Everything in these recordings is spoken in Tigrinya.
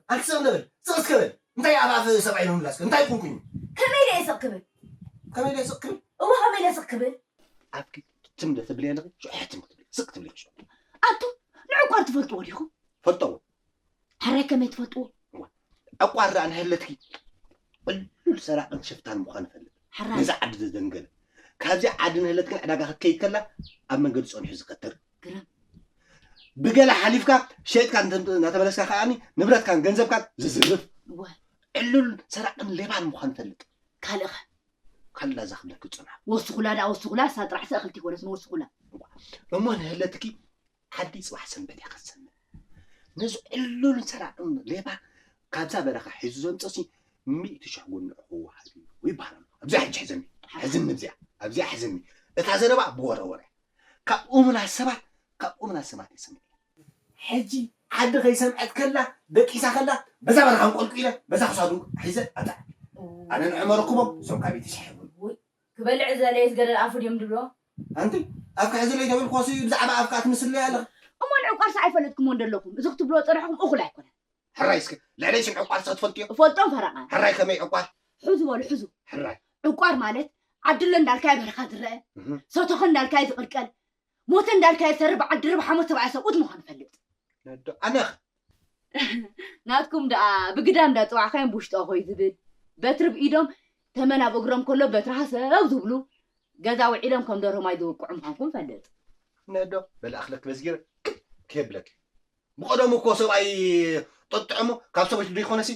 ኣንቲ ስቕ ንበል፣ ስቕ እስከ በል። እንታይ ኣብ ኣፍ ሰብኣይ ነው ምላስከ? እንታይ ኮንኩኝ? ከመይ ኢለ እየ ስቕ ክብል? ከመይ ኢለ ስቕ ክብል? እወ፣ ከመይ ኢለ ስቕ ክብል? ኣብኪ ትም ዶ ትብሊ ኣለኺ? ሽዑ ሕትም ክትብሊ፣ ስቕ ክትብሊ ሽዑ። ኣቱ፣ ንዕቋር ትፈልጥዎ ዲኹም? ፈልጠዎ። ሕራይ ከመይ ትፈልጥዎ? ዕቋር ደኣ እንሀለትኪ፣ ዕሉል ሰራቕን ሽፍታን ምዃን እፈልጥ። ሕራይ። ነዚ ዓዲ ዘደንገለ። ካብዚ ዓዲ እንሀለትክን ዕዳጋ ክትከይድ ከላ፣ ኣብ መንገዲ ጸኒሑ ዝከትር። ግርም። ብገለ ሓሊፍካ፣ ሸይጥካ እንተ-፣ እናተመለስካ ከኣኒ፣ ንብረትካን ገንዘብካን ዝዝርፍ። እወ። ዕሉል ሰራቕን ሌባን ምዃን እፈልጥ። ካልእኸ? ካልእ እዛ ክብለኪ ዝጸናሕኩ። ወስኹላ ደኣ፣ ወስኹላ፣ እሳ ጥራሕ ሰ እኽልቲ ይኮነስ ንወስኹላ። እሞ ንህለትኪ ዓዲ ጽባሕ ሰንበት እያ ክትሰምር። ነዚ ዕሉል ሰራቕን ሌባ ካብዛ በረኻ ሒዙ ዘምጽኦሲ ሚእቲ ሽሕ ጎንዑ ክወሃብ እዩ ይበሃል ኣሎ። ኣብዚኣ ሕጂ ሕዘኒ። ሕዝኒ ኣብዚኣ። ኣብዚኣ ሕዝኒ። እታ ዘረባ ብወረ ወረ። ካብ እሙናት ሰባት፣ ካብ እሙናት ሰባት እየ ሰሚዐ። ሕጂ ዓዲ ከይሰምዐት ከላ፣ ደቂሳ ከላ፣ በዛ በረኻ እንቆልቁ ኢለ፣ በዛ ክሳዱ ሒዘ ኣብዛ። ኣነ ንዕመ ረክቦም፣ እሶም ካብ ቤት ይስሕቡ። ውይ፣ ክበልዕ ዝደለየ ዝገደል ኣፉ ድዮም ድብሎ? ኣንቲ፣ ኣፍካ ሕዝለይ ተበልኩ፣ እሱ ብዛዕባ ኣፍካ ትምስለይ ኣለኻ። እሞ ንዕቋርሲ ኣይፈለጥኩሞን ደለኹም። እዚ ክትብልዎ ጸኒሕኩም እኹል ኣይኮነን። ሕራይ እስከ፣ ልዕለይ ስም ዕቋር እስከ ትፈልጥዮ? እፈልጦም ፈረቓ። ሕራይ ከመይ ዕቋር? ሕዙ በሉ፣ ሕዙ። ሕራይ። ዕቋር ማለት ዓድሎ እንዳልካዮ በረኻ ዝረአ፣ እህ። ሰቶኸ እንዳልካዮ ዝቕልቀል፣ ሞተ እንዳልካዮ ዝሰርሕ በዓል ድርብ ሓሞት ሰብኣይ ሰብኡት ምዃኑ ፈልጥ። ነዶ ኣነኽ። ናትኩም ደኣ ብግዳም እንዳጸዋዕካዮም ብውሽጦ ኾይ ዝብል፣ በትሪ ብኢዶም ተመን ኣብ እግሮም ከሎ በትሪ ሃሰው ዝብሉ፣ ገዛ ውዒሎም ከም ደርሆ ማይ ዝውቅዑ ምዃንኩም ፈልጥ። ነዶ በል ኣኽለክ በዝጊረ ክብ ከየብለክ። ብቐደሙ እኮ ሰብኣይ ጠጥዖሞ ካብ ሰበይቱ ዘይኮነሲ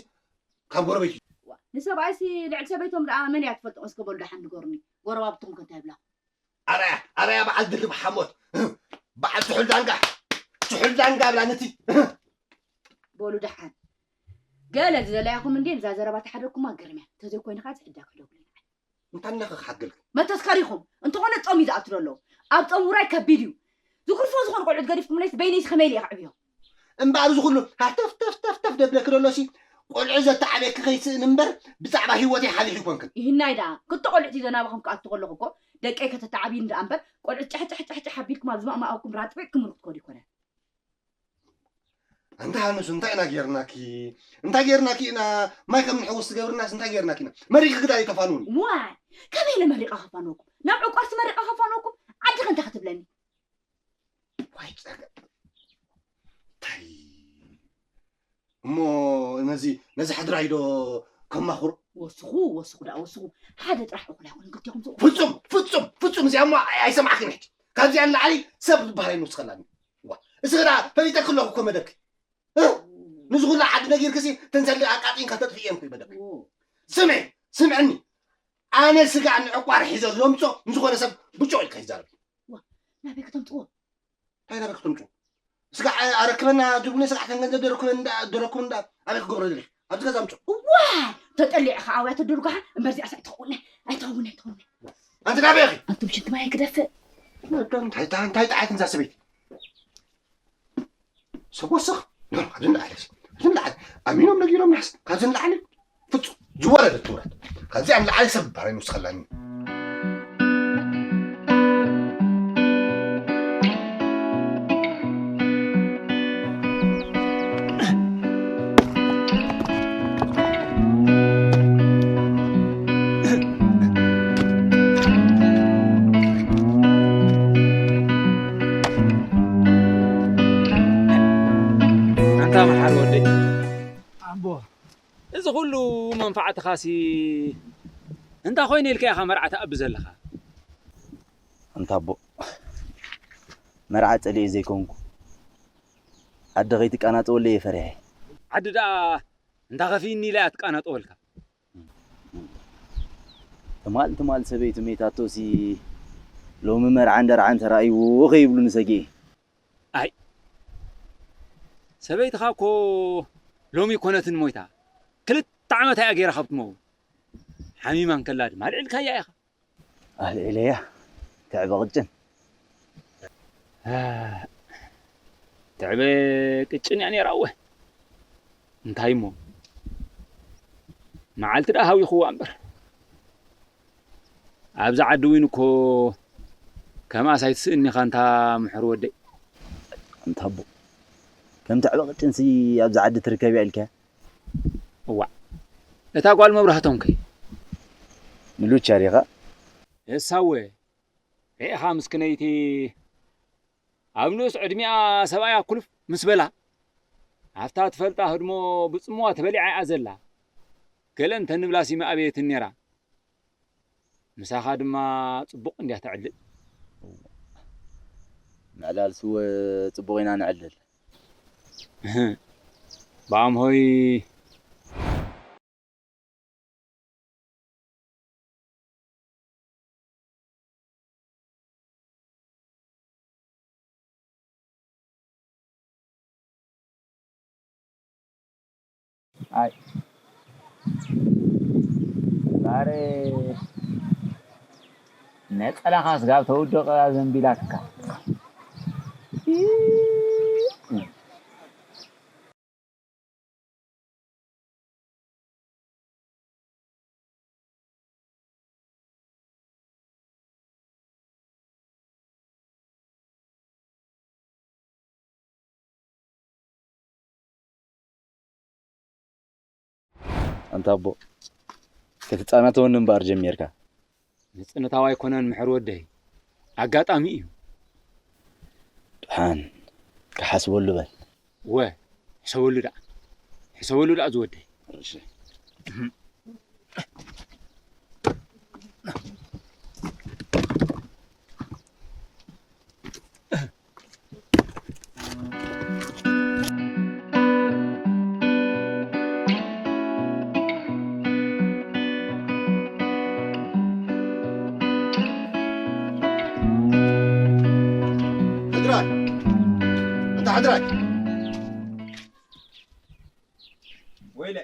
ካብ ጎረቤት እዩ። ዋ፣ ንሰብኣይሲ ልዕሊ ሰበይቶም ደኣ መን እያ ትፈልጦም? እስከ በሉ ደሓን ንገሩኒ። ጎረባብትኹም ከ እንታይ ይብላኹም? ኣርኣያ፣ ኣርኣያ በዓል ድርብ ሓሞት። በዓል ስሑል ዳንጋ፣ ስሑል ዳንጋ ብላ ነቲ። በሉ ደሓን። ገለ ዝደለያኹም እንዴ፣ እዛ ዘረባ ተሓደግኩማ ግርም እያ። እንተዘይኮይኑ ኸዓ ዝሕዳግ ክደውለና። እንታይ እናኸ ክሓግልክ? መተስከሪኹም። እንተኾነ ጾም እዩ ዝኣቱ ዘሎ። ኣብ ጾም ውራይ ከቢድ እዩ። ዝጉርፎ ዝኾኑ ቆልዑት ገዲፍኩምለይስ በይነይስ ከመይ ኢለ እየ ከዕብዮም? እምበኣር እዚ ኩሉ ሃተፍ ተፍ ተፍ ተፍ ደብለኪ ደሎሲ፣ ቆልዑ ዘተዓብየኪ ከይስእን እምበር፣ ብዛዕባ ህይወተይ ሓሊፉ ኣይኮንክን። ይህናይ ደኣ፣ ክልተ ቆልዑት ሒዘ ናባኹም ክኣቱ ከለኹ እኮ፣ ደቀይ ከተተዓብይኒ ደኣ እምበር፣ ቆልዑት ጫሕ ጫሕ ጫሕ ጫሕ ኣቢልኩም ኣብ ዝማእማኣኩም ራጥቢጥኩምሉ ክትከዱ ኣይኮነን። ኣንታ ሃኑስ፣ እንታይ ኢና ጌርናኪ? እንታይ ጌርናኪ ኢና? ማይ ከም ንሕውስ ትገብርናስ እንታይ ጌርናኪ ኢና? መሪቂ ክዳይ ተፋንውኒ። ዋይ፣ ከመይ ኢለ መሪቐ ከፋንወኩም? ናብ ዕቋርሲ መሪቐ ከፋንወኩም? ዓዲ ከ እንታይ ክትብለኒ? ዋይ ጸገም። እንታይ? እሞ ነዚ፣ ነዚ ሕድራይ ዶ ከማኽሮ? ወስኹ፣ ወስኹ ደኣ ወስኹ። ሓደ ጥራሕ እኹል ኣይኮነን ክልቴኹም ትእኹሉ። ፍጹም፣ ፍጹም፣ ፍጹም እዚኣ እሞ ኣይ-፣ ኣይሰማዕክን ሕጂ። ካብዚኣ ንላዕሊ ሰብ ዝበሃል ኣይንውስኸላን። ዋ፣ እስኺ ደኣ ፈሊጠኪ ኣለኹ እኮ መደብኪ። እ? ንዚ ኩላ ዓዲ ነጊርክሲ ተንሰሊ ኣቃጢንካ ተጥፍእየን ኩይ መደብኪ። ኦ። ስምዒ፣ ስምዕኒ። ኣነ ስጋዕ ንዕቋር ሒዘ ዘምጾ ንዝኾነ ሰብ ብጮ ኢልካ ይዛረብ። ዋ፣ ናበይ ከተምጽዎ? እንታይ ናበይ ከተምጽዎ? ስጋዕ ኣረክበና ድርጉነ ስጋዕ ከም ገንዘብ ደረክበን እንዳ፣ ደረክቡ እንዳ፣ ኣበይ ክገብሮ ደሊኽ? ኣብዚ ገዛ ኣምጽኦ። እዋ! ተጠሊዕኻ ኣውያ ተደርጓሓ፣ እምበር እዚኣስ ኣይትኸውን፣ ኣይትኸውን፣ ኣይትኸውን። ኣንቲ ናበይ ኢኺ? ኣንቱም ሽንቲ ማይ ክደፍእ። እንታይ፣ እንታይ፣ እንታይ ጣዓት እንዛ ሰበይቲ? ሰብ ወስኽ። ኖ፣ ኖ፣ ካብዚ ንላዕሊ፣ ካብዚ ንላዕሊ። ኣሚኖም ነጊሮምናስ፣ ካብዚ ንላዕሊ። ፍጹም ዝወረደት ውረድ። ካብዚኣ ንላዕሊ ሰብ ባር ኣይንውስኸላን እዩ። ኣንታ መሓሪ ወደይ። ኣቦ። እዚ ኩሉ መንፋዕትኻሲ እንታይ ኮይኑ ኢልካ ኢኻ መርዓ ትኣቢ ዘለኻ? ኣንታ ኣቦ፣ መርዓ ጸሊኤ ዘይኮንኩ፣ ዓዲ ከይትቃናጠወለይ እየ ፈሪሐ። ዓዲ ደኣ እንታ ከፊእኒ ኢላ እያ ትቃናጠወልካ። ትማል ትማል ሰበይቱ መይታቶሲ ሎሚ መርዓን ደርዓን ተራእይዎ ከይብሉኒ ሰጊኤ። ኣይ፣ ሰበይትኻ እኮ ሎሚ ኣይኮነትን ሞይታ። ክልተ ዓመት እያ ገይራ ካብ ትመው። ሓሚማ እንከላ ድማ ኣልዒልካያ ኢኻ። ኣልዒለያ፣ ትዕበ ቅጭን። አ፣ ትዕበ ቅጭን እያ ነይራ እወ። እንታይ እሞ፣ መዓልቲ ደኣ ሃዊኽዋ እምበር። ኣብዚ ዓዲ እውን እኮ ከምኣስ ኣይትስእን ኢኻ፣ እንታ ምሕር ወደይ። እንታ ኣቦ፣ ከም ትዕበ ቅጭንሲ ኣብዚ ዓዲ ትርከብ እያ ኢልካ? እዋዕ፣ እታ ጓል መብራህቶም ከ? ንሉቻ ዲኻ? እሳወ፣ ርኢኻ ምስክነይቲ ኣብ ንኡስ ዕድሚኣ ሰብኣያ ኩልፍ ምስ በላ፣ ኣብታ ትፈልጣ ህድሞ ብጽምዋ ተበሊዓ እያ ዘላ። ገለ እንተንብላስ ይምኣበየትን ነይራ። ምሳኻ ድማ ጽቡቕ እንድያ ተዕልል። ምዕላል ስወ ጽቡቕ ኢና ነዕልል። እህ፣ ብኣምሆይ ኣይ ባሬ ነጸላኻ ስጋብ ተውድቕ ዘንቢላትካ። ኣንታ ኣቦ፣ ክትጻናተወኒ እምበኣር ጀሚርካ። ምጽንታው ኣይኮነን ምሕር ወደይ፣ ኣጋጣሚ እዩ። ደሓን ክሓስበሉ በል። ወ፣ ሕሰበሉ ደኣ፣ ሕሰበሉ ደኣ ዝወደይ። እሺ። ሕድራይ፣ ኣንታ ሕድራይ። ወይለ፣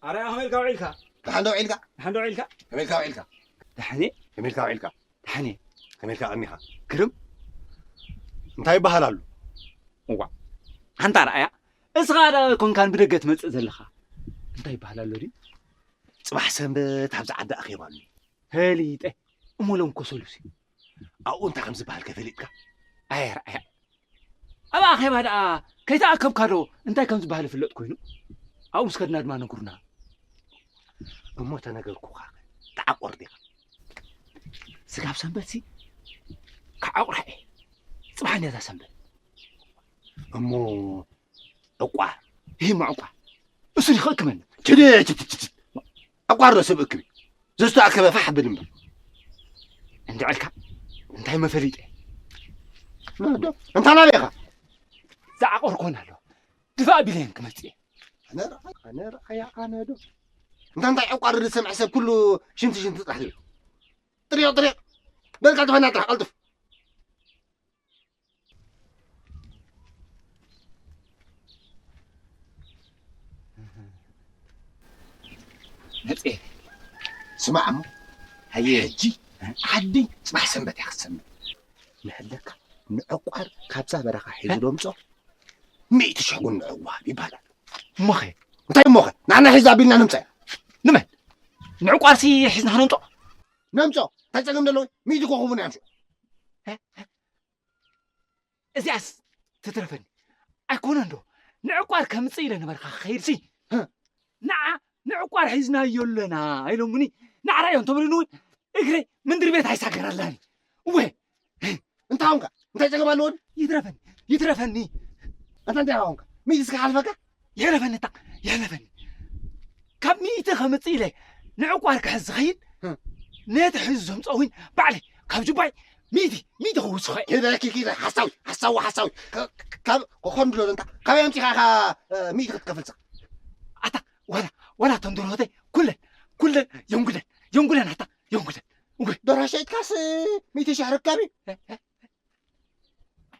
ኣረ ከመይ ኢልካ ውዒልካ? ደሓን ዶ ውዒልካ? ደሓን ዶ ውዒልካ? ከመይ ኢልካ ውዒልካ? ደሓን እየ። ከመይ ኢልካ ውዒልካ? ደሓን እየ። ከመይ ኢልካ ቀኒኻ? ግርም። እንታይ ይበሃል ኣሎ? እዋ፣ ኣንታ ረኣያ፣ እስኻ ደኣ ኮንካን ብደገ ትመጽእ ዘለኻ። እንታይ ይበሃል ኣሎ ድዩ? ጽባሕ ሰንበት ኣብዚ ዓዲ ኣኼባ ኣሎ። ፈሊጠ። እሞ ሎም ኮሰሉሲ? ኣብኡ እንታይ ከም ዝበሃል ከ ፈሊጥካ? ኣየ ረኣያ። ኣብ ኣኼባ ደኣ ከይተኣከብካ ዶ እንታይ ከም ዝበሃል ይፍለጥ ኮይኑ? ኣብኡ ምስ ከድና ድማ ነግሩና። እሞ ተነገርኩኻ፣ ተዓቆር ዲኻ? ስጋብ ሰንበትሲ ክዓቑራ እየ። ጽባሕ እንድያ እዛ ሰንበት። እሞ ዕቋር? ይህ ዕቋር። እሱ ይኸእክመኒ። ችድ፣ ችድ፣ ችድ፣ ችድ። ዕቋር ዶ ሰብ እክብ እዩ? ዘዝተኣከበ ፋሕ ብል እምበር። እንድዕልካ፣ እንታይ መፈሊጠ? ዶ፣ እንታ ናበይ ኢኻ? ዝዓቆርኮን ኣሎ። ድፋእ ቢለየን ክመጽእ እየ። ኣነ ረኣያ፣ ኣነ ረኣያ፣ ኣነ ዶ። እንታ እንታይ ዕቋር ዝሰምዐ ሰብ ኩሉ ሽንቲ ሽንቲ ጥራሕ ዝብል። ጥሪቕ፣ ጥሪቕ። በልካ ትፈና ጥራሕ ቀልጥፍ። መጽኤ። ስማዕ እሞ፣ ሃየ። ሕጂ ዓደይ ጽባሕ ሰንበት እያ ክትሰምዕ። ንሕለካ ንዕቋር ካብዛ በረኻ ሒዙ እ? ዶ ምጾ፣ ሚእቲ ሽሕ ጉኒ ንዕዋብ ይበሃል ኣሎ። እሞኸ? እንታይ እሞኸ? ንዓና ሒዛ ኣቢልና ንምጻ ኢና። ንመን? ንዕቋርሲ ሒዝና ክነምጾ? ነምጾ። እንታይ ጸገም ዘለዎ? ሚእቲ ኮኸቡና እዮም ሽዑ። እ? እዚኣስ ትትረፈኒ። ኣይኮነን ዶ? ንዕቋር ከምጽእ ኢለ ነበርካ ክኸይድሲ። ህ። ንዓ ንዕቋር ሒዝናዮ ኣለና ኢሎምኒ። ንዓ ራእዮ እንተበሉኒ እውን እግረይ ምንድር ቤት ኣይሳገረላን እዩ። እወ። እንታይ ኾንካ? እንታይ ጸገም ኣለዎ? ይትረፈኒ። ይትረፈኒ። ኣንታ እንታይ ኾንካ? ሚእቲ እስከ ሓልፈካ? የሕለፈኒ እታ፣ የሕለፈኒ። ካብ ሚእቲ ከምጽእ ኢለ ንዕቋር ክሕዝ ዝኸይድ፣ ህ። ነቲ ሒዙ ዘምጽኦ እውን ባዕለይ ካብ ጁባይ ሚእቲ፣ ሚእቲ ክውስኾ እየ። ኪደ፣ ኪ-፣ ኪደ፣ ሓሳዊ፣ ሓሳዊ፣ ሓሳዊ። ከ-፣ ከ-፣ ካብ፣ ኮኾን ድሎ እንታ፣ ካበይ ኣምጺኻ ኢኻ፣ እ፣ ሚእቲ ክትከፍልሳ? ኣታ፣ ዋላ፣ ዋላ እቶም ደርሆተይ ኩለን፣ ኩለን የንጉደን፣ የንጉደን፣ ኣታ፣ የንጉደን። እወ። ደርሆ ሸይጥካስ ሚእቲ ሽሕ ርካብ እዩ። እ፣ እ፣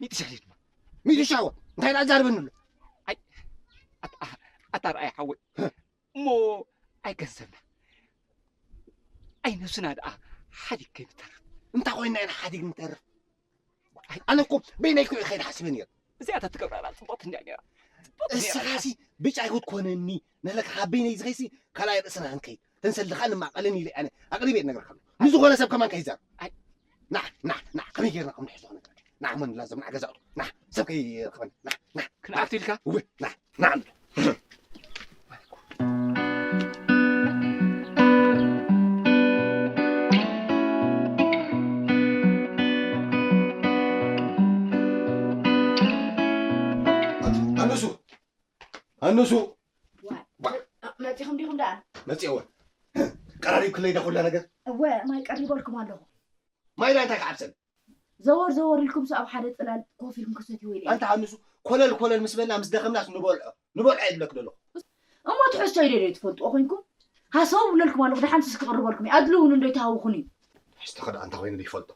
ሚእቲ ሽሕ ድማ። ሚእቲ ሽሕ ወ-፣ እንታይ ደኣ ዛርበኒ ኣሎ? ኣይ፣ ኣታ፣ ኣታ ረኣይ ሓወይ። ህ። እሞ ኣይ ገንዘብና፣ ኣይ ነብስና ደኣ ሓዲግ ከይንተርፍ። እንታይ ኮይንና ኢና ሓዲግ ንተርፍ? ኣይ፣ ኣነ እኮ በይነይ እኮ እየ ከይደ ሓሲበ ነይረ። እዚኣ ተትገብራ ደኣ ጽቡቕቲ እንድያ ነይራ። ጽቡቕቲ ነይራ። እስኻሲ ብጫይ ክትኮነኒ፣ ነለካ ካብ በይነይ ዝኸይሲ ካልኣይ ርእስና ክንከይድ። ተንሰልኻ ንማቐልን ኢለ ኣነ ኣቕሪበ እየ ዝነግረካ ኣለኹ። ንዝኾነ ሰብ ከማን ከይዛረብ። ኣይ። ና፣ ና፣ ና፣ ከመይ ጌርና ከም ንሕዞ ክነግረካ። ና፣ እሞ ንላዘብ፣ ና፣ ገዛእቱ። ና፣ ሰብ ከይረኽበና። ና፣ ና፣ ና። ክንኣቱ ኢልካ? እወ፣ ና፣ ና፣ ና። ንሱ መፂኹም ዲኹም ደኣ? መፂእወ ቀራሪብ ክለይ ዳ ኩላ ነገር እወ ማይ ቀሪበልኩም ኣለኹ። ማይ ዳ እንታይ ክዓብሰል ዘወር ዘወር ኢልኩም ኣብ ሓደ ፅላል ኮፍ ኢልኩም ክሰትይዎ ኢለ። ኣንታ ንሱ ኮለል ኮለል ምስ በልና ምስ ደኸምናስ ንበልዖ ንበልዖ ይብለክ ዘለኹ። እሞ ትሕዝቶ ኢለ ዶ ትፈልጥዎ ኮይንኩም ሃሰው ብለልኩም ኣለኹ። ደሓን ስስ ክቕርበልኩም እዩ። ኣድልውን እንዶ ይተሃውኹን እዩ። ትሕዝቶ ከዳ ኣንታ ኮይኑ ይፈልጦ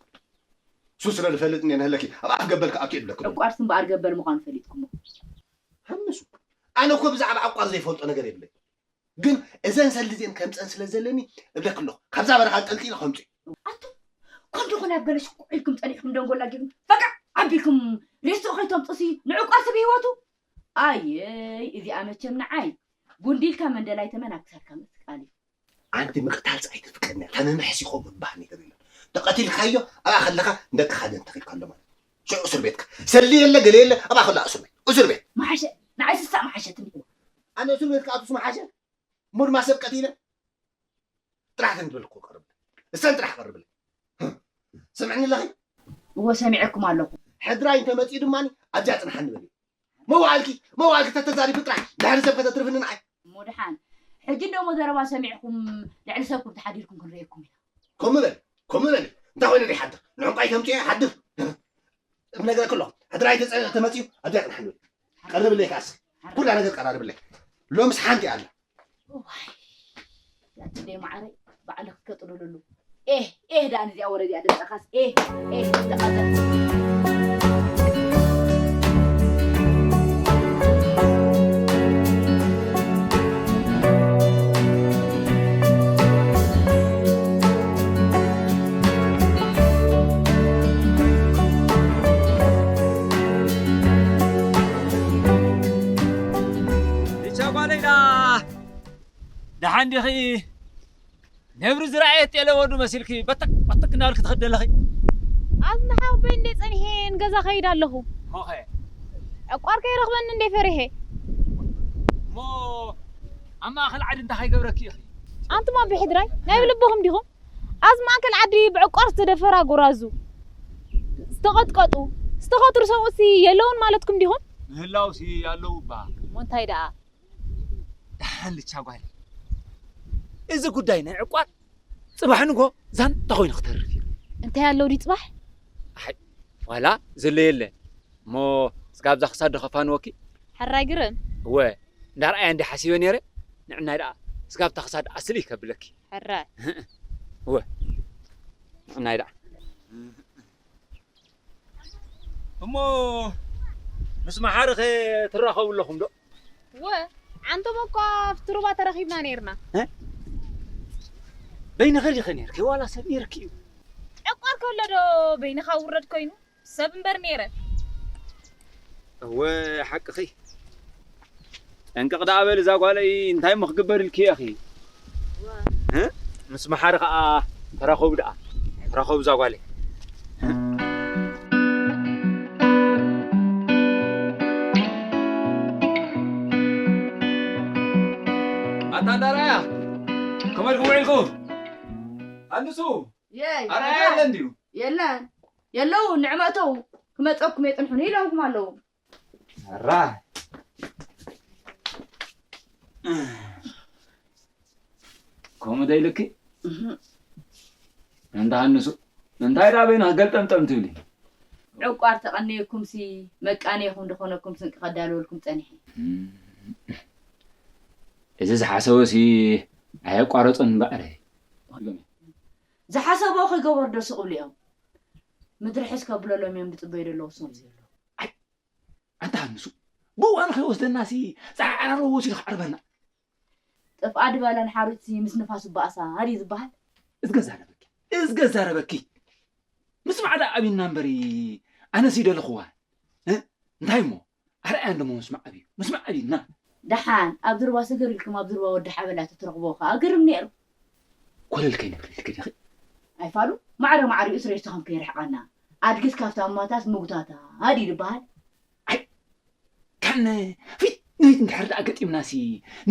ሱ ስለ ዝፈልጥ እኔ ንህለኪ ኣብ ኣፍ ገበል ክኣቱ ይብለክ ዘለኹ። ዕቋርስ እምበኣር ገበል ምዃኑ ፈሊጥኩሞ። ሃምሱ ኣነ እኮ ብዛዕባ ዕቋር ዘይፈልጦ ነገር የብለይ። ግን እዘን ሰልዲ እዚአን ከምፀን ስለ ዘለኒ እብለክ ኣለኹ። ካብዛ በረኻ ኣንጠልጢለ ከምፁ እዩ። ኣቱም ከምዚ ኹን ኣብ ገለ ሽኩዕ ኢልኩም ፀኒሕኩም ደንጎላ ጌርኩም ፈቃዕ ኣቢልኩም ሬስቶ ከይተምፅሲ ንዕቋር ሰብ ህይወቱ ኣየይ እዚኣ መቸም ንዓይ ጉንዲ ኢልካ መንደላይ ተመን ኣብ ክሳድካ ምእትቃል እዩ። ኣንቲ ምቕታልስ ኣይትፍቀድን እያ። እታ መምርሒ ሲኾ ምባህ ነገር የለን። ተቐቲልካዮ ኣብኣ ከለኻ ንደቅኻ ደንተኺልካ ኣሎ ማለት እዩ። ሽዑ እስር ቤትካ ሰሊ የለ ገለ የለ ኣብኣ ከላ እስር ቤት እስር ቤት። መሓሸ ንዓይ ስሳ መሓሸትኒ። ኣነ እስር ቤት ክኣቱስ መሓሸ እሞ ድማ ሰብ ቀቲለ ጥራሕ ተንትበልኩ ቀርብ እሰን ጥራሕ ቀርብለ ስምዕኒ ኣለኺ። እወ ሰሚዐኩም ኣለኹ። ሕድራይ እንተመፂኡ ድማ ኣብዚኣ ፅንሓኒ በሊ። መዋእልኪ መዋእልኪ ተተዛሪቢ ጥራሕ ድሕሪ ሰብ ከተትርፍኒ ንዓይ። እሞ ደሓን ሕጂ እንደሞ ዘረባ ሰሚዕኩም ልዕሊ ሰብኩም ተሓዲርኩም ክንርእየኩም ኢና። ከምኡ በሊ ከምኡ በሊ እንታይ ኮይኑ ይሓድር ንዕንቋይ ተምፅዮ ይሓድር። እነግረኪ ኣለኹ ሕድራይ ተፀ- ተመፅዩ ኣብዚኣ ፅንሓኒ በሊ። ቀርብለይ ከዓስ ኩላ ነገር ቀራርብለይ። ሎምስ ሓንቲ ኣላ። እዋይ ያትለይ ማዕረይ ባዕልኺ ከጥልልሉ ኤህ ኤህ ደኣ ነዚኣ ወረ እዚኣ ደንጠኻስ ኤህ ኤህ ተቐጠል። ቻጓለይዳ ደሓን ዲኺ? ነብሪ ዝረኣየ ጤለ ወዱ መሲልኪ በተክ በተክ እናበልኪ ትኸዲ ኣለኺ። ኣዝማሓው በይ እንዴ ጸኒሐ ንገዛ ከይድ ኣለኹ። ሞኸ ዕቋር ከይረኽበኒ እንዴ ፈሪሐ። እሞ ኣብ ማእኸል ዓዲ እንታይ ከይገብረኪ ኢኺ? ኣንቱማ ብሕድራይ ናይ ብልብኹም ዲኹም? ኣብዚ ማእከል ዓዲ ብዕቋር ዝተደፈራ ጎራዙ፣ ዝተቐጥቀጡ፣ ዝተኸትሩ ሰብኡትሲ የለውን ማለትኩም ዲኹም? ምህላውሲ ኣለዉ እባ። እሞ እንታይ ደኣ? ደሓን ልቻ ጓል፣ እዚ ጉዳይ ናይ ዕቋር ጽባሕ ንጎ ዛንታ ኮይኑ ክተርፍ እዩ። እንታይ ኣለዉ ድዩ ጽባሕ? ኣይ ዋላ ዘሎ የለ እሞ ስጋብ እዛ ክሳድ ዶ ከፋንወኪ? ሕራይ ግርም። እወ እንዳ ረኣያ እንዲ ሓሲበ ነይረ። ንዕናይ ደኣ ስጋብ እታ ክሳድ ኣስሊ ከብለኪ። ሕራይ። እወ ንዕናይ ደኣ። እሞ ምስ መሓርኸ ትራኸቡ ኣለኹም ዶ? እወ ዓንቶም እኳ ኣብቲ ሩባ ተራኺብና ነይርና። በይንኺ ዲኺ ነይርኪ ዋላ ሰብ ነይርኪ እዩ? ዕቋር ከሎ ዶ በይንኻ ውረድ ኮይኑ ሰብ እምበር ነይረ። እወ ሓቅኺ። ጠንቀቕ ደኣ በሊ እዛ ጓለይ እንታይ እሞ ክግበር ኢልኪ ኢኺ? እ? ምስ መሓሪ ከኣ ተራኸቡ ደኣ። ተራኸቡ እዛ ጓለይ። ኣታ እንዳርኣያ ከመይ ኢልኩም ውዒልኩም? ኣንሱ የይ ኣርኣያ የለን ድዩ? የለን የለዉ ንዕመተው ክመፀኩም የፅንሑኒ ኢሎምኩም ኣለዉ። ኣራ ከምኡ ዶ ኢልኪ? እንዳ ሃንሱ እንታይ ደኣ በይና ገልጠምጠም ትብሊ? ዕቋር ተቐነየኩምሲ መቃነይኹም ዝኾነኩም ስንቂ ከዳልወልኩም ጸኒሐ። እዚ ዝሓሰቦሲ ኣየቋረጾን እምበኣር። ዝሓሰቦ ከይገበሩ ዶ ስቕ ኢሉ እዮም? ምድሪ ሕስ ከብለሎም እዮም ዝጽበዩ ዘለዉ እሶም ዘለዉ። ኣንታ ሃንሱ ብእዋኑ ከይወስደናሲ ጻዕራሮ ወሲዱ ክዓርበና። ጠፍኣ ድባላን ሓሩጭሲ ምስ ንፋስ ይበኣሳ ድዩ ዝበሃል? እዝገ ዛረበኪ እዝገ ዛረበኪ ምስማዕ ደኣ ኣብዩና እምበሪ ኣነሲ ደለኽዋ እ እንታይ እሞ ኣርኣያ እንደሞ ምስማዕ ኣብዩ ምስማዕ ኣብዩና ደሓን ኣብ ዝርባ ሰገር ኢልኩም ኣብ ዝርባ ወዲ ሓበላ ተትረኽቦ ከኣ ግርም ነይሩ ኮለል ከይንብል ኢልኪ ዲኺ ኣይፋሉ ማዕረ ማዕሪኡ ስሬሽትኹም ከይርሕቐና ኣድግስ ካብታ እማታስ ምጉታታ ድዩ ዝበሃል ካን ፊት ንፊት እንድሕር ደኣ ገጢምናሲ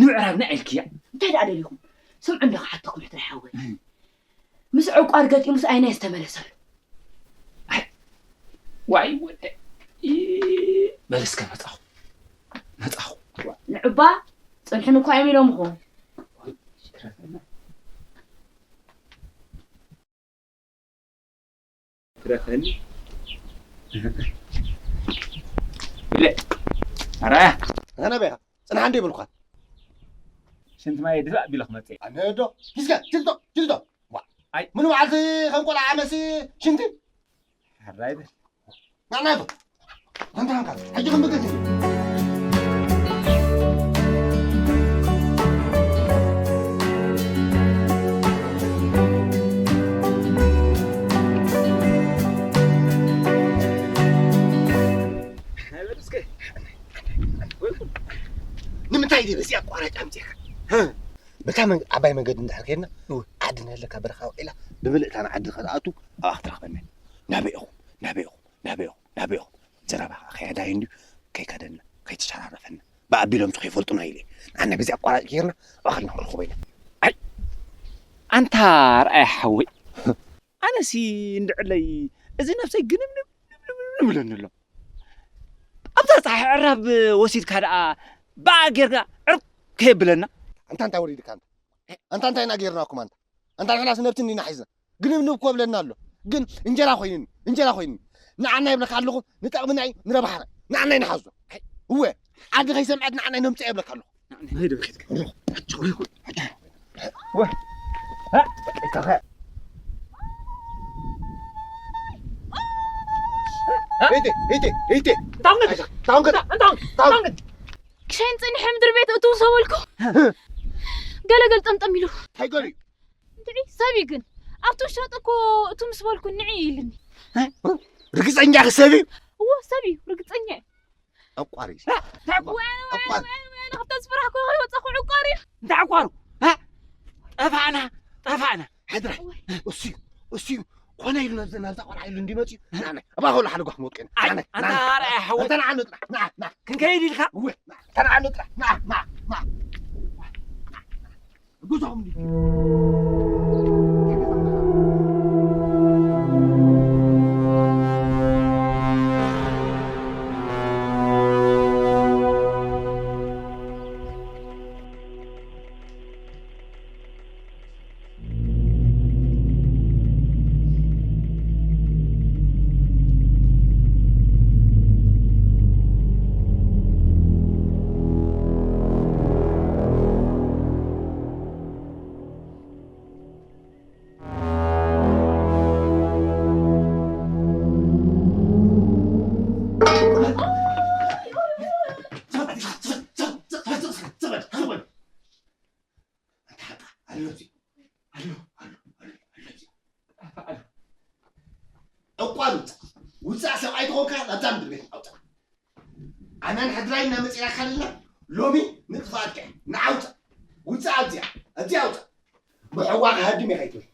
ንምዕራብና ኢልክያ እንታይ ደኣ ደሊኹም ስምዑ እንዶ ክሓተኩም ሕትሪ ሓወይ ምስ ዕቋር ገጢሙስ ኣይናይ ዝተመለሰሉ ዋይ ወደ በል እስከ መጻኹ መጻኹ ንዕባ ጽንሕን እኳ እዮም ኢሎም እኮ። ትረፈኒ። ኢለ ኣራያ ኣነ በይኻ ጽንሓ እንደ ይብልኳ። ሽንቲ ማይ ድፋእ ቢለ ክመጽእ። ኣነ ዶ ኪስካ ኪልቶ ኪልቶ። ዋ። ኣይ። ምን በዓልቲ ከም ቆልዓ ዓመሲ ሽንቲ። ሕራይ በል። ናዕና ይኹን። ኣንታ ሃንካ፣ ሕጂ ክንብገት እዩ። ናይ በል እስከ። ወይ ጉድ። ንምንታይ ድዩ በዚ ኣቋራጭ ኣምጺእካ? በታ መን-፣ ዓባይ መንገዲ እንድሕር ከይድና፣ እወ። ዓዲ ናይ ለካ በረኻ ውዒላ፣ ብምልእታ ንዓዲ ከተኣቱ ኣብኣ ክትረኽበና። ናበይ ኢኹም? ናበይ ኢኹም? ናበይ ኢኹም? ናበይ ኢኹም? ዘረባ ከይኣዳዩ እንድዩ፣ ከይከደና፣ ከይተሸራረፈና። ብኣቢሎም ከይፈልጡና ኢለ። ንዓና በዚ ኣቋራጭ ጌርና፣ ኣብኣ ከድና ክንረኽቦ ኢና። ኣይ፣ ኣንታ ርኣይ ሓወይ። ኣነሲ እንድዕለይ፣ እዚ ነብሰይ ግንብንብ፣ ግንብንብ ይብለኒ ኣሎ። ኣብዛ ጸሓይ ዕራብ ወሲድካ ደኣ ብኣ ጌርካ ዕርብ ከየብለና። ኣንታ እንታይ ወሪድካ ኣንታ? ኣንታ እንታይ ኢና ጌርናኩም ኣንታ? ኣንታ ንሕናስ ነብቲ እንዲና ሒዝና። ግንብንብ እኮ ብለና ኣሎ። ግን እንጀራ ኮይኑኒ፣ እንጀራ ኮይኑኒ። ንዓና ይብለካ ኣለኹ፣ ንጠቕምና እዩ፣ ንረብሓና። ንዓና እዩ ንሓዞ። እወ፣ ዓዲ ከይሰምዐት ንዓና ነምጽኣ ይብለካ ኣለኹ። ንዓና ነምጽኣ። ሄይቴ፣ ሄይቴ፣ ሄይቴ። እንታውን ገለ? እንታውን ገለ? እንታውን? እንታውን? ክሸይን ጽኒሐ ምድሪ ቤት እትው ሰበልኩ። ገለ ገል ጠምጠም ኢሉ። እንታይ ገሉ? እንድዒ ሰብ እዩ ግን። ኣብቲ ውሻጠ እኮ እቱ ምስ በልኩ ንዒ ኢልኒ። ርግጸኛ ኢኺ ሰብ እዩ? እዎ ሰብ እዩ፣ ርግጸኛ እዩ። ኣቋሪ። እንታይ ኣቋሪ? ወያነ፣ ወያነ፣ ኣቋሪ። ወያነ፣ ወያነ፣ ክልተ ዝፈራሕኩ ከይወጻኹ ዕቋር እዩ። እንታይ ኣቋሩ? እ? ጠፋእና፣ ጠፋእና። ሕድራ፣ እሱ እዩ፣ እሱ እዩ። ኮነ ኢሉ ናብዛ፣ ናብዛ ቆልዓ ኢሉ እንዲመጽኡ፣ ንዓና፣ እባ ከሎ ሓደ ጓሕ ክንወድቅ ኢና። ኣይ፣ ንዓና፣ ኣንታ ንዓና። ኣርኣያ ሓወይ። ኣንታ ንዓና ጥራሕ፣ ንዓ፣ ንዓ። ክንከይድ ኢልካ? እወ፣ ንዓ፣ ኣንታ ንዓና ጥራሕ፣ ንዓ፣ ንዓ፣ ንዓ። ጉዞኹም ድዩ? ኣቋርጽ። ውጻእ ሰብኣይ ተኾንካ ናብዛ ምድሪ ቤት ኣውጻእ። ኣነ ንሕድራይ እናመጺእና ካለና ሎሚ ንጥፋኣትካ እየ። ንዓ ውጻእ። ውጻእ ኣብዚኣ። ኣብዚኣ ውጻእ። ብሕዋ ክሃድም እየ ከይትብል።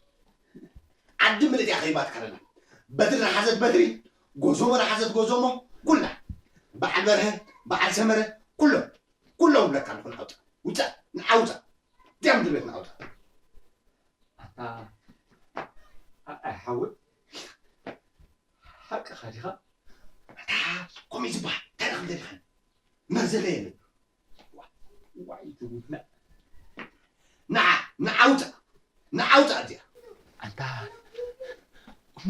ዓዲ ምልእቲ እያ ከይባትካ ኣለና። በትሪ ረሓዘት በትሪ፣ ጎዞሞ ረሓዘት ጎዞሞ፣ ኩላ። በዓል በርሀ፣ በዓል ሰመረ፣ ኩሎም። ኩሎም እብለካ ኣለኹ ንዓ ውጻእ። ውጻእ። ንዓ ውጻእ። እዚኣ ምድሪ ቤት ንዓ ውጻእ። ኣታ፣ ኣይ ሓወይ፣ ሓቅኻ ዲኻ? ኣታ፣ ከምኡ እዩ ዝበሃል። እንታይ ደኣ ክንደልኻ? መርዘለ የለን። ዋይ፣ ዋይ፣ ትውና። ንዓ፣ ንዓ ውጻእ። ንዓ ውጻእ እዚኣ። ኣንታ፣ እሞ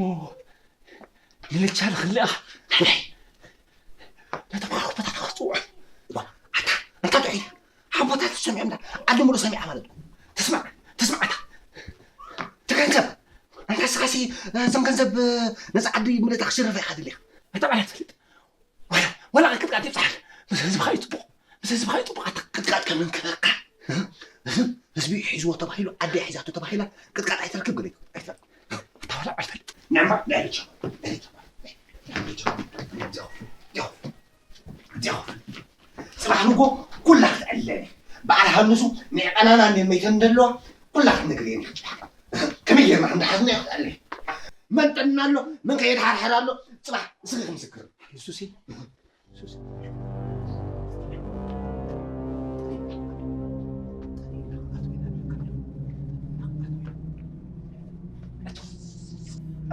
ንልቻ ንኽልእኻ። ናበይ? ነቶም ሓቦታትኻ ክጽውዖም። ዋ፣ ኣታ፣ ኣንታ ጥዑይ። ሓቦታት ሰሚዖምና። ዓዲ ሙሉእ ሰሚዓ ማለት እዩ። ትስማዕ፣ ትስማዕ ኣታ። ትገንዘብ። ኣንታ ስኻሲ፣ እዞም ገንዘብ፣ ነዛ ዓዲ ምልእታ ክሽርፋ ኢኻ ደሊኻ። እንታይ ማለት ትፈልጥ? ዋላ፣ ዋላ ቅጥቃጥ ይብጽሓል። ምስ ህዝብኻ እዩ ጽቡቕ። ምስ ህዝብኻ እዩ ጽቡቕ። ኣታ ቅጥቃጥ ከም እንከለካ፣ ህዝቢ ሒዝዎ ተባሂሉ፣ ዓዲ ሒዛቶ ተባሂላ፣ ቅጥቃጥ ኣይትረክብ ገለ ኣይትረክብ። ኣታ ዋላ ኣይፈልጥ። ንዕማ፣ ንዕማ፣ ንዕማ፣ ንዕማ፣ ንዕማ፣ ንዕማ፣ ጽባሕ ንጎ ኩላ ክትዕለል። በዓል ሃንሱ ንዕቐናና እንደ መይተን እንደለዋ ኩላ ክትነግር እየ። ከመይ ጌርና ክንድሓዝ እኒኦ ክትዕለል። መን ጠና ኣሎ፣ መን ከየድሓርሕር ኣሎ፣ ጽባሕ እስኺ ክምስክር። ንሱሲ፣ ንሱሲ።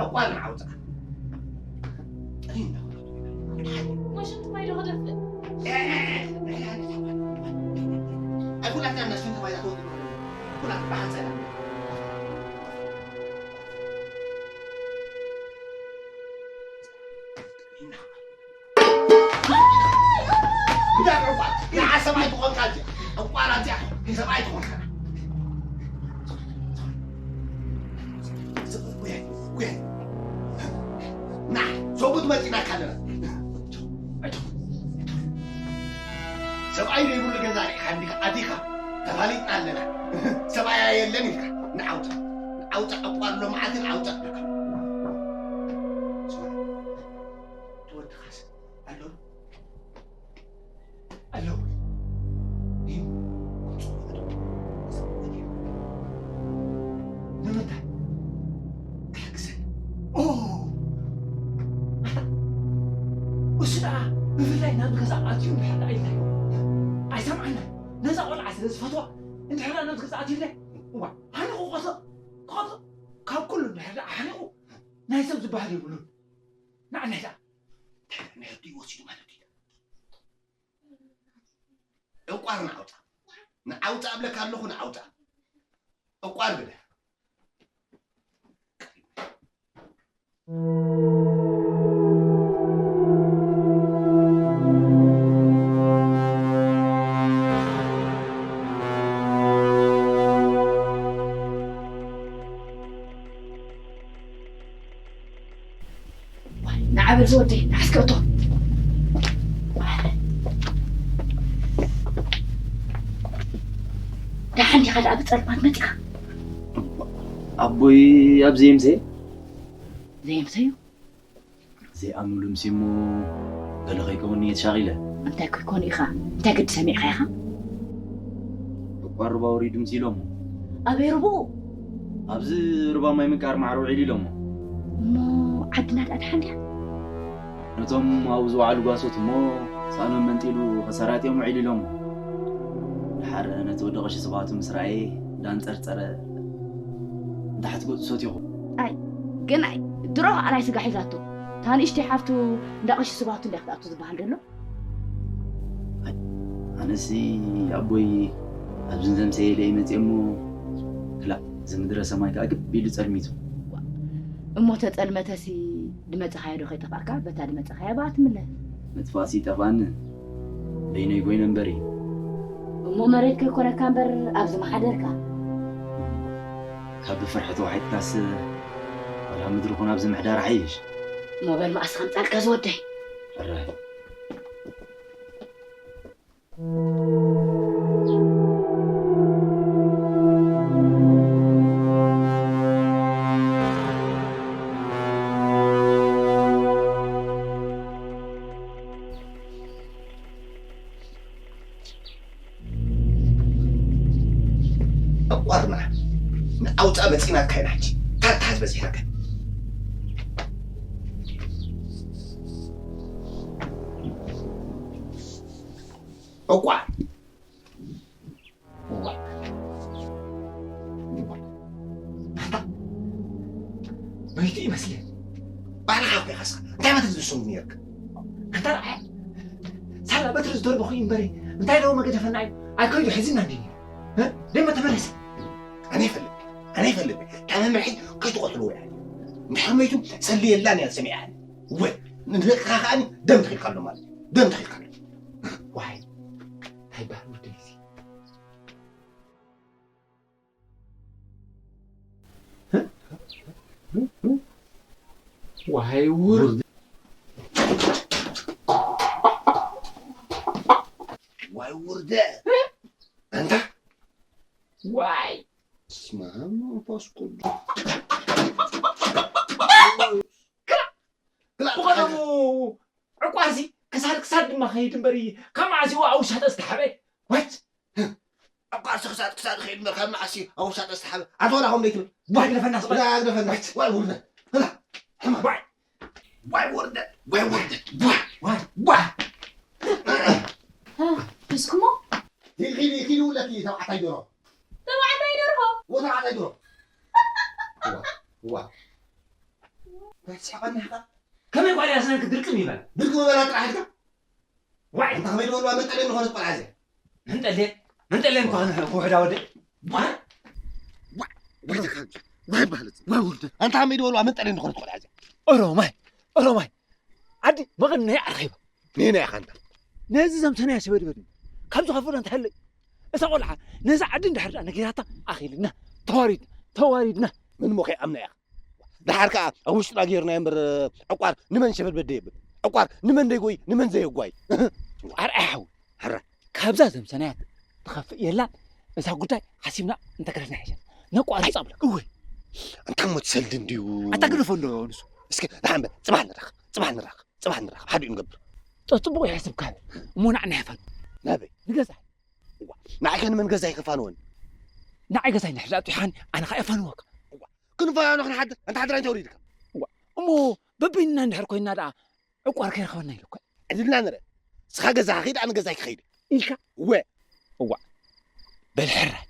ዕቋር ንዓውፃ። ጥሪና ማሽን ማይ ዶ ክደፍእ? እነሱ ተባይታ ተወጥሮ ኩላ ብሓንሳይ ሰብኣይ ትኾንካ እዚኣ። ዕቋር እዚኣ ሰብኣይ ትኾንካ። ሰጉት መፂናካ ኣለና። ሰብኣይ ዘይብሉ ገዛ ርኢኻ እንዲኻ ኣቲኻ ተፋሊጥና ኣለና። ሰብኣያ የለን ኢልካ ንዓውፃ ንዓውፃ ዕቋር ሎመዓልቲ ንዓውፃ ኣለካ። ተወድኻስ ኣሎ ኣለዉ። እዩ። ንምንታይ? ክሕግዘኒ። ኦ! ኣታ፣ እሱ ደኣ ብፍላይ ናብ ገዛ ኣትዩ እንድሕር ደኣ ኢልናዮ። ኣይሰምዓናን። ነዛ ቆልዓ ስለ ዝፈትዋ፣ እንድሕር ደኣ ናብዚ ገዛ ኣትዩ ኢልና። እዋ፣ ሓኒቑ ቆሶ፣ ቆሶ፣ ካብ ኩሉ እንድሕር ደኣ ሓኒቑ፣ ናይ ሰብ ዝበሃል የብሉን። ንዓናይ ደኣ። ናይ ወሲዱ ማለት እዩ። ዕቋር ንዓውፃ። ንዓውፃ እብለካ ኣለኹ፣ ንዓውፃ። ዕቋር ብለ። ንዓ በል ዝወደይ፣ ንዓ እስከ እቶ። ደሓን ዲኻ ደኣ ብጸልማት መጺኻ? ኣቦይ ኣብ ዘየምሰየ? ዘየምሰዩ? ዘይኣምኑሉ ምሲ እሞ ገለ ከይከውን እየ ተሻቒለ። እንታይ ከይኮኑ ኢኻ? እንታይ ግዲ ሰሚዕካ ኢኻ? ዕቋር ሩባ ወሪዱ ምሲ ኢሎሞ። ኣበይ ሩባኡ? ኣብዚ ሩባ ማይ ምንቃር ማዕረ ውዒሉ ኢሎሞ። እሞ ዓድና ደኣ ደሓን ድያ? ነቶም ኣብኡ ዝወዓሉ ጓሶት እሞ ሳእኖም መንጢሉ ከሰራጥዮም ውዒሉ ኢሎሞ። ደሓር ነቲ ወዲ ቀሺ ስብሃቱ ምስ ረኣየ እንዳንጸርጸረ ንታሕቲ ገጹ ሰቲኹ። ኣይ፣ ግን ኣይ፣ ድሮ ኸኣ ናይ ስጋ ሒዛቶ። እታ ንእሽተይ ሓፍቱ እንዳ ቀሺ ስብሃቱ እንድያ ክትኣቱ ዝበሃል ዘሎ። ኣይ፣ ኣነሲ ኣቦይ ኣብዚ ዘምሰየ ኢለ ይመጽእ እሞ፣ ክላእ፣ እዚ ምድረ ሰማይ ከኣ ግብ ኢሉ ጸልሚቱ። እሞ ተጸልመተሲ ድመጽኻዮ ዶ ከይጠፋእካ፣ በታ ድመጽኻዮ ብኣ ትምለስ። ምጥፋእሲ ይጠፍኣኒ፣ በይነይ ኮይነ እምበሪ። እሞ መሬት ከይኮነካ እምበር ኣብዚ ምሓደርካ። ካብ ብፍርሒ ተዋሒጥካስ፣ ዋላ ምድሪ ኹን ኣብዚ ምሕዳር ይሓይሽ። እሞ በል መኣስ ከምጻልካ ዝወደይ። ሕራይ። ዕቋርና ንኣውፃ መፂናካ ኢና ሕጂ። ካርታ ሓዝ በዚሕናካ። ዕቋር። እዋ። እዋ። ኣታ፣ መይቱ ይመስል። ባዕልኻ እኮ ኢኻ እስኻ። እንታይ ማለት እዩ ዝስሙ ነይርካ? ኣታ፣ ሳላ በትሪ ዝደርበኹ እዩ እምበሪ። እንታይ ደሞ መገደፈና እዩ? ኣይከይዱ ሕዝና እንዲ ነይሩ። እ? ደሞ ተመለሰ። ኣነ ይፈልጥ። ኣነ ይፈልጥ። ካብ መምርሒ ከይትቆትልዎ እያ። እንድሕር መይቱ ሰልየላን እያ ሰሚዓኒ። ወይ፣ ንደቅኻ ከኣኒ ደም ተኺልካሎም ማለት እዩ። ደም ተኺልካሎም። ዋይ፣ እንታይ ይበሃል ወደይ እዚ? ዋይ ውር-፣ ዋይ ውርደት። ኣንታ ዋይ። በስመ ኣብ መንፈስ ቅዱስ። ክላ-፣ ክላ-፣ ብቐደሙ ዕቋርሲ ክሳድ ክሳድ ድማ ኸይድ እምበር፣ ካብ መዓስ እዩ ኣብ ውሻጠ ዝተሓበ? ወት! ዕቋርሲ ክሳድ ክሳድ ኸይድ እምበር፣ ካብ መዓስ እዩ ኣብ ውሻጠ ዝተሓበ? ኣቶ ናሆም ደይትብል። ዋይ ግደፈና ስቕ በል። ግደፈና። ወት! ዋይ ውርደት። ክላ-፣ ሕማም። ዋይ! ዋይ ውርደት። ዋይ ውርደት። ዋይ! ዋይ! ዋይ! እስኩሞ? ሂድ፣ ሂድ፣ ሂድ ውለኪ ተባዕታይ ደርሆ። ተባዕታይ ደርሆ? ወ ተባዕታይ ደርሆ። እዋ፣ እዋ። እንታይ ትስሕቐኒ ኢኻ? ከመይ ጓል እያ ስነን ክትድርቅም ይበል? ድርቅም ይበላ ጥራሕ ኢልካ? ዋይ! ኣንታ ከመይ ዝበልዋ መንጠልየ ዝኾነት ቆልዓ እዚኣ? መንጠልየ? መንጠለን እኳ ክውሕዳ ወደ። ዋይ፣ ዋይ፣ ዋይ፣ ደካ፣ ዋይ፣ ባህለት፣ ዋይ፣ ውርደት። ኣንታ ከመይ ዝበልዋ መንጠለን ዝኾነት ቆልዓ እዚኣ? ኦሮማይ፣ ኦሮማይ። ዓዲ መቐነይ ኣርኺባ። ኔና ኢኻ ኣንታ። ነዚ ዘምሰናያ ሸበድበድ ካብ ዝኸፍሎ እንተሃለይ። እዛ ቆልዓ ነዛ ዓዲ እንድሕር ደኣ ነጊራታ ኣኺልና፣ ተዋሪድና፣ ተዋሪድና። ምን ሞኸ ኣምና ኢኻ? ደሓር ከኣ ኣብ ውሽጥና ጌርናዮ እምበር፣ ዕቋር ንመን ሸበድበድ የብል። ዕቋር ንመን ደይጎይ፣ ንመን ዘየጓይ። ኣርኣያ ሓው፣ ሕራ። ካብዛ ዘምሰናያ ትኸፍእ የላን። እዛ ጉዳይ ሓሲብና እንተገደፍና ይሕሸና። ነቋርጻ እብለካ። እወ። ኣንታ እሞ ትሰልዲ እንድዩ። ኣታ ግደፎ እንዶ ንሱ። እስከ ደሓን በል፣ ጽባሕ ንራኸብ፣ ጽባሕ ንራኸብ፣ ጽባሕ ንራኸብ። ሓዲኡ ንገብር። ጸ-፣ ጽቡቕ ይሕስብካ። እሞ ንዓና ይፋን። ናበይ? ንገዛ። እዋ፣ ንዓይ ከ ንመን ገዛይ ክፋንወኒ? ንዓይ ገዛይ ንድሕር ኣጥፊእኻኒ፣ ኣነ ኸኣ የፋንወካ። እዋ፣ ክንፋኖ ክንሓድር፣ ኣንታ ሓድራይ እንተወሪድካ። እዋ፣ እሞ በበይንና እንድሕር ኮይንና ደኣ ዕቋር ከይረኸበና ኢሉ እኮ። ዕድልና ንርአ። ንስኻ ገዛኻ ኺድ፣ ኣነ ገዛይ ክኸይድ። ኢልካ? እወ። እዋ፣ በል ሕራይ፣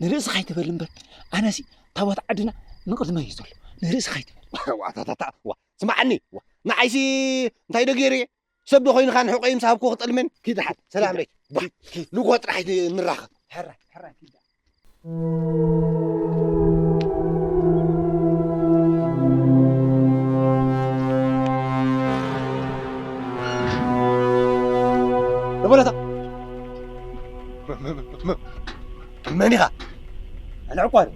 ንርእስኻ ኣይትበል እምበር፣ ኣነሲ ታቦት ዓድና ንቕድመይ እዩ ዘሎ። ንርእስኻ ኣይትበል። እዋ፣ ታታታ፣ እዋ፣ ስማዓኒ፣ እዋ፣ ንዓይሲ እንታይ ዶ ገይረ እየ? ሰብ ዶ ኮይንካ ንሕቆይ ምስ ሃብኩ ክጠልመን? ኪድ ደሓን፣ ሰላም በይ። ባ፣ ንግሆ ጥራሕ ንራኸብ። ሕራይ፣ ሕራይ፣ ኪድ ደሓን። በለታ። መን ኢኻ? ኣነ ዕቋሩ።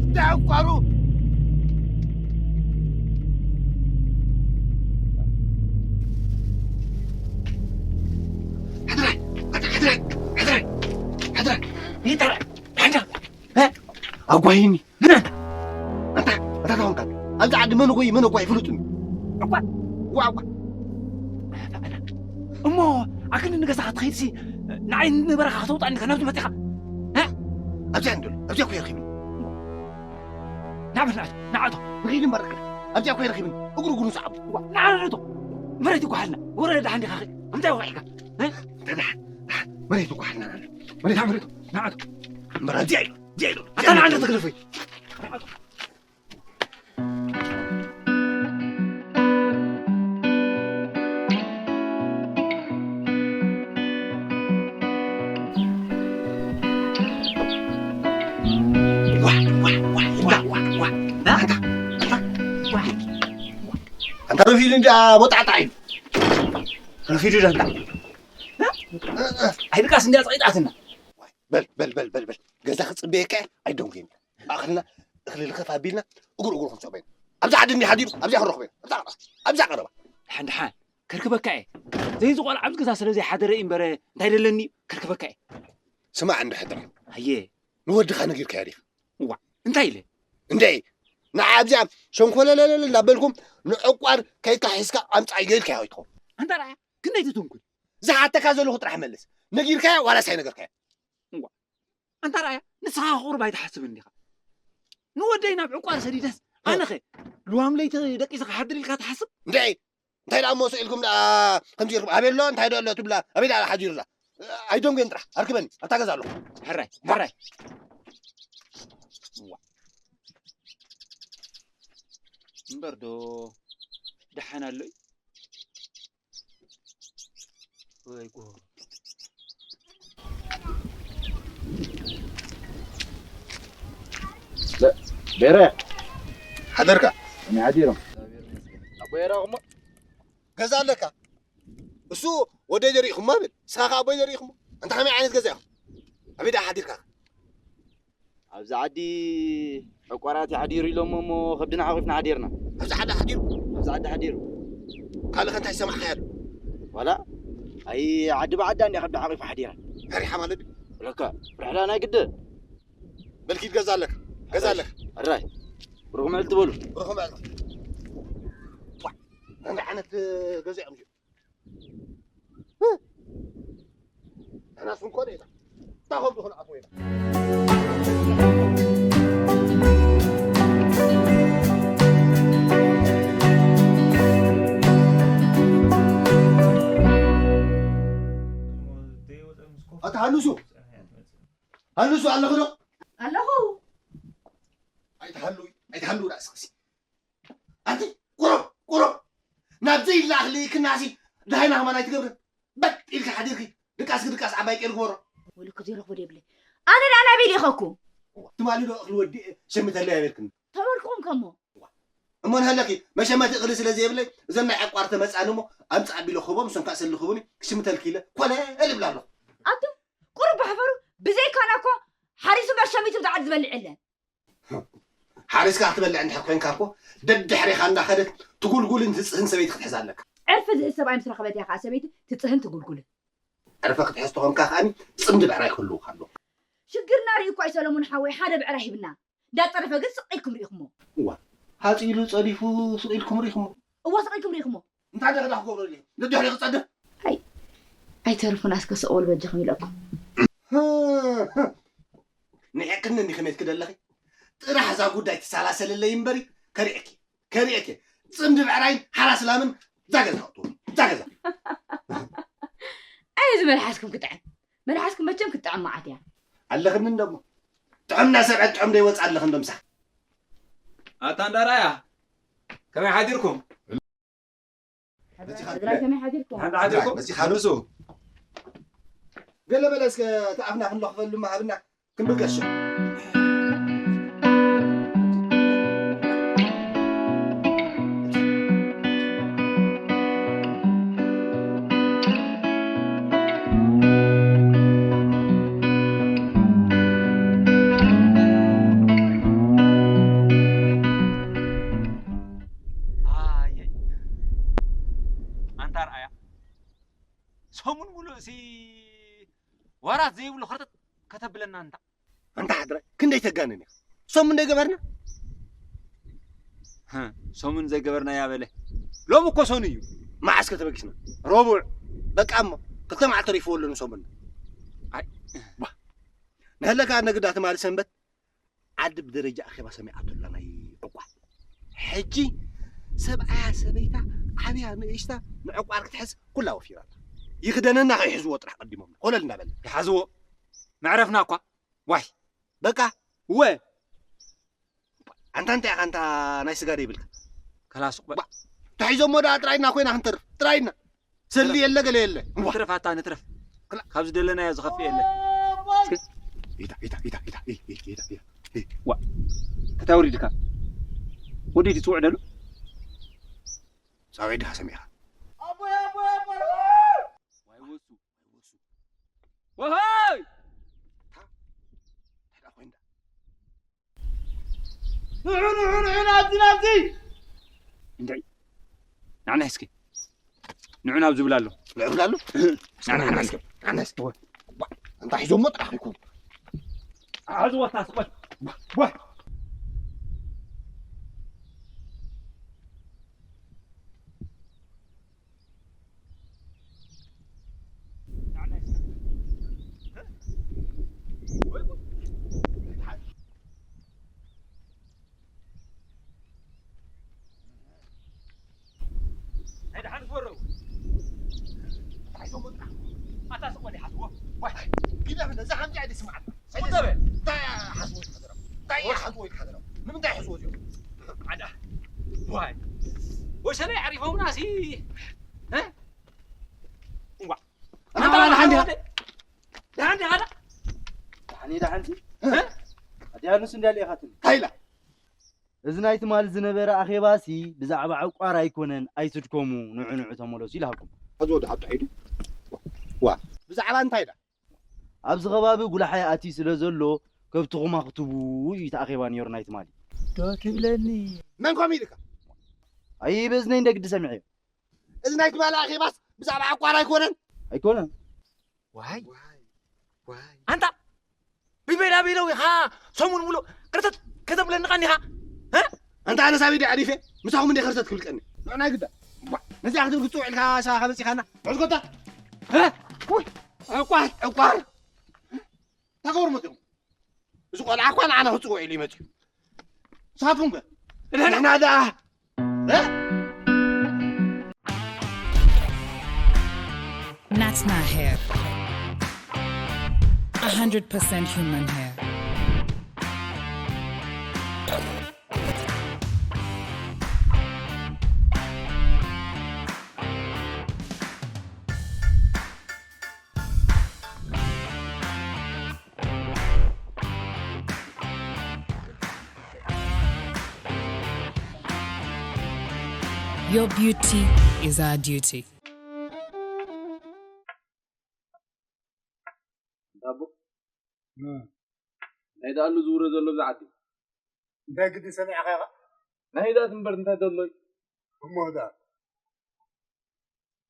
እንታይ ዕቋሩ? ሕድራይ፣ ሕድራይ፣ ሕድራይ፣ ሕድራይ። ይጠራ፣ ሕድራ። እ? ኣጓይኒ። ምን ኣንታ? ኣንታ፣ ኣንታ ታወንካ። ኣብዚ ዓዲ መን ጎይ፣ መን ጓይ ፍሉጥን። ዕቋር። ዋ፣ ዋ። እሞ ኣክን ንገዛኻ ትኸይድሲ፣ ንዓይ ንበረኻ ከተውጣኒ ከናብዚ መጺኻ? እ? ኣብዚኣ እንዶ፣ ኣብዚኣ እኮ ይረኺብኒ። ናብር ናት፣ ናዓቶ። ንኺድ እምበር፣ ኣብዚኣ እኮ ይረኺብኒ። እግሩ እግሩ ንሰዓቡ። ዋ፣ ናዓቶ። መሬት ይጓሓልና። ወረ ደሓን ዲኻ? እንታይ ወቂዕካ? እ? ደሓን፣ ደሓን። መሬት ይጓሓልና። መሬት፣ ናብር፣ ናዓቶ። እምበር ኣብዚኣ እዩ፣ ኣብዚኣ እዩ። ኣታ ንዓንተ ትግደፈይ። ዋ፣ ዋ፣ ዋ፣ ዋ፣ ዋ፣ ዋ። ኣንታ፣ ኣንታ፣ ዋ። ኣንታ ረፊዱ እንዳ ቦጣዕጣ እዩ። ረፊዱ ዳንታ። ኣይድቃስ እንዲያ ጸቂጣትና። በል፣ በል፣ በል፣ በል፣ በል። ገዛ ክጽበየካ እየ፣ ኣይደንጉየን። ማእኸልና እኽሊ ልኸፍ ኣቢልና እግሩ እግሩ ክንስዕቦ ኢና። ኣብዛ ዓዲ እንዲ ሓዲሩ ኣብዚኣ ክንረኽቦ ኢና። ኣብዛ ቀረባ፣ ኣብዛ ቀረባ። ደሓን ደሓን፣ ከርክበካ እየ። ዘይዚ ቆልዓ ኣብዚ ገዛ ስለ ዘይሓደረ እዩ እምበር እንታይ ደለኒ እዩ፣ ከርክበካ እየ። ስማዕ እንዶ ሕድራ። ኣየ። ንወድኻ ነጊርካዮ ዲኻ? እዋ፣ እንታይ ኢለ? እንደ ንዓ ኣብዚኣ ሸንኮለለለል እንዳበልኩም ንዕቋር ከይካ ሒዝካ ኣምጻዮ ኢልካዮ ኣይትኸውን። ኣንታ ረኣያ፣ ክንደይ ትትንኩል። ዝሓተካ ዘለኹ ጥራሕ መልስ። ነጊርካዮ ዋላስ ኣይነገርካዮ? እዋ፣ ኣንታ ረኣያ፣ ንስኻ ቁሩብ ኣይትሓስብን ዲኻ? ንወደይ ናብ ዕቋር ሰዲደስ፣ እ። ኣነኸ ልዋም ለይቲ ደቂሰ ክሓድር ኢልካ ትሓስብ? እንድዒ፣ እንታይ ደኣ እሞ ስኢልኩም ደኣ ከምዚ ኢልኩም፣ ኣበይ ኣሎ፣ እንታይ ዶ ኣሎ ትብላ፣ ኣበይ ደኣ ሓዲሩላ? ኣይደንጉየን ጥራሕ፣ ኣርክበኒ፣ ኣብታ ገዛ ኣለኹ። ሕራይ፣ ሕራይ። እዋ። እምበር ዶ ደሓን ኣሎ እዩ? ወይ ጉድ። በ-፣ ቤረ። ሓደርካ? ከመይ ሓዲሮም? ኣቦይ ራኹሞ? ገዛ ኣለካ? እሱ ወደይ ደሪእኹሞ ብል። ንስኻ ከኣ ኣቦይ ደሪእኹሞ? ኣንታ ከመይ ዓይነት ገዛ ኢኹም? ኣበይ ደኣ ሓዲርካ? ኣብዚ ዓዲ ዕቋራት ይሓዲሩ ኢሎሞ እሞ ከብድና ሓቑፍና ሓዲርና። ኣብዚ ዓዲ ሓዲሩ? ኣብዚ ዓዲ ሓዲሩ። ካልእ ከ እንታይ ዝሰማዕካዮ ኣሎ? ዋላ፣ ኣይ፣ ዓዲ ብዓዳ እንድያ ከብዳ ሓቑፋ ሓዲራ። ፈሪሓ ማለት ድዩ? ብለካ፣ ፍርሕዳ ናይ ግድን። በል ኪድ ገዛ ኣለካ። ገዛ ኣለካ። ሕራይ። ብሩኽ ምዕልቲ በሉ። ብሩኽ ምዕልቲ። ዋ፣ እንታይ ዓይነት ገዛ እዮም እዚኦም? ንሕና ስንኮ ዶ ኢና? እንታይ ከምዚ ክንኣትዎ ኢና? ኣታ ሃንሱ፣ ሃንሱ ኣለኺ ዶ? ኣለኹ። ኣይትሃልዊ፣ ኣይትሃልዊ ዳኣ እስኺ። ኣንቲ ቁሩብ፣ ቁሩብ። ናብ ዘይላ እኽሊ ክናሲ ደሃይና ከማን ኣይትገብርን። በጥ ኢልካ ሓዲርኪ፣ ድቃስኪ ድቃስ ዓባይ ቀይሩ ግበሮ። ወልኩ ዘይረኽቦ ደብለ ኣነ ደኣ ናበይ ልኢኸኩም? ትማሊ ዶ እኽሊ ወዲእ ሸምተለይ ኣይበልክን? ተበልኩም ከሞ እሞ ንሃለኪ መሸመቲ እኽሊ ስለ ዘይብለይ እዘን ናይ ዕቋር ተመጻኒ እሞ ኣምጻ ኣቢለ ክቦም እሶም ካእ ሰልኽቡኒ ክሽምተልኪ ኢለ ኮለ እልብላ ኣለኹ። ኣቱም ቁሩብ ባሕፈሩ። ብዘይካና እኮ ሓሪሱ መሸሚቱ ብዛዕድ ዝበልዕ የለን። ሓሪስካ ክትበልዕ እንድሕር ኮይንካ እኮ ደድሕሬኻ እንዳኸደት ትጉልጉልን ትጽህን ሰበይቲ ክትሕዝ ኣለካ። ዕርፊ ዝህብ ሰብኣይ ምስ ረኸበት እያ ከዓ ሰበይቲ ትጽህን ትጉልጉልን። ዕርፊ ክትሕዝ ተኾንካ ከኣኒ ጽምዲ ብዕራይ ክህልውካ ኣለዎ። ሽግርና ርእዩ እኮ እዩ ሰለሙን ሓወይ ሓደ ብዕራይ ሂብና። እንዳጸረፈ ግን ስቕ ኢልኩም ርኢኹሞ። እዋ፣ ሃጺ ኢሉ ጸዲፉ ስቕ ኢልኩም ርኢኹሞ። እዋ ስቕ ኢልኩም ርኢኹሞ። እንታይ ደኣ ክገብሮ ድዩ? ደድሕሪ ክጸድፍ? ኣይ፣ ኣይተርፉን ኣስከ ስቕ በሉ በጃኹም ኢለኩም። ንዒቕክኒ እንዲ ከመይ ትክደለኺ? ጥራሕ እዛ ጉዳይ ትሰላሰለለይ እምበሪ ከሪዕኪ፣ ከሪዕኪ። ጽምዲ ብዕራይን ሓራስ ላምን እዛ ገዛ ኣውጥኡ፣ እዛ ገዛ። ኣይ፣ እዚ መልሓስኩም ክጥዕም። መልሓስኩም መቸም ክትጥዕም መዓት እያ። ኣለኽኒ እንደሞ። ጥዑምና ሰብዐ ጥዑም ደይወጽእ ኣለኽ እንዶ ምሳኽ። ኣታ እንዳርኣያ፣ ከመይ ሓዲርኩም? መጺኻ ድራይ ከመይ ሓዲርኩም? ሓንቲ ሓዲርኩም? መጺኻ ንሱ። ገለ በለ እስከ እቲ ኣፍና ክንለኽፈሉ ማሃብና ክንብል ገሸ። ኣየ። ኣንታ ኣርኣያ። ሰሙን ሙሉእ ሲ ወራት ዘይብሉ ክርጥጥ ከተብለና እንታ። ኣንታ ሓድራይ፣ ክንደይ ተጋንን ኢኻ? ሰሙን ደይገበርና? ሰሙን ዘይገበርና እያ በለ። ሎሚ እኮ ሰኑ እዩ። መዓስ ከተበጊስና? ረቡዕ። በቃ እሞ፣ ክልተ መዓልቲ ተሪፍዎ ኣሎ ንሰሙን። ኣይ። ባ። ንሀለካ ነግዳ ትማሊ ሰንበት ዓዲ ብደረጃ ኣኼባ ሰሚዓቶ ኣላ ናይ ዕቋር። ሕጂ ሰብኣያ ሰበይታ ዓብያ ንእሽታ ንዕቋር ክትሕዝ ኩላ ወፊራ ኣላ። ይኽደነና ከይሕዝዎ ጥራሕ ቀዲሞም ኮለል እንዳበለ። ይሓዝዎ። መዕረፍና እኳ። ዋይ። በቃ። እወ። ኣንታ እንታይ ኢኻ ኣንታ ናይ ስጋ ዶ ይብልካ? ከላስ እኮ። ባ-፣ ተሒዞሞ ደኣ ጥራይና ኮይና ክንተርፍ። ጥራይና። ሰሊ የለ ገለ የለ። እዋ። ንትረፍ ኣታ ንትረፍ። ክላ- ካብ ዝደለናዮ ዝኸፍእ የለ። እስከ። ኢታ፣ ኢታ፣ ኢታ፣ ኢታ፣ ኢ፣ ኢ፣ ኢታ፣ ኢታ፣ ኢ። ዋ። እንታይ ወሪድካ? ወዲድ ይጽውዕ ደሉ? ጻውዒት ድኻ ሰሚዕኻ? ኣቦይ፣ ኣቦይ፣ ኣቦይ። ዋይ ወሱ፣ ዋይ ወሱ። ወሃይ! እንታይ ደኣ ኮይንዳ? ንዑ፣ ንዑ፣ ንዑ፣ ናብዚ፣ ናብዚ! እንድዒ፣ ንዓና እስኪ። ንዑ ናብ ዝብል ኣሎ። ንዑ ዝብል ኣሎ? ንዓና፣ ንዓና እስኪ፣ ንዓና እስኪ። ዋ፣ እንታይ ሒዞሞ ጥራሕ ይኩን። ኣዝወታ ስቆይ። ዋ፣ ዋ። ናይ ደሓን ዝበረው። ኣታ ስቕ በል ይሓስዎ። ዋይ፣ ግደፍ፣ ነዛ ሓንቲ ኣይደ ስምዓት። ስቕ በል። እንታይ ሓስዎ ይሓደረው? እንታይ ሓስዎ ይሓደረው? ንምንታይ ሓስዎ እዚኦም? ዓዳ። ዋይ። ወሸለይ ዓሪፎምና ሲ። እ? እዋ። ኣታ ደሓን ዲኻ? ደሓን ዲኻ? ደሓን እየ፣ ደሓን ሲ። እ? ኣዲያኑስ እንዲያ ልኢኻትኒ። እንታይ ኢላ? እዚ ናይ ትማሊ ዝነበረ ኣኼባሲ ብዛዕባ ዕቋር ኣይኮነን፣ ኣይትድከሙ፣ ንዑ ንዑ ተመለሱ ኢልሃኩም። ሕዚ ወዲ ሓቱ ሒዱ። ዋ፣ ብዛዕባ እንታይ ዳ? ኣብዚ ከባቢ ጉላሓይ ኣትዩ ስለ ዘሎ ከብትኹም ኣኽትቡ እዩ እቲ ኣኼባ ነይሩ ናይ ትማሊ። ዶ ትብለኒ? መን ከምኡ ኢልካ? ኣይ በዝነይ እንደ ግዲ ሰሚዐዮ። እዚ ናይ ትማሊ ኣኼባስ ብዛዕባ ዕቋር ኣይኮነን? ኣይኮነን። ዋይ። ኣንታ ብቤላ ቤለው ኢኻ ሰሙን ሙሉእ ቅርተት ከተብለኒ ቀኒኻ? እ? ኣንታ ኣነ ሳብ ኢደ ዓሪፈ ምሳኹም እንደ ክርተት ክብል ቀኒ። ንዑ ናይ ግዳ። ነዚኣ ክትብል ክትጽውዕ ኢልካ ሳኻ መጺኻና። ውሕዝ ኮታ። እ? ውይ፣ ዕቋር፣ ዕቋር። ታገሩ መጺኹም። እዚ ቆልዓ እኳ ንዓና ክጽውዕ ኢሉ ይመጽእ እዩ። ንስኻትኩም ከ? ንሕና ደኣ፣ እ? Natna hair. A hundred percent human hair. Your beauty is our duty. ኣቦ፣ እንታይ ደኣሉ ዝውረ ዘሎ ብዛ ዓዲ? እንታይ ግዲ ሰሚዕኻ ኢኻ? ናይ ህዳት እምበር እንታይ ደሎይ? እሞ ህዳት?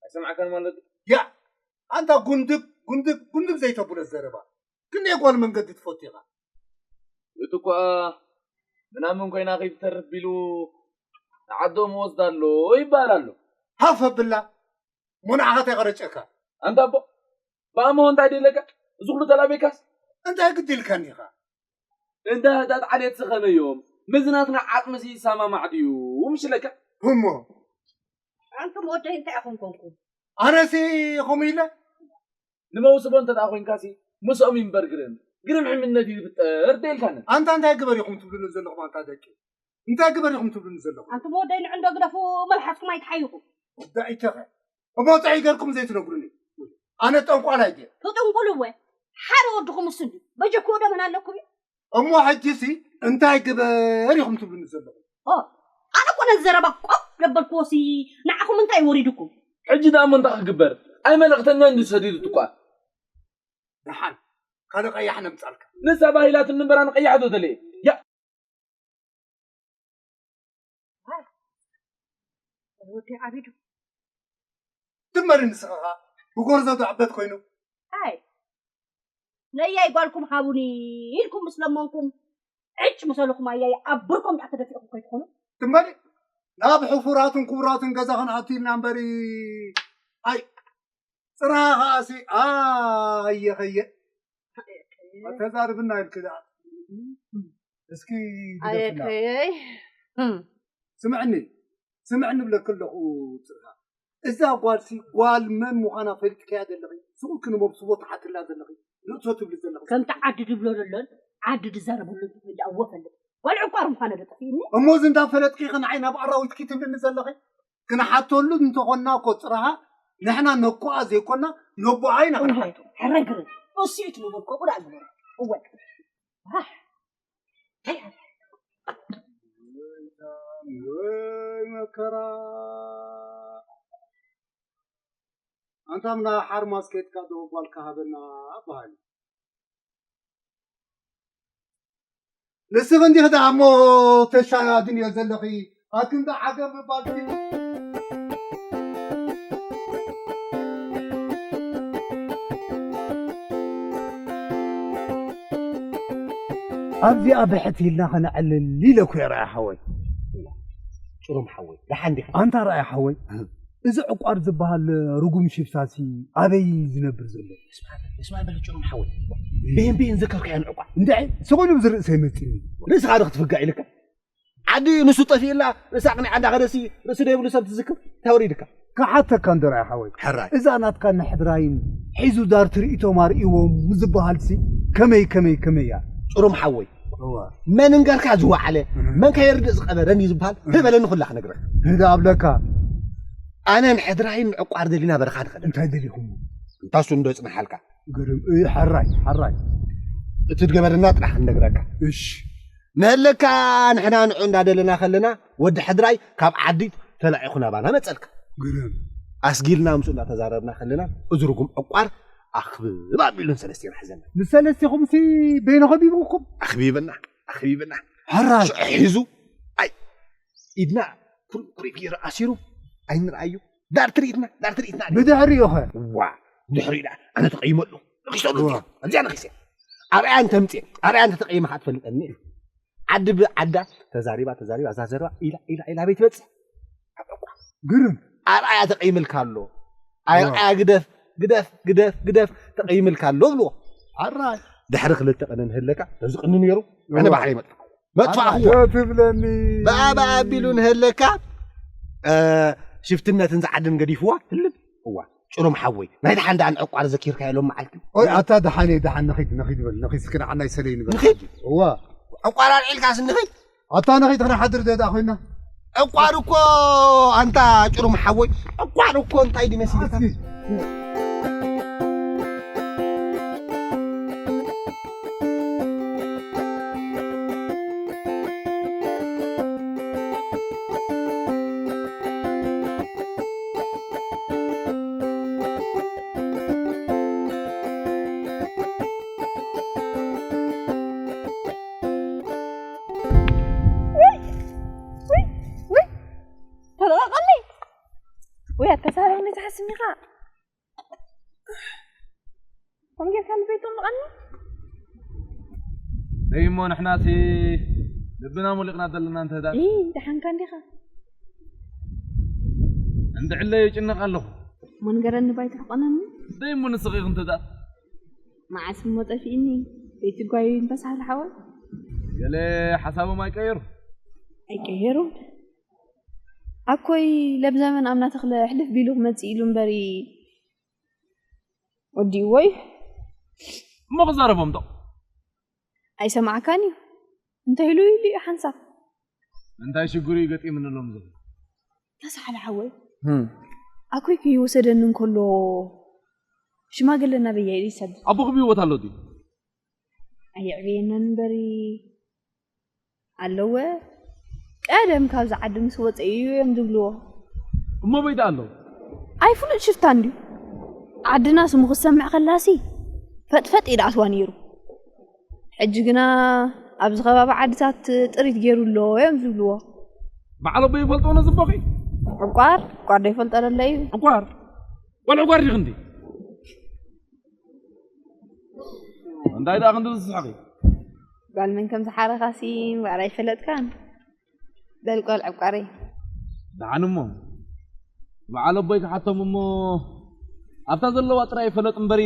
ኣይሰምዓካን ማለት እዩ? ያ፣ ኣንታ ጉንድብ፣ ጉንድብ፣ ጉንድብ ዘይተብሎ ዘረባ። ክንደይ ጓል መንገዲ ትፈቱ ኢኻ? እቲ እኳ ምናምን ኮይና ከይትተርፍ ቢሉ ንዓዶም ወስዳ ኣሎ ይበሃል ኣሎ። ሃፍ ኣብላ፣ እሞ ንዓኻ እንታይ ቀረጨካ? ኣንታ ኣቦ፣ ብኣሞ እንታይ ደለካ? እዚ ኩሉ ተላቤካስ? እንታይ ግዲ ኢልካኒ ኢኻ? እንዳ ህዳት ዓሌት ዝኸመዮም፣ ምዝናትና ዓቕሚ ይሰማማዕ ድዩ? ምሽለካ? እሞ ኣንቱም ወደይ እንታይ ኢኹም ኮንኩም? ኣነሲ ከምኡ ኢለ? ንመውስቦ እንተ ደኣ ኮይንካሲ፣ ምስኦም ይንበር ግርም። ግርም ሕምነት እዩ ዝፍጠር ደልካኒ። ኣንታ እንታይ ግበር ኢኹም ትብሉኒ ዘለኹም ኣንታ ደቂ? እንታይ ግበር ኢኹም ትብሉኒ ዘለኹም? ኣንቱም ወደይ ንዕንዶ ግደፉ፣ መልሓስኩም ኣይትሓይኹ። ዳኢተኸ? እሞ እንታይ ገርኩም ዘይትነግሩኒ? ኣነ ጠንቋላይ ድየ? ትጥንቁሉ እወ። ሓደ ወድኹም እሱ እንዲ። በጀክዎ ደመና ኣለኩም እዩ። እሞ ሕጂሲ እንታይ ግበር ኢኹም ትብሉኒ ዘለኹም? ኦ፣ ኣነ እኮ ነዚ ዘረባ ቆብ ለበልክዎሲ ንዓኹም እንታይ ወሪድኩም? ሕጂ ደኣ እሞ እንታይ ክግበር? ኣይ መልእኽተኛ እንዲ ሰዲዱት እኳ። ደሓን፣ ካልእ ቀያሕ ነምጻልካ። ንሳ ባሂላትኒ እምበር ኣነ ቀያሕ ዶ ደልየ? ያ! ወዲ ዓቢዱ። ትመሪ ንስኻ ብጎርዞ ዶ ዕበት ኮይኑ? ኣይ፣ ነያይ ጓልኩም ሃቡኒ ኢልኩም ምስ ለመንኩም፣ ዕጭ ምሰልኹም ኣያይ ኣብ ብርኮም ደኣ ተደፊእኹም ከይትኾኑ። ትመሪ ናብ ሕፉራትን ክቡራትን ገዛ ክንኣቱ ኢልና እምበሪ። ኣይ፣ ጽራ ኸኣሲ፣ ኣየ ኸየ። ኣተዛርብና ኢልክ ደኣ። እስኪ ግደፍና። ኣየከየይ። እም። ስምዕኒ፣ ስምዕኒ ብለክ ኣለኹ ጽራ። እዛ ጓልሲ ጓል መን ምዃና ፈሊጥካያ ዘለኺ? ስቑ ክንመብስቦ ትሓትላ ዘለኺ? ርእሶ ትብሊ ዘለኺ? ከምቲ ዓዲ ድብሎ ዘሎን ዓዲ ድዛረበሉ እንዳ እወ ፈልጥ። ጓል ዕቋር ምዃና ዶ ጠፊእኒ? እሞ እዚ እንዳፈለጥኪ ኸ ንዓይ ናብ ኣራዊትኪ ትብልኒ ዘለኺ? ክንሓተሉ እንተኾንና እኮ ጽራሃ ንሕና ነኮኣ ዘይኮና ነቦኣ ኢና እወ፣ ክንሓቶ። ሕረግርን። እሱ እዩ እቲ ነገር ከምኡ ደኣ ዝበለ። እወ። ኣህ። ወይ መከራ። ኣንታ ምና ሓርማዝ ኬድካ ዶ ጓልካ ሃበና በሃሊ። ንስኺ እንዲኺ ደኣ እሞ ተሻጋግንዮ ዘለኺ፣ ኣብ ክንዲ ዓገብ ምባል ድዩ? ኣብዚኣ ብሕት ኢልና ኸነዕልል ኢለ እኮ እየ፣ ርኣያ ሓወይ። ጭሩም ሓወይ፣ ደሓን ዲኻ? ኣንታ ርኣያ ሓወይ፣ እዚ ዕቋር ዝበሃል ርጉም ሽፍታሲ ኣበይ ዝነብር ዘሎ? እስማ፣ እስማ በል ጭሩም ሓወይ። ብሄን ብሄን ዘከርካዮ ዕቋር። እንድዒ፣ ስቕ ኢሉ ብዚ ርእሰይ መጺኒ። ርእስኻ ዶ ክትፍጋእ ኢልካ? ዓዲ ንሱ ጠፊእላ፣ ርእሳ ቅኒዓ እንዳኸደሲ፣ ርእሲ ደይብሉ ሰብ ትዝክር? እንታይ ወሪድካ? ክሓተካ እንዶ ርኣያ ሓወይ። ሕራይ። እዛ ናትካ ንሕድራይን ሒዙ ዳር ትርኢቶም ኣርእዎም ዝበሃልሲ ከመይ፣ ከመይ፣ ከመይ እያ? ጭሩም ሓወይ። እዋ። መን እንገርካ ዝወዓለ፣ እህ። መን ከየርድእ ዝቐበረ እንድዩ ዝበሃል፣ እህ። ህበለኒ ኩላ ክነግረካ። ህዳ ኣብለካ። ኣነ ንሕድራይን ንዕቋር ደሊና በረኻ ንኸደ። እንታይ ደሊኹም? እንታሱ እንዶ ጽንሓልካ። ግርም፣ እ፣ ሕራይ፣ ሕራይ። እቲ ዝገበረና ጥራሕ ክንነግረካ። እሺ። ንህለካ ንሕና ንዑ እንዳደለና ከለና፣ ወዲ ሕድራይ ካብ ዓዲ ተላኢኹ ናባና መጸልካ። ግርም። ኣስጊልና ምስኡ እንዳተዛረብና ከለና፣ እዚ ርጉም ዕቋር ኣኽብብ ኣቢሉን ሰለስቴና ሒዘና። ንሰለስቴኹምሲ በይኑ ከቢብኩም? ኣኽቢብና፣ ኣኽቢብና። ሕራይ። ሽዑ ሒዙ፣ ኣይ፣ ኢድና ኩርኩሪት ገይሩ ኣሲሩ፣ ኣይንርኣዩ። ዳር ትርኢትና፣ ዳር ትርኢትና። ብድሕሪኡ ኸ? ዋ፣ ድሕሪኡ ደኣ ኣነ ተቐይመሉ። ነኺሰሉ ዋ። እዚኣ ነኺሰ። ኣብኣ እንተ ምጽእ፣ ኣብኣ እንተ ተቐይመ ኸኣ ትፈልጠኒ። ዓዲ ብዓዳ ተዛሪባ፣ ተዛሪባ፣ እዛ ዘረባ ኢላ፣ ኢላ፣ ኢላ ኣበይ ትበጽሕ? ኣብ ዕቋር። ግርም። ኣርኣያ ተቐይምልካ ኣሎ። ኣይ፣ ዋ። ኣርኣያ ግደፍ፣ ግደፍ፣ ግደፍ፣ ግደፍ፣ ተቐይምልካ ኣሎ ብልዎ። ኣራይ። ድሕሪ ክልተ ቀነ ንህለካ፣ ተዝቕኒ ነይሩ፣ ኣነ ዋ። ባዕለይ መጥፋ። መጥፋእዎ። ኣራይ። ትብለኒ። ብኣ፣ ብኣ ኣቢሉ ንህለካ፣ እ፣ ሽፍትነትን ዝዓድን ገዲፍዋ፣ ህልም። እዋ፣ ጭሩም ሓወይ፣ ናይ ደሓን ደኣ ንዕቋር ዘኪርካዮ ሎም መዓልቲ። ኦይ፣ ኣታ ደሓን እየ፣ ደሓን ንኺድ፣ ንኺድ በል፣ ንኺድ እስኪ ንዓናይ ሰለይ ንበል። ንኺድ? እዋ። ዕቋር ኣልዒልካስ ንኺድ? ኣታ ንኺድ ክንሓድር ዶ ደኣ ኮይና? ዕቋር እኮ፣ ኣንታ ጭሩም ሓወይ፣ ዕቋር እኮ እንታይ ድዩ መሲልካ? እስኪ። ኢኻ። ከምኡ ጌርካ ልበይ ጠምቐኒ። ደይ እሞ ንሕናሲ ልብና ሞሊቕና ዘለና እንተ ደኣ። እ፣ ደሓንካ እንዲኻ? እንድዕለ ይጭነቕ ኣለኹ። እሞ ንገረኒ ባይ ትሕቆነኒ? ደይ እሞ ንስኺ ኢኺ እንተ ደኣ። መዓስ እሞ ጠፊእኒ? ቤቲ ጓዩ እንተሳህል ሓወይ። ገለ ሓሳቦም ኣይቀየሩ? ኣይቀየሩ። ኣኮይ ለብ ዘመን ኣምና ተኽለ ሕልፍ ቢሉ ክመጽእ ኢሉ እምበሪ ወዲእዎ እዩ። እሞ ክዛረቦም ዶ? ኣይሰማዕካን እዩ። እንታይ ኢሉ ኢሉ እዩ ሓንሳብ። እንታይ ሽግሩ እዩ ገጢምኒ ሎም ዘሎ? ተሳሕለ ሓወይ። ህም። ኣኮይ ክይወሰደኒ እንከሎ ሽማግለ ናበይ ኢሉ ይሰድ? ኣቦ ክብይወት ኣሎ ድዩ? ኣየዕብየናን እምበሪ ኣለወ። ቀደም ካብዚ ዓዲ ምስ ወፀ እዩ እዮም ዝብልዎ። እሞ በይ ደኣ ኣለዉ? ኣይፍሉጥ ሽፍታ እንድዩ። ዓድና ስሙ ክሰምዕ ከላሲ ፈጥፈጥ እዩ ደኣትዋ ነይሩ። ሕጂ ግና ኣብዚ ከባቢ ዓድታት ጥሪት ገይሩ ኣሎ እዮም ዝብልዎ። በዓል ኣቦ ይፈልጦ ነዚ ኣቦኺ? ዕቋር፣ ዕቋር ዶ ይፈልጦ ደሎ እዩ? ዕቋር? ጓል ዕቋር ዲኺ እንዲ? እንታይ ደኣ ክንዲ ዝስሕቂ? ጓል መን ከም ዝሓረኻሲ እምበኣር ኣይፈለጥካን። በል ጓል ዕቋረይ። ደሓን እሞ፣ በዓል ኣቦይ ክሓቶም እሞ፣ ኣብታ ዘለዋ ጥራይ ፈለጥ እምበሪ፣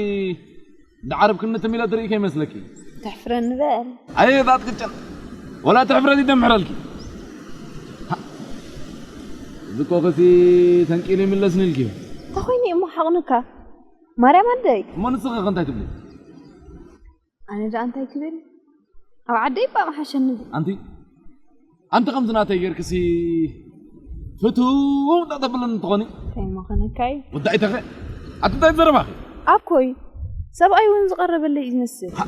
እንዳ ዓረብክኒ ትም ኢለ ትርኢ ከይመስለኪ። ተሕፍረኒ በል። ኣየ፣ እዛ ትቅጨን። ወላ ትሕፍረቲ ተምሕረልኪ። ሃ፣ እዚ እኮ ክሲ ተንቂሉ ይምለስኒ ኢልኪ። እንታይ ኮይነ እሞ ሓቕንካ? ማርያም ኣደይ። እሞ ንስኺ ከ እንታይ ትብሊ? ኣነ ደኣ እንታይ ክብል? ኣብ ዓደይ እባ ምሓሸኒ። ኣንቲ፣ ኣንቲ ከምዚ ናተይ ጌርክሲ ፍትው እንዳ ተብልን እንትኾኒ። እንታይ እሞ ከነካ እዩ? ወዳኢተኸ? ኣቲ እንታይ ዘረባኺ? ኣኮይ፣ ሰብኣይ እውን ዝቐረበለይ እዩ ዝመስል። ሃ።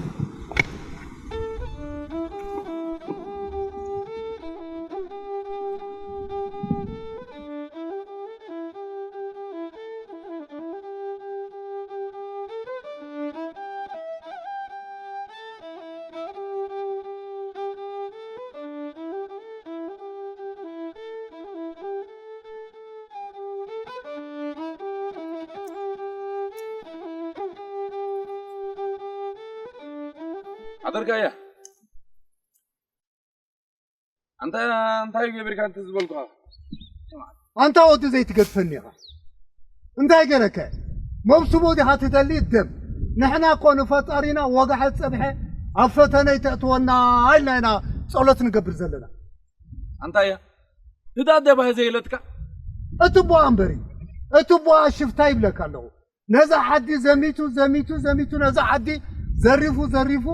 ሓደርካያ? ኣንታ እንታይ ገቢርካ እንተ ዝበልኩኻ? ኣንታ ወዲ ዘይትገድፈኒ ኢኻ። እንታይ ገረከ? መብስቦ ዲኻ ትደሊ? ደም። ንሕና እኮ ንፈጣሪና ወጋሐ ጸብሐ ኣብ ፈተነ ይተእትወና ኢልና ኢና ጸሎት ንገብር ዘለና። ኣንታ እያ ህዳ ደባህ ዘየለትካ? እቲ ቦኣ እምበሪ፣ እቲ ቦኣ ሽፍታ ይብለካ ኣለኹ። ነዛ ዓዲ ዘሚቱ፣ ዘሚቱ፣ ዘሚቱ፣ ነዛ ዓዲ ዘሪፉ፣ ዘሪፉ፣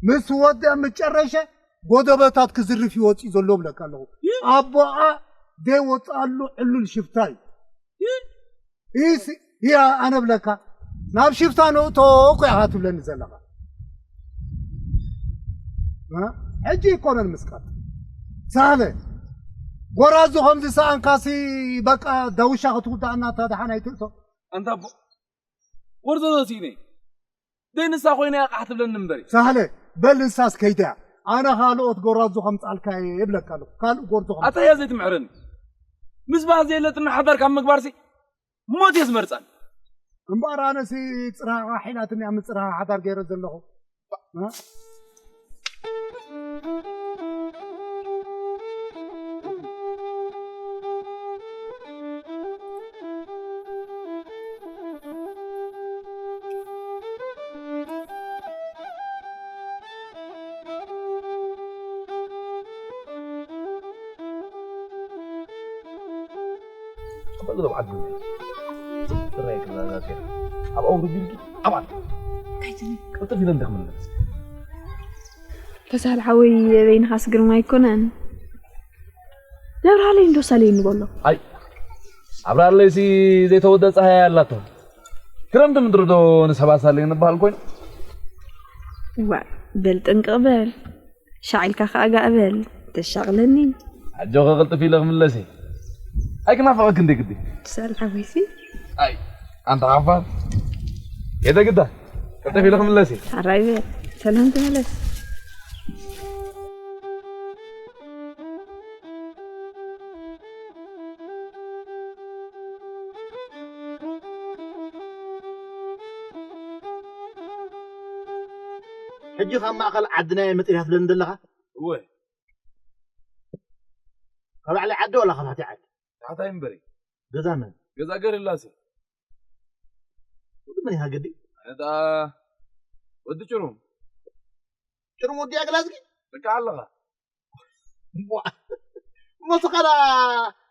ምስ ወደ መጨረሸ ጎደበታት ክዝርፍ ይወፅእ ዘሎ ብለካ ኣለኹ። ይህ ኣቦኣ ደይ ወፅኣሉ ዕሉል ሽፍታ እዩ። ይህ ይህ ሲ-፣ ያ ኣነ ብለካ፣ ናብ ሽፍታ ንእቶ እኮ ኢኻ ትብለኒ ዘለኻ። እ? ሕጂ ይኮነን ምስቃጥ። ሳለ፣ ጎራዙ ከምዚ ሰኣንካሲ በቃ ዳውሻ ክትውዳእና እታ ደሓን ኣይትእቶ። ኣንታ ኣቦ፣ ጎርዞ ዶ ስኢነ? ደይ ንሳ ኮይና እያ ቃሕ ትብለኒ እምበሪ። ሳህለ፣ በል ንሳስ ከይዳ እያ። ኣነ ካልኦት ጎራዙ ከምጻልካ እየ እብለካ ኣለኹ። ካልእ ጎርዞ ከም ኣታ እያ ዘይትምሕረኒ። ምስ ባህል ዘየለትና ሓዳር ካብ ምግባርሲ ሞት እየ ዝመርጻን። እምበኣር ኣነሲ ጽራኻ ሒላትኒ እያ ምጽራኻ ሓዳር ገይረ ዘለኹ። እ? ጽቡቕ ገዛ ዓዲ። ጽቡቕ ጥራይ ክዛዛት እያ። ኣብ ኣውርድ ኢልኪ፣ ኣብኣ። እንታይ ትብል? ቅልጥፍ ኢለ እንተ ክምለስ። ተሳል ሓወይ፣ በይንኻስ ግርማ ኣይኮነን። ነብርሃለይ እንዶ ሳለይ ንበሎ። ኣይ፣ ኣብርሃለይሲ ዘይተወደ ጸሃያ ኣላቶ። ክረምቲ ምድሪ ዶ ንሰባት ሳለይ ንበሃል ኮይኑ? ዋ፣ በል ጥንቅቕ በል። ሻዕ ኢልካ ከኣ ጋእ በል። ተሻቕለኒ። ኣጆኺ ቅልጥፍ ኢለ ክምለስ እየ። ኣይክናፍቐኪ እንደ ግዲ። ተሳል ሓወይሲ። ኣይ፣ ኣንታ ዓፋር። የደ ግዳ። ቅልጥፍ ኢለ ክምለስ እየ። ሓራይ በል። ሰላም ተመለስ። ሕጂ ካብ ማእኸል ዓድና እየ መፂና ትብለኒ ዘለኻ? እወ። ካብ ላዕሊ ዓዲ ዋላ ካብ ታሕቲ ዓዲ? ታሕታይ እምበሪ። ገዛ መን? ገዛ ገርላሴ። ወዲ መን ኢኻ ገዲ? እታ ወዲ ጭሩም። ጭሩም ወዲ ኣግላዝጊ? ልካ ኣለኻ። ሞስኻ ዳ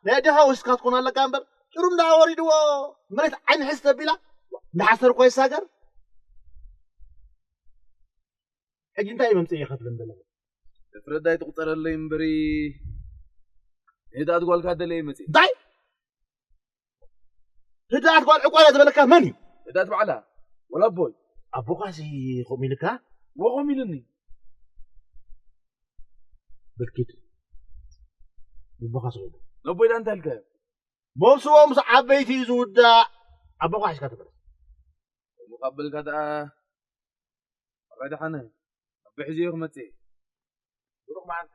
ናይ ድኻ ወስካ ትኮን ኣለካ እምበር ጭሩም ዳ ወሪድዎ መሬት ዓይኒ ሕዝ ተቢላ እንዳሓሰር እኮ ይሳገር። ሕጂ እንታይ መምፅእ ኢኻ ትብል ዘለኻ? ፍረዳ ኣይትቁፀረለይ እምበሪ፣ ህድኣት ጓልካ ደለየ መፅእ። እንታይ? ህድኣት ጓል ዕቋር እያ ዝበለካ መን እዩ? ህድኣት ባዕላ። ወላ ኣቦይ። ኣቦኻሲ ከምኡ ኢልካ? ወ ከምኡ ኢሉኒ። በል ኪድ። ኣቦኻ ስቕ ኢሉ። ነቦይ ዳ እንታይ ኢልካዮ? መብስዎ ምስ ዓበይቲ እዩ ዝውዳእ። ኣቦኻ ሒዝካ ተመለስ። ከምኡ ካብ በልካ ደኣ ኣባይ ደሓነ። ኣቦይ ሒዘዮ ክመጽእ እየ። ብሩኽ መዓልቲ።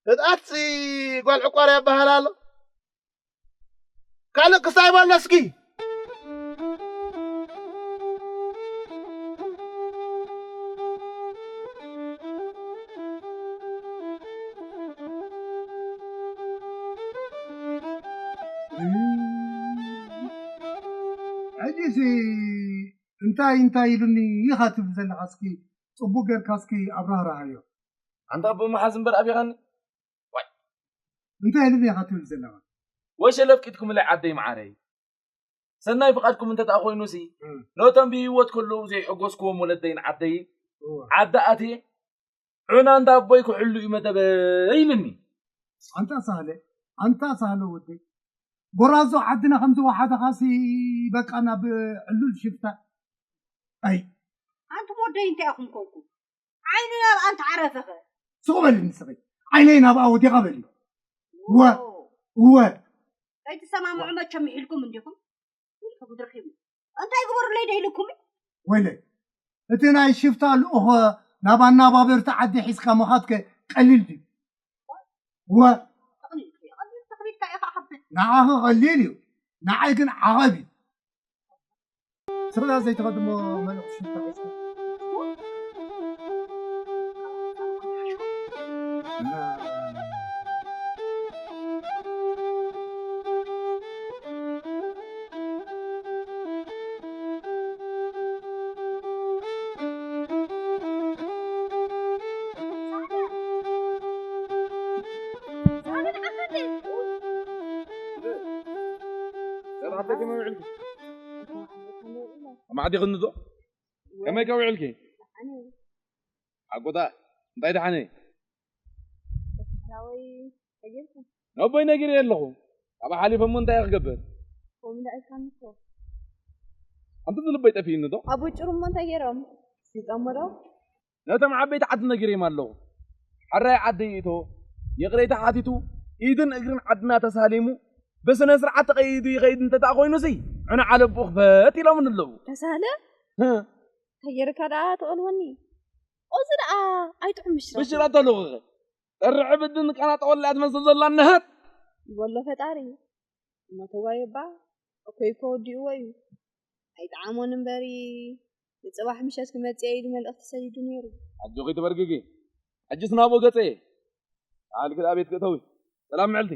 ህድኣትሲ ጓል ዕቋር ይበሃል ኣሎ። ካልእ ክስታይ በሎ እስኪ። ሕጂሲ እንታይ እንታይ ኢሉኒ ኢኻ ትብል ዘለኻ? እስኪ ጽቡቕ ጌርካ እስኪ ኣብራህርሃዮ። ኣንታ ኣቦ መሓዝ እምበር ኣቢኻኒ። ዋይ። እንታይ ኢሉኒ ኢኻ ትብል ዘለኻ? ወሸለፍ ቂትኩምለይ ዓደይ መዓረይ። ሰናይ ፍቓድኩም እንተ ደኣ ኮይኑሲ፣ እም። ነቶም ብህይወት ከለዉ ዘይሐጎስክዎም ወለደይን ዓደይን፣ እወ። ዓዲ ኣትየ፣ ዑና እንዳ ኣቦይ ክሕሉ እዩ መደበ ኢሉኒ። ኣንታ ሳህለ፣ ኣንታ ሳህለ ወደይ። ጎራዞ ዓድና ከም ዝወሓደኻሲ በቃ ናብ ዕሉል ሽፍታ። ኣይ። ኣንቱም ወደይ እንታይ ኢኹም ኮንኩም? ዓይኑ ናብ ኣንታ ዓረፈኸ? ስቕ በሊ ንስኺ። ዓይነይ ናብኣ ወዲቓ በሊ። እወ፣ እወ። ከይትሰማምዑ መቸም ምሒልኩም እንዲኹም። ውልቅኹም ረኺቡ። እንታይ ግበሩለይ ዶ ኢልኩም? ወይለ፣ እቲ ናይ ሽፍታ ልኡኽ ናብ ኣናባበርቲ ዓዲ ሒዝካ ምኻድከ ቀሊል ድዩ? እወ። ተቕሊል፣ ተቕሊል፣ ተኽሊልካ ኢኻ ሓፍት። ንዓኺ ቀሊል እዩ። ንዓይ ግን ዓቐብ እዩ። ስቕላ ዘይተቐድሞ መልእኽቲ ሽፍታ ሒዝካ። ሰላም ዓደይ ከመይ ውዕልኪ? ከመይ ዓዲ ክንዶ? ከመይ ከ ውዕልኪ? ኣጎታ እንታይ ደሓነ? ናወይ ተጌርኩም? ነቦይ ነጊረ ኣለኹ። ካብ ሓሊፎ እሞ እንታይ ክገብር? ከምኡ ኢልካኒ እኮ። ኣንቲ ልበይ ጠፊእኒ ዶ? ኣቦይ ጭሩሞ እንታይ ገይሮም? ሲጾሞ ዶ? ነቶም ዓበይቲ ዓዲ ነጊረዮም ኣለኹ። ሕራይ ዓዲ ይእቶ፣ ይቕሬታ ሓቲቱ፣ ኢድን እግርን ዓድና ተሳሊሙ፣ ብስነ ስርዓት ተቐይዱ ይኸይድ እንተ ደኣ ኮይኑሲ፣ ዕነ ዓለቡ ክፈት ኢሎምኒ ኣለዉ። ተሳለ? ህ። እንታይ ጌርካ ደኣ ትቐልወኒ? ኦዚ ደኣ ኣይጥዑም ምሽራት። ምሽራት ኣለኹ። ጥርዕ ብድን ቃና ጠወላ እያ ትመስል ዘላ እነሀት። ይበሎ ፈጣሪ። እሞ ተጓየባ እኮ እኮ ወዲእዎ እዩ። ኣይጠዓሞን እምበሪ፣ ንጽባሕ ምሸት ክመጽእ ኢሉ መልእኽቲ ሰዲዱ ነይሩ። ኣጆኺ ትበርግጊ። ሕጅስ ናብኡ ገጸ እየ። በዓልኪ ደኣ ቤት ክእተዊ። ሰላም ምዕልቲ።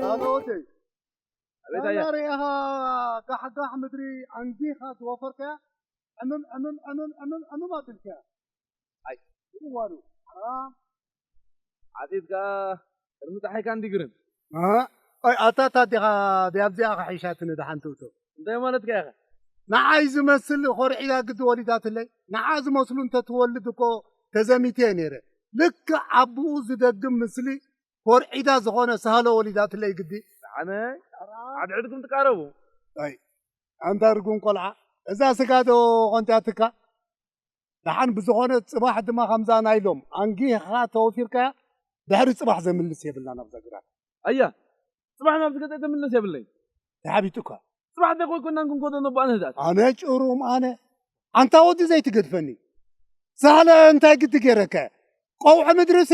ሳኖተይ፣ ኣቤት ኣያ። ሳና ርኢኻ ጋሕጋሕ ምድሪ ኣንጊኻ ዝወፈርካያ፣ ዕምም፣ ዕምም፣ ዕምም፣ ዕምም፣ ዕምም ኣቢልካያ። ኣይ። እዋኑ፣ ሓራም። ዓጺድካ ቅድሚ ጸሓይካ እንዲግርም። እ? ኣይ፣ ኣታ፣ ኣታ ዲኻ፣ ዲያብዚኣ ኸሒሻትኒ ደሓን ትእቶ። እንታይ ማለትካ ኢኻ? ንዓይ ዝመስል ኾርዒዳ ግዲ ወሊዳትለይ። ንዓ ዝመስሉ እንተትወልድ እኮ ተዘሚተ እየ ነይረ። ልክዕ ኣቡኡ ዝደግም ምስሊ ኮርዒዳ ዝኾነ ሳህለ ወሊዳትለይ ግዲ። ኣነ ዓድዕድኩም ትቃረቡ። ኣይ፣ ኣንታ ርጉም ቆልዓ፣ እዛ ስጋ ዶ ኾንቲያትካ? ደሓን ብዝኾነ ጽባሕ ድማ ከምዛ ናይ ሎም ኣንጊኻ ተወፊርካያ ድሕሪ ጽባሕ ዘምልስ የብልና ናብዛ ግራት። ኣያ፣ ጽባሕ ናብዚ ገጠ ተምልስ የብለይ። ተሓቢጡካ። ጽባሕ እንተ ኮይኮናን ክንኮዶ ነባን ህዳት። ኣነ ጭሩም ኣነ። ኣንታ ወዲ ዘይትገድፈኒ። ሳህለ እንታይ ግዲ ገይረከ? ቆውዒ ምድርሲ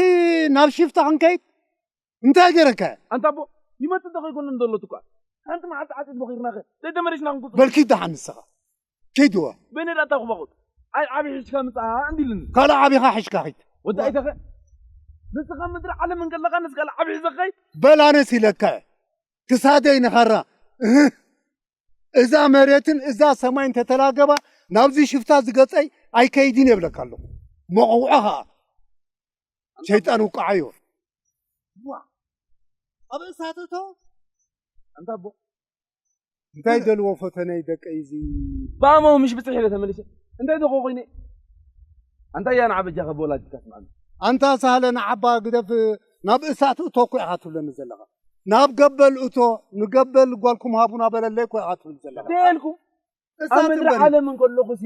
ናብ ሽፍታ ክንከይድ እንታይ ገይረከ? ኣንታ ኣቦ፣ ይመጽእ እንተ ኮይኮነን ዘሎ ትኳ። ሓንቲ መዓልቲ ዓጺድ ቦኺርናኸ፣ ዘይተመሊስና ክንኩ። በል ኪድ ደሓን ንስኻ። ኪድዋ። በይነ ዳታ ኩባኹት። ኣይ ዓቢ ሒዝካ ምጻ እንዲልኒ። ካልእ ዓቢኻ ሒዝካ ኺድ። ወዲ ኣይተኸ። ንስኻ ምድሪ ዓለም እንከለኻ ንስ ካልእ ዓቢ ሒዘኸይ። በል ኣነስ ኢለካ። ክሳደይ ንኻራ። እህ። እዛ መሬትን እዛ ሰማይን ተተላገባ ናብዚ ሽፍታ ዝገጸይ ኣይከይድን የብለካ ኣለኹ። መቕውዖ ኸኣ። ሸይጣን ውቃዓዮ። ዋ። ኣብ እሳት እቶ። ኣንታ ኣቦ። እንታይ ደልዎ ፈተነይ ደቀይ እዚ? ብኣማው ምሽ ብጽሕ ኢለ ተመሊሰ። እንታይ ደኾ ኮይነ? ኣንታ እያ ንዓ በጃኻ ብወላጅካ ስምዓኒ። ኣንታ ሳህለ ንዓባ ግደፍ፣ ናብ እሳት እቶ እኮ ኢኻ ትብለኒ ዘለኻ። ናብ ገበል እቶ፣ ንገበል ጓልኩም ሃቡና በለለይ እኮ ኢኻ ትብል ዘለኻ። ደልኩ። እሳት ኣብ ምድሪ እምበሪ። ዓለም እንከለኹ ሲ፣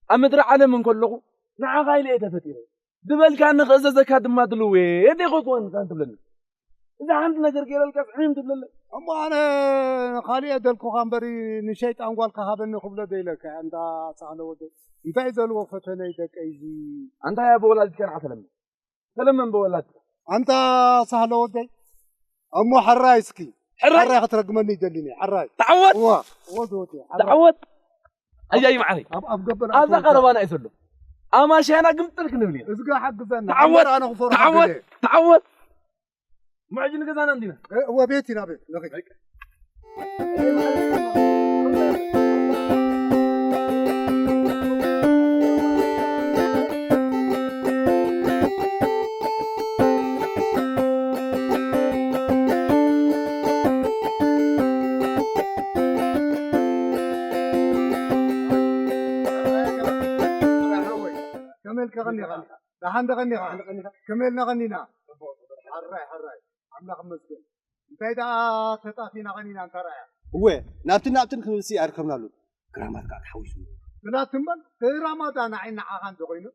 ኣብ ምድሪ ዓለም እንከለኹ ንዓኻ ኢለ እየ ተፈጢረ። ዝበልካኒ ክእዘዘካ ድማ ድልው እየ። የድልየኮ ኣይኮነን ካን ትብለኒ። እዛ ሓንቲ ነገር ገይረልካስ ዕም ትብለለይ። እሞ ኣነ ንኻልእ እየ ደልኩኻ እምበሪ ንሸይጣን ጓልካ ሃበኒ ክብሎ ደይለካ እያ እንዳ ሳህለ ወደይ። እንታይ ዘልዎ ፈተነይ ደቀይ እዚ? ኣንታ እያ ብወላዲትካ ንዓ ተለምን። ተለመን ብወላዲትካ። ኣንታ ሳህለ ወደይ። እሞ ሕራይ እስኪ። ሕራይ? ሕራይ ክትረግመኒ ይደሊኒ። ሕራይ። ተዓወት! እዋ። እዎ ዝወት እየ። ሕራይ። ተዓወት! ኣያይ መዓረይ። ኣብ፣ ኣብ ገበል ኣብዛ ኣትወካ። ቀረባና እዩ ዘሎ። ኣማሽያና ግምጥል ክንብል ኢና። እዝጋ ሓግዘና። ተዓወት! እምበር ኣነ ክፈርሖ ተዓወት! ገለ። ተዓወት! ምዕጅ ንገዛና እንዲና። እ፣ እወ ቤት ኢና ቤት። ንኺድ። ከመይ ኢልካ ቀኒኻ? ደሓን ዶ ቀኒኻ? ከመይ ኢልና ቀኒና? ሕራይ፣ ሕራይ። ኣምላኽ ይመስገን። እንታይ ደኣ ተጣፊና ቀኒና እንታ ረኣያ? እወ፣ ናብትን ናብትን ክንብልሲ ኣይርከብናሉን። ክራማት ከኣ ተሓዊሱ። ግና ትመን፣ ክራማት ንዓይ ንዓኻን እንተኾይኑ፣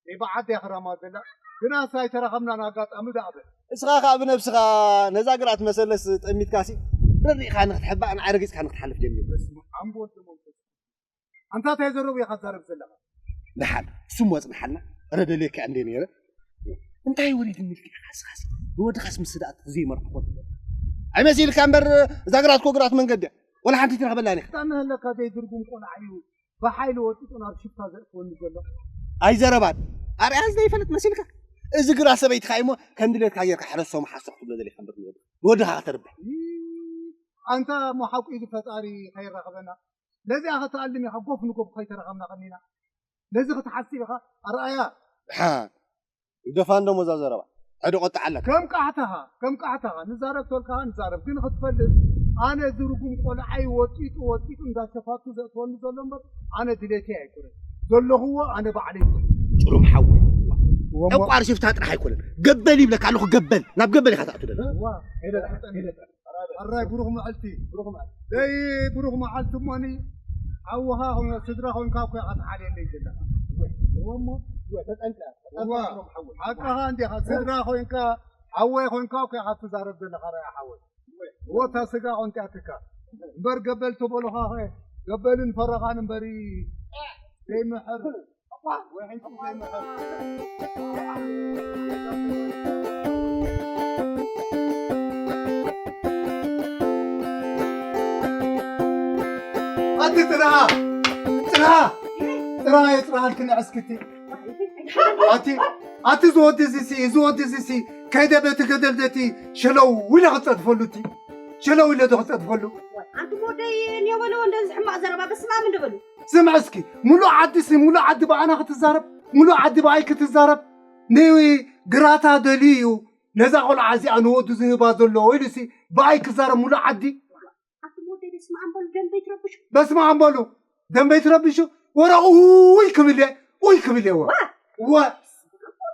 ናይ ብዓዲ እያ ክራማት ዘላ። ግናስ ኣይተራኸብናን ኣጋጣሚ ደኣ በል። እስኻ ከኣ ብነብስኻ ነዛ ግራት መሰለስ ጠሚትካሲ፣ ረዲእኻ ንክትሕባእ ንዓይ ረጊጽካ ንክትሓልፍ ጀሚሩ። በስመ ኣብ ወወልድ ወመንፈስ ኣንታ እንታይ ዘረቡ ኢኻ ትዛረብ ዘለኻ? ደሓን፣ ስሙ ኣጽንሓልና። ኣረ ደልየካ እንደ ነይረ። እንታይ ወሪድኒ ኢልካ ኢኻ ስኻስ? ንወድኻስ ምስ ደኣ ዘይመርዕኾ ትብል። ኣይመሲልካ እምበር፣ እዛ ግራት እኮ ግራት መንገዲ እያ። ወላ ሓንቲ ትረኽበላ ኢኻ። ኣንታ ንህለካ ዘይትርጉም ቆልዓ እዩ ብሓይሊ ወጢጡ ናብ ሽፍታ ዘእትወኒ ዘሎ። ኣይዘረባን። ኣርኣያ ዘይፈልጥ መሲልካ? እዚ ግራት ሰበይትኻ እዩ እሞ፣ ከም ድሌትካ ጌርካ ሕረሶም ሓሶ ክትብሎ ደሊኻ እምበር ንወድኻ። ንወድኻ ከተርብሕ። ይይ፣ ኣንታ እሞ ሓቁ ኢሉ ፈጣሪ ከይራኸበና። ነዚኣ ኸተኣልም ኢኻ፣ ጎፍ ንጎፍ ኸይተረኸብና ቐኒና። ነዚ ክትሓስብ ኢኻ፣ ኣርኣያ። ሓ፣ ግደፋ እንዶ ሞዛ ዘረባ። ሕደ ቆጥዓ ኣለካ። ከም ቃሕታኻ፣ ከም ቃሕታኻ፣ ንዛረብ ተልካኻ ንዛረብ፣ ግን ክትፈልጥ፣ ኣነ እዚ ርጉም ቆልዓይ ወጢጡ፣ ወጢጡ እንዳሸፋቱ ዘእትወኒ ዘሎ እምበር፣ ኣነ ድሌተይ ኣይኮነን። ዘለኽዎ ኣነ ባዕለይ ይኮን። ጭሩም ሓወይ። እወ እሞ ጠቋር ሽፍታ ጥራሕ ኣይኮነን። ገበል ይብለካ ኣለኹ፣ ገበል። ናብ ገበል ኢኻ ትኣቱ ደለኻ። እዋ፣ ሄደ፣ ሄደ። ሕራይ ብሩኽ መዓልቲ። ብሩኽ መዓልቲ። ደይ ብሩኽ መዓልቲ እሞኒ ሓውኻ ስድራ ኮይንካ እኮ ኢኻ ትሓልየለይ ዘለኻ። እወ እሞ፣ እወ፣ ተጠንቀቕ፣ ተጠንቀቕ እዋ፣ ብሩኽ ሓወይ። ሓቅኻ እንዲኻ፣ ስድራ ኮይንካ፣ ሓወይ ኮይንካ እኮ ኢኻ ትዛረብ ዘለኻ፣ ራያ ሓወይ። እወ፣ እታ ስጋ ቆንጢያትካ። እምበር ገበል ተበሉኻ ኸ፣ ገበልን ፈረኻን እምበሪ ዘይምሕር። ኣቲ ጥራ፣ ጥራ፣ ጥራ፣ የጥራሃልክን ዕስክቲ። ኣቲ፣ ኣቲ ዝወዲ እዚሲ፣ ዝወዲ እዚሲ፣ ከይደ በቲ ገደል ደቲ ሸለው ኢለ ክጸድፈሉ እቲ። ሸለው ኢለ ዶ ክጸድፈሉ? ኣንቲ ወደይ፣ ኔወሎ እንደዚ ሕማቕ ዘረባ በስመ ኣብ እንዶ በሉ። ስምዒ እስኪ፣ ሙሉእ ዓዲ ሲ፣ ሙሉእ ዓዲ ብኣና ክትዛረብ፣ ሙሉእ ዓዲ ብኣይ ክትዛረብ፣ ንግራታ ደልዩ እዩ፣ ነዛ ቆልዓ እዚኣ ንወዱ ዝህባ ዘሎ ኢሉ ሲ፣ ብኣይ ክዛረብ ሙሉእ ዓዲ። ኣንቱም ወደይ በስመ ኣብ በሉ፣ ደንበይ ትረብሹ። በስመ ኣብ በሉ፣ ደንበይ ትረብሹ። ወረ ኡይ ክብል እየ፣ ኡይ ክብል እየ፣ ወ-፣ ዋ! ወ-፣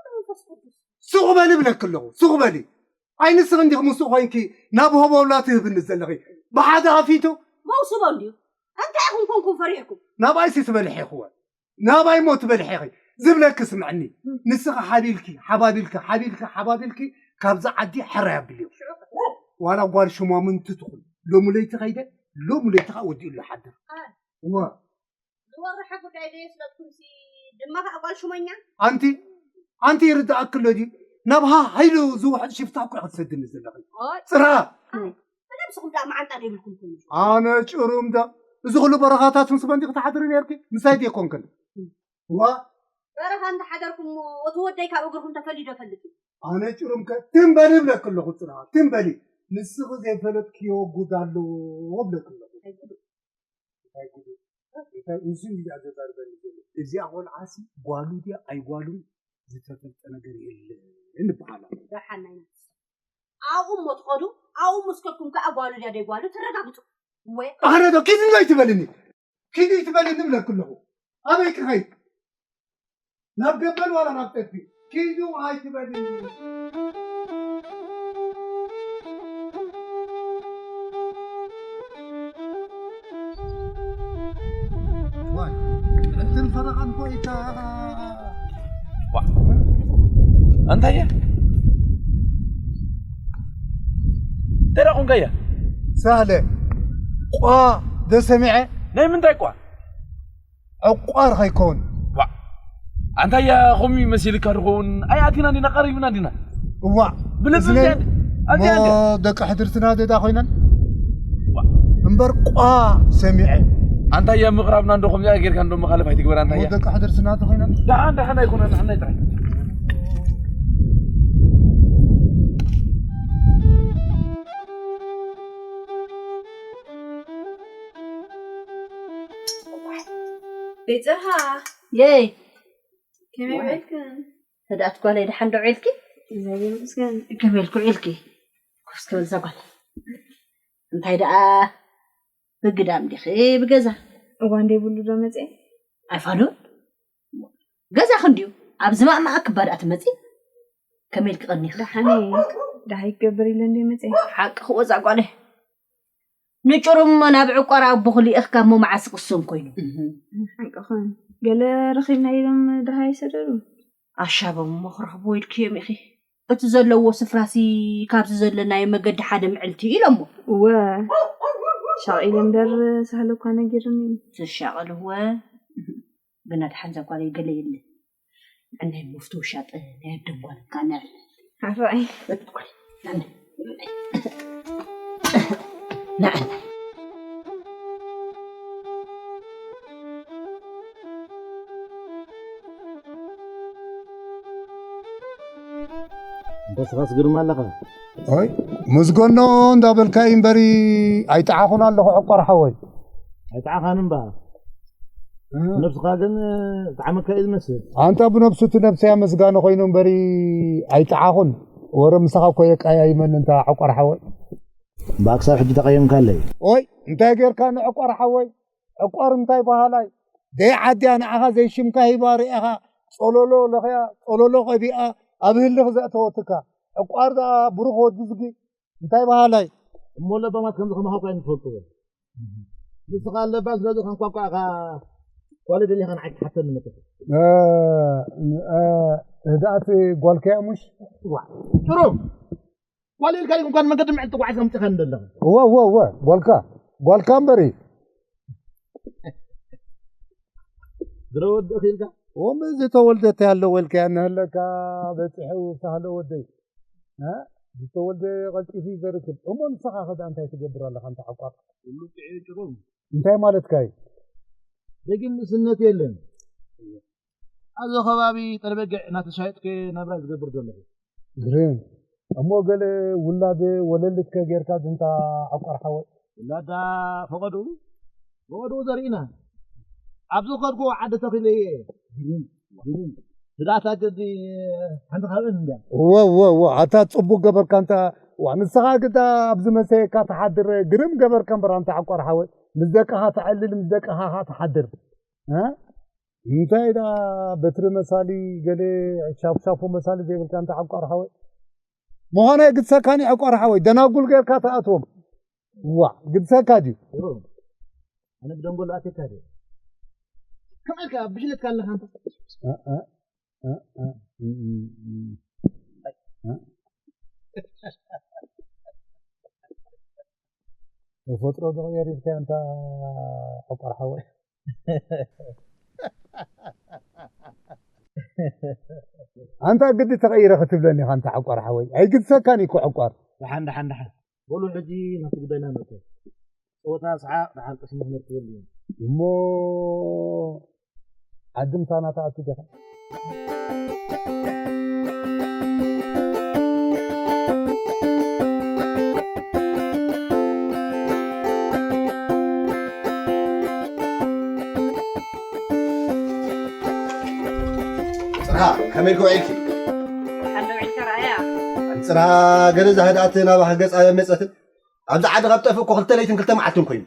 መንፈስ ቅዱስ። ሱቕ በሊ ብለኪ ኣለኹ፣ ሱቕ በሊ። ኣይ ንስኺ እንዲኺ ምስኡ ኮይንኪ ናብ ሆቦብላ ትህብኒ ዘለኺ። ብሓደ ኣፊቱ። መውስቦ እንድዩ። እንታይ ኢኹም ኮንኩም ፈሪሕኩም? ናብኣይሲ ትበልሒ ኢኽወ። ናባይ ሞ ትበልሒ ኢኺ። ዝብለኪ ስምዕኒ። ንስኺ ሓቢልኪ፣ ሓባቢልኪ፣ ሓቢልኪ፣ ሓባቢልኪ ካብዛ ዓዲ ሕራይ ኣብልዮ። ዋላ ጓል ሹማምንቲ ትኹን፣ ሎሚ ለይቲ ኸይደ፣ ሎሚ ለይቲ ኸዓ ወዲኡ ኣሎ ሓድር። እወ። ዝወርሐ ጉዳይ ዶ የስለጥኩምሲ፣ ድማ ኸዓ ጓል ሹመኛ? ኣንቲ፣ ኣንቲ ይርድኣኪ ኣሎ ድዩ? ናብ ሃ-፣ ሃይሉ ዝውሕድ ሽፍታ እኮ ኢኺ ትሰድኒ ዘለኺ። ኦይ። ጽራ! ኣይ፣ ብነብስኹም ደኣ መዓንጣ ዶ የብልኩም ኮይኑ? ኣነ ጭሩም ዶ፣ እዚ ኹሉ በረኻታት ምስ መን ዲኺ ትሓድሪ ነይርኪ? ምሳይ ዶ ኣይኮንክን? ዋ! በረኻ እንተሓደርኩም እሞ፣ እቲ ወደይ ካብ እግርኹም ተፈልዩ ዶ ፈልጥ? ኣነ ጭሩም ከ ትም በሊ እብለኪ ኣለኹ ጽራ፣ ትም በሊ። ንስኺ ዘይፈለጥክዮ ጉድ ኣለዎ እብለኪ ኣለኹ። እንታይ ጉድ? እንታይ ጉድ? እንታይ፣ ንሱ እዩ ደኣ ዘዛርበኒ ዘሎ። እዚኣ ቆልዓሲ ጓሉ ድያ ኣይጓሉን ዝተፈልጠ ነገር የለን ይበሃል ኣሎ። ደሓን ናይ ነፍሲ። ኣብኡ እሞ ትኸዱ፣ ኣብኡ ምስ ከድኩም ከኣ ጓሉ ድያ ደይጓሉ ትረጋግጹ። እወ። ኣነ ዶ ኪድ እንታይ ትበልኒ? ኪድ ትበልኒ እብለኪ ኣለኹ። ኣበይ ክኸይድ? ናብ ገበል ዋላ ናብ ጠፊ? ኪዱ ኣይትበልኒ። ዋይ፣ ዕድል ፈረቓን ኮይታ። ዋ። እንታይ እያ? እንታይ ደኣ ኾንካ እያ? ሳህለ፣ ቋ ዶ ሰሚዐ? ናይ ምንታይ ቋ? ዕቋር ኸይከውን። ዋ። ኣንታ እያ ኸምኡ መሲልካ ድኸውን? ኣይ ኣቲና እንዲና፣ ቀሪብና እንዲና። እዋ። ብልቢ እዚ ናይ እዚኣ፣ እዚኣ እሞ እንዲያ። ደቂ ሕድርትና ዶ ዳ ኮይነን? ዋ። እምበር ቋ ሰሚዐ። ኣንታ እያ ምቕራብና እንዶ ከምዚኣ ጌርካ እንዶ መኻለፍ ኣይትግበር ኣንታ እሞ እያ። ደቂ ሕድርትና ዶ ኮይነን? ደሓን፣ ደሓን ኣይኮነን፣ ንሕና ጥራይ። ቤት ጽርሃ። የይ። ከመይ ውዒልክን? ህድኣት ጓለይ፣ ደሓን ዶ ውዒልኪ? እግዚኣብሔር ይመስገን። ከመይ ኢልኪ ውዒልኪ? ኮፍ እስከ በል እዛ ጓል። እንታይ ደኣ ብግዳም ዲኺ ብገዛ? እዋን ደይብሉ ዶ መጽኤ? ኣይፋሉን። ገዛ ክንድዩ? ኣብ ዝማእማኣ ክባ ደኣ ትመጺ? ከመይ ኢልኪ ቀኒኺ? ደሓን እየ። ደሃይ ክገብር ኢለ እንደ መጽኤ። ሓቅኺ ወዛ ጓለይ። ንጭሩም ናብ ዕቋር ኣቦኺ ልኢኽካ እሞ መዓስ ክስን ኮይኑ? እህ። ሓቅኽን። ገለ ረኺብና ኢሎም ደሃይ ሰደዱ። ኣሻቦም እሞ ክረኽብዎ ኢልክዮም ኢኺ። እቲ ዘለዎ ስፍራሲ ካብዚ ዘለናዮ መገዲ ሓደ ምዕልቲ እዩ ኢሎሞ። እወ። ሻቒለ እምበር ሳህለ እኳ ነጊሩኒ። ትሻቐል እወ። ግና ደሓን እዛ ጓለይ ገለ የለ። ንዕናይ መፍቶ ውሻጠ ናይ ኣደም ጓል እካ ንዕል። ሓራይ። ንዕል። እንተ ስኻስ ግርማ ኣለኻ። ኣይ፣ መዝገኖ እንዳበልካ እዩ እምበሪ ኣይጠዓኹን ኣለኹ ዕቋር ሓወይ። ኣይጠዓኻን እምባ። እ። ነብስኻ ግን ጠዓመካ እዩ ዝመስል። ኣንታ ብነብሱ እቲ ነብሰይ ኣመስጋኒ ኮይኑ እምበሪ ኣይጠዓኹን። ወረ ምሳኻ እኮ የቃያይመኒ እንታ ዕቋር ሓወይ። እምባ ክሳብ ሕጂ ተቐየምካለይ። ኦይ፣ እንታይ ጌርካ ንዕቋር ሓወይ? ዕቋር እንታይ በሃላይ? ደይ ዓድያ ንዓኻ ዘይሽምካ ሂባ ርኢኻ ጸሎሎ ለኽያ፣ ጸሎሎ ቀቢኣ ኣብ ህልኽ ዘእተወትካ። ዕቋር ደኣ ብሩኽ ወዲ ዝጊ እንታይ በሃላይ? እሞ ለባማት ከምዚ ከማኻ እኳ ኣይንፈልጥዎ። ንስኻ ኣለባ ስለ ዝኾንኳ እኳ ኢኻ ጓል ደሊኻ ንዓይ ትሓተኒ መጠን። እ፣ እ፣ ህድኣት ጓልካ እያ ሙሽ? ዋ፣ ጥሩ። ጓል ኢልካ ዲኹም ጓል መንገዲ ምዕል ትጓዓዝ ከምጽእካ እንደለኻ። እወ፣ እወ፣ እወ፣ ጓልካ፣ ጓልካ እምበሪ። ድሮ ወዲ እኺልካ? እሞ ዝተወልደ እንታይ ኣለዎ ኢልካ እያ እነህለካ በጺሑ ሳህለ ወደይ። እ? ዝተወልደ ቀልጢፉ እዩ ዘርክብ። እሞ ንስኻ ኸ ደኣ እንታይ ትገብር ኣለኻ እንተ ዓቋር? ኩሉ ጥዑይ ጭሩም። እንታይ ማለትካ እዩ? ደጊም ንእስነት የለን። ኣብዚ ከባቢ ጠለበጊዕ እናተሻየጥኩ ናብራ ዝገብር ዘለኹ። ግርም። እሞ ገለ ውላድ ወለልትከ ጌርካ ዝንታ ዓቋር ሓወይ? ውላዳ ፈቐድኡ፣ ፈቐድኡ ዘርኢና። ኣብዚ ከድኩ ዓዲ ተኺለ እየ። ግርም፣ ግርም። ህድኣታ ግዲ ሓንቲ ካብአን እንድያ። እወ፣ እወ፣ እወ። ኣታ ጽቡቅ ገበርካ እንታ፣ ዋ፣ ንስኻ ግዳ ኣብዚ መሰየካ ትሓድር፣ ግርም ገበርካ እምበር ኣንታ ዓቋር ሓወይ። ምስ ደቅኻ ተዕልል፣ ምስ ደቅኻ ኸኣ ትሓድር። እ? እንታይ ደኣ በትሪ መሳሊ ገለ ሻፉሻፉ መሳሊ ዘይብልካ እንተ ዓቋር ሓወይ። ምዃነ ግድሰካኒ ዓቋር ሓወይ፣ ደናጉል ጌርካ ትኣትዎም። ዋ፣ ግድሰካ ድዩ? ይሩ፣ ኣነ ብደንጎሎ ኣትየካ ድዩ? ከመይ ኢልካ ብሽለትካ ኣለኻ ኣንታ? እ፣ እ፣ እ፣ እ፣ እ፣ እ፣ እ። ተፈጥሮ ዝቕየር ኢልካ ኣንታ ዕቋር ሓወይ። ኣንታ ግዲ ተቐይረ ክትብለኒ ኢኻ ኣንታ ዕቋር ሓወይ። ኣይግድሰካን እዩ እኮ ዕቋር። ደሓን፣ ደሓን፣ ደሓን። በሉ ሕጂ ናብቲ ጉዳይና ንእቶ። ጸወታ፣ ሰሓቕ፣ ደሓር ቅስሚ ክመርትበሉ እዮም። እሞ ዓዲ ምሳና ትኣቱ ዲኻ? ጽርሃ፣ ከመይ ኢልኪ ውዒልኪ? ደሓን ዶ ውዒልካ ረኣያ? ጽርሃ፣ ገለ እዛ ህድኣት ናባኺ ገጻ መጸትን? ኣብዚ ዓዲ ካብ ጠፍእ እኮ ክልተ ለይትን ክልተ መዓልትን ኮይኑ።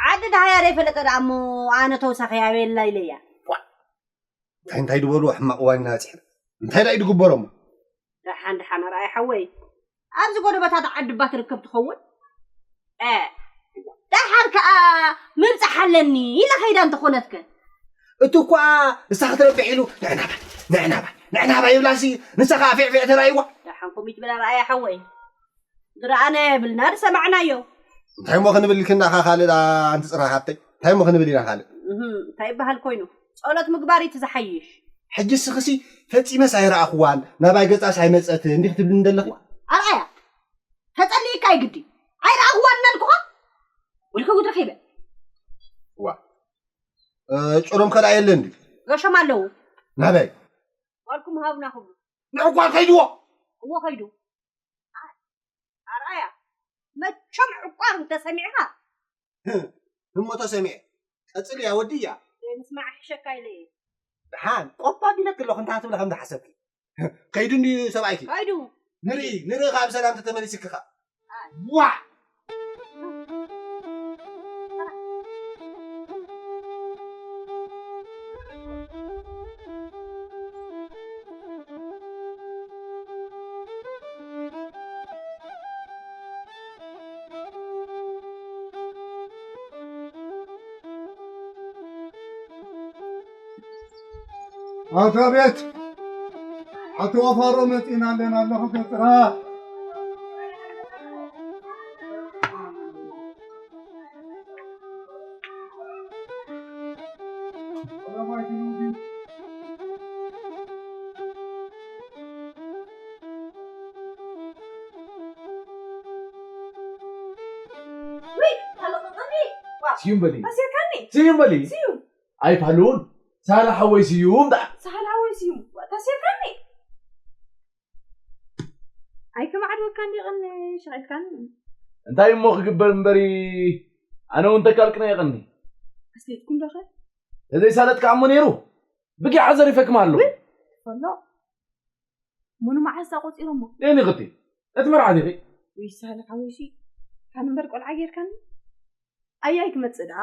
ዓዲ ደሃያ ዘይፈለጠ ደኣ እሞ ኣነ ተውሳኺ ኣበየላ ኢለያ። ዋ! እንታይ እንታይ ድበልዎ ሕማቕ እዋን ኢና በጺሕና። እንታይ ደኣ እዩ ድግበሮ እሞ? ደሓን ደሓን ኣርኣያ ሓወይ። ኣብዚ ጎደበታት ዓዲ እባ ትርከብ ትኸውን? እ፣ ደሓር ከኣ ምብጻሕ ኣለኒ ኢላ ከይዳ እንተኾነትከ? እቲ እኳ ንሳ ክትረብሕ ኢሉ ንዕናባ፣ ንዕናባ፣ ንዕናባ ይብላሲ ንሳ ከኣ ፊዕፊዕ ተራእይዋ። ደሓን ከምኡ ትብል ኣርኣያ ሓወይ። ዝረኣናዮ የብልና፣ ዝሰማዕናዮ። እንታይ እሞ ክንብል ኢልክና ኢኻ ካልእ ደኣ ኣንቲ ጽርሃ ሓብተይ? እንታይ እሞ ክንብል ኢና ካልእ? እህ፣ እንታይ ይበሃል ኮይኑ? ጸሎት ምግባር እዩ እቲ ዝሓይሽ። ሕጂ ስኽሲ ፈጺመስ ኣይረኣኽዋን፣ ናባይ ገጻስ ኣይመጸትን እንዲህ ክትብልኒ ዘለኺ? ኣርኣያ፣ ተጸሊእካ ኣይግዲ። ኣይረኣኽዋን እናልኩኻ? ውልኪ ጉድ ረኺበ። ዋ፣ እ፣ ጭሮም ከ ደኣ የለን ድዩ? ገሾም ኣለዉ። ናበይ? ጓልኩም ሃቡና ክብሉ። ንዕቋር ከይድዎ። እዎ ከይዱ። ኣርኣያ፣ መቸም ዕቋር እንተሰሚዕካ። እሞ ተሰሚዐ። ቀጽልያ ወድያ። ዘይምስማዕ ይሕሸካ ኢለ እየ። ደሓን፣ ቆባ ቢለኪ ኣለኹ፣ እንታይ ክትብሊ ከም ዝሓሰብኪ። ከይዱ እንድዩ ሰብኣይኪ? ከይዱ። ንርኢ፣ ንርኢ ካብ ሰላም ተተመሊስኪ ኸኣ። ዋዕ! ኣታ ቤት፣ ኣቲ ወፋሮ መጺና ኣለና ኣለኹ ገጽራ። ውይ፣ ኣለቐቐኒ። ዋ፣ ስዩም በሊ። ኣሲርካኒ። ስዩም በሊ። ስዩም። ኣይፋሉን። ሳላ ሓወይ ስዩም ደኣ። ሳላ ሓወይ ስዩም። ዋ፣ ተሲርካኒ። ኣይከማዕድወካ እንዲ ቀኒ ሸቒልካኒ። እንታይ እሞ ክግበር እምበሪ፣ ኣነ እውን ተካልቅና የቐኒ። ኣስሌትኩም ዶ ኸ? ተዘይሳለጥካ እሞ ነይሩ፣ ብጊዓ ዘሪፈክማ ኣሎ። ውይ፣ ፈሎ። ሙኑ መዓስ ኣቆጺሮሞ? የኒ ኽቲ፣ እቲ መርዓት ኢኺ። ውይ፣ ሳላ ሓወይሲ፣ ካን እምበር ቆልዓ ጌርካኒ። ኣያይ ክመጽእ ደኣ።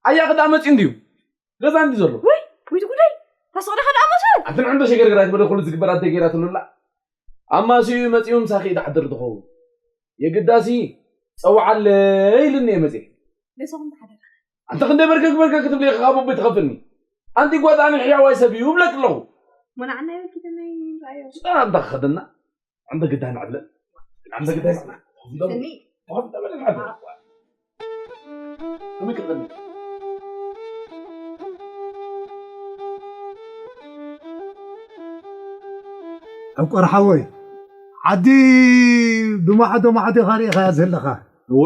ኣያ ክዳ መጺኡ እንድዩ። ገዛ እንዲ ዘሎ። ውይ፣ ውይ፣ እቲ ጉዳይ። ታስቕ ዲኻ ደኣ ሞተ? ኣቲ ንዕንዶ ሸገርገር ኣይትበለ፣ ኩሉ ዝግበር ኣደ ገይራትሉላ። ኣማስዩ መጺኡ ምሳኺ እዩ ድሓድር ዝኸውን። የግዳሲ ጸውዓለይ ኢሉኒ እየ መጺኤ። ገዛኹም ተሓደረ። ኣንተ ክንደይ በርከክ በርከክ ክትብሊ ኢኺ ካብ ኣቦይ ትኸፍልኒ። ኣንቲ ጓጣኒ ሕያዋይ ሰብ እዩ እብለክ ኣለኹ። ሞናዕና ይበልኪ ተመይ ራዮ። ስጣ ኣንታ ክኸደና። ኣንተ ግዳይ ንዓብለን። ኣንተ ግዳይ ንዓብለን። ስኒ። ተኸፍተ በለ ንዓብለን። ከመይ ክቕኒ? ዕቋር ሓወይ፣ ዓዲ ብማዕዶ ማዕዶ ኢኻ ርኢኻያ ዘለኻ። እወ፣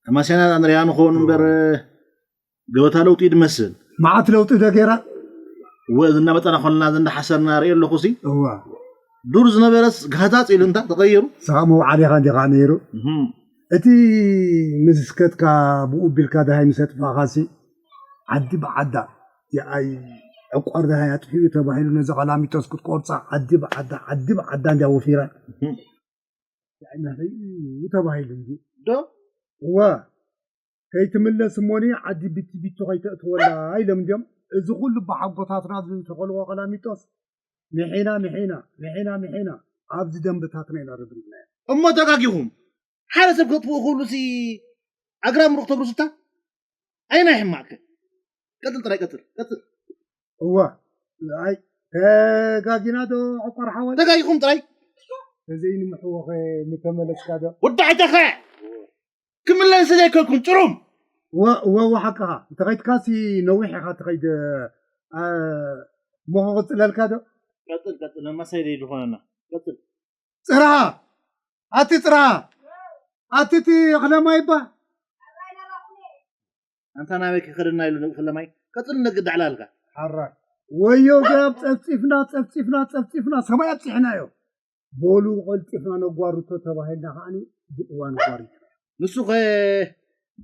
ተማሲና ንሪኣ ንኸውን እምበር፣ ገበታ ለውጢ ድመስል። መዓት ለውጢ ዶ ገይራ? እወ፣ እዚ እናመጠና ኮልና፣ እዚ እንዳሓሰርና ርኢ ኣለኹ ሲ። እወ። ዱር ዝነበረስ ጋህታጽ ኢሉ እንታ ተቐይሩ። ስኻ መውዓሊኻ እንዲኻ ነይሩ። እህም። እቲ ምስ ከትካ ብኡ ቢልካ ደሃይ ምስ ኣጥፋእኻ ሲ፣ ዓዲ ብዓዳ፣ የኣይ ዕቋር ደሃይ ኣጥፊኡ ተባሂሉ ነዚ ቀላሚጦስ ክትቆርጻ ዓዲ ብዓዳ፣ ዓዲ ብዓዳ እንድያ ወፊራ። እህም። የኣይ መህረይ እዩ ተባሂሉ እንጂ። ዶ? እወ። ከይትምለስ እሞኒ ዓዲ ቢቲ ቢቶ ከይተእትወላ ኢሎም እንድዮም። እዚ ኩሉ ብሓጎታትና ዝተኸልዎ ቀላሚጦስ፣ ምሒና፣ ምሒና፣ ምሒና፣ ምሒና፣ ኣብዚ ደንብታትና ኢና ረብሪብናዮ። እሞ ተጋጊኹም። ሓደ ሰብ ከጥፍኡ ክብሉ ሲ ኣግራብ ምሩኽ ተብርሱታ? ኣይና ይሕማቅከ። ቀጽል ጥራይ፣ ቀጽል፣ ቀጽል። እዋ፣ ኣይ፣ ተጋጊና ዶ ዕቋር ሓወይ? ተጋጊኹም ጥራይ። ተዘይንምሕዎ ኸ ምተመለስካ ዶ? ወዲ ሓይተኸ ክምለስ ዘይከልኩን ጭሩም። ወ- ወ- ወሓቅኻ እንተኸይድካሲ ነዊሕ ኢኻ ትኸይድ። አ፣ እሞ ክቕፅለልካ ዶ? ቀፅል ቀፅል፣ መመሳይ ዘይድኾነና። ቀፅል። ፅርሃ፣ ኣቲ ፅርሃ፣ ኣቲ እቲ ክለማይ እባ። ኣንታ ናበይ ክኸደና ኢሉ ንብኢ ክለማይ? ቀፅል፣ ነግድ ኣዕላልካ። ሓራይ፣ ወዮ ግራብ ጸፍጺፍና ጸፍጺፍና ጸፍጺፍና ሰማይ ኣብጺሕናዮ። በሉ ቀልጢፍና ነጓርቶ ተባሂልና ከዓኒ ብእዋኑ ጓሪትና። ንሱ ኸ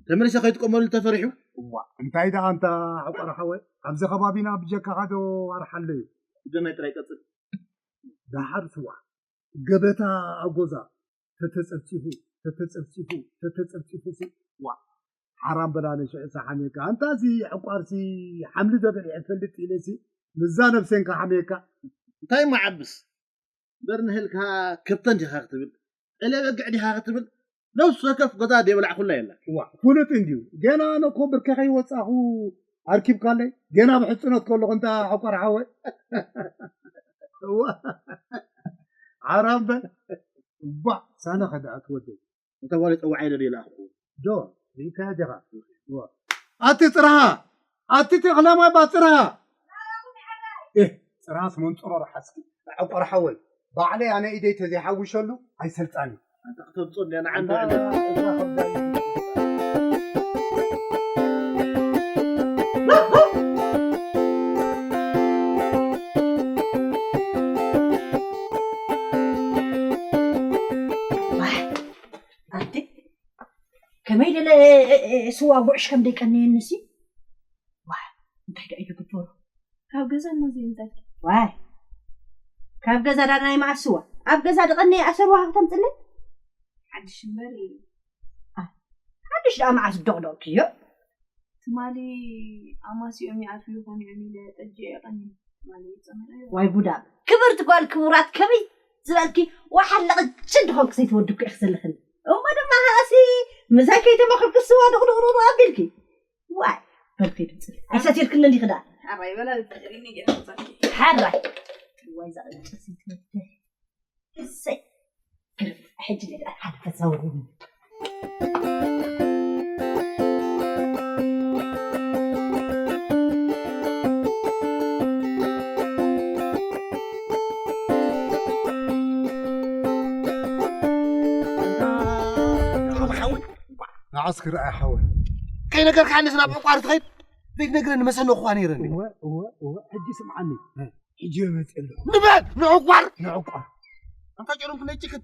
ተመሊሰ ከይትቀመሉ ተፈሪሑ? እዋ፣ እንታይ ደኣ ኣንታ ዕቆር ሓወይ፣ ኣብዚ ከባቢና ብጀካኻ ዶ ኣርሓ ኣሎ እዩ? ግደናይ ጥራይ ቀጽል። ደሓር ስዋ፣ ገበታ ኣጎዛ ተተጸፍጺፉ፣ ተተጸፍጺፉ፣ ተተጸፍጺፉ ሲ፣ ዋ፣ ሓራም በላ ነሽዕሳ ሓሜካ። ኣንታ ሲ ዕቋር ሲ ሓምሊ ዘበሊዐ ፈልጥ ኢለ ሲ፣ ምዛ ነብሰን ከሓሜካ። እንታይ መዓብስ? እምበር ንህልካ ከብተን ዲኻ ክትብል፣ ጠለ በግዕ ዲኻ ክትብል፣ ነፍሲ ወከፍ ገዛ ደይበላዕኩላ የላ። እዋ፣ ፍሉጥ እንድዩ። ገና ኣነ እኮ ብርከ ከይወጻኹ ኣርኪብካለይ። ገና ብሕጽኖት ከለኹ እንታ ዕቋር ሓወይ። እዋ፣ ሓራም በል። እባ፣ ሳነ ከዳኣት ወደይ። እንተ ጓል ጸዋዓይ ደልየ ለኣኹ። ዶ፣ ሪእካዮ ዲኻ? እዋ። ኣቲ ጽርሃ፣ ኣቲ ተኽለ ማይ ባ ጽርሃ። ኤህ፣ ጽርሃስ መንጽሮ ረሓስኪ። ዕቋር ሓወይ፣ ባዕለይ ኣነ ኢደይ ተዘይሓዊሸሉ ኣይሰልጣን እዩ። ኣንታ ክተምጾ እንድያ ንዓንዲ ዕለት። ዋይ፣ ኣቲ ከመይ ደለ ስዋ ጉዕሽ ከም ደይቀነየኒ ሲ። ዋይ፣ እንታይ ደኣ እዩ ግበሩ? ካብ ገዛ እሞ ዘይምጻልኪ። ዋይ፣ ካብ ገዛ ዳና ናይ መዓስ ስዋ? ኣብ ገዛ ደቐነየ ኣሰርዋ ከተምጽለይ? ሓድሽ እምበር እዩ። ኣ፣ ሓድሽ ደኣ መዓስ ደቕደቕክዮ? ትማሊ ኣማሲኦም ይኣትዉ ይኾኑ እዮም ኢለ ጠጅ እየ ቀኒነ። ትማሊ ጸመና እዮም። ዋይ ጉዳ። ክብርቲ ጓል ክቡራት ከመይ ዝበልኪ ወሓለቕችን ድኾንክ ዘይትወድኩ ኢኺ ዘለኽን። እሞ ድማ ሃእሲ ምሳይ ከይተማኸርኩ ስዋ ድቕድቕድቕ ኣቢልኪ። ዋይ፣ በልኪ ድምፂ። ኣይሰቲርክኒ እንዲኺ ደኣ። ሓራይ በላ፣ ተሪኒ ገይረ ምሳኪ። ሓራይ። ዋይ፣ እዛ ቅጭ ዘይትወደ። እሰይ። ግርም። ሕጂ ደኣ ሓደ ተዛውሩኒ። ንዓስ ክረኣይ ሓወይ። ከይነገርካኒ ናብ ዕቋር ትኸይድ? ዘይትነግረኒ መሰለኹ ነይረኒ። እወ፣ እወ፣ እወ፣ ሕጂ ስምዓኒ። እ። ሕጂ እየ መፅእ ኣለኹ። ንመን? ንዕቋር? ንዕቋር። ኣንታ ጨሎም ክነጭክን።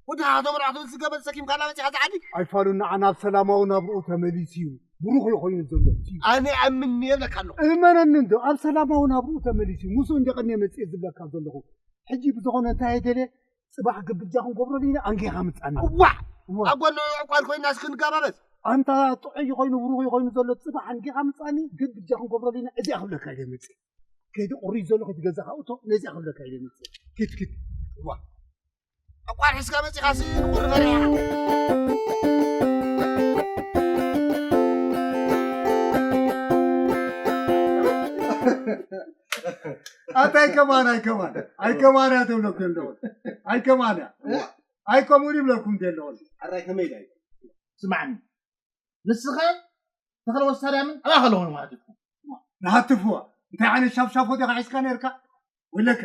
ወዲ ሃቶ መርዓ ትብል ዝገበል ሰኪምካ ላመፂኻ ዝዓዲ? ኣይፋሉን፣ ንዓ ናብ ሰላማዊ ናብርኡ ተመሊሱ እዩ። ብሩኽ እዩ ኮይኑ ዘሎ። ኣነ ኣምን እየ እብለካ ኣለኹ። እመነኒ እንዶ፣ ኣብ ሰላማዊ ናብርኡ ተመሊሱ እዩ። ምስኡ እንደ ቀንየ መፅእ ዝብለካ ዘለኹ። ሕጂ ብዝኾነ እንታይ እየ ደልየ? ጽባሕ ግብጃ ክንገብረሉ ኢና፣ ኣንጊኻ ምጻኒ። እዋዕ! እዋ። ኣብ ጎኒ ዕቋር ኮይና እስኪ ንጋባበዝ። ኣንታ ጥዑይ ኮይኑ፣ ብሩኽ ኮይኑ ዘሎ ጽባሕ ኣንጊኻ ምጻኒ፣ ግብጃ ክንገብረሉ ኢና፣ እዚኣ ክብለካ ኢለ መጽእ። ከይዲ ቁሪ ዘሎ ከይዲ ገዛኻ እቶ፣ ነዚኣ ክብለካ ኢለ መጽእ። ኪድ፣ ኪድ። እዋ። ዕቋር ሒዝካ መጺኻ ሲ ንቁሪ ፈሪሕኻ። ኣታ ኣይከማን፣ ኣይከማን፣ ኣይከማን እያ ትብለኩም ዘለኹም። ኣይከማን እያ። እዋ። ኣይከምኡን ይብለኩም ዘለኹም። ኣራይ ከመይ ኢላ እዩ? ስማዕኒ፣ ንስኻ ተኽለ ወሳድያምን ኣብኣ ከለኹ ማለት እዩ። ንሃትፍዋ። እንታይ ዓይነት ሻፍሻፎ ዲኻ ሒዝካ ነርካ? ወለከ።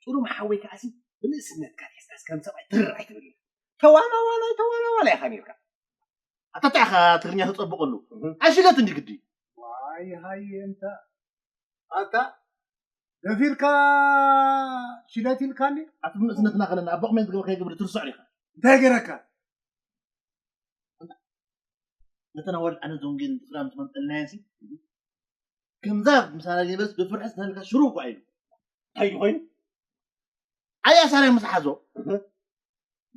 ጭሩም ሓወይ ከኣሲ ብንእስነትካ ሒዝካስ ከም ሰብኣይ ትርር ኣይትብል። ተዋናዋላይ፣ ተዋናዋላይ ኢኻ ነርካ። ኣታ እንታይ ኢኻ ትግርኛ ተጸብቐሉ? እህ። ኣሽለት እንዲ ግዲ። ዋይ ሃየ እንታ። ኣታ ደፊርካ ሽለት ኢልካኒ? ኣቲ ብንእስነትና ከለና ኣቦ ቁሜን ዝገበርካዮ ግብሪ ትርስዖ ዲኻ? እንታይ ገይረካ? ነተን ኣዋልድ ኣነ ዘወንጌል ብክዳን ዝመንጠልናየን ሲ፣ ከምዛ ምሳና ዩኒቨርስ ብፍርሒ ዝተነልካ ሽሩብ እኳ ኢሉ። እንታይ እዩ ኮይኑ? ኣያ ሳርያ ምስ ሓዞ፣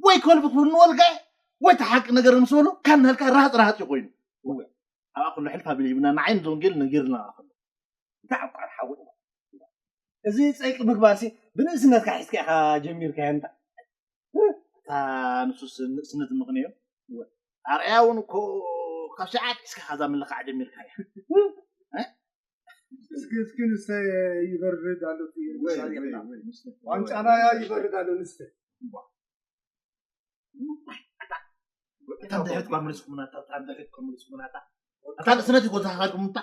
ወይ ከልቢ ክብሉ ንወልጋይ፣ ወይ እቲ ሓቂ ነገር ምስ በሎ፣ ካን ናልካ ራሃፅ ራሃፅ እዩ ኮይኑ። እወ። ኣብኣ ኩሉ ሕልፍ ኣቢሉ ይብና፣ ንዓይ ንዘወንጌል ነጊርና ከሎ። እንታይ ዕቋር ሓወይ። እዚ ጸይቂ ምግባርሲ ብንእስነትካ ሒዝካ ኢኻ ጀሚርካዮ እንታ። እታ ንሱስ ንእስነት ምኽንዮ። ኣርኣያ እውን እኮ ካብ ሸዓ ሒዝካ ካዛ ምልኻዕ ጀሚርካ እያ። እ? እስኪ እስኪ ንስተ ይበርድ ኣሎ። ዋንጫና ያ ይበርድ ኣሎ ንስተ። እታ እንድሕር እኳ መሊስኩምና፣ እታ እንድሕር እኳ መሊስኩምና፣ እታ፣ እታ ንእስነት ይጎዛኻ ቁምታ።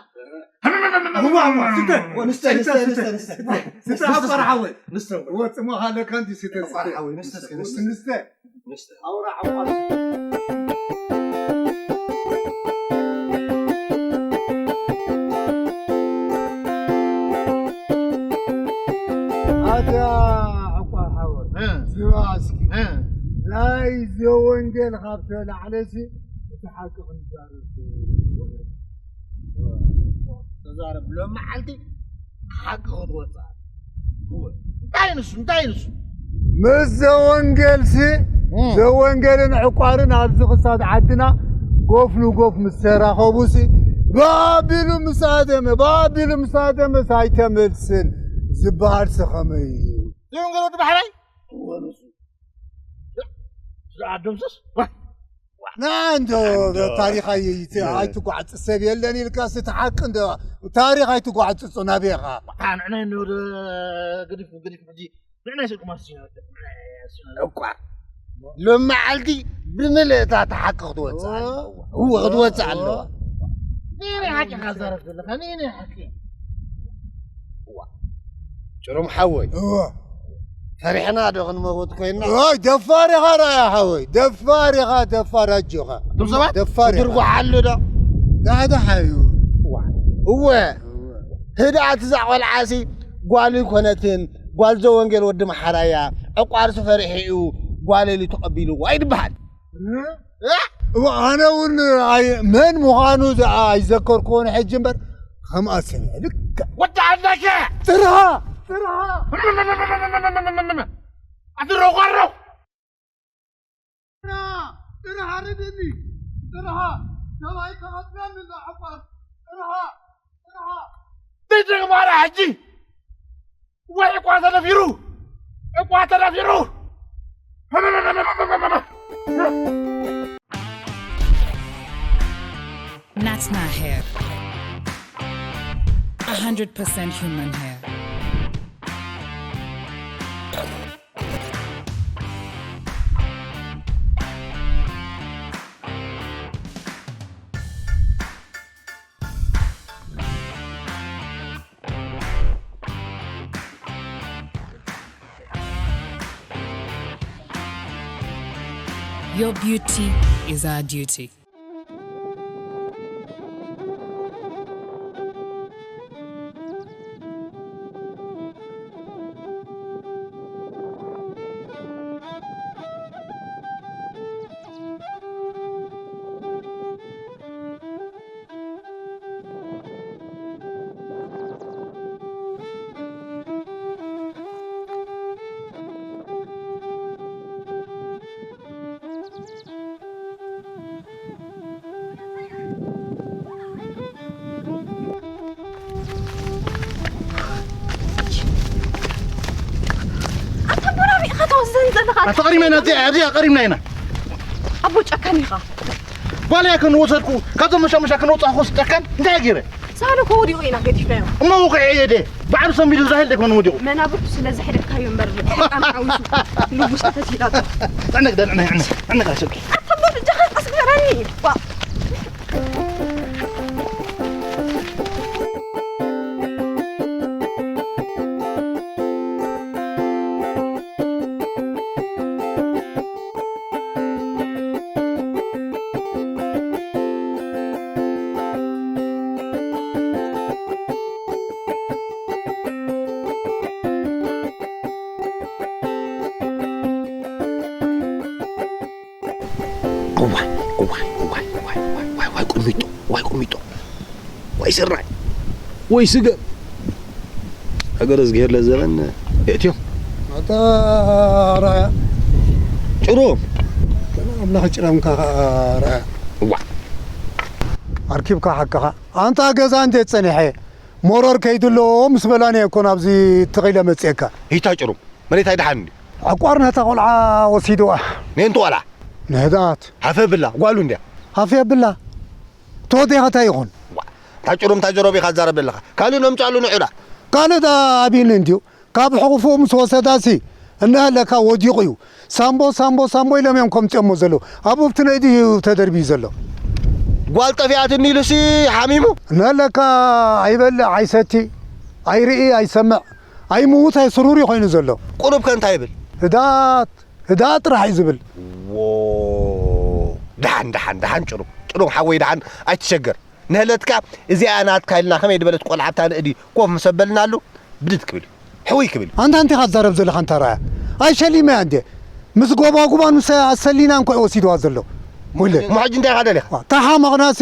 እዋ፣ እዋ፣ ስተ፣ ንስተ፣ ንስተ፣ ንስተ፣ ንስተ፣ ንስተ። ስተ፣ ኣቋር ሓወይ። ንስተ። ወጽሞ ሃለካ እንዲ ስተ፣ ኣቋር ሓወይ፣ ንስተ፣ ንስተ፣ ንስተ። ንስተ። ንስተ። ኣውራ ዓቋር። ኣታ ዓቋር ሓወይ፣ እ። ስማ እስኪ። እ። ናይ ዘወንጌል ካብ ተላዕለሲ እቲ ሓቂ ክንዛረብ። ተዛረብ። ሎም መዓልቲ ሓቂ ክትወፅእ። እወ። እንታይ ንሱ? እንታይ ንሱ? ምስ ዘወንጌልሲ፣ እም። ዘወንጌልን ዕቋርን ኣብዚ ክሳድ ዓድና ጎፍ ንጎፍ ምስ ተራኸቡሲ፣ ባቢሉ ምስ ኣደመ፣ ባቢሉ ምስ ኣደመስ ኣይተመልስን ዝበሃልሲ ከመይ እዩ? ዘወንጌል ወዲ ባሕራይ? እወ፣ ንሱ። ዝኣደምስስ? ዋ! ንዓንዶ ታሪኽ ኣይ-፣ ኣይትጓዕጽ ሰብ የለን ኢልካስ እቲ ሓቂ እንዶ ታሪኽ ኣይትጓዕጽጾ ናበይ ኢኻ? ኣታ ንዕናይ እንዶ ገዲፍ፣ ገዲፍ ሕጂ ንዕናይ ስልኩ ማስ እኳ ሎሚ መዓልቲ ብምልእታ እቲ ሓቂ ክትወጽእ ኣለዋ። እወ፣ ክትወጽእ ኣለዋ። ንየናይ ሓቂ ኢኻ ትዛረብ ዘለኻ? ንየናይ ሓቂ? እዋ። ጭሩም ሓወይ። እወ። ፈሪሕና ዶ ክንመውት ኮይና? ኦይ፣ ደፋር ኢኻ ራያ ሓወይ። ደፋር ኢኻ፣ ደፋር ኣጆኻ። እቶም ሰባት ደፋር ኢኻ። ትድርጉሓሉ ዶ? ዳሕዳሕ እዩ። እዋ። እወ። እወ። ህድኣት እዛ ቆልዓሲ ጓሉ ይኮነትን፣ ጓል ዘወንጌል ወዲ መሓራያ፣ ዕቋርሲ ፈሪሑ እዩ፣ ጓለሊ ተቐቢልዋ ይድበሃል። እ? እ? እዋ፣ ኣነ እውን ኣይ-፣ መን ምዃኑ ዝኣ-፣ ኣይዘከርኩዎን ሕጂ እምበር፣ ከምኣ ሰሚዐ ልክዕ። ወዲ ዓድናከ! ጥርሃ! ጥርሃ! ኣቲ ሮቋሮ! ጥርሃ! ርድእኒ! ጥርሃ! ሰብኣይ ተቐጥረኒ ዘዕቋር! ጥርሃ! ጥርሃ! ዘይተግባራ ሕጂ! ወይ ዕቋ ተደፊሩ! ዕቋ ተደፊሩ! Natna hair. A hundred percent human hair. Your beauty is our duty. ኣታ ቦራሪ ኢኻ ተወስን ዘለኻ። ኣታ ቀሪምና ኢና፣ እዚኣ፣ እዚኣ ቀሪምና ኢና። ኣቦ ጨካን ኢኻ። ጓል እያ ከንወሰድኩ፣ ካብዞም መሻመሻ ከነውፅኣ ኮስ ጨካን፣ እንታይ ገይረ? ሳህሉ እኮ ወዲቑ ኢና ገዲፍናዮ። እሞ ውቑዕ እየ ደ፣ ባዕሉ ሰንቢዱ ዛህል ደኮን ወዲቑ። መናብርቱ ስለ ዘሕደግካዮ እምበር፣ ጨካን ሓዊሱ ልቡ ዝተፈቲላቶ። ዕነግ ደን ዕነግ፣ ዕነግ፣ ዕነግ ኣሰኪ። ኣታ እሞ ብጃኻ ኣስገረኒ። ዋ። እዋይ፣ እዋይ፣ እዋይ፣ እዋይ፣ እዋይ፣ እዋይ፣ እዋይ፣ ቁሚጦ፣ እዋይ፣ ቁሚጦ፣ እዋይ፣ ስራይ፣ ወይ ስገም። ሃገረ እዝግሄር ለዘበን የእትዮም። ኣታ ራያ። ጭሩ። ገና ኣምላኽ ጭረምካ ራያ። እዋ። ኣርኪብካ ሓቅኻ። ኣንታ ገዛ እንዴት ጸኒሐ? ሞሮር ከይዱ ኣሎ ምስ በላኒ እኮ ናብዚ ትኺለ መጽኤካ። ሂታ ጭሩ። መሬት ኣይደሓን እንዲ። ዕቋር ነታ ቆልዓ ወሲድዋ። ነንቱ ቆልዓ? ንህድኣት። ሃፈ ብላ፣ ጓሉ እንድያ። ሃፈ ብላ። ተወዴኻ እንታይ ይኹን? ዋ፣ ታጭሩም ታጀሮብ ኢኻ ትዛረብ ዘለኻ። ካልእ ነምጻሉ ንዑዳ። ካልእ ዳ ኣቢኒ እንድዩ። ካብ ሕቑፉ ምስ ወሰዳሲ፣ እናሃለካ ወዲቑ እዩ። ሳምቦ፣ ሳምቦ፣ ሳምቦ ኢሎም እዮም ከምጽኦሞ ዘለዉ። ኣብኡ ኣብቲ ነይ ድዩ ተደርብዩ ዘሎ? ጓል ጠፊኣትኒ ኢሉሲ ሓሚሙ? እናሃለካ ኣይበልዕ፣ ኣይሰቲ፣ ኣይርኢ፣ ኣይሰምዕ፣ ኣይምውት፣ ኣይስሩር እዩ ኮይኑ ዘሎ። ቁሩብ ከ እንታይ ይብል? ህዳት፣ ህዳት ጥራሕ እዩ ዝብል። ዎ፣ ደሓን፣ ደሓን፣ ደሓን ጭሩም፣ ጭሩም ሓወይ ደሓን ኣይትሸገር። ንህለትካ እዚኣ ናትካ ኢልና ከመይ ዝበለት ቆልዓ ኣብታ ንእዲ ኮፍ ምስ ኣበልናሉ ብድድ ክብል እዩ። ሕውይ ክብል እዩ። ኣንታ እንታይ ኢኻ ትዛረብ ዘለኻ ኣንታ ራያ? ኣይሸሊመያ እንዴ? ምስ ጎባጉባን ምስ ኣሰሊና እንኮ እዩ ወሲድዋ ዘሎ። ሙለ። እሞ ሕጂ እንታይ ኢኻ ደሊኻ? ተሓመቕናሲ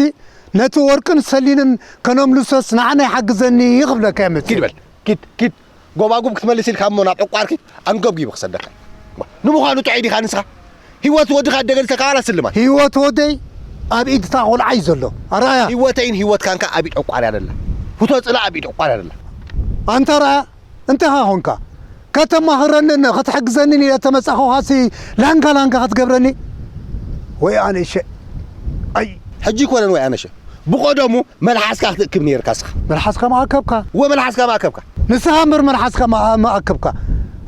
ነቲ ወርቅን ሰሊንን ከነምልሶስ ንዓና ይሓግዘኒ ክብለካ እየ መጽእ። ኪድ በል። ኪድ፣ ኪድ። ጎባጉብ ክትመልስ ኢልካ እሞ ናብ ዕቋር ኪድ፣ ኣንገብጊቡ ክሰደካ። ንምዃኑ ጥዑይ ዲኻ ንስኻ? ህይወት ወድኻ ደገልተካ ዋላ ስልማት? ህይወት ወደይ ኣብ ኢድታ ቆልዓ እዩ ዘሎ። ኣርኣያ። ህይወተይን ህይወትካን ከኣ ኣብ ኢድ ዕቋር እያ ዘላ። ህቶ ጽላእ ኣብ ኢድ ዕቋር እያ ዘላ። ኣንታ ኣርኣያ፣ እንታይ ኢኻ ኾንካ? ከተማኽረንን ክትሕግዘንን ኢለ ተመጻኹኻሲ ላንጋ ላንጋ ክትገብረኒ? ወይ ኣነሸ። ኣይ። ሕጂ ኣይኮነን ወይ ኣነሸ። ብቐደሙ መልሓስካ ክትእክብ ነይርካ እስኻ። መልሓስካ መኣከብካ። እወ፣ መልሓስካ መኣከብካ። ንስኻ እምበር መልሓስካ መኣ-፣ መኣከብካ።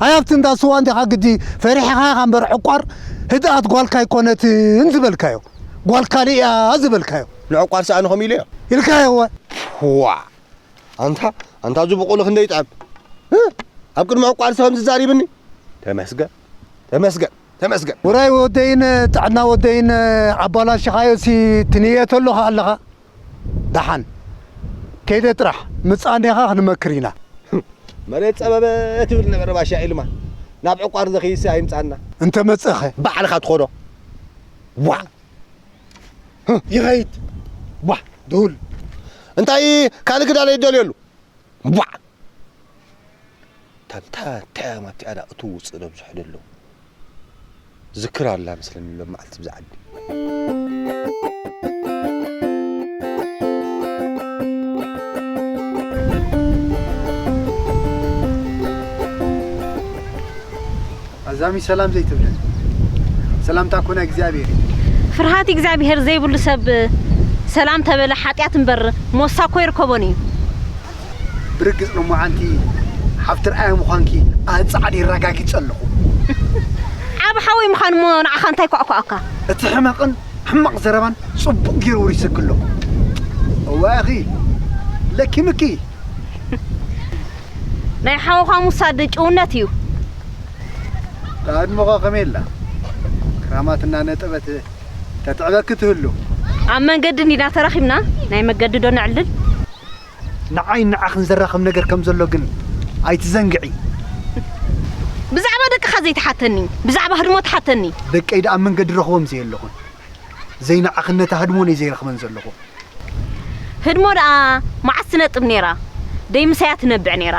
ኣይ ኣብቲ እንዳ ስዋ እንዲኻ ግዲ ፈሪሕኻ ኢኻ እምበር ዕቋር ህድኣት ጓልካ ኣይኮነትን ዝበልካዮ። ጓል ካልእ እያ ዝበልካዮ። ንዕቋር ሰኣነ ከምኡ ኢለዮ። ኢልካዮ እወ። ዋ! ኣንታ፣ ኣንታ እዚ ብቑሉ ክንደይ ይጥዕም። እ? ኣብ ቅድሚ ዕቋር ሰብ ከምዚ ዛሪብኒ። ተመስገን፣ ተመስገን፣ ተመስገን። ውራይ ወደይን ጥዕና ወደይን ኣባላሽኻዮሲ ትንየት ኣለኻ ኣለኻ። ደሓን ከይደ ጥራሕ ምጻን ዲኻ ክንመክር ኢና። መሬት ጸበበ ትብል ነበረ ባሻ ኢልማ። ናብ ዕቋር ዘኽይሲ ኣይምጻና። እንተ መጸኸ? ባዕልኻ ትኾዶ። ዋ! ይኸይድ። ዋ! ድሁል። እንታይ ካልእ ግዳለ ይደልየሉ? ዋ! ታንታ እንታይ እያ ማቲኣዳ እቱ ውፅእ ነብዝሖ ደሎ። ዝክር ኣላ መስለኒ ሎም መዓልቲ ብዛ ዓዲ። ኣዛሚ ሰላም ዘይትብለን ሰላምታ ኮነ እግዚኣብሔር እዩ። ፍርሃት እግዚኣብሔር ዘይብሉ ሰብ ሰላም ተበለ ሓጢኣት እምበር ሞሳ እኮ ይርከቦን እዩ። ብርግጽ ሎማዓንቲ ሓፍቲ ርኣያ ምዃንኪ ኣጻዕደ የረጋጊጸ ኣለኹ። ዓቢ ሓወይ ምዃን እሞ ንዓኻ እንታይ ኳዕኳዕካ? እቲ ሕመቕን ሕማቕ ዘረባን ጽቡቕ ገይሩ ውሪሰኪ ኣለኹ። እዋይ ኣኺ ለኪምኪ። ናይ ሓውኻ ምውሳድ ጭውነት እዩ። ኣድምቖ ከመይ ኣላ? ክራማት እናነጠበት ተትዕበኪ ትህሉ። ኣብ መንገዲ እንዲና ተራኺብና፣ ናይ መገዲ ዶ ነዕልል? ንዓይ ንዓኽን ዘራኽብ ነገር ከም ዘሎ ግን ኣይትዘንግዒ። ብዛዕባ ደቅኻ ዘይትሓተኒ፣ ብዛዕባ ህድሞ ትሓተኒ። ደቀይ ደኣ ኣብ መንገዲ ረኽቦም ዘየለኹን። ዘይንዓኽን ነታ ህድሞን እየ ዘይረኽበን ዘለኹ። ህድሞ ደኣ መዓስ ትነጥብ ነይራ? ደይ ምሳያ ትነብዕ ነይራ።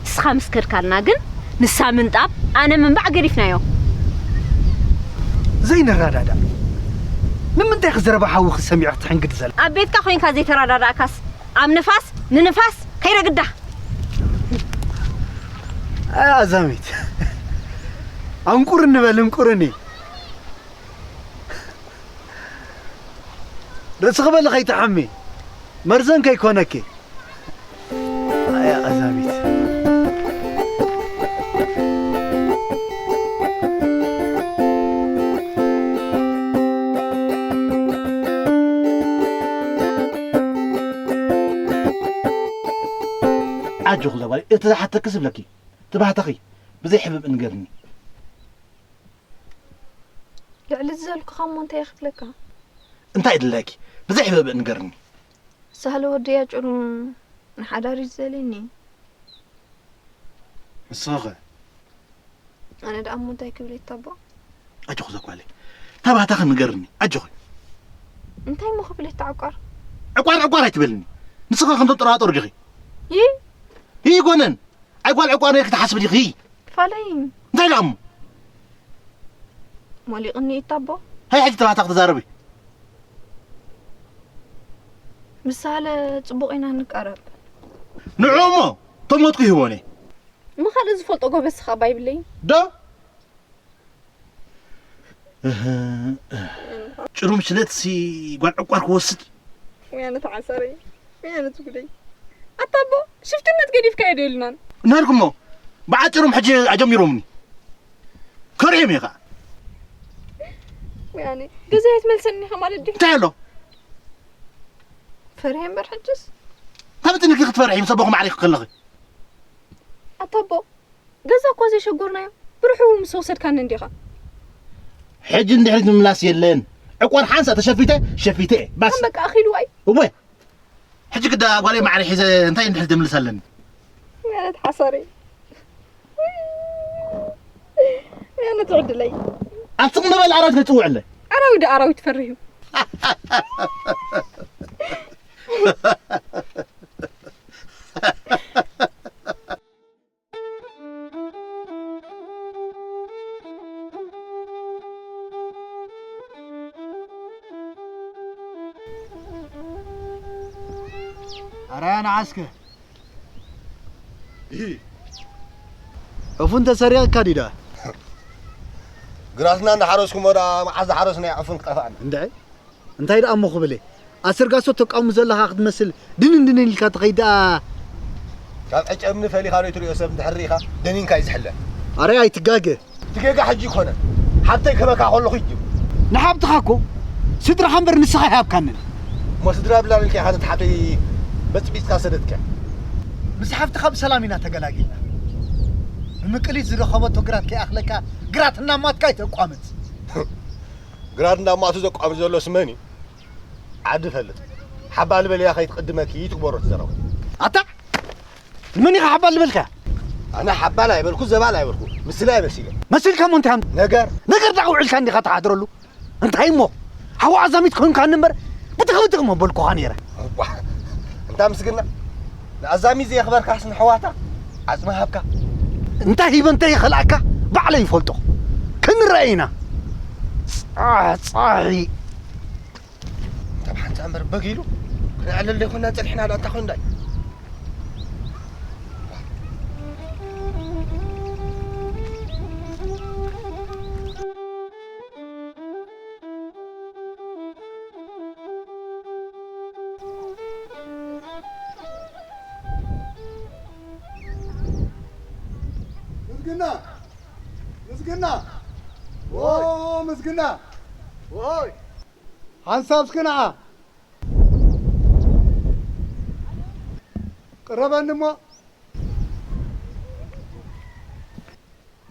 ንስኻ ምስ ከድካልና ግን ንሳ ምንጣብ፣ ኣነ ምንባዕ ገዲፍናዮ። ዘይንረዳዳእ። ንምንታይ ኢኺ ዘረባ ሓውኺ ሰሚዐ ክትሕንግዲ ዘላ? ኣብ ቤትካ ኮይንካ ዘይተረዳዳእካስ ኣብ ንፋስ ንንፋስ ከይረግዳህ። ኣይ ኣዛሚት። ኣንቁርኒ በል እንቁርኒ። ርእስኺ በሊ ከይትሓሚ፣ መርዘን ከይኮነኪ። ኣያ ኣዛሚት። ኣጆኺ እዛ ጓል፣ እቲ ዝሓተኪ ዝብለኪ፣ ትባህተኺ፣ ብዘይ ሕብብ ንገርኒ። ልዕሊ ዝበልኩኻ እሞ እንታይ ክብለካ? እንታይ ድላይኪ? ብዘይ ሕብብ ንገርኒ። ሳህለ ወደይ ኣጭሩ ንሓዳር እዩ ዝደልየኒ። ንስኺ ኸ? ኣነ ደኣ እሞ እንታይ ክብል እየ ኣቦ? ኣጆኺ እዛ ጓለይ። ተባህታኺ ንገርኒ። ኣጆኺ። እንታይ እሞ ክብል እየ ዕቋር? ዕቋር፣ ዕቋር ኣይትበልኒ። ንስኺ ከም ተጠራጠሩ ዲኺ? ይይ። ይይ ጎነን። ኣይ ጓል ዕቋር ነይርኪ ትሓስቢ ዲኺ? ፋለይ። እንታይ ደኣ እሞ? ሞሊቕኒ እዩ ኣቦ። ሃይ ሕጂ ተባህታ ክትዛረቢ። ምስ ሳህለ ጽቡቕ ኢና ንቃረብ። ንዑ እሞ፣ ተሞትኩ ይህቦን እየ። እሞ ካልእ ዝፈልጦ ጎበዝ ስኻ ባይብለይ። ዶ? እህ፣ እህ። ጭሩም ሽለትሲ ጓል ዕቋር ክወስድ። ወይ ኣነ ተዓሳሪ። ኣነቱ ጉደይ ኣታ ኣቦ ሽፍትነት ገዲፍካዮ ዶ ኢልናን እናልኩሞ ብዓጭሮም ሕጂ ኣጀሚሮምኒ ከሪም እየ ከዓ ወያነ ገዛ የትመልሰኒ ኢኻ ማለት ድዩ እንታይ ኣሎ ፈሪሐ እምበር ሕጅስ ካብ ጥንኪ ክትፈርሒ ምስ ኣቦኹም ዓሪኹ ከለኺ ኣታ ኣቦ ገዛ እኳ ዘይሸጎርናዮ ብርሑ ምስ ወሰድካኒ እንዲኻ ሕጂ እንድሕሪት ምምላስ የለን ዕቋር ሓንሳ ተሸፊተ ሸፊተ እየ ባስ በቃ ኣኺሉ ኣይ እወ ሕጂ ግዳ ጓለይ ማዕረ ሒዘ እንታይ እንድሕሪት ምልስ ኣለኒ ማለት ሓሳረይ ያነ ትዕድለይ ኣብ ስቕ ንበል ኣራዊት ከይጽውዕለይ ኣራዊት ኣራዊት ፈርህ እዩ ኣራያ ንዓስከ እፉ እንተሰሪቕካ ዲዳ ግራትና እናሓረስኩሞ ደኣ መዓዝ ዝሓረስናዮ ዕፉን ክጠፍኣና እንድዒ እንታይ ደኣ እሞ ክብል እየ ኣስርጋሶ ተቃውሙ ዘለኻ ክትመስል ድንን ድንን ኢልካ ትኸይድ ደኣ ካብ ዕጨ እምኒ ፈሊኻ ዶ ትሪኦ ሰብ እንድሕር ርኢኻ ደኒንካ እዩ ዝሕለ ኣረ ኣይትጋገ እቲ ጌጋ ሕጂ ኣይኮነን ሓብተይ ክህበካ ከለኹ እዩ ጅምር ንሓብትኻ እኮ ስድራኻ እምበር ንስኻ ኣይሃብካንን እሞ ስድራ ብላን ኢልካ ኢኻ ነቲ ሓብተይ በጽቢጽካ ዝሰደድካያ ምስ ሓፍትኻ ብሰላም ኢና ተገላጊልና ብምቅሊት ዝረኸበቶ ግራት ከይኣኽለካ ግራት እናማትካ ኣይተቋምት ግራት እናማቱ ዘቋምት ዘሎስ መን እዩ ዓዲ ፈልጥ ሓባል በልያ ከይትቕድመኪ ትግበሮ ትዘረቡ ኣታ መን ኢኻ ሓባል ዝበልካ ኣነ ሓባል ኣይበልኩ ዘባል ኣይበልኩ ምስላ ይመሲለ መሲልካ ሞ እንታይ ነገር ነገር ዳኣ ውዕልካ እንዲኻ ትሓድረሉ እንታይ እሞ ሓዋ ኣዛሚት ኮንካኒ እምበር ብትኽብትኽ መበልኩኻ ነይረ እንታ ምስግና ንኣዛሚት ዘየኽበርካስ ንሕዋታ ዓፅሚ ሃብካ እንታይ ሂበ እንተ ይኸልኣካ ባዕለይ ይፈልጦ ክንረአ ኢና ፃፃሒ ካብ ሓንሳ እምበር በግ ኢሉ ክነዕልል ዘይኮና ፀኒሕና ዶ ኣንታ ኮንዳይ ምስግና ምስግና ኦ ምስግና ወይ ሓንሳብ እስኪ ንዓ ቅረበኒ እሞ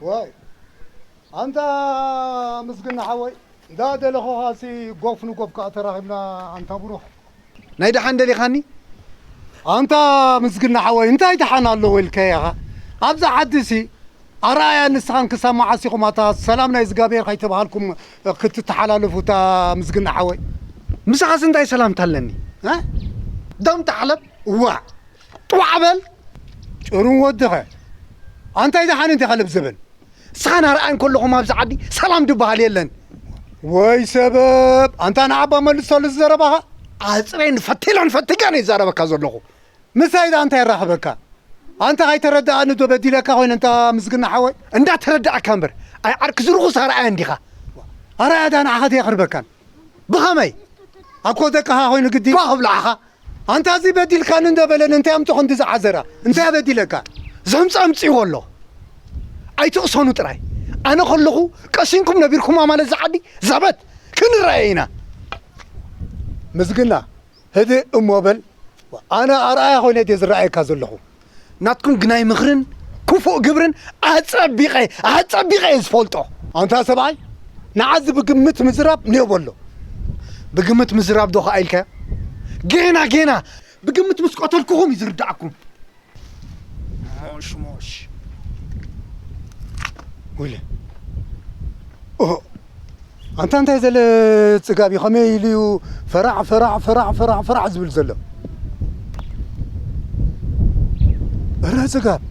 ዋይ ኣንታ ምስግና ሓወይ እንዳ ደለኹኻሲ ጎፍ ንጎፍ ከዓ ተራኺብና ኣንታ ብሩኽ ናይ ደሓን ደሊኻኒ ኣንታ ምስግና ሓወይ እንታይ ደሓን ኣለዎ ኢልካዮ ኢኻ ኣብዛ ዓዲሲ ኣርኣያ ንስኻን ክሳብ መዓስ ኢኹም ኣታ ሰላም ናይ እግዚኣብሔር ከይተባሃልኩም ክትተሓላለፉ እታ ምስግና ሓወይ ምሳኻስ እንታይ ሰላምታ ኣለኒ እ? ደም ተሓለብ እዋ ጥዋዕ በል ጭሩን ወድኸ ኣንታይ ደሓን እንዲኻ ልብ ዝብል ንስኻን ኣርኣያን ከለኹም ኣብዚ ዓዲ ሰላም ድበሃል የለን ወይ ሰበብ ኣንታ ንዓባ መልሰሉ ዝዘረባኻ ኣፅሬን ፈቲላን ፈቲጋን ይዛረበካ ዘለኹ ምሳይ ዳ እንታይ የራኽበካ ኣንታ ኣይተረዳኣኒ ዶ በዲለካ ኮይነ እንታ ምስግና ሓወይ እንዳተረዳእካ እምበር ኣይ ዓርኪ ዝርኹስ ኣርኣያ እንዲኻ ኣርኣያ ዳ ንዓኻ ተየኽርበካን ብኸመይ ኣኮ ደቅኻ ኮይኑ ግዲ ኳ ክብላዕኻ ኣንታ እዚ በዲልካኒ እንዶ በለኒ እንታይ ኣምፅኹ እንዲ ዝዓዘራ እንታይ በዲለካ ዘምፅ ኣምፅዎ ኣሎ ኣይትቕሰኑ ጥራይ ኣነ ከለኹ ቀሲንኩም ነቢርኩማ ማለት ዝዓዲ ዘበት ክንረኣየ ኢና ምስግና ህድእ እሞ በል ኣነ ኣርኣያ ኮይነ ድየ ዝረኣየካ ዘለኹ ናትኩም ግናይ ምኽርን ክፉእ ግብርን ኣጸቢቐ ኣጸቢቐ እየ ዝፈልጦ ኣንታ ሰብኣይ ንዓዚ ብግምት ምዝራብ ንዮ በሎ ብግምት ምዝራብ ዶ ኸዓ ኢልካዮ ጌና ጌና ብግምት ምስ ቀተልኩኹም እዩ ዝርዳእኩም ሞሽ ሞሽ ወይለ ኦሆ ኣንታ እንታይ ዘለ ፅጋብ እዩ ከመይ ኢሉ እዩ ፈራዕ ፈራዕ ፈራዕ ፈራዕ ፈራዕ ዝብል ዘሎ እረ ፅጋብ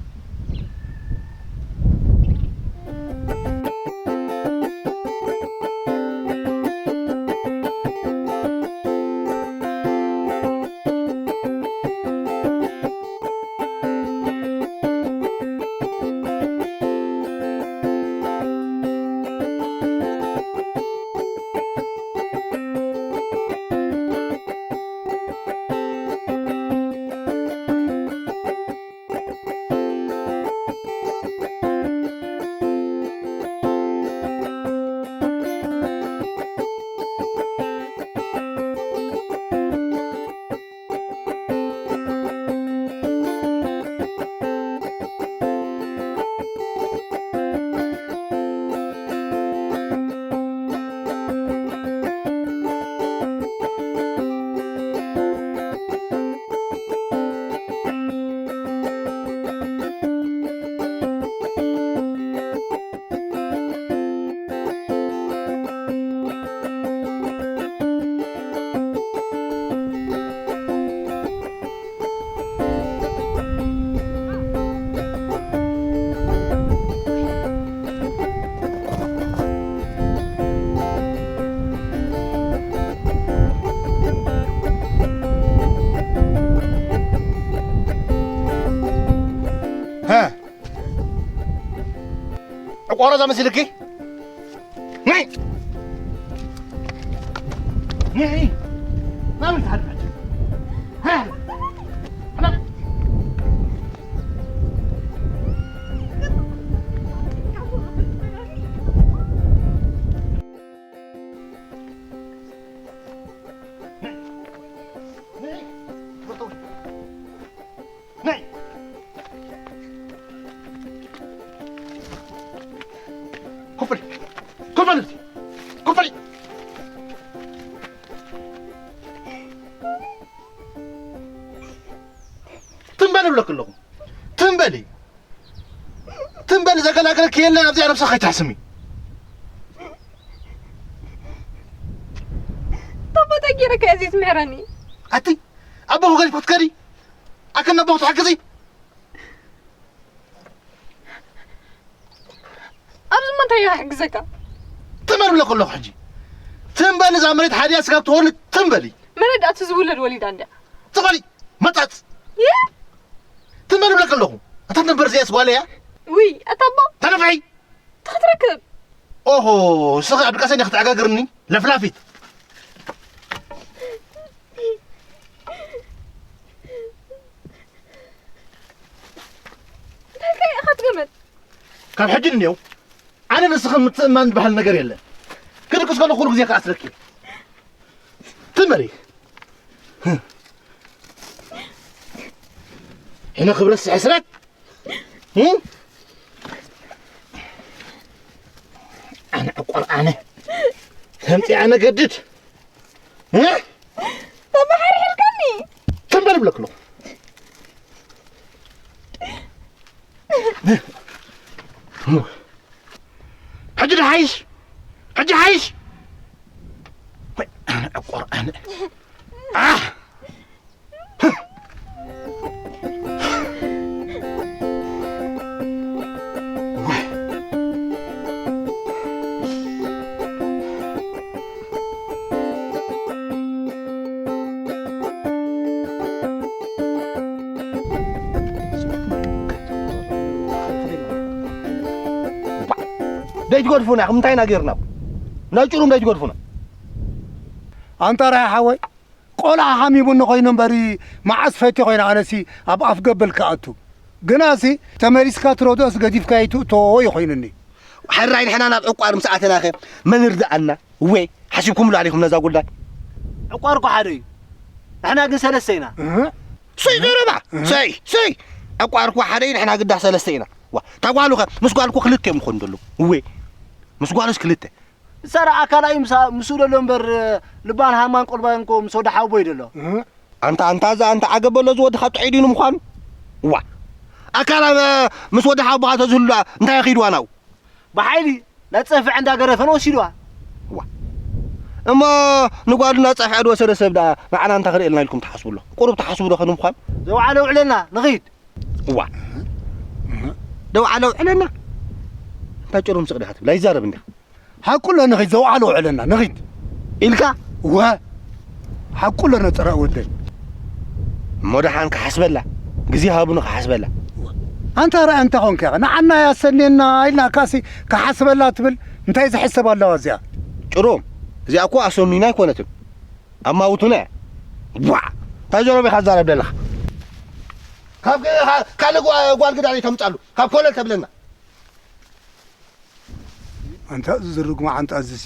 ሮዛ መሲልኪ? ነይ! ነይ! ናበይ ትሃድሚ ሕጂ? ሃ? ነይ! ነይ! ኮፍ በል! ኮፍ በል! ኮፍ በል! ትም በል እብለኪ ኣለኹ። ትም በሊ። ትም በሊ፣ ዘገላግለኪ የለን፣ ኣብዚኣ ነብስኺ ከይትሕስሚ። ታቦታ ገይረካ እዚ ትምሕረኒ። ኣቲ ኣቦኺ ገዲፍኪ ክትከዲ? ኣክን ኣቦኺ ትሕግዚ? ኣብዚ እሞ እንታይ ክሕግዘካ? ትም በል እብለኪ ኣለኹ ሕጂ። ትም በሊ፣ እዛ መሬት ሓዲኣ ስጋብ ትወልድ ትም በሊ። መረዳእቲ ዝውለድ ወሊዳ እንድያ። ትም በሊ፣ መጣጽ። የ? ትም በል እብለኪ ኣለኹ። ኣታ ትነብር እዚኣስ ጓል እያ? ውይ፣ ኣታ ኣቦ። ተነፍሒ። እንታይ ክትረክብ? ኦሆ፣ ስኺ ኣብ ድቃሰኛ ክትዓጋግርኒ? ለፍላፊት። እንታይ ከ ኢኻ ትገመት? ካብ ሕጂ ንኔው ኣነ ንስኽን ምትእማን ዝበሃል ነገር የለን። ክድቅስ ከለኹ ኩሉ ግዜ ክኣስረኪ። ትም በሊ። ሕነ ክብረት ስሕስረት። እም? ኣነ ዕቆር ኣነ። ተምጺ ኣነ ገድድ። እ? ተመሓርሒርካኒ። ትም በል እብለኪ ኣለኹ። ሕጂ ዶ ሓይሽ? ሕጂ ሓይሽ? ወይ ኣነ ዕቆር ኣነ። ኣህ! ደይ ትገድፉና ኢኹም፣ እንታይ ኢና ጌርና? ናይ ጭሩም ደይ ትገድፉና? ኣንታ ራያ ሓወይ፣ ቆልዓ ሓሚሙኒ ኮይኑ እምበሪ፣ መዓስ ፈትየ ኮይነ ኣነሲ ኣብ ኣፍ ገበል ክኣቱ። ግናሲ ተመሊስካ ትረድኦስ ገዲፍካዮ ትእቶ እዩ ኮይኑኒ። ሕራይ ንሕና ናብ ዕቋር ምስ ኣተናኸ መን ይርድኣና? እወ፣ ሓሲብኩምሉ ኣሊኹም ነዛ ጉዳይ? ዕቋር እኮ ሓደ እዩ። ንሕና ግን ሰለስተ ኢና። እህ? ሰይ ዘረባ፣ እህ? ሰይ፣ ሰይ። ዕቋር እኮ ሓደ እዩ፣ ንሕና ግዳ ሰለስተ ኢና። ዋ፣ እታ ጓሉኸ ምስ ጓልኩ ክልተ እዮም ዝኾኑ ዘለዉ። እወ፣ ምስ ጓሉስ ክልተ። እሳ ደኣ ኣካላ እዩ ምሳ-፣ ምስኡ ደሎ እምበር፣ ልባን ሃማን ቆልባን እኮ ምስ ወዲ ሓውቦ እዩ ደሎ። እህ? ኣንታ፣ ኣንታ፣ እዛ ኣንታ ዓገብ በሎ ዝወድኻ ጥዑይ ድዩ ንምዃኑ? ዋ፣ ኣካላ፣ እ፣ ምስ ወዲ ሓውቦኻ ተዝህሉ ደኣ እንታይ ኺድዋ ናው? ብሓይሊ ናይ ጸፍዕ እንዳገረፈን ወሲድዋ። ዋ፣ እሞ ንጓሉ እንዳጸፍዐ ዝወሰደ ሰብ ደኣ ንዓና እንታይ ክርእየልና ኢልኩም ትሓስቡ ኣለኹም? ቁሩብ ትሓስቡ ዶ ኸ ንምዃኑ? ዘውዓለ ውዕለና፣ ንኺድ። ዋ፣ ደውዓለ ውዕለና? እንታይ ጭሩም ስቕ ዲኻ ትብል? ኣይዛረብ እንዲኻ። ሓቁ ኣሎ ንኺድ፣ ዘውዓለ ውዕለና፣ ንኺድ። ኢልካ? ወ፣ ሓቁ ኣሎ ነጸራ ወደይ። እሞ ደሓን ክሓስበላ፣ ግዜ ሃቡኒ ክሓስበላ። ኣንታ ርኣ እንተ ኾንካ ኢኻ፣ ንዓና ያሰንየና ኢልና ካሲ ክሓስበላ ትብል፣ እንታይ ዝሕሰብ ኣለዋ እዚኣ? ጭሩም፣ እዚኣ እኮ ኣሰኑይና ኣይኮነትን። ኣማውቱና እያ። ዋ፣ እንታይ ዘረባ ኢኻ ትዛረብ ዘለኻ? ካብ ካ-፣ ካልእ ጓ-፣ ጓል ግዳ ተምጻሉ፣ ካብ ኮለል ተብለና። ኣንታ እዚ ዝርጉም ዓንጣ እዚሲ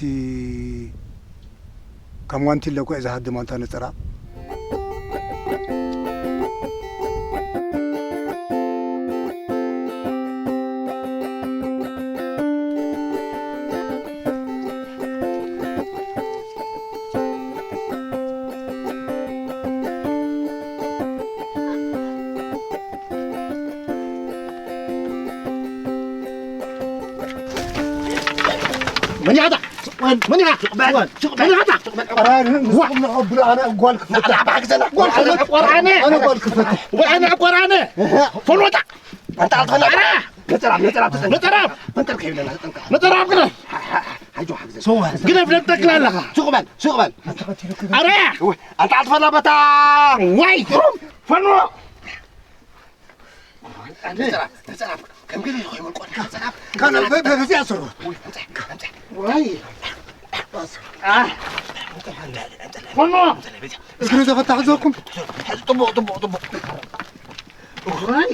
ከም ዋንቲለ እኮ እዩ ዝሃድም ኣንታ ነጸራ። መን ኢኻ? መን ኢኻ? መን ኢኻ? ሱቕ በል፣ ሱቕ በል፣ መን ኢኻ? ሱቕ በል። ኧረ፣ ዋ! ንስኹም ንኸብሉ፣ ኣነ ጓል ክፈትሕ። ንዓና ብሓቂ ዘላ ጓል ክፈትሕ። ቆርኣነ። ኣነ ጓል ክፈትሕ። ወይ ኣነ ቆርኣነ። እህ። ፈኖታ። ኣንታ ኣልፈና። ኧረ! ነጸራብ፣ ነጸራብ ተጸንቀ። ነጸራብ። ፈንጠር ከይብለና ተጸንቀ። ነጸራብ ግደፍ። ሓ-፣ ሓ-፣ ሓ-፣ ሓጆ ሓግዘ። ግደፍ፣ ለምጠክል ኣለኻ። ሱቕ በል፣ ሱቕ በል። ኧረ! ወይ፣ ኣንታ ኣልፈና በታ። ወይ! ፈኖ! ነጸራብ፣ ነጸራብ። ከም ገለ ይኾይኑ ቆልዓ ሰላም። ካና በ-፣ በ-፣ በዚኣ ስሩ። ወይ፣ ኣምጽእ፣ ኣምጽእ። ወይ። ኣስ-፣ ኣምጽእ፣ ኣምጽእ፣ ኣምጽእ፣ ኣምጽእ፣ በዚኣ። እግሪ ዘፈታሕዘኩም። ጥቡቕ፣ ጥቡቕ፣ ጥቡቕ። ወይ።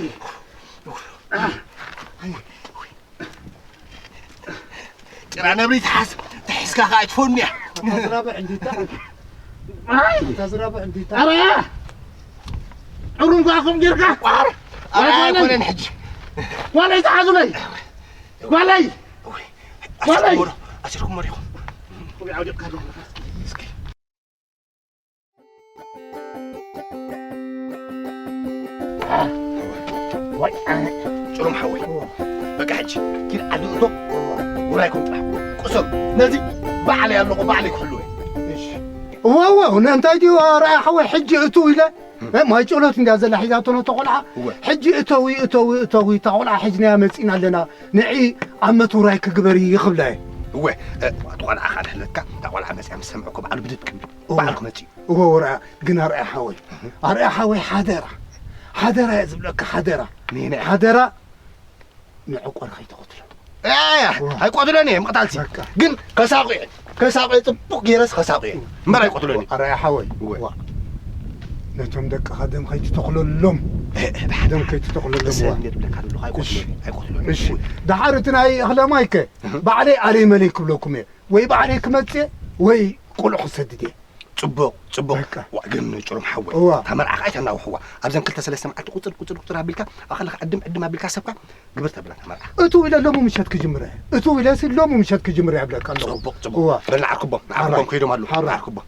ጭራ ነብሪ ትሓዝ፣ ተሒዝካ ከኣ ኣይትፈኑን እያ። ተዝራብሕ እንዲታ። ኣይ! ተዝራብሕ እንዲታ። ኣረ! ዕሩም ጓኹም ጌርካ። ቋር! ኣረ፣ ኣይኮነን ሕጂ። ጓለይ ተሓዙለይ። ጓለይ! ጓለይ! ኣሲርኩሞ ዶ? ኣሲርኩሞ ዲኹም? እስኪ። ወይ ኣነ ጭሩም ሓወይ፣ በቃ ሕጂ ኪድ ዓዲ እቶ፣ ውራይኩም ጥራሕ ቁሰም። ነዚ ባዕለይ ኣለኹ፣ ባዕለይ ክሕልዎ እየ። እሺ። እወ፣ እወ፣ እንታይ ድዩ፣ ኣርኣያ ሓወይ፣ ሕጂ እትው ኢለ፣ እ፣ ማይ ጨሎት እንድያ ዘላ ሒዛቶ ነቶ ቆልዓ። እወ። ሕጂ እተዊ፣ እተዊ፣ እተዊ፣ እታ ቆልዓ ሒዝናያ መጺና ኣለና፣ ንዒ ኣብ መት ውራይ ክግበር እዩ ክብላ እየ። እወ፣ እ፣ እቲ ቆልዓ ካልሕለካ፣ እታ ቆልዓ መጺኣ ምስ ሰምዐ እኮ ባዕሉ ብድድ ክብል፣ እወ። ባዕሉ ክመጽእ እዩ። እወ፣ ወርኣ ግን ኣርኣያ ሓወይ፣ ኣርኣያ ሓወይ፣ ሓደራ፣ ሓደራ እየ ዝብለካ፣ ሓደራ፣ ነይነ። ሓደራ ንዕቆር ከይትቐትሎ። ኣያ፣ እወ። ኣይቆትሎን እየ፣ ምቕታልሲ። በቃ። ግን ከሳቑየ፣ ከሳቑየ፣ ጽቡቕ ገይረስ ከሳቑየ። እምበር ኣይቆትሎን እየ። ኣርኣያ ሓወይ፣ እወ። ዋ። ነቶም ደቅኻ ደም ከይትተኽለሎም። እ፣ እ፣ ደም ከይትተኽለሎም፣ ርእሰ ዋ። እንዴት ብለካ ዘለኹ፣ ኣይቆትሎን እየ፣ እሺ። ኣይቆትሎን እየ። እሺ። እወ። ደሓር እቲ ናይ እኽለ ማይከ፣ እህ። ባዕለይ ኣለይ መለይ ክብለኩም እየ። ወይ ባዕለይ ክመጽእ፣ ወይ ቆልዑ ክሰድድ እየ። ጽቡቕ፣ ጽቡቕ። በቃ። ዋ፣ ግን ጭሩም ሓወይ፣ እዋ። እታ መርዓ ከኣ ኣይተናውሕዋ። ኣብዘን ክልተ ሰለስተ መዓልቲ ቁጽር፣ ቁጽር፣ ቁጽር ኣቢልካ፣ ኣብ ከለኻ ዕድም፣ ዕድም ኣቢልካ ሰብካ ግብር ተብላ እታ መርዓ። እቱ ኢለ ሎሚ ምሸት ክጅምረ። እቱ ኢለሲ ሎሚ ምሸት ክጅምረ ይብለካ ኣለኹ። ጽቡቕ፣ ጽቡቕ። እዋ። በል ንዓርክቦም፣ ንዓርክቦም ሓራይ። ከይዶም ኣለዉ። ሓራይ። ንዓርክቦም።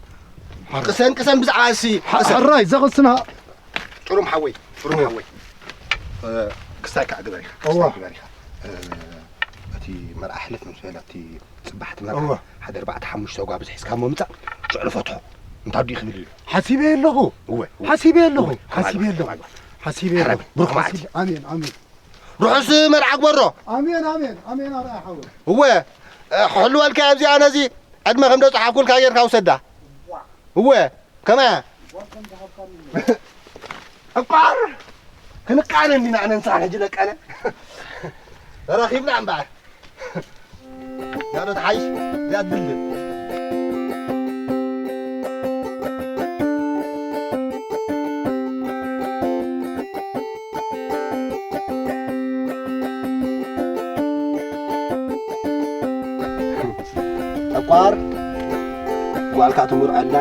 ሓራይ። ቅሰን፣ ቅሰን ብዛዕባ እሲ፣ ሓ-፣ ቅሰን። ሓራይ ዘኸስና። ጭሩም ሓወይ፣ ጭሩም እዋ። ሓወይ። እ፣ ክስታይ ከኣ ግበር ኢኻ፣ እዋ። ክስታይ ግበር ኢኻ። እ፣ እቲ መርዓ ሕልፍ ምስ በለ፣ እቲ ጽባሕ እቲ መርዓ እወ። ሓደ ኣርባዕተ ሓሙሽተ ኣጓብዝ ሒዝካ እሞ ምጻእ፣ ሽዑ ንፈትሖ። እንታይ ድዩ ክብል ኢሉ። ሓሲበ ኣለኹ። እወ፣ እወ። ሓሲበ ኣለኹ። እወ፣ ሓሲበ ኣለኹ። ሓሲበ ኣለኹ። ሓራይ፣ ብሩኽ መዓልቲ። ሓሲበ-፣ ኣሜን፣ ኣሜን። ርሑስ መርዓ ግበሮ። ኣሜን፣ ኣሜን፣ ኣሜን፣ ኣርኣያ ሓወይ። እወ፣ እ፣ ክሕልወልካ ኣብዚኣ ነዚ ዕድመ ከም ደጽሓፍኩልካ ጌርካ ውሰዳ። እወ። ከመይ? ዕቋር! ክንቃነ እንዲና ኣነ ንስኻን ሕጂ ለቀነ። ተራኺብና እምበኣር። ያዶ ተሓይሽ፣ ያድልን። ዕቋር፣ ጓልካ ትምርዐላ።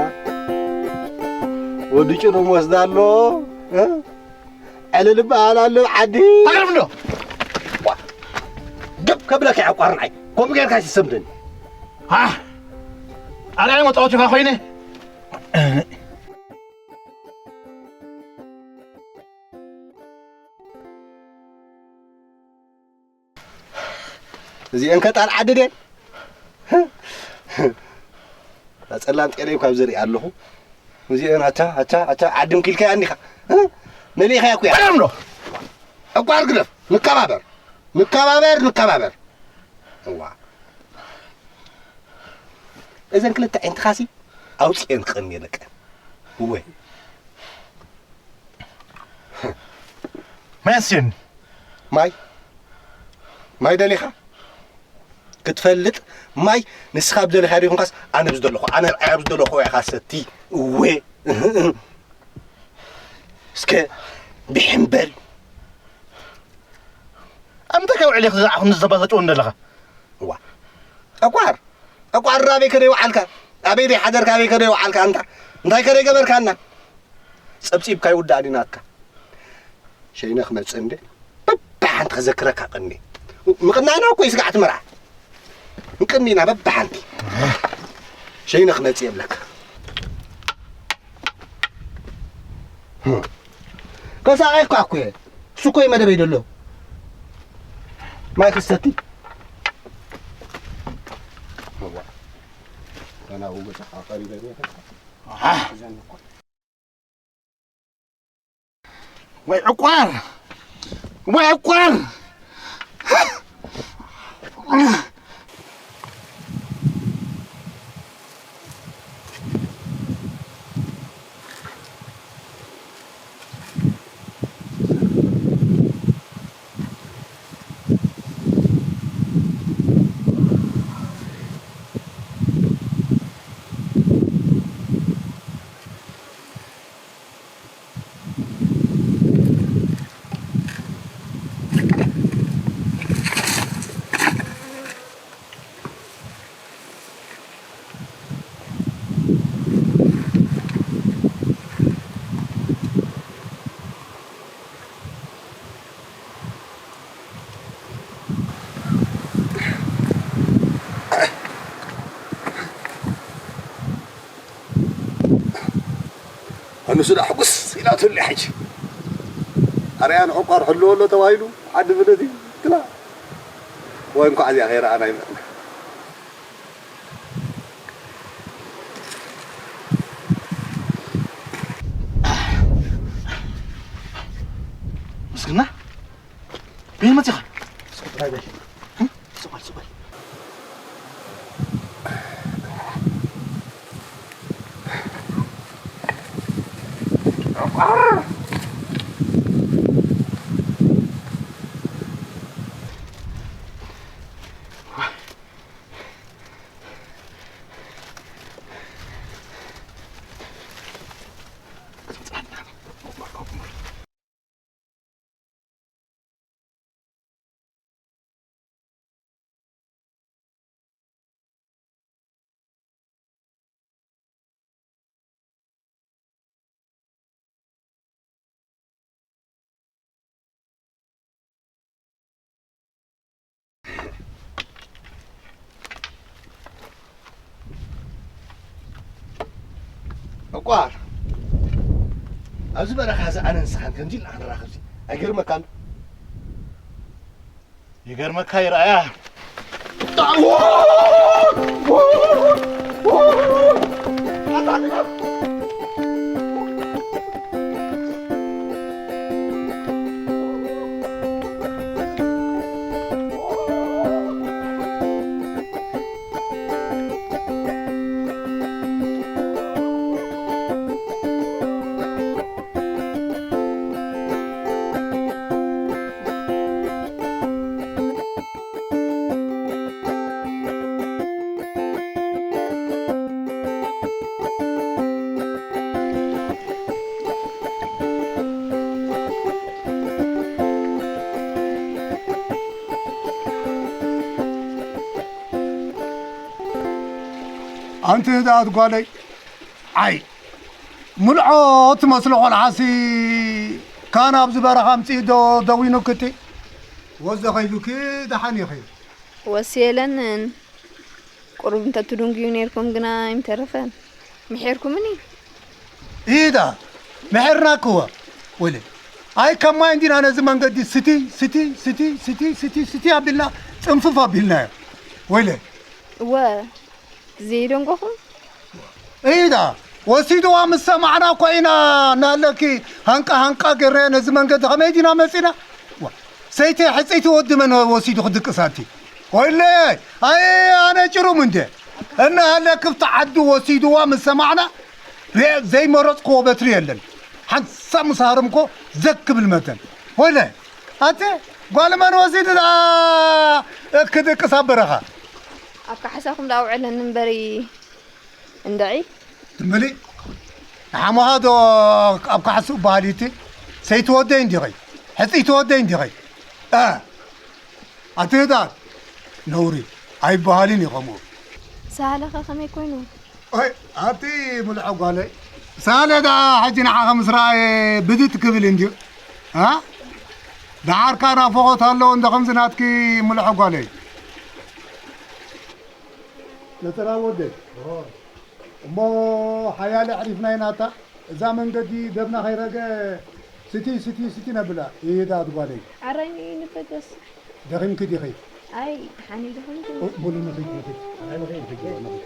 ወዲ ጭሩም ወስዳ ኣሎ፣ እ? ዕልል በሃል ኣሎ ዓዲ። ተግርም እንዶ። ዋ፣ ደብ ከብለካ እየ ዕቋር ንዓይ። ከምኡ ጌርካ ኣይትሰምደኒ። ሃ? ኣርኣያ መጻወቲኻ ኮይነ? እዚአን ከ ጣል ዓዲ ድየን? ጸላም ጤለይ እኳ ኣብዚ ሪኣ ኣለኹ። እዚአን ኣታ፣ ኣታ፣ ኣታ ዓዲ ምኪልካያ እንዲኻ። መሊእኻያ እኮ እያ። ቀደም ዶ? ዕቋር ግደፍ፣ ንከባበር። ንከባበር፣ ንከባበር። እዋ። እዘን ክልተ ኣዒንትኻሲ ኣውጽኤን ክቕንየ ደቀን። እወ። ማይ ኣስዮኒ። ማይ? ማይ ደሊኻ? ክትፈልጥ ማይ ንስኻ ኣብ ደለኻ ደይኮንካስ ኣነ ኣብ ዝደለኹ፣ ኣነ ርኣይ ኣብ ዝደለኹ ኢኻ ሰቲ። እወ። እስከ ብሕም በል። ኣብ ምንታይ ካብ ውዕል ኢኻ ዝረኣኹ ዘባዘጭዎ እንደለኻ? እዋ። ጠቋር፣ ጠቋር ኣበይ ከደይ ወዓልካ? ኣበይ ደይ ሓደርካ? ኣበይ ከደይ ወዓልካ? ኣንታ እንታይ ከደይ ገበርካና? ጸብጺብካ ይውዳእ ዲናትካ። ሸይነ ክመጽእ እንዴ? በብሓንቲ ክዘክረካ ቅኒ። ምቕናና እኮ እዩ ስጋዕቲ መርዓ። እንቅኒና በብሓንቲ። ሸይነ ክመጽእ የብለካ። ከሳቐይ እኳ እኮ እየ። እሱ እኮ እዩ መደበይ ደሎ። ማይ ክሰቲ። እዋ። ገና ውግእ ጸሓ ቀሪበ እየ። ኣህ። እዘን እኮ ወይ ዕቋር! ወይ ዕቋር! ንሱ ደኣ ሕጉስ ኢላትሉ ሕጂ። ኣርኣያን ዕቋር ሕልዎ ኣሎ ተባሂሉ ዓዲ ብደት እዩ ትላ። ወይ እንኳዕ እዚኣ ከይረኣና ይመጽና። ምስግና በይ መጺኻ። ስቕ በል፣ ስቕ በል። ዕቋር፣ ኣብዚ በረኻ እዚ ኣነ ንስኻን ከምዚ ኢልና ክንራኸብሲ ኣይገርመካን? ይገርመካ ይርኣያ። ኣንቲ ህድኣት ጓለይ፣ ዓይ፣ ምልዖ ትመስሎ ቆልዓሲ፣ ካን ኣብዚ በረኻ ኣምጺኡ ዶ ደዊኑክቲ? ወዘ ከይዱኪ ደሓን ኢኺ። ወስ የለንን። ቁሩብ እንተ ትድንጉዩ ኔርኩም ግና ኣይምተረፈን። ምሒርኩምኒ። ኢዳ፣ ምሒርናክዎ። ወይለ፣ ኣይ ከማይ እንዲና ነዚ መንገዲ ስቲ፣ ስቲ፣ ስቲ፣ ስቲ፣ ስቲ፣ ስቲ ኣቢልና ጽንፍፍ ኣቢልናዮ። ወይለ። እወ፣ ዘይደንጎኹም? ኢዳ፣ ወሲድዋ ምስ ሰማዕና እኮ ኢና እናሃለኪ ሃንቃ ሃንቃ ገረ ነዚ መንገዲ ከመይ ዲና መጺና? ዋ፣ ሰይቲ ሕጽይቲ ወዲ መን ወሲዱ ክድቅስ ኣንቲ? ወይለይ፣ ኣይ ኣነ ጭሩም እንደ እናሃለ ክፍቲ ዓዲ ወሲድዋ ምስ ሰማዕና ሬ-፣ ዘይመረጽክዎ በትሪ የለን። ሓንሳብ ምስ ሃረምኮ ዘግ ክብል መተን። ወይለይ፣ ኣቲ ጓል መን ወሲዱ ደኣ ክድቅስ ኣብ በረኻ? ኣብ ካሕሳኹም ደኣ ውዕለኒ እምበሪ እንድዒ። ትም በሊ። ንሓሙኻ ዶ ኣብ ካሕስኡ በሃሊቲ? ሰይቲ ወደይ እንዲኺ? ሕጽይቲ ወደይ እንዲኺ? እ፣ ኣቲ ህድኣት፣ ነውሪ ኣይበሃልን እዩ ከምኡ። ሳህለኸ ከመይ ኮይኑ? ኦይ፣ ኣቲ ምልዖ ጓለይ፣ ሳህለ ደኣ ሕጂ ንዓኻ ምስ ረኣየ ብድት ክብል እንድዩ። እ? ደሓርካ ናፍቖት ኣለዎ እንዶ ከምዚ ናትኪ ምልዖ ጓለይ። ነጸራ ወደይ። እሞ ሓያለ ኣዕሪፍና ኢና እታ እዛ መንገዲ ደብና ከይረገ ስቲ ስቲ ስቲ ነብላ። ይሄዳት ጓለይ። ዓራይ ንበገስ። ደኺምኪ ዲኺ? ኣይ፣ ሓኒ ደኺምኪ? ኦ፣ ሙሉ ንኺድ፣ ንኺድ። ኣይ፣ ንኺድ፣ ንኺድ፣ ንኺድ።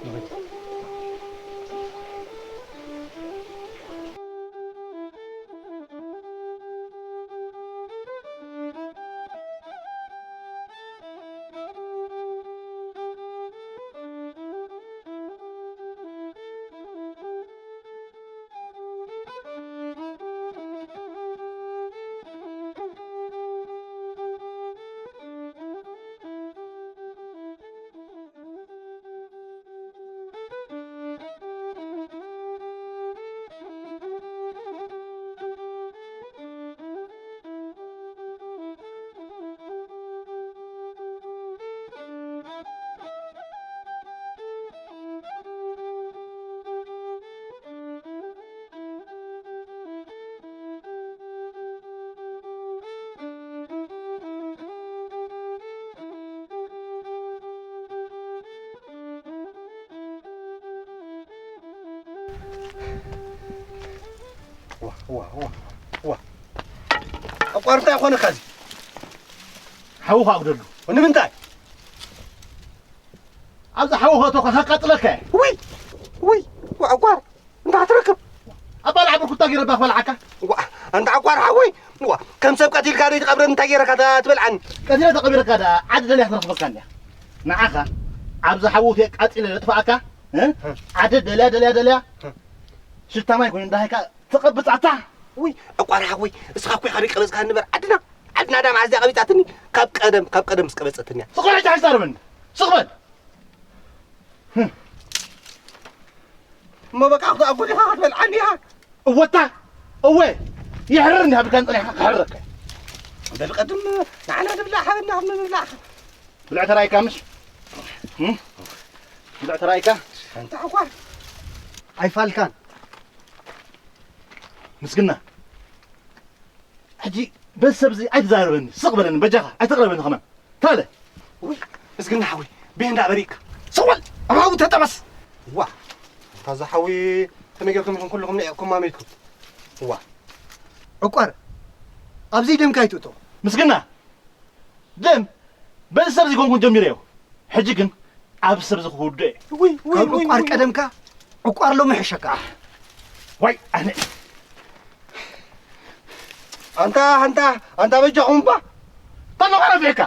ንኺድ። ዋ ዋ ዋ ዋ። ዕቋር እንታይ ኮነካ እዚ? ሓውኻ ኣጉደሉ። ንምንታይ? ኣብዚ ሓዊ ከእቶኻ ከቃጥለካ እየ። ውይ ውይ። ዋ ዕቋር እንታይ ትረክብ? ኣባልዓ ብርኩታ ገይረ ባኽ በልዓካ። ዋ ኣንታ ዕቋር ሓወይ። ዋ ከም ሰብ ቀቲልካ ዶ ትቐብረኒ እንታይ ገይረካ እታ ትበልዓኒ? ቀቲለ ተቐቢረካ ደኣ ዓዲ ደልያ ክትረኽበካ እንድያ። ንዓኻ ኣብዚ ሓዊ ኣቃጺለ ዘጥፍኣካ፣ እ? ዓዲ ደልያ ደልያ ደልያ ሽታ ማይ ኮይኑ እንዳሃይካ ትቐብጽ ኣታ። ውይ ዕቋር ሓወይ እስኻ እኮ ኢኻ ቀበጽካ ንበር ዓድና። ዓድና ዳ መዓዝ እያ ቀቢጻትኒ? ካብ ቀደም ካብ ቀደም ምስ ቀበጸትኒ እያ። ስቕ በል ሕጂ ኣይዛረበኒ። ስቕ በል። እሞ በቃ ክትኣጉድ ኢኻ ክትበልዓኒ ኢኻ። እወታ እወ ይሕርር እንዲሃ ብልካን ጸኒሕካ ክሕርረካ። በል ቀድም ንዓና ንብላዕ ሃበና ካብ ምብላዕ። ብልዕ ተራይካ ምሽ? እም? ብልዕ ተራይካ? ሓንቲ ዕቋር። ኣይፋልካን። ምስግና። ሕጂ በዚ ሰብ እዚ ኣይትዛረበኒ፣ ስቕ በለኒ በጃኻ፣ ኣይትቕረበኒ ከማን። ታለ። ውይ ምስግና ሓወይ፣ ቤንዳ በሪእካ። ስቕ በል፣ ኣብ ሓዊ ተጠበስ። ዋ፣ ታዛ ሓዊ ከመይ ጌርኩም ኢኹም ኩልኹም ንዒቕኩም ኣሜትኩም? ዋ። ዕቋር፣ ኣብዚ ደምካ ኣይትእቶ። ምስግና፣ ደም በዚ ሰብ እዚ ኮንኩን ጀሚረዮ። ሕጂ ግን ኣብ ሰብ እዚ ክውድኦ እየ። ውይ ውይ ካብ ውይ ዕቋር ውይ። ቀደምካ ዕቋር ሎሚ ሕሸካ። ወይ ኣነ ኣንታ ኣንታ ኣንታ በጃኹም እባ። ተሎ ቀረፊዕካ።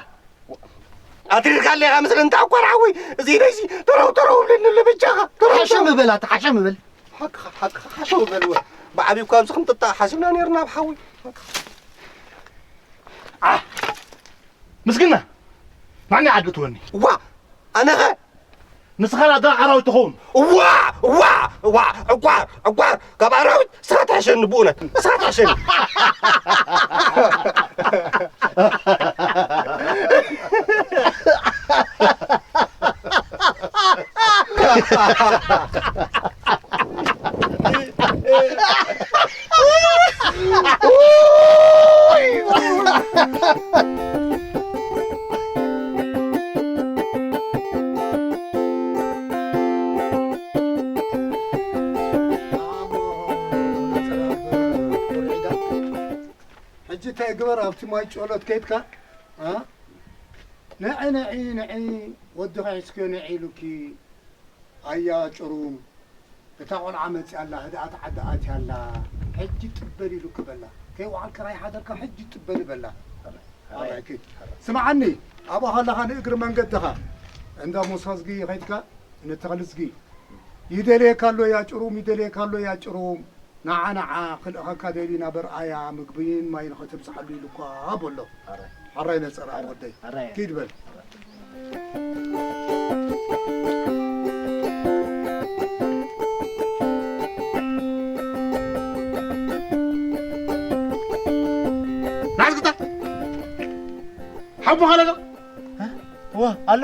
ኣትሪርካ ኣለኻ ምስለ እንታ ዕቋር ሓወይ። እዚ ኢደይሲ ተረው ተረው ብለኒ ኣሎ በጃኻ። ተረው ሓሸም ተረው። በል ኣታ ሓሸም በል። ሓቅኻ ሓቅኻ ሓሸው በል። ወ ብዓብዩ እኳ ኣብዚ ክንጥጣ ሓሲብና ነይርና ኣብ ሓዊ። ኣህ! ምስግና! ማዕኛ ዓዲ ትወኒ። ዋ! ኣነኸ? ንስኻ ናዳ ኣራዊት ትኸውን። ዋ! ዋ! ዋ! ዕቋር! ዕቋር! ካብ ኣራዊት ንስኻ ትሕሸኒ ብእውነት። ንስኻ ትሕሸኒ። ሕጂ እንታይ ግበር፣ ኣብቲ ማይ ጨሎት ከይድካ፣ እ? ንዒ፣ ንዒ፣ ንዒ፣ ወድኺ ሒዝክዮ ንዒ ኢሉኪ፣ ኣያ ጭሩም፣ እታ ቆልዓ መጺኣ ኣላ፣ ህድኣት ዓዲ ኣትያ ኣላ፣ ሕጂ ጥበል ኢሉኪ በላ። ከይወዓልካ ከይሓደርካ ሕጂ ጥበል በላ። ኣራይ፣ ኣራይ፣ ኪድ። ኣራይ። ስምዓኒ፣ ኣብኣ ከለኻ ንእግሪ መንገድኻ እንዳ ሙሳ ዝጊ ከይድካ ንተኽሊ ዝጊ። ይደልየካ ኣሎ ያ ጭሩም፣ ይደልየካ ኣሎ ያ ጭሩም። ንዓ ንዓ ክልእኸካ ደልዩ ናብ ኣርኣያ ምግብን ማይን ከተብጽሓሉ ኢሉ እኳ በሎ። ኣራይ። ሓራይ ነጸራ ሓራይ። ወደይ። ሓራይ። ኪድ በል። ናዝግታ። ሓቦ ኻለዶ? እ? እወ፣ ኣሎ።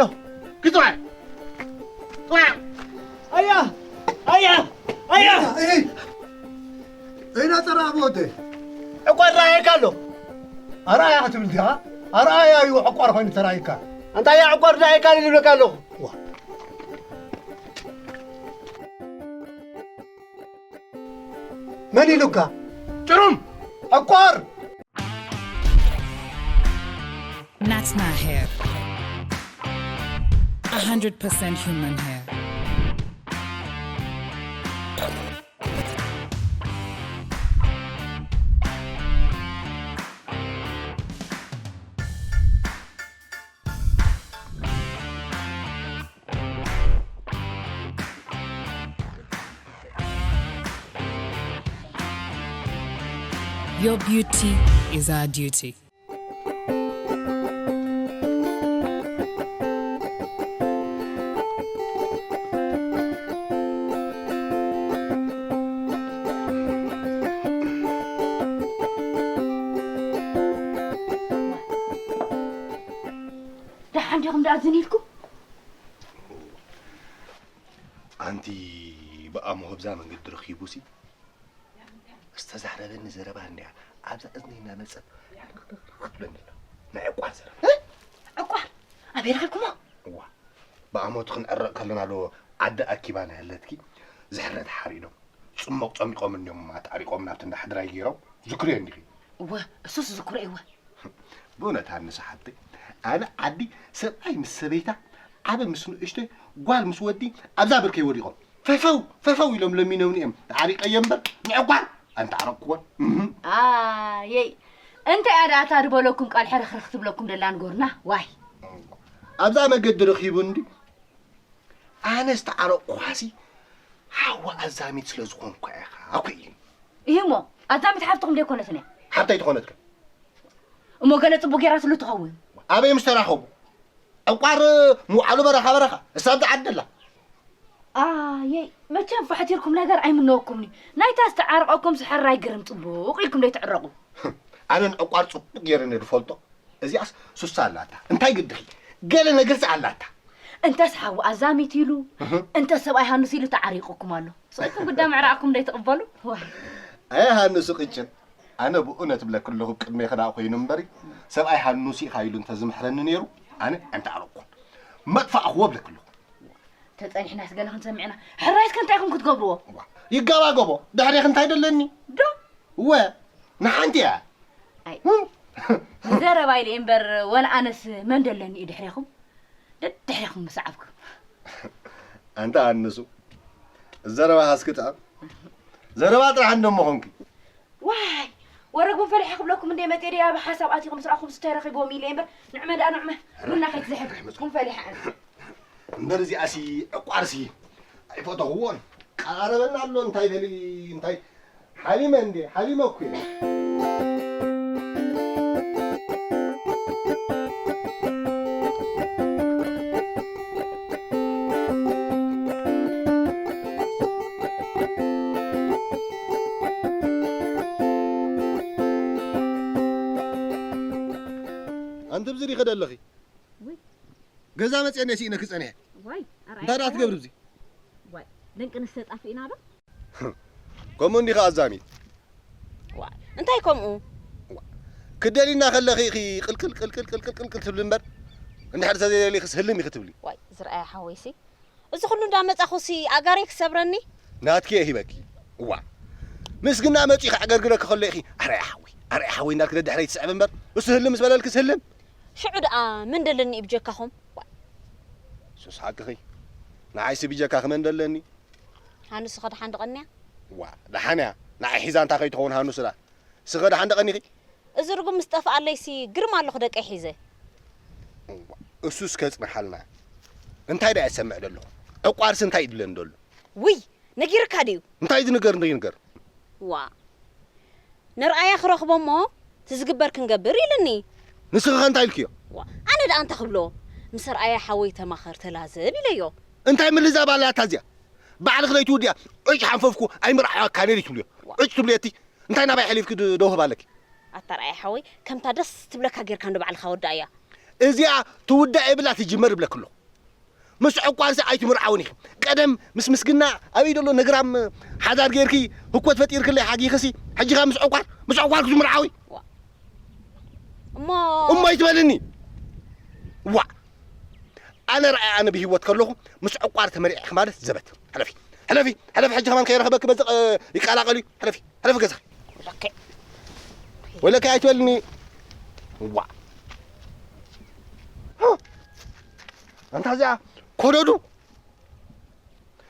ክትውዐ። ውዐ። ኣያ! ኣያ! ኣያ! እይ! እይ፣ ናጸራ ኣቦ ወደይ። ዕቋር ረኣየካ ኣሎ። ኣርኣያ ክትብል ዲኻ? ኣርኣያ እዩ ዕቋር ኮይኑ ተራእየካ። ኣንታ ኣያ ዕቋር ረኣየካ ዝብለካ ኣለኹ። ዋ። መን ኢሉካ? ጭሩም! ዕቋር! Natna hair. A hundred percent human hair. Your beauty is our duty. ደሓን ዲኹም ደኣ ዝን ኢልኩም? ኣንቲ ብኣሞ ህብዛ መንገዲ ረኺቡሲ ዝተዛረበኒ ዘረባ እንድያ ኣብዛ እዝኒ እናመጸት ክትብለኒ ኣላ። ናይ ዕቋር ዘረባ። እ? ዕቋር? ኣበይ ረኺብኩሞ? እዋ፣ ብኣሞቱ ክንዕረቕ ከለና ዶ ዓዲ ኣኪባ ናሃለትኪ ዝሕረድ ሓሪዶም። ጽሞቕ ጸሚቖም እንዲዮም ኣጣሪቖም ናብቲ እንዳ ሕድራይ ገይሮም። ዝክርዮ እንዲኺ? እወ፣ እሱስ ዝክሮ እወ። ብእውነት ሃንስ ሓብተይ፣ ኣነ ዓዲ ሰብኣይ ምስ ሰበይታ፣ ዓቢ ምስ ንእሽተይ፣ ጓል ምስ ወዲ ኣብዛ ብርከይ ወዲቖም ፈፈው ፈፈው ኢሎም ለሚኖምኒ እዮም። ተዓሪቀዮ እምበር ንዕቋር ኣንተዓረቅኩዎን። እህ። ኣየይ፣ እንታይ እያ ደኣ እታ ዝበለኩም ቃል ሕርኽርኽ ትብለኩም ደላ ንገሩና? ዋይ። ኣብዛ መገዲ ረኺቡ እንዲ ኣነ ዝተዓረቕኩኻሲ ሓዋ ኣዛሚት ስለ ዝኾንኩ ኢኻ እኮ ኢሉ። እሂ እሞ፣ ኣዛሚት ሓፍትኹም ደይኮነትን እያ? ሓብተይ ትኾነትካ። እሞ ገለ ጽቡቕ ጌራትሉ ትኸውን። ኣበይ ምስ ተራኸቡ? ዕቋር ምውዓሉ በረኻ በረኻ። እሳ ኣብዛ ዓዲ ኣላ። ኣየይ፣ መቸም ፋሕቲርኩም ነገር ኣይምነወኩምኒ። ናይታ ዝተዓረቐኩም ስሕራይ ግርም ጽቡቕ ኢልኩም ደይትዕረቑ። ኣነ ንዕቋር ጽቡቕ ጌረ እየ ዝፈልጦ። እዚኣስ ሱሳ ኣላታ። እንታይ ግድኺ? ገለ ነገርሲ ኣላታ። እንተስ ሓዊ ኣዛሚት ኢሉ፣ እህ። እንተስ ሰብኣይ ሃኑስ ኢሉ ተዓሪቑኩም ኣሎ። ስቕኩም ግዳ ምዕራቕኩም ደይትቕበሉ? ዋይ። ኣይ ሃኑስ ቅጭን። ኣነ ብእውነት እብለኪ ኣለኹ፣ ቅድሜኺ ደኣ ኮይኑ እምበሪ፣ ሰብኣይ ሃኑስ ኢኻ ኢሉ እንተዝምሕረኒ ነይሩ፣ ኣነ ኣይምተዓረቕኩን። መጥፋእኽዎ እብለኪ ኣለኹ። ተጸኒሕናስ ገለ ክንሰምዕ ኢና። ሕራይስ ከ እንታይ ኢኹም ክትገብርዎ? ዋ፣ ይጋባገቦ። ድሕሬኺ እንታይ ደለኒ? ዶ? እወ፣ ንሓንቲ እያ። ኣይ። እም። ንዘረባ ኢለ እምበር፣ ወላ ኣነስ መን ደለኒ እዩ ድሕሬኹም? ደድሕሬኹም ምሰዓብኩ። ኣንታ ኣንሱ፣ ዘረባ ሃስክታ፣ ዘረባ ጥራሕ እንደሞ ኾንኪ። ዋይ፣ ወረ ጉንፈሊሐ ክብለኩም እንደ መጤ ደያ ብሓሳብ ኣቲኹም ስራኹም ስታይ ረኺብዎም ኢለ እምበር፣ ንዕመ ደኣ ንዕመ፣ ቡና ከይትዝሕል፣ ጉንፈሊሐ ኣነ። እምበር እዚኣሲ ዕቋርሲ ኣይፈተኽዎን። ቀራረበና ኣሎ፣ እንታይ በሊ፣ እንታይ ሓሊመ እንዴ? ሓሊመ እኮ እየ። ኣንቲ ብዚ ዲኺ ደለኺ? ውይ። ገዛ መፅየ እኔ ስኢነኪ ፀኒሐ። ዋይ፣ ኣርኣያ እንታይ ደኣ ትገብሪ ብዚ? ዋይ፣ ደንቅንስ ተጣፊእና ዶ? ከምኡ እንዲኻ ኣዛሚት። ዋ፣ እንታይ ከምኡ? ዋ፣ ክደልይና ከለኺ ኢኺ ቅልቅል ቅልቅል ቅልቅል ቅልቅል ትብሊ እምበር፣ እንድሕር ተዘይደሊኽስ ህልም ኢኺ ትብሊ። ዋይ፣ ዝረኣያ ሓወይሲ፣ እዚ ኩሉ እንዳመጻኹሲ ኣጋረይ ክሰብረኒ? ናትኪ እየ ሂበኪ። ዋ፣ ምስግና መጺኡ ከዕገርግረኪ ከሎ ኢኺ ኣረያ ሓወይ፣ ኣረያ ሓወይ እንዳልኪ ደድሕረይ ትስዕቢ እምበር፣ እሱ ህልም ምስ በለልክስ ህልም። ሽዑ ደኣ መን ደለኒ እዩ ብጀካኹም? ዋይ። ሱስ ሓቅኺ። ንዓይሲ ብጀካኺ መን ደለኒ? ሃኑስ ኸ ደሓን ደቐንያ? ዋ፣ ደሓን እያ። ንዓይ ሒዛ እንታይ ከይትኸውን ሃኑስ ደኣ። ስኸ ደሓን ደቐኒኺ? እዚ ርጉም ምስ ጠፍኣለይሲ ግርም ኣለኹ ደቀይ ሒዘ። እሱስ ከጽንሓልና። እንታይ ደኣ ይሰምዕ ደለኹ? ዕቋርሲ እንታይ ይድለን ደሎ? ውይ፣ ነጊርካ ድዩ? እንታይ ዝንገር ዘይንገር? ዋ፣ ንርኣያ ክረኽቦ እሞ እቲ ዝግበር ክንገብር ኢልኒ። ንስኺ ኸ እንታይ ኢልክዮ? ዋ፣ ኣነ ደኣ እንታይ ክብሎ? ምስ ርኣያ ሓወይ ተማኸር ተላዘብ ኢለዮ። እንታይ ምልዛብ ኣላታ እዚኣ? ባዕልኺ ለይትውድያ፣ ዕጭ ሓንፈፍኩ ኣይምርኣያ ካነ ትብልዮ። ዋ። ዕጭ ትብልዮ እቲ እንታይ ናባይ ሓሊፍኪ ድ-፣ ደውህብ ኣለኪ? ኣታ ርኣያ ሓወይ፣ ከምታ ደስ ትብለካ ጌርካ እንዶ ባዕልኻ ወዳእያ። እዚኣ ትውዳእ የብላ ትጅመር እብለኪ ኣለኹ። ምስ ዕቋርሲ ኣይትምርዓውን ኢኺ። ቀደም ምስ ምስግና ኣበይ ደሎ ነግራም ሓዳር ጌርኪ ህኮት ፈጢርክለይ ሓጊኽሲ፣ ሕጂ ኸ ምስ ዕቋር፣ ምስ ዕቋር ክትምርዓዊ? ዋ። እሞ እሞ ኣይትበልኒ። ዋ። ኣነ ርኣይ ኣነ ብህይወት ከለኹ ምስ ዕቋር ተመሪዕኺ ማለት ዘበት። ሕለፊ። ሕለፊ። ሕለፊ ሕጂ ከማን ከይረኸበኪ በዚ ቐ-፣ ይቀላቐል እዩ። ሕለፊ። ሕለፊ ገዛኺ። ወለከ። ወለከ ኣይትበልኒ። ዋ። ኣንታ እዚኣ ኮደዱ።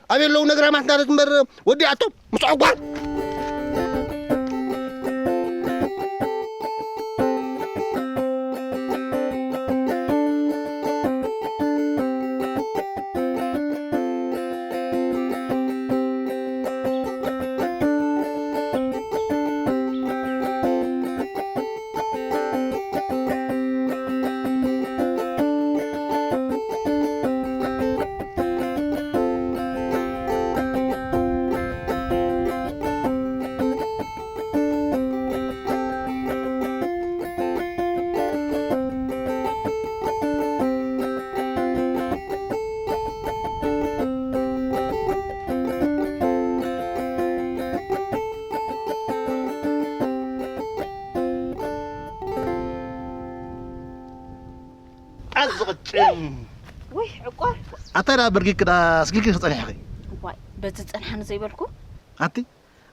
ኣበይ ኣለዉ ነግራማት እንዳለት እምበር ወዲኣቶም ምስ ዕቋር። ኣዝቕጭን። ወይ ዕቋር። ኣታ ዳ ብርጊክ ዳ ስጊልኪ ክጸኒሕኺ? ዋይ፣ በቲ ዝጸንሓኒ ዘይበልኩ። ኣቲ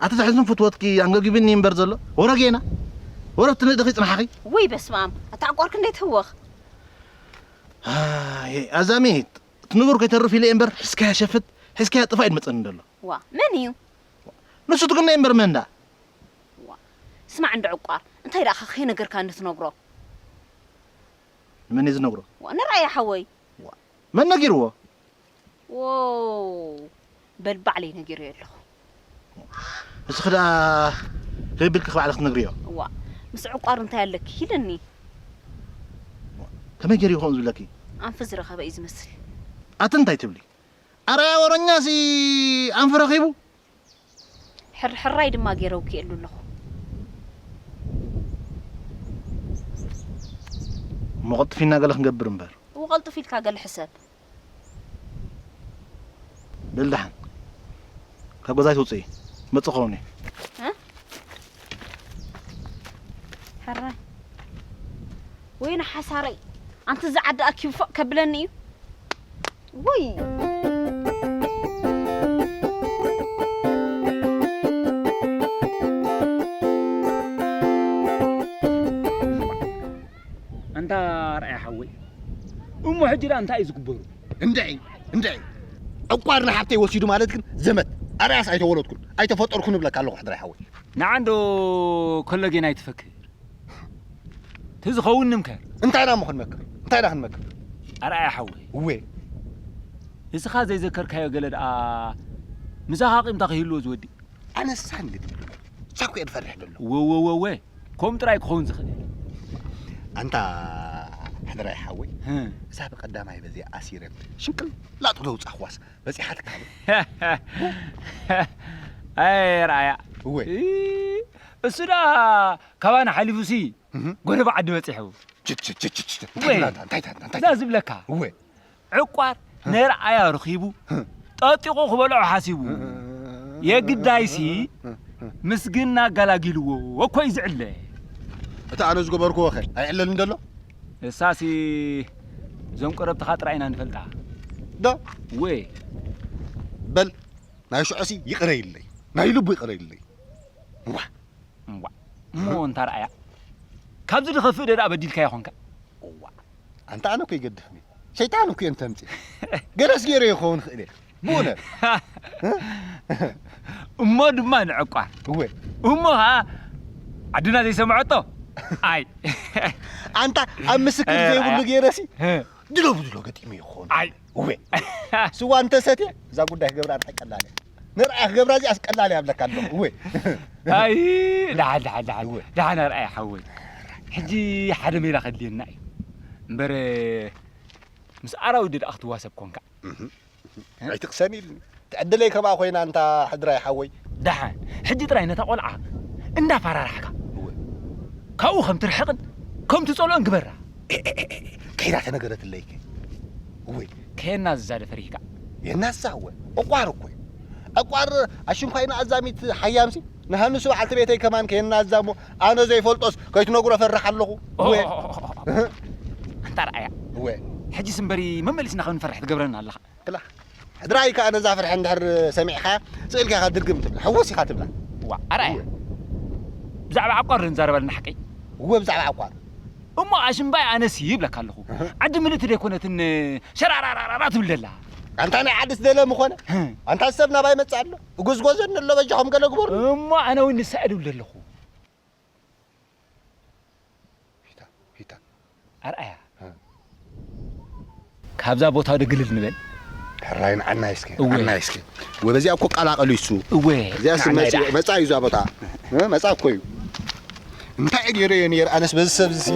ኣቲ ዘሕዝን ፍትወትኪ ኣንገጊብኒ እምበር ዘሎ ወረ ጌና ወረ ትንእድኺ ጽናሕኺ። ወይ በስመ ኣብ፣ ኣታ ዕቋር ክንደይ ትህወኽ? ኣይ ኣዛሚት እቲ ንቡር ከይተርፍ ኢለ እምበር፣ ሕዝካያ ሸፍት፣ ሕዝካያ ጥፋእ እዩ ዝመጸኒ ዘሎ። ዋ፣ መን እዩ? ንሱ ትግነ እምበር መን ደኣ? ዋ፣ ስማዕ እንዶ ዕቋር፣ እንታይ ደኣ ከ ከይነገርካ እንትትነግሮ? ንመን እዩ ዝነግሮ? ዋ፣ ንርኣያ ሓወይ። ዋ፣ መን ነጊርዎ? ዎ፣ በል ባዕለይ ነጊረዮ ኣለኹ። ንስኺ ደኣ ከይብልኪ ባዕልኺ ክትነግርዮ? ዋ፣ ምስ ዕቋር እንታይ ኣለኪ ኢለኒ። ከመይ ገይሩ ይኸውን ዝብለኪ? ኣንፊ ዝረኸበ እዩ ዝመስል። ኣቲ እንታይ ትብሊ? ኣርኣያ ወረኛሲ ኣንፊ ረኺቡ? ሕርሕራይ ድማ ገይረ ውኪኤሉ ኣለኹ። እሞ ቀልጥፍ ኢልና ገለ ክንገብር እምበር። እወ፣ ቀልጥፍ ኢልካ ገለ ሕሰብ። በል ደሓን፣ ካብ ገዛይ ትውፅኢ፣ መፅእ ክኸውን እየ። እ? ሕራይ። ወይኒ ሓሳረይ፣ ኣንቲ እዚ ዓዲ ኣኪቡ ፎቕ ከብለኒ እዩ። ወይ። ኣንታ ኣርኣያ ሓወይ፣ እሞ ሕጂ ደኣ እንታይ እዩ ዝግበሩ? እንድዒ፣ እንድዒ። ዕቋር ንሓብተይ ወሲዱ ማለት ግን ዘመት። ኣርኣያስ ኣይተወለድኩን፣ ኣይተፈጠርኩን እብለካ ኣለኹ ሕድራይ ሓወይ። ንዓ እንዶ ከሎ ጌና ኣይትፈክር። እቲ ዝኸውን ንምከር። እንታይ ኢና እሞ ክንመክር? እንታይ ኢና ክንመክር? ኣርኣያ ሓወይ። እወ። እስኻ ዘይዘከርካዮ ገለ ደኣ ምሳኻ ቂምታ ከይህልዎ ዝወዲ። ኣነሳ እንድዒ። እሳ እኮ እየ ዝፈርሕ ዘሎ። ወወወወ። ከምኡ ጥራይ ክኸውን ዝኽእል። ኣንታ ሕድራይ ሓወይ፣ ህ። እዛ ብቐዳማይ በዚኣ ኣሲረ ሽንቅል ላጥ ዘውጻእኽዋስ በጺሓትካ ዶ? ኣይ ርኣያ። እወ። እ፣ እሱ ደኣ ካባና ሓሊፉሲ እህ። ጎደቦ ዓዲ በጺሑ። ችት፣ ችት፣ ችት፣ ችት። እንታይ ወይ። ትብላ ኣንታ? እንታይ ትብላ? እንታይ እዛ ትብላ? ዝብለካ። እወ። ዕቋር ነርኣያ ረኺቡ ጠጢቑ ክበልዖ ሓሲቡ። የግዳይሲ ምስግና ኣጋላጊልዎ እኮ እዩ ዝዕለ። እቲ ኣነ ዝገበርክዎ ኸ ኣይዕለልን ደሎ? እሳሲ እዞም ቀረብትኻ ጥራይ ኢና ንፈልጣ። ዶ? ወይ። በል ናይ ሽዑሲ ይቕረ ኢለይ። ናይ ልቡ ይቕረ ኢለይ። ዋ። እዋ። እሞ እንታ ረኣያ። ካብዚ ዝኸፍእ ደኣ በዲልካዮ ኾንካ። እዋ። ኣንታ ኣነ እኮ ይገድፍኒ። ሸይጣን እኮ እየ እንተምጽእ። ገለስ ገይረ ይኸውን ክእል እየ። ብእውነት። እሞ ድማ ንዕቋር። እወ። እሞ ኸዓ ዓድና ዘይሰምዐቶ? ኣይ። ኣንታ ኣብ ምስክር እ፣ ዘይብሉ ረኣያ። ገይረሲ እ። ድሎ ብድሎ ገጢሙ ይኸውን። ኣይ። እወ። ስዋ እንተሰትየ እዛ ጉዳይ ክገብራ እንታይ ቀላል እያ። ንርኣያ ክገብራ እዚኣስ ቀላል እያ እብለካ ኣለኹ። እወ። ኣይ፣ ደሓን፣ ደሓን፣ ደሓን። እወ። ደሓን ኣርኣያ ሓወይ። ሕጂ ሓደ ሜላ ከድልየና እዩ። እምበር፣ ምስ ኣራዊት ደኣ ክትዋሰብ ኮንካ። እህ። ኣይትቕሰን ኢልኒ። ትዕድለይ ከምኣ ኮይና እንታ ሕድራይ ሓወይ። ደሓን፣ ሕጂ ጥራይ ነታ ቆልዓ እንዳፈራራሕካ። እወ። ካብኡ ከም ትርሕቕን ከም ትጸልኦን ግበራ። ኤ፣ ኤ፣ ኤ፣ ኤ፣ ከይዳ ተነገረትለይከ? እወ። ከየናዝዛ ዶ ፈሪህካ? የናዝዛ እወ። ዕቋር እኮ እዩ። ዕቋር ኣሽንኳይና ኣዛሚት ሓያምሲ ንሃንሱ በዓልቲ ቤተይ ከማን ከየናዝዛ እሞ ኣነ ዘይፈልጦስ ከይትነግሮ ፈርሕ ኣለኹ። ኦ፣ እወ። ኦ፣ ኦ፣ ኦ፣ ኦ። እህ። ኣንታ ረኣያ። እወ። ሕጂስ እምበሪ መመሊስና ከም ንፈርሕ ትገብረና ኣለኻ። ክላ። ሕድራይ ከኣ ነዛ ፍርሒ እንድሕር ሰሚዕካ ስእልካ ኢኻ ድርግም ትብላ። ሕውስ ኢኻ ትብላ። ዋ፣ ኣርኣያ። እወ። ብዛዕባ ዕቋር ንዛረበልና ሓቀይ? እወ፣ ብዛዕባ ዕቋር። እሞ ኣሽምባይ ኣነስ ይብለካ ኣለኹ። እህ። ዓዲ ምልእቲ ደይኮነትን ሸራራራራ ትብል ደላ። ኣንታ ናይ ዓድስ ደለ ምኾነ? እህ። ኣንታ ሰብ ናባይ መጽእ ኣሎ። እጉዝጎዘኒ ኣሎ በጃኹም ገለ ግበሩ። እሞ ኣነ እውን ንሳ እየ ድብል ዘለኹ። ሂታ፣ ሂታ። ኣርኣያ። እ። ካብዛ ቦታ ወደ ግልል ንበል። ሕራይ ንዓናይ እስከ፣ እወ። ንዓናይ እስከ። ወበዚኣ እኮ ቀላቀሉ ይሱ። እወ፣ እዚኣ ስ ንዓናይ መጽ-፣ ደኣ። መጻ እዩ እዛ ቦታ። እ፣ መጻ እኮ እዩ። እንታይ ገይረ እየ ነይረ ኣነስ በዚ ሰብዚ ሲ።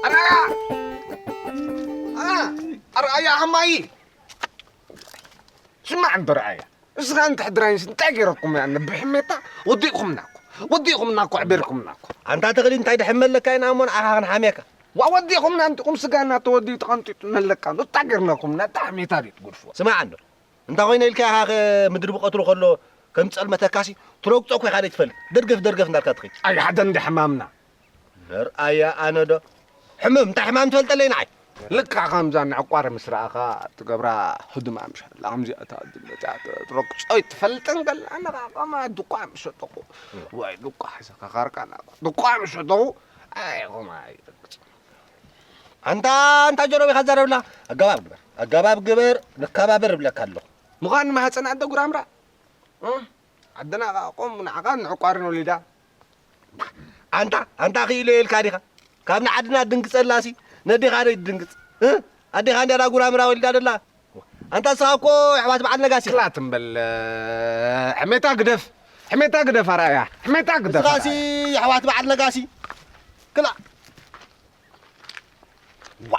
ኣርኣያ! ኣ-፣ ኣርኣያ ሃማይ! ስማዕ እምበር ኣያ፣ እስኻ እንተ ሕድራይንስ እንታይ ገይረኩም እያ? ነብሕሜታ ወዲእኩምና እኮ፣ ወዲእኩምና እኮ፣ ኣዕቢርኩምና እኮ። ኣንታ ተኽሊ እንታይ ድሕመለካ ኢና እሞ ንዓኻ ክንሓምየካ? ዋ፣ ወዲእኩምና እንቲኹም ስጋና ተወዲኡ ተቐንጢጡ መለካ፣ እንታይ ገይርናኩምና? እታ ሕሜታ ድዩ ትጉድፍዎ? ስማዕ እንዶ፣ እንታ ኮይነ ኢልካ ኢኻ፣ ምድሪ ብቐትሩ ከሎ ከም ጸልመተካሲ ትረግጾ እኮ ኢኻ ዘይትፈልጥ። ደርገፍ ደርገፍ እንዳልካ ትኸይድ። ኣይ ሓደ እንደ ሕማምና። መርኣያ ኣነ ዶ ሕምም እንታይ ሕማም ትፈልጠለይ ንዓይ? ልካ ከምዛ ንዕቋር ምስ ረኣኻ ትገብራ ህዱማ ምሽ ኣላ። ከምዚኣ እታ ድመታ ትረግጾ ኣይትፈልጥን ገላ። ኣነ ኸኣ ከማ ድቋ ምሸጠኹ። ዋይ ድቋ ሒዘካ ካርካ ናቑ። ድቋ ምሸጠኹ። ኣይ ኸማ ኣይረግጽ። ኣንታ ኣንታ ጀሮብ ኢኻ ትዛረብላ። ኣገባብ ግበር። ኣገባብ ግበር። ንከባበር እብለካ ኣለኹ። ምዃን ማህጸን ኣደ ጉራምራ። እ? ዓድና ኸኣ ቆም ንዓኻ ንዕቋርን ወሊዳ። ኣንታ ኣንታ ክኢሎ ኢልካ ዲኻ? ካብ ንዓድና ድንግጸላሲ ነዴኻ ዶ ይድንግጽ? እ? ኣዴኻ እንድያ ዳ ጉራምራ ወሊዳ ደላ? ኣንታ ንስኻ እኮ የሕዋት በዓል ነጋሲ ኢኻ። ክላ ትም በል። ሕሜታ ግደፍ። ሕሜታ ግደፍ ኣርኣያ። ሕሜታ ግደፍ ንስኻሲ ኣርኣያ። የሕዋት በዓል ነጋሲ። ክላ። ዋ።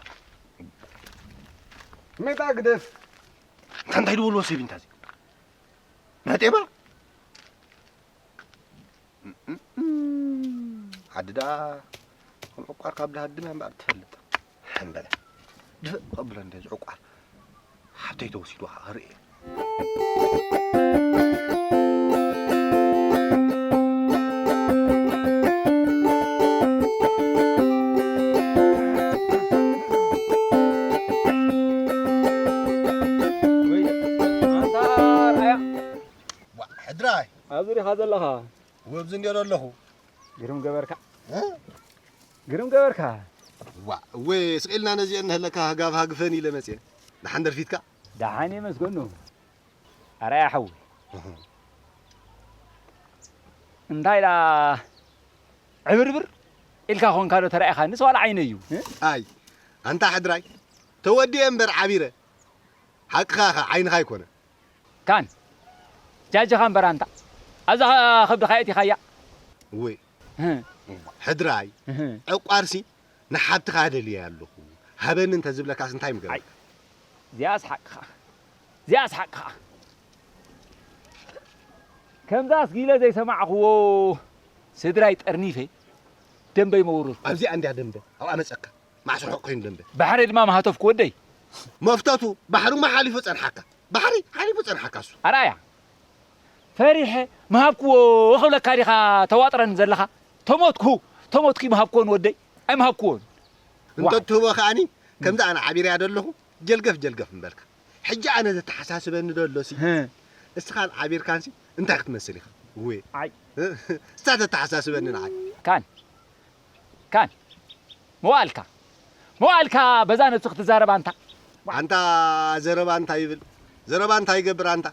ሕሜታ ግደፍ። እንታ እንታይ ድበልዎ ሰብ እዩ እንታዚ? ናይ ጤባ? ዓዲ ደኣ ከም ዕቋር ካብ ድሃድና እምበኣር ትፈልጥ። ሕምበለ። ድፍእ ከብሎ እንደ ዕቋር። ሓብተይ ተወሲዱ ኸኣ ክርኢ። ወይ፣ ኣንታ ኣርኣያ። ዋ፣ ሕድራይ። ኣብዚ ዲኻ ዘለኻ? ወብዚ እንድዮ ኣለኹ። ግርም ገበርካ። እ? ግርም ገበርካ። ዋ፣ እወ፣ ስቕ ኢልና ነዚአን ንህለካ ህጋፍ ሃግፈን ኢለ መጽየ። ደሓን ደርፊትካ? ደሓን እየ መስገኑ። ኣርኣያ ሓወይ። እህ። እንታይ ደኣ ዕብርብር ኢልካ ኾንካ ዶ ተራኢኻኒ? ንስ ዋላ ዓይነይ እዩ። እ? ኣይ፣ ኣንታ ሕድራይ፣ ተወዲኤ እምበር ዓቢረ። ሓቅኻ ኢኻ፣ ዓይንኻ ኣይኮነ። ካን፣ ጃጅኻ እምበር ኣንታ። ኣብዛ ከብድኻ የእቲኻያ። እወ። እህ። ሕድራይ፣ እህ። ዕቋርሲ ንሓብትኻ ደልየ ኣለኹ። ሃበኒ እንተ ዝብለካስ እንታይ ምገበርካ? ኣይ፣ እዚኣስ ሓቅኻ። እዚኣስ ሓቅኻ። ከምዛስ ጊለ ዘይሰማዕክዎ ስድራይ ጠርኒፈ ደንበይ መውረድኩ። ኣብዚኣ እንድያ ደንበ፣ ኣብኣ መጸካ። ማዕሶ ሑቕ ኮይኑ ደንበ። ባሕሪ ድማ ምሃተፍኩ ወደይ። መፍተቱ፣ ባሕሪ እሞ ሓሊፉ ጸንሓካ። ባሕሪ ሓሊፉ ጸንሓካ እሱ። ኣርኣያ፣ ፈሪሐ ምሃብክዎ ክብለካ ዲኻ ተዋጥረኒ ዘለኻ? ተሞትኩ፣ ተሞትኩ ምሃብክዎ ንወደይ፣ ኣይምሃብክዎን። ዋ። እንተትህቦ ከኣኒ፣ ከምዛ ኣነ ዓቢረያ ደለኹ፣ ጀልገፍ ጀልገፍ ምበልካ። ሕጂ ኣነ ዘተሓሳስበኒ ደሎሲ፣ ህ። እስኻን ዓቢርካንሲ እንታይ ክትመስል ኢኻ? እወ። ኣይ። እሳ ተተሓሳስበኒ ንዓይ። ካን፣ ካን፣ መዋእልካ፣ መዋእልካ በዛ ነብሱ ክትዛረብ ኣንታ። ኣንታ ዘረባ እንታይ ይብል? ዘረባ እንታይ ይገብር ኣንታ?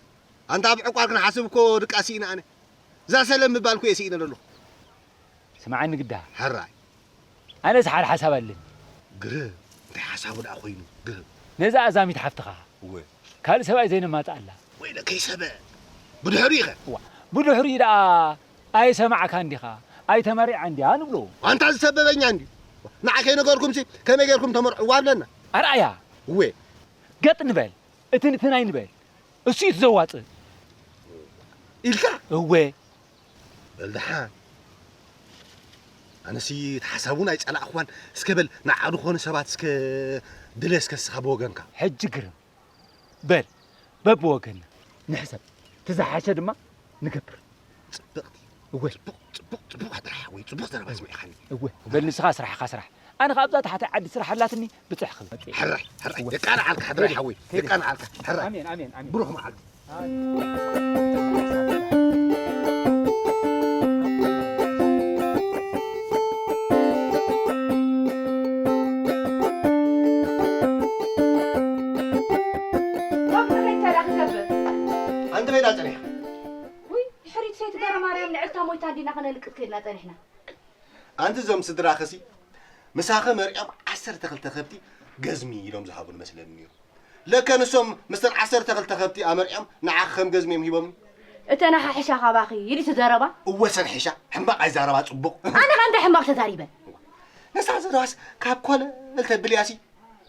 ኣንታ ኣብ ዕቋር ክንሓስብ እኮ ድቃስ ስኢነ ኣነ። እዛ ሰለም ምባል እኮ እየ ስኢነ ዘለኹ። ስምዓኒ ግዳ። ሕራይ። ኣነስ ሓደ ሓሳብ ኣለኒ። ግርም። እንታይ ሓሳቡ ደኣ ኮይኑ? ግርም። ነዛ ኣዛሚት ሓፍትኻ። እወ። ካልእ ሰብኣይ ዘይነማጽኣላ። ወይለከይ ሰበ። ብድሕሪኡ ኸ? እዋ፣ ብድሕሪኡ ደኣ ኣይሰማዕካን ዲኻ? ኣይተመሪዓን ድያ ንብሎ። ኣንታ ዝሰበበኛ እንድዩ። ንዓ ከይነገርኩምሲ ከመይ ጌርኩም ተመርዕዋ ኣለና? ኣርኣያ። እወ። ገጥ ንበል። እትን እትን ኣይንበል። እሱ እዩ እቲ ዘዋጽእ። ኢልካ? እወ። በል ደሓን። ኣነሲ እቲ ሓሳብ እውን ኣይጸላእኽዋን። እስከ በል ንዓ ዝኾነ ሰባት እስከ ድለ እስከ እስኻ ብወገንካ። ሕጂ ግርም። በል በብወገንና ንሕሰብ። እቲ ዝሓሸ ድማ ንገብር። ጽብቕቲ። እወ። ጽቡቕ፣ ጽቡቕ፣ ጽቡቕ ጥራሕ ወይ ጽቡቕ ዘረባ ስሚዕኻኒ። እወ። በል ንስኻ ስራሕኻ ስራሕ። ኣነ ኸኣ ኣብዛ ታሕታይ ዓዲ ስራሕ ኣላትኒ ብጽሕ ክብል። ሕራይ፣ ሕራይ። እወ። የቃንዓልካ ሕራይ ከይደ፣ ሓወይ። ከይደ። የቃንዓልካ ሕራይ። ኣሜን፣ ኣሜን፣ ኣሜን። ብሩኽ መዓልቲ። ኣንቲ ከይዳ ጸኒሓ? ውይ፣ ድሕሪት ሰይቲ ገረማርያም ንዕልታ ሞይታ እንዲና ከነልቅት ከይድና ጸኒሕና። ኣንቲ እዞም ስድራኽሲ ምሳኸ መርዕዮም ዓሰርተ ክልተ ከብቲ ገዝሚ ኢሎም ዝሃቡኒ መስለኒ ነይሩ። ለከ ንሶም ምስተን ዓሰርተ ክልተ ከብቲ ኣመርዕዮም ንዓኺ ከም ገዝሚ እዮም ሂቦምኒ። እተን ኣሓሒሻ ካባኺ ኢሉ እቲ ዘረባ? እወ ሰን ሒሻ፣ ሕማቕ ኣይዛረባ ጽቡቕ። ኣነ ኸ እንታይ ሕማቕ ተዛሪበ? ነሳ ዘረባስ ካብ ኮለል ተብል እያሲ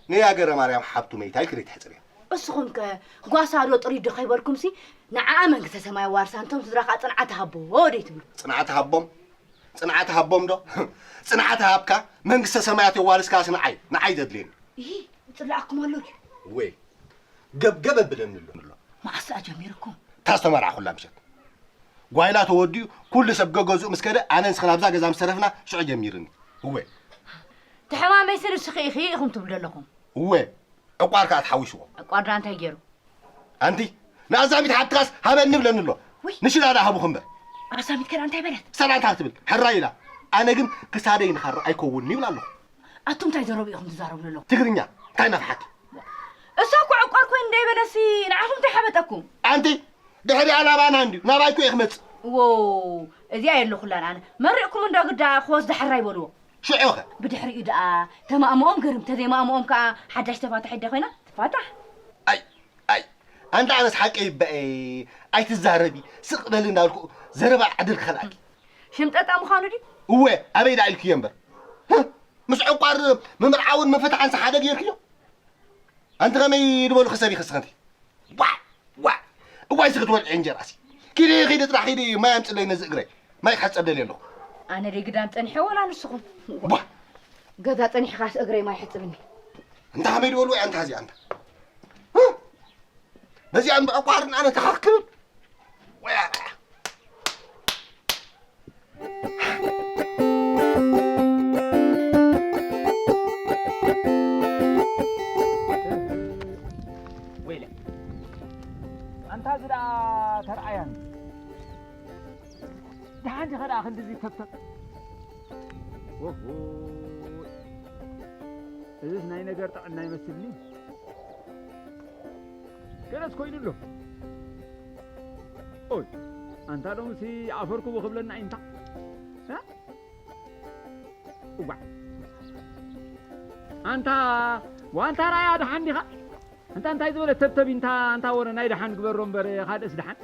ነያ ገረማርያም ሓብቱ መይታ ኢልኪ ደይትሕጽርያ። እስኹም ከ ጓሳ ዶ ጥሪት ዶ ከይበልኩምሲ ንዓኣ መንግስተ ሰማይ ኣዋርሳ፣ እንቶም ስድራ ኸኣ ጽንዓት ሃቦ ደይትብሉ? ጽንዓት ሃቦም? ጽንዓት ሃቦም ዶ? ጽንዓት ሃብካ መንግስተ ሰማያት የዋርስካስ ንዓይ፣ ንዓይ ዘድልየኒ። ይህ ይጽላኣኩም ኣሎ ድዩ? ወይ ገብገብ ኣብለኒ ኣሎ። መዓስ ደኣ ጀሚርኩም? እታ ዝተመርዓኹላ ምሸት። ጓይላ ተወዲኡ፣ ኩሉ ሰብ ገገዝኡ ምስ ከደ፣ ኣነ ንስኽን ኣብዛ ገዛ ምስ ተረፍና፣ ሽዑ ጀሚርኒ። እወ። እቲ ሕማመይሲ ንስኺ ኢኺ ኢኹም ትብሉ ዘለኹም። እወ። ዕቋር ከኣ ተሓዊስዎ። ዕቋር ደኣ እንታይ ገይሩ? ኣንቲ፣ ንኣዛሚት ሓትኻስ ሃበኒ ብለኒ ኣሎ። ውይ። ንሽላ ደኣ ሃቡኺ እምበር። ኣዛሚት ከ ደኣ እንታይ በለት? ሰላምታ ክትብል፣ ሕራይ ኢላ። ኣነ ግን ክሳደይ ንኻሪ ኣይከውንን'ዩ ይብላ ኣለኹ። ኣቱም እንታይ ዘረባ ኢኹም ትዛረቡ ዘለኹም? ትግርኛ፣ እንታይ ናፍሓኪ? እሳ እኮ ዕቋር ኮይኑ ደይበለሲ፣ ንዓኹም እንታይ ሓበጠኩም? ኣንቲ፣ ድሕሪኣ ናባና እንድዩ፣ ናባይ እኮ እየ ክመጽእ። ዎ፣ እዚኣ የለኹላን ኣነ። መሪቕኩም እንዶ ግዳ ክወስዳ ሕራይ በልዎ። ሽዑ ኸ? ብድሕሪኡ ደኣ ተማእምኦም ገርም፣ ተዘይማእምኦም ከኣ ሓዳሽ ተፋታሒት ዶ ኮይና ትፋታሕ። ኣይ፣ ኣይ፣ ኣንታ ኣነስ ሓቀይ እባ እየ፣ ኣይትዛረቢ፣ ስቕ በሊ እንዳበልኩ ዘረባ ዕድል ክኸልኣኪ። ሽምጠጣ ምዃኑ ድዩ? እወ፣ ኣበይ ደኣ ኢልክዮ እምበር። ህህ፣ ምስ ዕቋር ምምርዓውን ምፍታሕንስ ሓደ ጌርክዮ? ኣንቲ ከመይ ዝበሉኺ ሰብ ኢኺ እስኺ ኣንቲ? ዋዕ! ዋዕ! እዋይ፣ እስኺ ትበልዒ እንጀራሲ። ኪዲ፣ ኪዲ ጥራሕ ኪዲ፣ ማይ ኣምፅለይ ነዚ እግረይ። ማይ ክሕፀብ ደልየ ኣለኹ። ኣነ ደይ ግዳም ፀኒሐ ወላ ንስኹም? ቧ! ገዛ ፀኒሕኻስ እግረይ ማይ ሕፅብኒ። እንታ ከመይ ዝበሉ ወይ ኣንታ እዚኣ ኣንታ? ህ? በዚኣን ብዕቋርን ኣነ ተኻኽብል? ወይ ኣነ። ወይለ፣ ኣንታ እዚ ደኣ ተርኣያን። ደሓን ዲኻ ደኣ ክንድዚ ተብተብ? ኦሆ፣ እዚስ ናይ ነገር ጥዕና ይመስልኒ። ገለስ ኮይኑ ኣሎ። ኦይ፣ ኣንታ ሎምሲ ኣፈርኩቡ ክብለና እዩ እንታ? እ? እዋዕ። ኣንታ፣ ዋንታ ራያ ደሓን ዲኻ? ኣንታ እንታይ ዝበለ ተብተብ እንታ፣ ኣንታ ወረ ናይ ደሓን ግበሮ እምበር፣ ካልእስ ደሓን?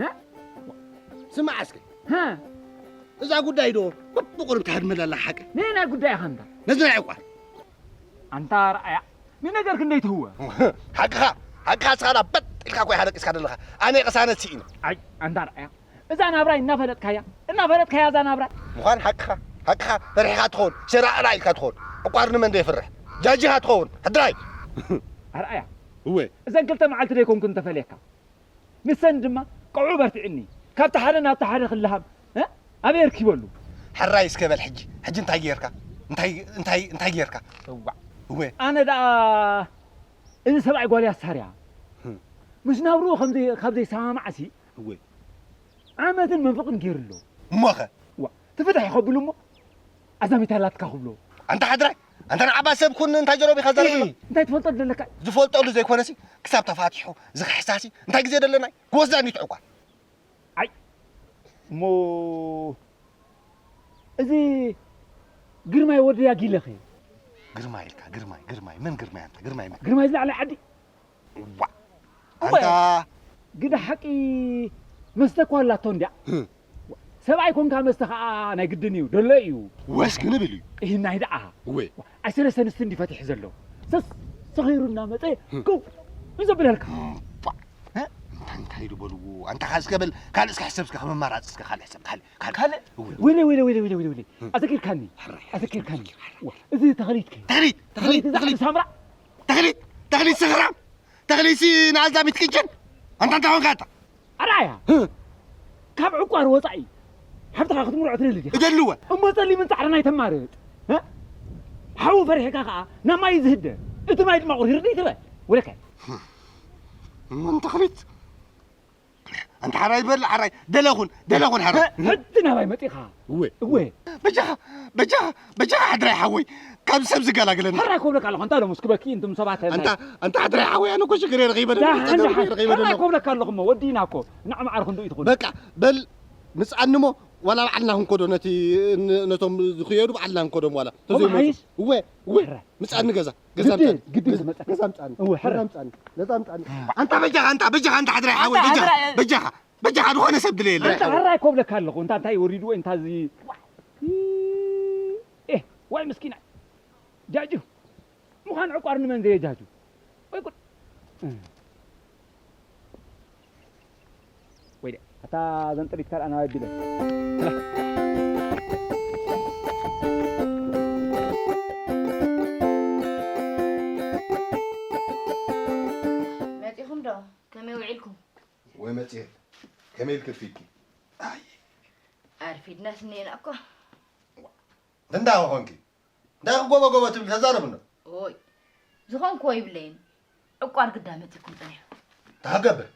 እ? ስማዕ እስከ። ሀ? እዛ ጉዳይ ዶ በብቑሩብ ትሃድመላ ኣላ ሓቂ? ነየናይ ጉዳይ ኢኻ እንታ? ነዚ ናይ ዕቋር። ኣንታ ርኣያ፣ ንነገር ክንደይ ትህወ? ሓቅኻ፣ ሓቅኻ፣ ንስኻ ደኣ በጥ ኢልካ እኮ ኢኻ ደቂስካ ዘለኻ። ኣነ ቅሳነት ስኢነ። ኣይ፣ ኣንታ ርኣያ፣ እዛ ናብራይ እናፈለጥካያ፣ እናፈለጥካያ እዛ ናብራይ። ምዃን ሓቅኻ፣ ሓቅኻ፣ ፈሪሕኻ ትኸውን፣ ሸራእራ ኢልካ ትኸውን። ዕቋር ንመን ዶ የፍርሕ? ጃጂኻ ትኸውን፣ ሕድራይ። ኣርኣያ፣ እወ። እዘን ክልተ መዓልቲ ዶ ኣይኮንኩን እንተፈለየካ? ንሰን ድማ፣ ቀውዑ በርቲዕኒ፣ ካብቲ ሓደ ናብቲ ሓደ ክልሃም፣ እ? ኣበይ ኣርኪበሉ? ሕራይ እስከ በል ሕጂ፣ ሕጂ እንታይ ጌርካ? እንታይ፣ እንታይ፣ እንታይ ጌርካ? እዋዕ። እወ። ኣነ ደኣ፣ እዚ ሰብኣይ ጓል ያሳርያ። ህም። ምስ ናብርኡ ከም ዘይ-፣ ካብ ዘይሰማማዕሲ፣ እወ። ዓመትን መንፈቕን ጌሩ ኣሎ። እሞኸ? ዋ፣ ትፍትሕ ከብሉ እሞ፣ ኣዛሚታ ኣላትካ ክብሎ። ኣንታ ሓድራይ፣ ኣንታ ንዓባ ሰብ ኩን እንታይ ጀሮቢኻ ዘረባ? እይ፣ እንታይ ትፈልጦ ዘለካ? ዝፈልጠሉ ዘይኮነሲ፣ ክሳብ ተፋቲሑ ዝኽሕሳሲ፣ እንታይ ግዜ ደለናይ? ክወስዳ እንዲትዑ እኳ። ኣይ፣ እሞ፣ እዚ ግርማይ ወዲ ያጊለኸ? ግርማይ ኢልካ፣ ግርማይ፣ ግርማይ፣ መን ግርማይ ኣንታ? ግርማይ መን? ግርማይ ዝለዓለ ዓዲ። ዋ። እወ። ኣንታ። ግዳ ሓቂ መስተ እኮ ኣላቶ እንድያ። ህም። ሰብኣይ ኮንካ መስተ ኸዓ ናይ ግድን እዩ፣ ደሎ እዩ። ወስ ክንብል እዩ። ይህናይ ደኣ። እወ። ኣይ ሰለስተ ኣንስቲ እንዲ ፈቲሑ ዘሎ። ሰስ ሰኺሩ እናመጸ ህም። ክው እዩ ዘብለልካ። እምባ። እ? እንታይ፣ እንታይ ዝበልዎ? ኣንታ ካልእ እስከ በል፣ ካልእ እስከ ሕሰብ እስከ ከም ኣማራጺ እስከ ካልእ ሕሰብ፣ ካልእ፣ ካልእ። ካልእ? እወ። ወይለ፣ ወይለ፣ ወይለ፣ ወይለ፣ ወይለ፣ ወይለ። ህም። ኣዘኪርካኒ። ሕራይ፣ ኣዘኪርካኒ። ሕራይ። ዋ፣ እዚ ተኽሊት ከ? ተኽሊት፣ ተኽሊት፣ ተኽሊት። ሳምራ? ተኽሊት፣ ተኽሊት ስኽራም፣ ተኽሊትሲ ንኣዛሚት ቅጭን። ኣንታ እንታይ ኾንካ ኣታ? ኣርኣያ፣ ህ። ካብ ዕቋር ወጻኢ ሓፍትኻ ክትምርዖ ትደሊ ዲኻ? እደልወ። እሞ ጸሊምን ጻዕዳን ኣይተማርጽ። እ? ሓዊ ፈሪሕካ ኸኣ ናብ ማይ ዝህደ። እቲ ማይ ድማ ቁሪር ደይ ትበል። ወለከ። መን ተኽሊት? ኣንታ ሓራይ በል፣ ሓራይ፣ ደለኹን፣ ደለኹን ሓራይ። ህ-፣ ሕጂ ናባይ መጺኻ? እወ። እወ። በጃኻ፣ በጃኻ፣ በጃኻ ሓድራይ ሓወይ፣ ካብ ሰብ ዝገላግለኒ። ሕራይ ኮብለካ ኣለኹ፣ ኣንታ ሎምስ ክበኪ እንቱም ሰባት እንታይ? ኣንታ፣ ኣንታ ሓድራይ ሓወይ፣ ኣነ እኮ ሽግር የረኺበ ደሎ፣ ደሓን፣ ጸገም ደሓን። የረኺበ ደሎ። ሕራይ ኮብለካ ኣለኹ እሞ፣ ወዲእና እኮ፣ ንዕማዕርኹ እንዶ እዩ ትኾኑ። በቃ፣ በል፣ ምጻኒ እሞ፣ ዋላ ባዕልና ክንኮዶ ነቲ፣ ን-፣ ነቶም ዝኽየዱ ባዕልና ክንኮዶም ዋላ። ተዘይመጹ። መሓይሽ? እወ፣ እወ፣ ሕራይ። ምጻኒ ገዛ። ገዛ ግድን፣ ምጻኒ። ግድን ገዛ፣ ክመጸካ። ገዛ ምጻኒ። እወ፣ ሕረ። ገዛ ምጻኒ። ገዛ ምጻኒ። ኣንታ በጃኻ፣ ኣንታ በጃኻ፣ ኣንታ ሓድራይ ሓወይ፣ ኣንታ በጃኻ፣ ሓድራይ። በጃኻ፣ በጃኻ፣ ዝኾነ ሰብ ድለ የለ። ኣንታ ሕራይ ኮብለካ ኣለኹ፣ እንታ እንታይ ወሪድዎ፣ እንታ እዚ። ኤህ፣ ዋይ ምስኪና። ጃጁ። ምዃን ዕቋር ንመን ዘየጃጁ? ወይ ጉድ። ወይለ፣ ኣታ ዘንጥሪት ካልኣ ናባይ ቢለ። መጺኹም ዶ? ከመይ ውዒልኩም? ወይ መጽሔት ከመይ ኢልኪ ኣርፊድኪ? ኣይ ኣርፊድናስ እኒኤና እኮ። እንታይ ኮንኪ? እንታይ ክጎበጎበ ትብሊ? ተዛረብና። ኦይ ዝኾንክዎ ይብለይን። ዕቋር ግዳ መጺእኩም ጸኒሑ። እንታይ ክገብር?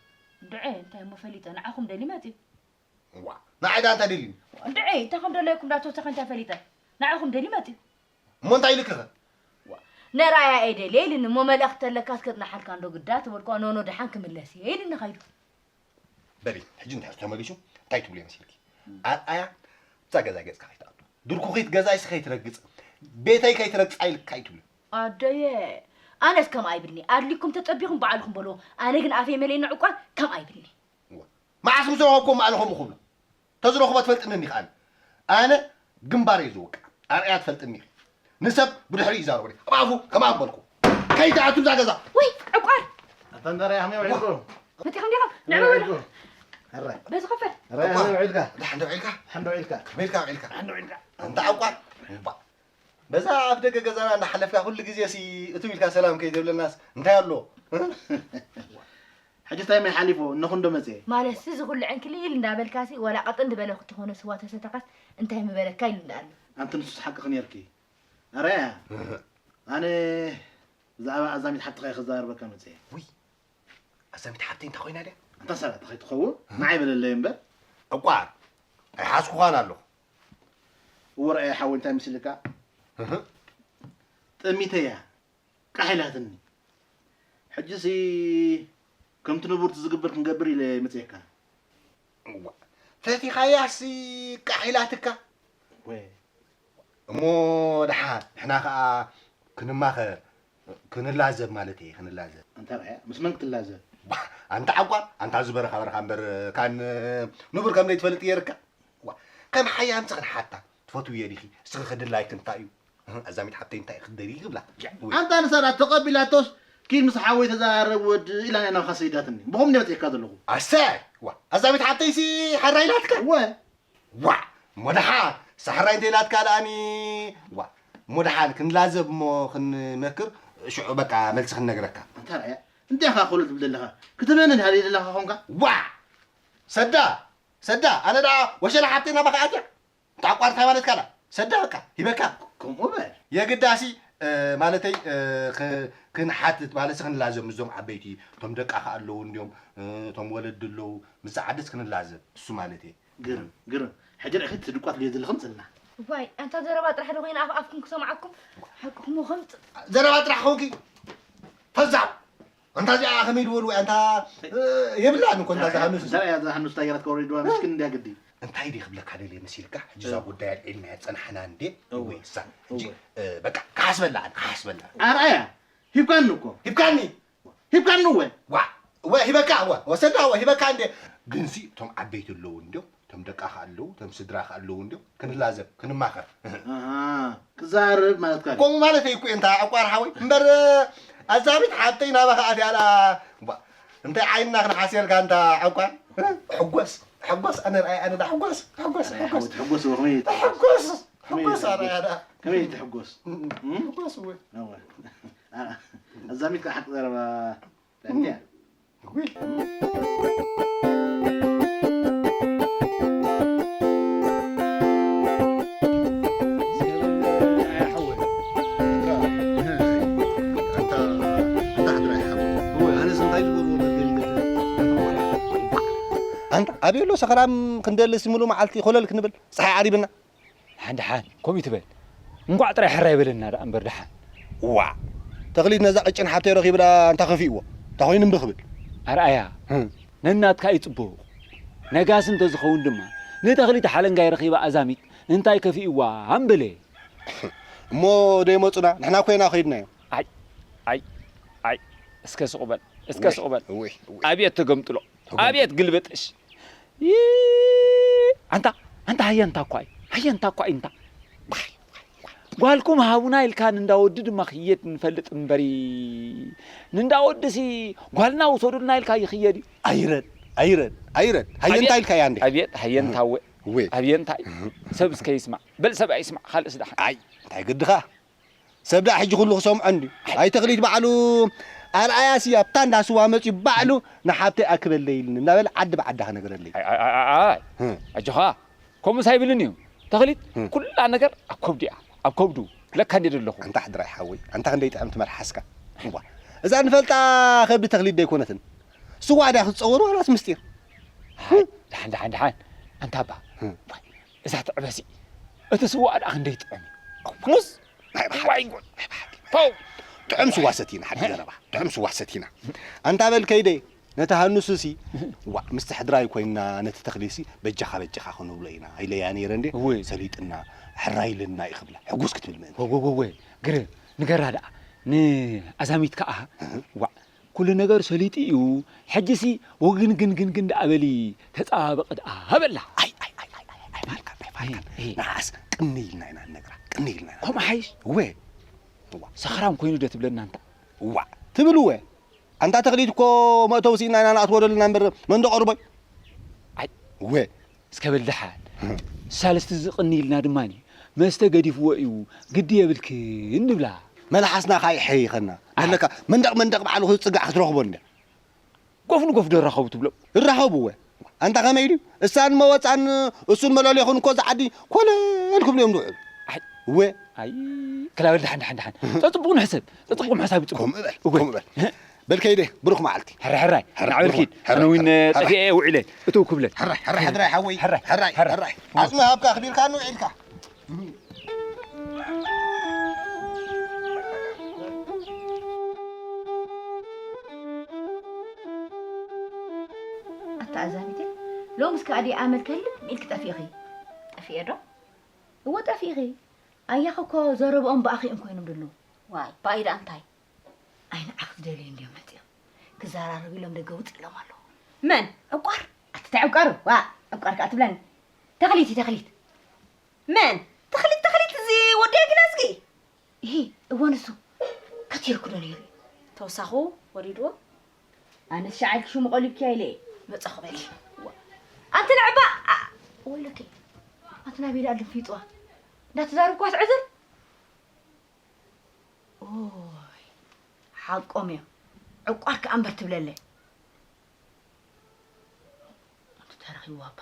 ድዐ እንታይ እሞ ፈሊጠ ንዓኹም ደሊ መጺኡ። ዋ ንዓይ ዳ እንታይ ደልዩኒ? ድዐ እንታይ ከም ደለየኩም ዳ ተወሰኸ እንታይ ፈሊጠ ንዓኹም ደሊ መጺኡ። እሞ እንታይ ኢልክኸ? ነራያ እየ ደልየ ኢልኒ እሞ መልእኽቲ ኣለካስ ከጽንሓልካ እንዶ ግዳ ተበልኩ ኖኖ ደሓን ክምለስ እየ ኢልኒ ኸይዱ። በሊ ሕጂ እንድሕር ተመሊሱ እንታይ ትብልዮ መሲልኪ? ኣርኣያ ኣብዛ ገዛ ገጽካ ከይትኣቱ ድርኩኺት ገዛይሲ ከይትረግጽ ቤተይ ከይትረግጻ ኢልካ ኣይትብልዮ። ኣደየ ኣነስ ከምኣ ይብልኒ ኣድሊኩም ተጸቢኹም ባዕልኹም በልዎ ኣነ ግን ኣፈይ መሊእኒ ዕቋር ከምኣ ይብልኒ። እዋ፣ መዓስ ምስ ረኸብኩም ኣነ ከምኡ ክብሎ? ተዝረኽቦ ትፈልጥኒ እንዲኻ ኣነ። ኣነ ግንባር እየ ዝወቅዕ። ኣርኣያ ትፈልጥኒ ኢኺ። ንሰብ ብድሕሪ ይዛረቡ። ኣብ ኣፉ ከም ኣበልኩ። ከይትኣቱ እዛ ገዛ። ወይ ዕቋር! ኣታ እንዳርኣያ ከመይ ውዒልኩም? መጺኹም ዲኹም? ንዕበሉ። ከመይ ውዒልኩም? ኣረ። በዚ ክፈት። ኣረ፣ ከመይ ውዒልካ? ደሓን ዶ ውዒልካ? ደሓን ዶ ውዒልካ? ከመይ ኢልካ ውዒልካ? ደሓን ዶ ውዒልካ? ኣንታ ዕቋር። እባ። በዛ ኣፍ ደገ ገዛና እንዳሓለፍካ ኩሉ ግዜ ሲ እትው ኢልካ ሰላም ከይትብለናስ እንታይ ኣሎ? ሕጂ እንታይ መን ሓሊፎ እነኹ እንዶ መጽኤ? ማለትሲ እዚ ኩሉ ዕንክሊል እንዳበልካሲ ዋላ ቀጥን ዝበለ ክትኾነ ስዋ ተሰተኻስ እንታይ ምበለካ ኢሉ እንዳኣሉ። ኣንቲ ንሱስ ሓቅኺ ኔርኪ። ኣረ ኣነ ብዛዕባ ኣዛሚት ሓብትኻ እየ ክዛረበካ መጽኤ። ውይ ኣዛሚት ሓብተይ እንታይ ኮይና ድያ? ኣንታ ሰላጣ ከይትኸውን ንዓይ በለለይ እምበር። ዕቋር ኣይሓዝኩኻን ኣለኹ። እወ ርኣየ ሓወይ እንታይ መሲልካ? እህ። ጠሚተያ ቃሕ ኢላትኒ። ሕጂሲ ከምቲ ንቡርቲ ዝግበር ክንገብር ኢለ መፅየካ። እዋ፣ ፈቲኻያሲ ቃሕ ኢላትካ? ወ- እሞ ደሓን ንሕና ኸዓ ክንማኸር፣ ክንላዘብ ማለት እየ፣ ክንላዘብ። ኣንታ ርኣያ፣ ምስ መን ክትላዘብ? ባ፣ ኣንታ ዓቋር፣ ኣንታ ዝበረኻ በረኻ እምበር፣ ካን ንቡር ከም ዘይትፈልጥ ገይርካ? ዋ፣ ከም ሓያምቲ ክንሓታ ትፈትውዮ ዲኺ? እስኺ ክድላይኪ እንታይ እዩ? ኣዛሚት ሓብተይ እንታይ ክትደልዪ ክብላ? ኣንታ ንሳ ዳ ተቐቢላቶስ ኪድ ምስ ሓወይ ተዘራረብ ወድ ኢላ ናብኻ ሰይዳትኒ። ብኸም እንደ መፅኤካ ዘለኹ። ኣሰይ! ዋ፣ ኣዛሚት ሓብተይሲ ሓራ ኢላትካ? እወ። ዋ፣ እሞ ደሓን ሳሕራይ እንተ ኢላትካ ደኣኒ፣ ዋ፣ እሞ ደሓን ክንላዘብ እሞ ክንመክር፣ ሽዑ በቃ መልሲ ክንነግረካ። ኣንታ ርኣያ፣ እንታይ ኢኻ ኮሎ ትብል ዘለኻ? ክትበኒ ድሃ ደለኻ ኾንካ? ዋ! ሰዳ! ሰዳ! ኣነ ደኣ ወሸላ ሓብተይ ናባኻ ኣትያ? እንታይ ኣቋርታ ማለትካ ደኣ? ሰዳ በቃ፣ ሂበካ። ከምኡ በል። የግዳሲ፣ እ፣ ማለተይ፣ እ፣ ክ-፣ ክንሓትት፣ ማለትሲ ክንላዘብ ምስዞም ዓበይቲ፣ እቶም ደቃ ከኣ ኣለዉ እንድዮም፣ እ፣ እቶም ወለዲ ኣለዉ፣ ምስ ዝዓደስ ክንላዘብ፣ እሱ ማለተይ። ግርም፣ ግርም። ሕጂ ርኢኺ እቲ ድቋት ገይሩ ዘለኹም ጽና። ዋይ፣ ኣንታ ዘረባ ጥራሕ ዶ ኮይና ኣፍ ኣፍኩም ክሰምዓኩም? ሓቅኹም ከምጽእ። ዘረባ ጥራሕ ኾንኪ? ፈዛዕ! ኣንታ እዚኣ ከመይ ድበሉ ወይ ኣንታ፣ እ፣ የብላን እኮ እንታ ዝሃኑስ። እንታይ እያ ዝሃኑስ ታየራት ከወሪድዋ ምስኪን እንድያ ግዲ። እንታይ ድየ ክብለካ ደልየ መሲልካ? ሕጂ እዛ እወ። ጉዳይ ኣልዒልናያ ጸናሕና እንዴ? እወ። ወይ እሳ። ሕጂ፣ እወ። እ፣ በቃ ክሓስበላ ኣነ፣ ክሓስበላ። ኣርኣያ፣ ሂብካኒ እኮ። ሂብካኒ? ሂብካኒ እወ። ዋ፣ እወ ሂበካ፣ እወ፣ ወሰዳ፣ እወ ሂበካ እንዴ። ግንሲ እቶም ዓበይቲ ኣለዉ እንድዮም፣ እቶም ደቃ ከ ኣለዉ፣ እቶም ስድራ ከ ኣለዉ እንድዮም፣ ክንላዘብ፣ ክንማኸር። ኣሃ፣ ክዛረብ ማለትካ ድዩ? ከምኡ ማለተይ እኮ እየ፣ እንታ ዕቋር ሓወይ። እምበር፣ ኣዛሚት ሓብተይ ናባኻ ኣትያ ኣላ፣ ዋ፣ እንታይ ዓይንና ክንሓስየልካ እንታ ዕቋር? ሕጎስ፣ ሕጎስ፣ ኣነ ርኣይ፣ ኣነ ዳ ሕጎስ፣ ሕጎስ፣ ኣረ፣ ሕጎስ። ሓወይ፣ ትሕጎስ እኮ፣ ከመይ ትሕጎስ? ሕጎስ፣ ከመይ ሕጎስ፣ ኣረ፣ ትሕጎስ? ኣረ። ከመይ ትሕጎስ? እም፣ እም? ሕጎስ እወ። እወ። ኣረ፣ ኣዛሚት ከዓ ሓቂ ዘረባ እንታይ? ውይ። ኣንታ ኣበይ ኣሎ ሰኽራም ክንደልስ ሙሉ መዓልቲ ኮለል ክንብል ፀሓይ ዓሪብና። ደሓን ደሓን፣ ከምኡ ይትበል። እንቋዕ ጥራይ ሕራይ በለና ደኣ እምበር ደሓን። ዋእ! ተኽሊት ነዛ ቅጭን ሓብተይ ረኺብላ እንታይ ከፊእዎ? እንታይ ኮይኑ እምቢ ክብል? ኣርኣያ፣ ህም። ነናትካ እዩ ጽቡቕ። ነጋሲ እንተዝኸውን ድማ፣ ንተኽሊት ሓለንጋይ ረኺባ ኣዛሚት እንታይ ከፊእዋ እምበለ። እሞ ደይመጹና፣ ንሕና እኮ ኢና ከይድናዮ። ኣይ፣ ኣይ፣ ኣይ፣ እስከ ስቕ በል፣ እስከ ውይ፣ ስቕ በል። ውይ፣ ውይ። ኣብየት ተገምጥሎ፣ ተገምጥሎ። ኣብየት ግልብጥሽ። ይ-፣ ኣንታ፣ ኣንታ ሃየ እንታ እኳ እዩ፣ ሃየ እንታ እኳ እዩ እንታ። ጓልኩም ሃቡና ኢልካ ንእንዳ ወዲ ድማ ክየድ ንፈልጥ እምበሪ፣ ንእንዳ ወዲሲ ጓልና ውሰዱልና ኢልካ ይኽየድ እዩ። ኣይረድ፣ ኣይረድ፣ ኣይረድ። ሃየ እንታይ ኢልካ እያ እንዴ? ኣብየት፣ ሃየ እንታይ ወ-፣ ወይ። ኣብየ እንታይ? ሰብ እስከ ይስማዕ። በል ሰብ ኣይስማዕ፣ ካልእስ ደሓን። ኣይ፣ እንታይ ግድኻ? ሰብ ደኣ ሕጂ ኩሉ ክሰምዖ እንድዩ። ኣይ ተኽሊት ባዕሉ ኣርኣያሲ ኣብታ እንዳ ስዋ መጺኡ ባዕሉ ንሓብተይ ኣክበለይ ኢልኒ እናበለ ዓዲ ብዓዳ ክነግረለይ። ኣይ ኣይ ኣይ ኣይ ኣይ። ህም። ኣጆኻ። ከምኡስ ኣይብልን እዩ። ተኽሊት ህም። ኩላ ነገር ኣብ ከብዱ እያ። ኣብ ከብዱ። ለካ እንዴ ደለኹ። ኣንታ ሕድራይ ሓወይ፣ ኣንታ ክንደይ ጥዕምቲ መልሓስካ። እዋ። እዛ ንፈልጣ ከብዲ ተኽሊት ደይኮነትን። ስዋ ድያ ክትጸወር ዋላስ ምስጢር? ኣይ፣ ደሓን ደሓን ደሓን። ኣንታ ኣባ። ህም። ዋይ፣ እዛ ትዕበሲ። እቲ ስዋ ደኣ ክንደይ ጥዑም እዩ። ሙስ። ናይ ብሓቂ። ዋይ ጉድ። ናይ ብሓቂ። ፖው። ጥዑም ስዋ ሰቲና ሓቂ ዘረባ። ጥዑም ስዋ ሰቲና። ኣንታ በል ከይደ። ነቲ ሃኑስሲ፣ ዋ፣ ምስቲ ሕድራይ ኮይንና ነቲ ተኽሊሲ በጃኻ በጃኻ ክንብሎ ኢና ኢለያ ነይረ እንዴ? እወ። ሰሊጥና፣ ሕራይ ኢልና እዩ ክብላ። ሕጉስ ክትብል ምእንቲ። ወ-፣ ወ-፣ ወ-፣ ወ-፣ ግርም፣ ንገራ ደኣ። ንኣዛሚት ከኣ፣ እህ። ዋ፣ ኩሉ ነገር ሰሊጡ እዩ። ሕጂሲ ወግን ግን ግን ግን ደኣ በሊ ተጻባበቂ ደኣ በላ። ኣይ፣ ኣይ፣ ኣይ፣ ኣይ፣ ኣይ፣ ኣይ፣ ማልካ፣ ኣይ፣ ማልካ። እህ፣ እህ። ንዓስ ቅንይ ኢልና ኢና ንነግራ። ቅንይ ኢልና ኢና። ከምኡ ሓይሽ? እወ። ዋ። ሰኽራም ኮይኑ ዶ ትብለና እንታ? ዋ፣ ትብል እወ። ኣንታ ተኽሊት እኮ መእተዊ ስኢና ኢና ንኣትዎ ዘለና እምበር መንደቕ ሩባይ። ኣይ፣ ወ። እስከ በል ደሓን። ሳልስቲ ዝቕኒ ኢልና ድማኒ መስተ ገዲፍዎ እዩ፣ ግዲ የብልክን ንብላ። መልሓስና ከኣ ይሐይኸና። ኣይ። ኣለካ መንደቕ መንደቕ ባዕሉ ክጽጋዕ ክትረኽቦ እንድያ። ጎፍ ንጎፍ ዶ ራኸቡ ትብሎ? ይራኸቡ እወ። ኣንታ ከመይ ድዩ? እሳን መወጻን እሱን መለልዮኽን እኮ እዛ ዓዲ ኮለል ክብሉ እዮም ዝውዕሉ። ኣይ። እወ። ኣይ፣ ክላ በል ደሓን፣ ደሓን፣ ደሓን። ጸጽቡቕ ንሕሰብ። ጸጽቡቕ ምሕሳብ እዩ ጽቡቕ። ከምኡ በል፣ እወ። ከምኡ በል። በል ከይደ፣ ብሩኽ መዓልቲ። ሕራይ፣ ሕራይ። ሕራይ፣ ናዕበል ብሩኽ ኪድ። መዓልቲ። ኣነ እውን ሕራይ፣ ጠፊኤ ውዒለ። እትው ክብለል። ሕራይ፣ ሕራይ፣ ሕራይ፣ ሓወይ። ሕራይ፣ ሕራይ፣ ሕራይ። ኣጽሚ ሃብካ ኣኽቢርካኒ ውዒልካ። ኣታ ኣዛሚተይ፣ ሎምስ ከኣ ድየ ኣመል ከልብ ኢልኪ ጠፊእኺ? ጠፊኤ ዶ? እወ ጠፊእኺ። ኣያኺ እኮ ዘረብኦም ብኣኺ እዮም ኮይኖም ዘለዉ። ዋይ፣ ብኣይ ደኣ እንታይ? ኣይ ንዓኺ ዝደልዩ እንድዮም መጺኦም። ክዘራረቡ ኢሎም ደገ ውጽእ ኢሎም ኣለዉ። መን? ዕቋር? ኣቲ እንታይ ዕቋር? ዋ፣ ዕቋር ከኣ ትብለኒ። ተኽሊት እዩ፣ ተኽሊት። መን? ተኽሊት፣ ተኽሊት፣ እዚ ወዲ ኣግናዝጊ? እሂ፣ እወ ንሱ። ከቲርኩ ዶ ነይሩ እዩ? ተወሳኹ ወሪድዎ? ኣነስ ሻዕልኪ ሽሙ ቆሊብኪያ ኢለ እየ። መጻኹ በሊ። ኣንቲ ንዕባ፣ ኣ-፣ ወይለኪ። ኣንቲ ናበይ ደኣ ድንፊጥዋ? እንዳተዛረብኳስ ዕዝር? ኦይ፣ ሓቆም እዮም። ዕቋር ከኣ እምበር ትብለለይ። ኣንቲ ተረኺብዋ እባ።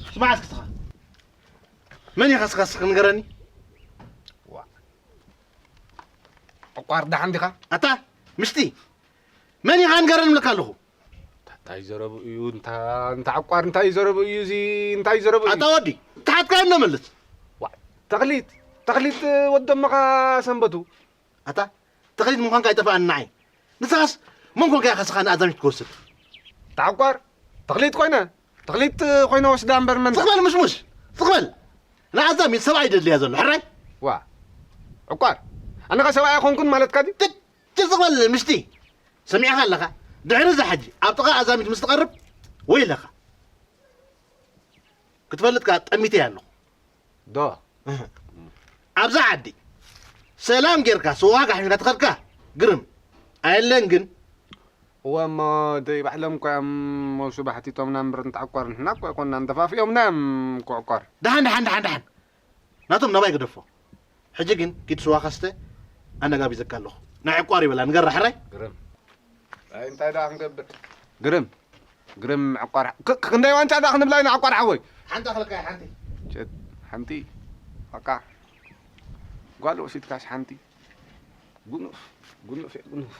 ስማዕ እስኪ ስኻ። መን ኢኻ እስኻ እስኺ ንገረኒ? ዋ። ዕቋር ደሓን ዲኻ? ኣታ ምሽጢ መን ኢኻ ንገረኒ እብለካ ኣለኹ። እንታይ ዘረቡ እዩ እንታ እንታ ዕቋር እንታይ ዘረቡ እዩ እዚ እንታይ ዘረቡ እዩ ኣታ ወዲ ተሓትካ እነመልስ ዋ ተኽሊት ተኽሊት ወደመኻ ሰንበቱ ኣታ ተኽሊት ምዃንካ ኣይጠፍኣኒ ንዓይ ንስኻስ መን ኮንካ ኢኻ ስኻ ንኣዛሚት ትወስድ ተዓቋር ተኽሊት ኮይነ ተኽሊት ኮይነ ወስዳ እምበር መን ትኽበል ምሽሙሽ ትኽበል ንኣዛሚት ሰብኣይ ደድልያ ዘሎ ሕራይ ዋ ዕቋር ኣነኸ ሰብኣይ ኣይኮንኩን ማለትካ ድዩ ትኽበል ምሽቲ ሰሚዕኻ ኣለኻ ድሕሪ እዚ ሕጂ ኣብ ጥቓ ኣዛሚት ምስ ትቐርብ ወይ ኣለኻ ክትፈልጥ ከኣ ጠሚተ ኣለኹ ዶ ኣብዛ ዓዲ ሰላም ጌርካ ስዋ ጋሒፍካ ትኸድካ ግርም ኣየለን ግን እወ እሞ ደይ ባዕሎም እኮ እዮም ሞሱ ባሕቲቶምና እምበር እንተዓቋር ንሕና እኮ ኣይኮንና እንተፋፊኦምና እዮም እኮ ዕቋር ደሓን ደሓን ደሓን ደሓን ናቶም ናባይ ግደፎ ሕጂ ግን ኪድ ስዋ ከስተ ኣነጋቢዘካ ኣለኹ ናይ ዕቋር ይበላ ንገራ ሕራይ ግርም ኣይ እንታይ ደኣ ክንገብር ግርም ግርም ዕቋር ክንደይ ዋንጫ ደኣ ክንብላ ኢና ዕቋር ሓወይ ሓንቲ ኣኽለካ ሓንቲ ሸት ሓንቲ በቃ ጓል ወሲድካስ ሓንቲ ጉኑፍ ጉኑፍ ጉኑፍ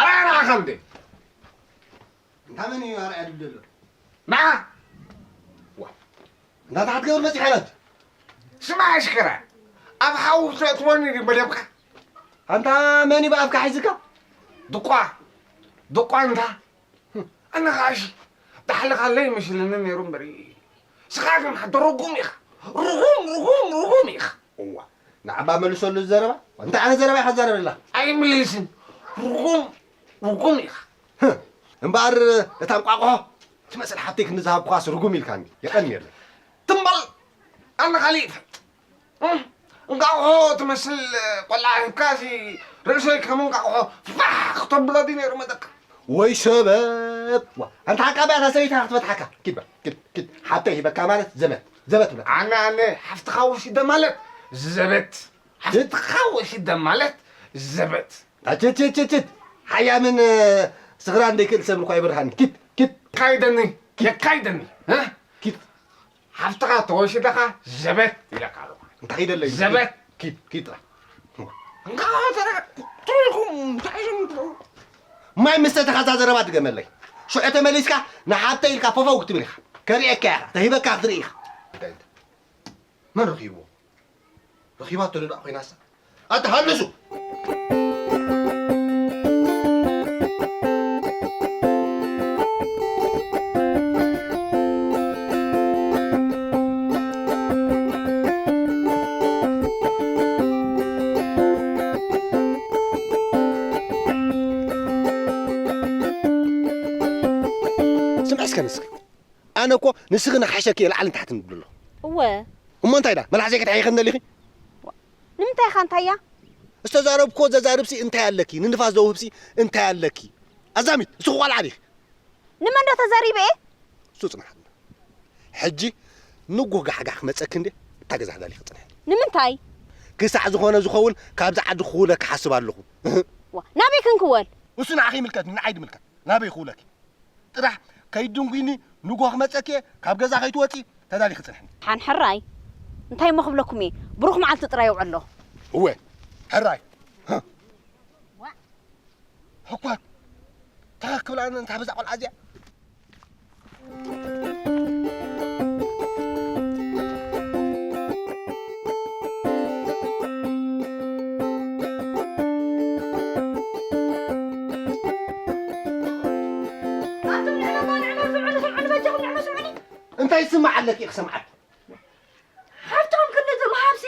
ኣርኣያ ንዓኻ እንዴ? እንታ መን እዩ ኣርኣያ ድብል ዘሎ? ንዓ እንታ እንታይ ክትገብር መፂኻ ኢለት? ስማዕ ኣሽከራ፣ ኣብ ሓዊ ክተእትወኒ ድዩ መደብካ? ኣንታ መን እዩ ብኣፍካ ሒዝካ? ድቋ ድቋ እንታ ኣነ ኸዓ እሺ ዳሕልኻለይ መስለኒ ነይሩ እምበር ንስኻ ግን ሓደ ርጉም ኢኻ ርጉም ርጉም ርጉም ኢኻ እዋ ንዓባ መልሰሉ እዚ ዘረባ እንታይ ዓይነት ዘረባ ኢኻ ትዛረብ ዘለኻ ኣይምልስን ርጉም ርጉም ኢኻ እምበኣር እታ እንቋቑሖ ትመስል ሓብተይ ክንዲ ዝሃብኩኻስ ርጉም ኢልካኒ የቐንየለይ ትም በል ኣነ ካሊእ ይፈልጥ እንቃቑሖ ትመስል ቆልዓ ሂብካሲ ርእሰይ ከም እንቃቑሖ ፋሕ ክተብሎ ድዩ ነይሩ መደካ ወይ ሸበት ኣንታ ሓቃ እታ ሰበይታ ክትፈትሓካ ኪድ በል ኪድ ኪድ ሓብተይ ሂበካ ማለት ዘበት ዘበት ብለካ ኣነ ኣነ ሓፍትኻ ወሲደ ማለት ዘበት ሓፍትኻ ወሲደ ማለት ዘበት ኣችችችችት ሓያምን ስኽራን ዘይክእል ሰብ እኳ ይበርሃኒ ኪድ ኪድ ካይደኒ የካይደኒ ኪድ ሓፍትኻ ተወሲደኻ ዘበት ኢለካ ኣለኹ እንታይ ኢደለይ ዘበት ኪድ ኪድ ጥራሕ እንካ ተረጋ ትሪኹም እንታይ ሽም ማይ ምስ ሰተኻ እዛ ዘረባ ድገመለይ ሽዑ ተመሊስካ ንሓብተይ ኢልካ ፈፈው ክትብል ኢኻ ከርእየካ ኢኻ ተሂበካ ክትርኢ ኢኻ መን ረኺብዎ ረኺባቶ ዶ ደኣ ኮይናሳ ኣትሃልሱ ስምዐ እስከ ንስኪ ኣነ እኮ ንስኺ ንሓሸኪ እየ ላዕልን ታሕትን ዝብል ኣለኹ እወ እሞ እንታይ ዳ መልሓሰይ ክትሕይኸኒ ደሊኺ ንምንታይ ኢኻ እንታይ እያ ዝተዛረብክዎ ዘዛርብሲ እንታይ ኣለኪ ንንፋስ ዘውህብሲ እንታይ ኣለኪ ኣዛሚት እስኺ ቆልዓ ዲኺ ንመን ዶ ተዛሪበ እየ እሱ ፅናሓልና ሕጂ ንጉህ ጋሕጋሕ ክመፀኪ እንደ እታ ገዛ ክዳሊ ክፅንሐ ንምንታይ ክሳዕ ዝኾነ ዝኸውን ካብዚ ዓዲ ክውለ ክሓስብ ኣለኹ ናበይ ክንክወል እሱ ንዓኺ ይምልከት ንዓይ ድምልከት ናበይ ክውለኪ ጥራሕ ከይድንጉይኒ ንጎ ክመፀኪ እየ ካብ ገዛ ከይትወፂ ተዳሊኺ ፅንሕኒ ሓን ሕራይ እንታይ እሞ ክብለኩም እየ ብሩኽ መዓልቲ ጥራይ የውዕሎ እወ ሕራይ ሕኳት ተኸክብላ እንታ በዛ ቆልዓ እዚኣ እንታይ ዝስማዕ ኣለኪ ክሰምዓት ሓብቶም ክንዲ ምሃብሲ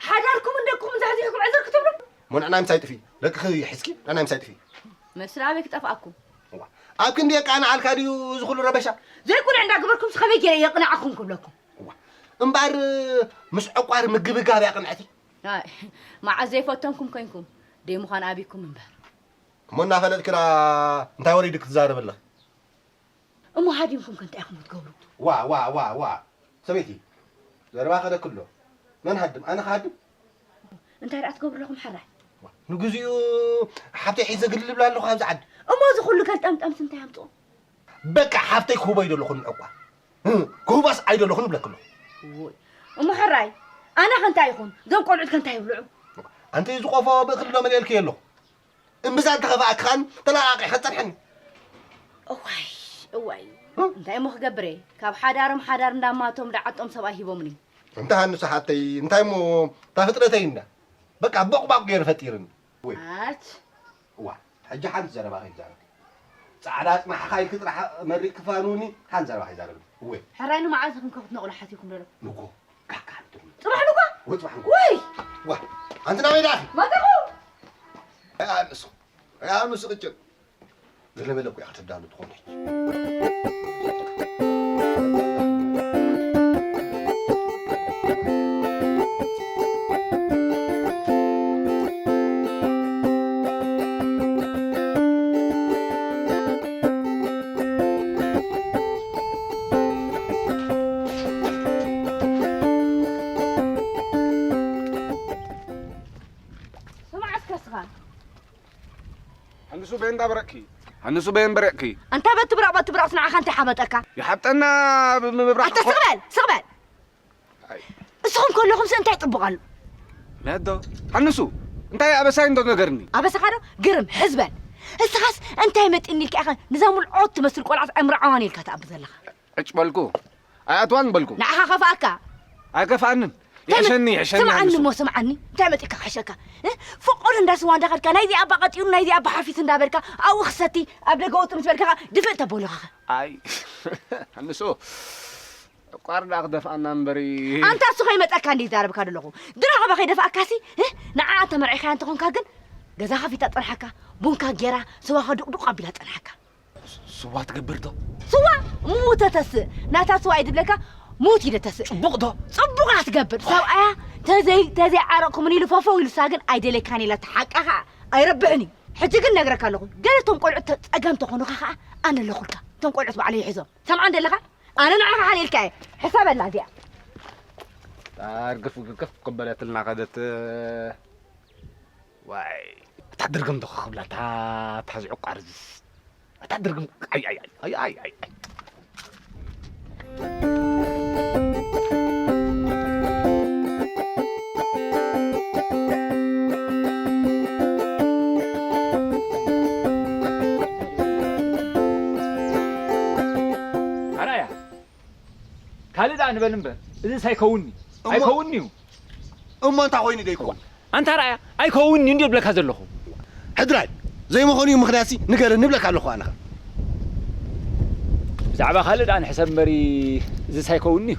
ሓዳርኩምን ደቅኹምን ዛሕዚሕኩም ዕዝር ክትብሉ ሞንዕና ምሳይ ጥፊ ደቅኺ ሕዝኪ ንዕና ምሳይ ጥፊ መስል ኣበይ ክጠፍኣኩም ኣብ ክንዲ የቃንዓልካ ድዩ እዚ ኩሉ ረበሻ ዘይቁንዕ እንዳገበርኩምስ ከመይ ገይረ የቅንዓኩም ክብለኩም እምበኣር ምስ ዕቋር ምግብጋብ እያ ቅንዕቲ ኣይ፣ መዓስ ዘይፈተንኩም ኮይንኩም ደይ ምዃን ኣቢኩም እምበር እሞ እናፈለጥኪ ደኣ እንታይ ወሪድኪ ትዛረቢ ኣለኺ እሞ ሃዲምኩም ከ እንታይ ኢኹም ክትገብሩ ዋ ዋ ዋ ዋ ሰበይቲ ዘረባ ከደክሎ መን ሃድም ኣነ ክሃድም እንታይ ደኣ ትገብሩ ኣለኹም ሕራይ ንግዚኡ ሓብተይ ሒዘ ግልል እብላ ኣለኹ ኣብዚ ዓዲ። እሞ እዚ ኩሉ ገልጠምጠምስ እንታይ ኣምፅኦ? በቃ ሓብተይ ክህቦ ኣይደለኹን ንዕቋር። እ፣ ክህባስ ኣይደለኹን እብለኪ ኣለኹ። እዎይ። እሞ ሕራይ፣ ኣነ ከ እንታይ ይኹን? እዞም ቆልዑት ከ እንታይ ይብልዑ? ኣንቲ ዝቆፎ ብእኽሊ ዶ መሊኤልኪ ኣለኹ? እምብዛ እንተኸፋእክኻን ተለቓቒ ከጸንሐኒ። እዋይ፣ እዋይ። እ? እንታይ እሞ ክገብር እየ? ካብ ሓዳሮም ሓዳር እንዳማቶም ደዓጦም ሰብኣይ ሂቦምኒ። እንተ ሃንሱ ሓተይ፣ እንታይ እሞ እታ ፍጥረተይ እንዳ በቃ ቦቕባቕ ገይሩ ፈጢርኒ። ወይ። ኣች። ዋ፣ ሕጂ ሓንቲ ዘረባ ከይዛረብ። ጻዕዳ ኣጽናሕኻ ኢልኪ ጥራሕ መሪቕ ክፋኑኒ ሓንቲ ዘረባ ከይዛረብ። ወይ። ሕራይ ንመዓዝ ኢኹም ከ ክትነቕሉ ሓሲብኩም ደሎ? ንጎ። ካካ ትም። ጽባሕ ንጎ? ወይ ጽባሕ ንጎ። ወይ። ዋ፣ ኣንቲ ናበይ ደኣኺ? መጣኹ። ኣይ፣ ኣምሱ። ኣይ፣ ኣምሱ ቅጭን። ገለ መለ እኮ እያ ከተዳሉ ትኾን። ስማዕ እስከ እስኻ። ሃንሱ በየን እንዳበረቅኪ? ሃንሱ በየን በረቅኪ? ኣንታ በቲ ብራቕ፣ በቲ ብራቕ ንዓኻ እንታይ ሓበጠካ? ይሓብጠና ብምብራቕ ኣታ እኮ። ስቕ በል፣ ስቕ በል። ኣይ። እስኹም ከለኹምስ እንታይ ጽቡቕ ኣሎ? ነዶ። ሃንሱ፣ እንታይ ኣበሳይ እንዶ ነገርኒ? ኣበሳኻ ዶ? ግርም፣ ሕዝ በል። እስኻስ እንታይ መጢኒ ኢልካ ኢኻ ንዛ ሙልዖት ትመስል ቆልዓት ዕምሪ ዓዋን ኢልካ ትኣቢ ዘለኻ? ዕጭ በልኩ። ኣይኣትዋን በልኩ። ንዓኻ ከፍኣካ? ኣይከፍኣንን። እንታይ መ-፣ ይሕሸኒ፣ ይሕሸኒ ስምዓኒ ሃንሱ። እሞ፣ ስምዓኒ። እንታይ መጺእካ ክሕሸካ? እ? ፍቑር እንዳ ስዋ እንዳኸድካ፣ ናይዚ ኣባ ቀጢኑ፣ ናይዚ ኣባ ሓፊስ እንዳበልካ፣ ኣብኡ ክሰቲ፣ ኣብ ደገ ወጡ ምስ በልካ፣ ድፍእ ተበሉኻኸ? ኣይ፣ ሃንሱ። ዕቋር ደኣ ክደፍኣና እምበሪ። ኣንታ እሱ ከይመጸካ እንደ ይዛረብካ ዘለኹ። ድሮ ኣባ ከይደፍኣካሲ፣ እ? ንዓ ተመርዒኻያ እንተኾንካ ግን፣ ገዛ ከፊታ ጸንሓካ፣ ቡንካ ጌራ፣ ስዋኻ ዱቕዱቕ ኣቢላ ጸንሓካ። ስዋ ትገብር ዶ? ስዋ? ሙተ ተስእ። ናታ ስዋ እዩ ድብለካ፣ ሙት ኢደ ተስእ። ጽቡቕ ዶ? ጽቡቕ እያ ትገብር። ሰብኣያ ተዘይ-፣ ተዘይዓረቕኩምን ኢሉ ፈፈው ኢሉ፣ እሳ ግን ኣይደለካን ኢላ፣ ተሓቃ ኸኣ ኣይረብሕን እዩ። ሕጂ ግን ነግረካ ኣለኹ፣ ገለ እቶም ቆልዑት ተ-፣ ጸገም ተኾኑኻ ኸኣ ኣነ ኣለኹልካ። እቶም ቆልዑት ባዕለይ ይሕዞም። ሰምዓ እንደለኻ? ኣነ ንዓኻ ሓልየልካ እየ። ሕሰበላ እዚኣ። ርግፍ ግርግፍ ክበለትልና ከደት። ዋይ፣ እታ ድርግም ዶ ክብላ፣ እታ፣ እታ ዝዕቋር ዝስ-፣ እታ ድርግም፣ ኣይ፣ ኣይ፣ ኣይ። ኣርኣያ፣ ካልእ ደኣ ንበል እምበር፣ እዚስ ኣይከውን'ዩ። እሞ ኣይከውን'ዩ። እሞ እንታይ ኮይኑ ደይከውን? ኣንታ ርኣያ፣ ኣይከውን'ዩ እንድየ ዝብለካ ዘለኹ። ሕድራይ፣ ዘይምኾኑ'ዩ ምኽንያትሲ ንገረኒ እብለካ ኣለኹ ኣነ ኸ። ብዛዕባ ካልእ ደኣ ንሕሰብ እምበሪ፣ እዚስ ኣይከውን'ዩ።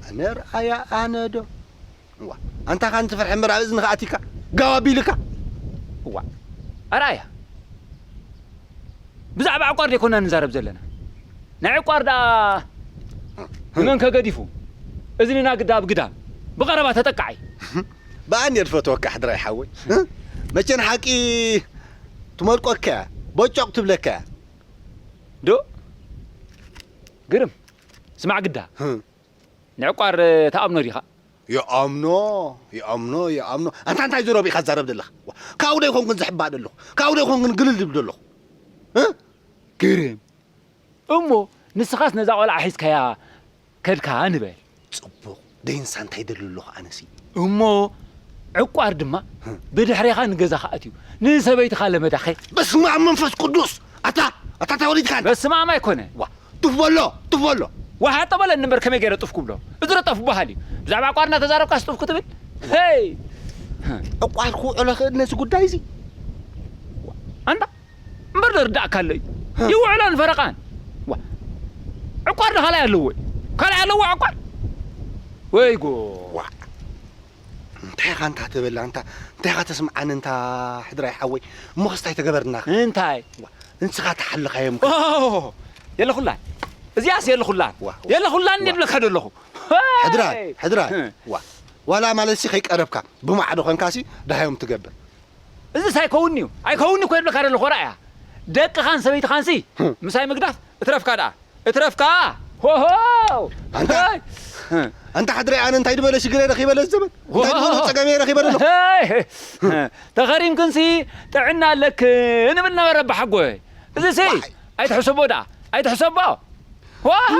ኣነ ርኣያ ኣነ ዶ? እዋ፣ ኣንታ ኸኣ ንትፈርሒ እምበር ኣብ እዝንኻ ኣቲካ፣ ጋው ኣቢልካ። እዋ፣ ኣርኣያ፣ ብዛዕባ ዕቋር ደይኮና ንዛረብ ዘለና። ናይ ዕቋር ደኣ ንመን ከገዲፉ? እዝንና ግዳ ኣብ ግዳም። ብቐረባ ተጠቃዓይ። ብኣን እየ ዝፈትወካ ሕድራይ ሓወይ። እ? መቸ ንሓቂ ትመርቆካ እያ፣ ቦጮቕ ትብለካ እያ። ዶ? ግርም። ስማዕ ግዳ። እ። ንዕቋር ትኣምኖ ዲኻ? ይኣምኖ፣ ይኣምኖ፣ ይኣምኖ። ኣንታ እንታይ ዘረባ ኢኻ ትዛረብ ዘለኻ? ዋ፣ ካብኡ ዶ ይኾንኩን ዝሕባእ ዘለኹ? ካብኡ ዶ ይኾንኩን ግልል ዝብል ዘለኹ? እ? ግርም። እሞ ንስኻስ ነዛ ቆልዓ ሒዝካያ ከድካ ንበል። ጽቡቕ። ደይንሳ እንታይ ደሊ ኣለኹ ኣነሲ? እሞ ዕቋር ድማ ህም። ብድሕሬኻ ንገዛኻ ኣትዩ ንሰበይትኻ ለመዳኸ። በስመ ኣብ መንፈስ ቅዱስ! ኣታ፣ ኣታ ተወሊድካ ኣንታ? በስመ ኣብ ኣይኮነ። ዋ፣ ጡፍ በሎ፣ ጡፍ በሎ። ዋሃ ጠበለኒ እምበር ከመይ ገይረ ጡፍ ክብሎ? እዚ ዶ ጡፍ በሃል እዩ? ብዛዕባ ዕቋር እናተዛረብካስ ጡፍ ክትብል? ሄይ! ዕቋር ክውዕሎ ክእል ነዚ ጉዳይ እዚ? ኣንታ እምበር ዶ ርዳእካ ኣሎ እዩ? ህ። ይውዕሎን ፈረቓን። ዋ። ዕቋር ዶ ካልኣይ ኣለዎ እዩ? ካልኣይ ኣለዎ ዕቋር? ወይ ጎ። ዋ። እንታይ ኢኻ እንታ ትብል፣ ኣንታ እንታይ ኢኻ ተስምዓኒ፣ እንታ ሕድራይ ሓወይ? እሞ ኸስ እንታይ ተገበርና? እንታይ? ዋ፣ ንስኻ ተሓልኻዮም። ኦ፣ የለኹላን። እዚኣስ የለኹላን። ዋ፣ ዋ። የለኹላን ዋ። እየ ዝብለካ ዘለኹ። ሕድራይ፣ ሄይ! ሕድራይ። ህ። ዋ። ዋላ ማለትሲ ከይቀረብካ፣ ብማዕዶ ኾንካሲ ደሃዮም ትገብር። እዚስ ኣይከውን'ዩ። ኣይከውን'ዩ እኮ ይብለካ ዘለኹ፣ ርኣያ። ደቅኻን ሰበይትኻንሲ ህም። ምሳይ ምግዳፍ እትረፍካ ደኣ። እትረፍካ! ሆሆ! ኣንታ ሄይ! ኣንታ ሓድረይ ኣነ እንታይ ድበለ ሽግረ ረኺበለ ዝዘበን እንታይ ድበለ ጸገመ ረኺበለ ኣለኹ። ተኸሪምክንሲ ጥዕና ኣለክን እብል ነበረ ኣባሓጎይ። እዚሲ ኣይትሕሰቦ ደኣ ኣይትሕሰቦ። ዋይ!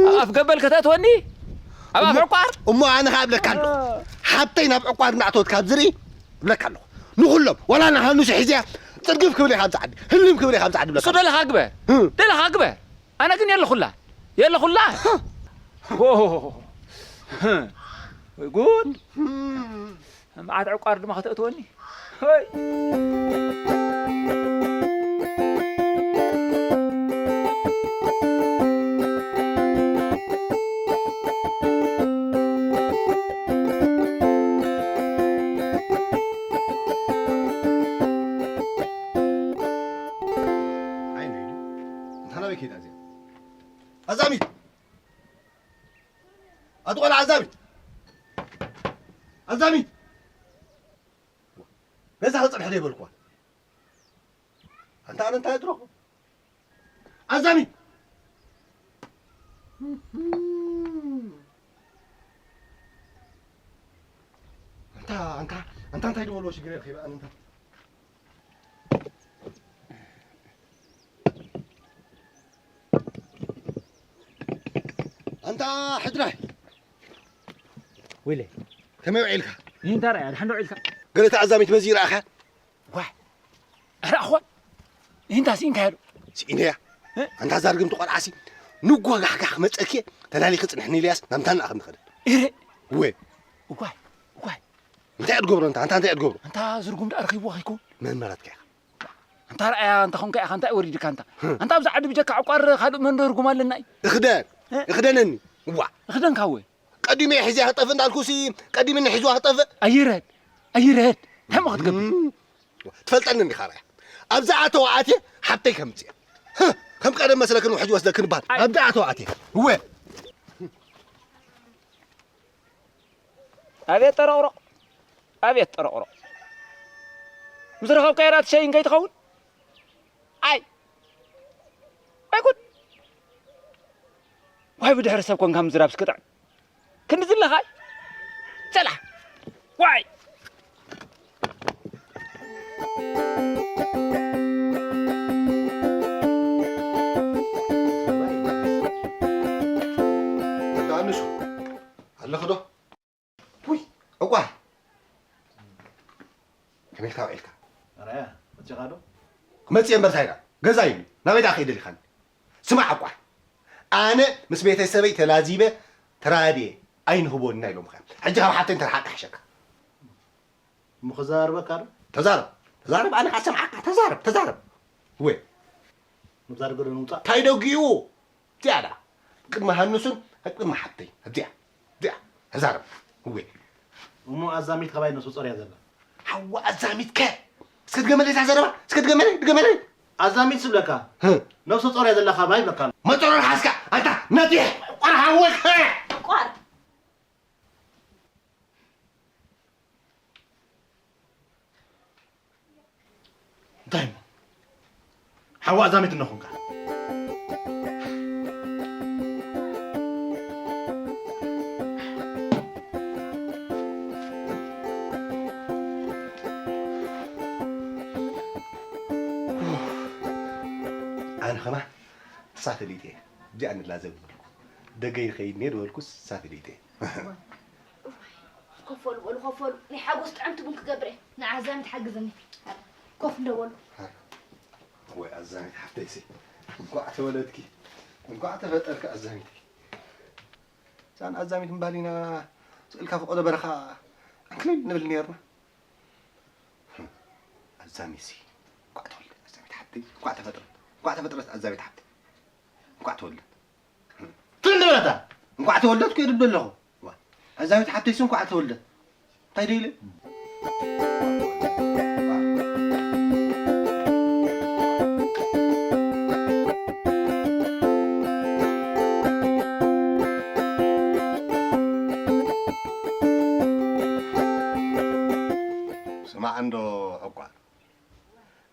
ኣብ ኣፍ ገበል ከተእትወኒ? ኣብ ኣፍ ዕቋር? እሞ ኣነ ኸኣ እብለካ ኣለኹ። ሓብተይ ናብ ዕቋር እናእተወት ካብ ዝርኢ እብለካ ኣለኹ። ንኹሎም፣ ዋላ ንሃኑሽ ሒዝያ ጽርግፍ ክብል እየ ካብዚ ዓዲ። ህልም ክብል እየ ካብዚ ዓዲ እብለካ እሱ ኣለኹ። ደለኻ ግበር። ህም። ደለኻ ግበር። ኣነ ግን የለኹላ። የለኹላ። ሆ፣ ሆ፣ ሆ፣ ሆ። ወይ ጉድ። ህም። መዓት ዕቋር ድማ ከተእትወኒ። ሆይ። ኣዛሚት! ኣቲ ቆልዓ ኣዛሚት! ኣዛሚት! ገዛ ክጽንሕ ዶ ይበልኩዋ? ኣንታ ኣነ እንታይ እድረኹ? ኣዛሚት! ኣንታ፣ ኣንታ፣ ኣንታ እንታይ ዝበልዎ ሽግር የርኺበ ኣነ እንታይ? ኣንታ ሕድራይ። ወይለ። ከመይ ውዒልካ? ይንታ ረኣያ፣ ድሓን ዶ ውዒልካ? ገለ ተኣዛሚት በዚ ይረኣኻ? ዋይ። ኣረ ኣኹዋ። ይንታ ሲኢንካ ያዶ? ሲኢነያ። እ? ኣንታ ዛርግምቲ ቆልዓሲ ንጎጋሕጋሕ መጸኪ ተላሊኺ ጽንሕኒ ኢልያስ ናምታና ኣኽም ንኸደት። እረ። ወ። ዋይ። ዋይ። እንታይ እትገብሮ ኣንታ? ኣንታ እንታይ እትገብሮ? ኣንታ ዝርጉም ደኣ ረኺብዎ ከይኮን? መን መረትካ ኢኻ? ኣንታ ረኣያ፣ ኣንታ ኾንካ ኢኻ፣ እንታይ ወሪድካ ኣንታ? ህም። ኣንታ ኣብዚ ዓዲ ብጀካ ዕቋር ካልእ መን ዶ ርጉም ኣለና እዩ? እኽደን፣ እ? እኽደነኒ። እዋ። እኽደንካ ወ? ቀዲመ ሒዝያ ክጠፍእ እንዳልኩሲ፣ ቀዲመኒ ሒዝዋ ክጠፍእ? ኣይረድ፣ ኣይረድ። እንታይ እሞ ክትገብር? እም። ትፈልጠኒ እንዲኻ ረኣያ። ኣብዛ ኣተዋ ኣትየ ሓብተይ ከምጽእ እየ። ህህ፣ ከም ቀደም መስለክን ውሕጅ ወስደክን በሃል። ኣይ። ኣብዛ ኣተዋ ኣትየ። እወ። ኣቤት ጠረቕሮቕ፣ ኣቤት ጠረቕሮቕ። ምስ ረኸብካዮ ራት ሸይን ከይትኸውን? ኣይ፣ ኣይ ጉድ! ዋይ ብድሕሪ ሰብ ኮንካ ምዝራብ ስክጥዕ። ክንዲ ዝለኻ? ሰላ! ዋይ! ኣንሱ፣ ኣለኺ ዶ? ውይ፣ ዕቋር! ከመይ ኢልካ ውዒልካ? ኣርኣያ፣ መጺኻ ዶ? ክመጽእ እምበር እንታይ ኢላ? ገዛ እዩ። ናበይ ደኣ ከይደ ኢልካኒ? ስማዕ ዕቋር! ኣነ ምስ ቤተሰበይ ተላዚበ ተራድየ ኣይንህቦን ኢና ኢሎምኻ እዮም። ሕጂ ካብ ሓብተይ እንተረሓቕካ ይሕሸካ። እሞ ክዘራርበካ ዶ? ተዛረብ፣ ተዛረብ፣ ኣነ ከኣ ሰምዓካ። ተዛረብ፣ ተዛረብ። ወይ። ምዛር ገለ ንምውጻእ? እንታይ ደጊኡ? እዚኣ ደኣ። ቅድሚ ሃንሱን፣ ቅድሚ ሓብተይ። እዚኣ፣ እዚኣ። ተዛረብ። ወይ። እሞ ኣዛሚት ካባይ ነብሰ ጾር እያ ዘላ። ሓዋ ኣዛሚት ከ? እስከ ድገመለይ እዛ ዘረባ። እስከ ድገመለይ፣ ድገመለይ። ኣዛሚት ዝብለካ? ህ። ነብሰ ጾር እያ ዘላ ካባይ ይብለካ ኣሎ። መጦር ሓዝካ፣ ኣንታ ነቲ ቆርሓ ወልከ። ቋር። እንታይ እሞ? ሓዋ ኣዛሚት እንኾንካ። ኣነ ኸማ ንሳ ፈሊጠ እየ። እዚኣ ንላዘብ ዝበልኩ። ደገ ይኸይድ እየ ዝበልኩስ ንሳ ፈሊጠ እየ። ኮፍ በሉ፣ በሉ፣ ኮፍ በሉ። ናይ ሓጎስ ጥዕምቲ ቡን ክገብር እየ። ንዓዛም ትሓግዝኒ። ኮፍ እንዶ በሉ። ወይ ኣዛሚት ሓፍተይሲ፣ እንኳዕ ተወለድኪ፣ እንኳዕ ተፈጠርኪ ኣዛሚተይ። እዛ ንኣዛሚት ምባል ኢና ስእልካ ፈቆዶ በረኻ ዕንክሊል ንብል ነርና። ኣዛሚትሲ፣ እንኳዕ ተወለደት ኣዛሚት ሓፍተይ፣ እንኳዕ ተፈጥረት፣ እንኳዕ ተፈጥረት ኣዛሚት ሓፍተይ፣ እንኳዕ ተወለደት። ትንበረታ እንኳዕ ተወለድኩ እየ ድብል ኣለኹ። ዋ፣ ኣዛዊት ሓተይሲ እንኳዕ ተወለድ። እንታይ ደይለ? ስማዕ እንዶ ዕቋር፣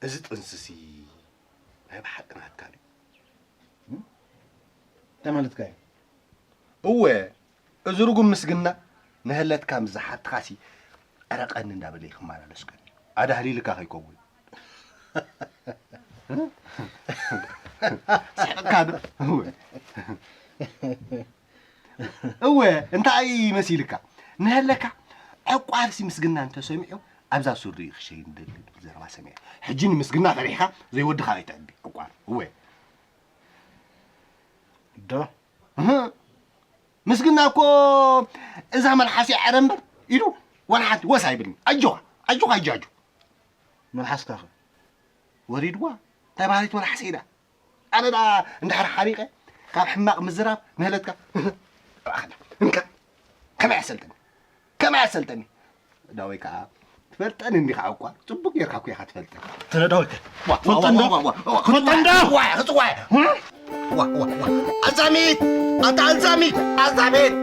እዚ ጥንስሲ ናይ ብሓቂ ናትካ ድዩ? እንታይ ማለትካ እዩ? እወ፣ እዚ ርጉም ምስግና ንሀለትካ ምስ ዝሓትኻሲ ዕረቐኒ እንዳበለ እዩ ክመላለስ ቀንዩ። ኣዳህሊልካ ከይከውን። ስሕቕካ ዶ? እወ። እወ፣ እንታይ መሲልካ? ንሀለካ ዕቋርሲ ምስግና እንተሰሚዑ ኣብዛ ሱሪ ክሸይን ደሊ ዝብል ዘረባ ሰሚዐ። ሕጂ ንምስግና ፈሪሕካ ዘይወድኻ ኣይተዕቢ ዕቋር። እወ። ዶ? እህ። ምስግና እኮ እዛ መልሓስ እያ ዕረ እምበር ኢሉ ዋላ ሓንቲ ወስ ኣይብልን። ኣጆኻ፣ ኣጆኻ፣ ኣጆ፣ ኣጆ። መልሓስካ ኸ? ወሪድዋ። እንታይ በሃሊት መልሓስ እያ? ኣነ ደኣ እንድሕር ሓሪቐ ካብ ሕማቕ ምዝራብ ንህለትካ እንካ ከመይ ኣሰልጠኒ? ከመይ ኣሰልጠኒ? ዳወይ ከዓ ትፈልጠኒ እንዲኻ እኳ ጽቡቅ ጌርካ እኮ ኢኻ ትፈልጠኒ። ተረዳወይ ከ? ዋ፣ ትፈልጠ ዋ፣ እንዶ? ዋ፣ ዋ፣ ዋ፣ ትፈልጠ እንዶ? ዋ፣ ዋ፣ ዋ፣ ዋ፣ ዋ፣ ዋ። ኣዛሚት! ኣታ ኣዛሚት! ኣዛሚት!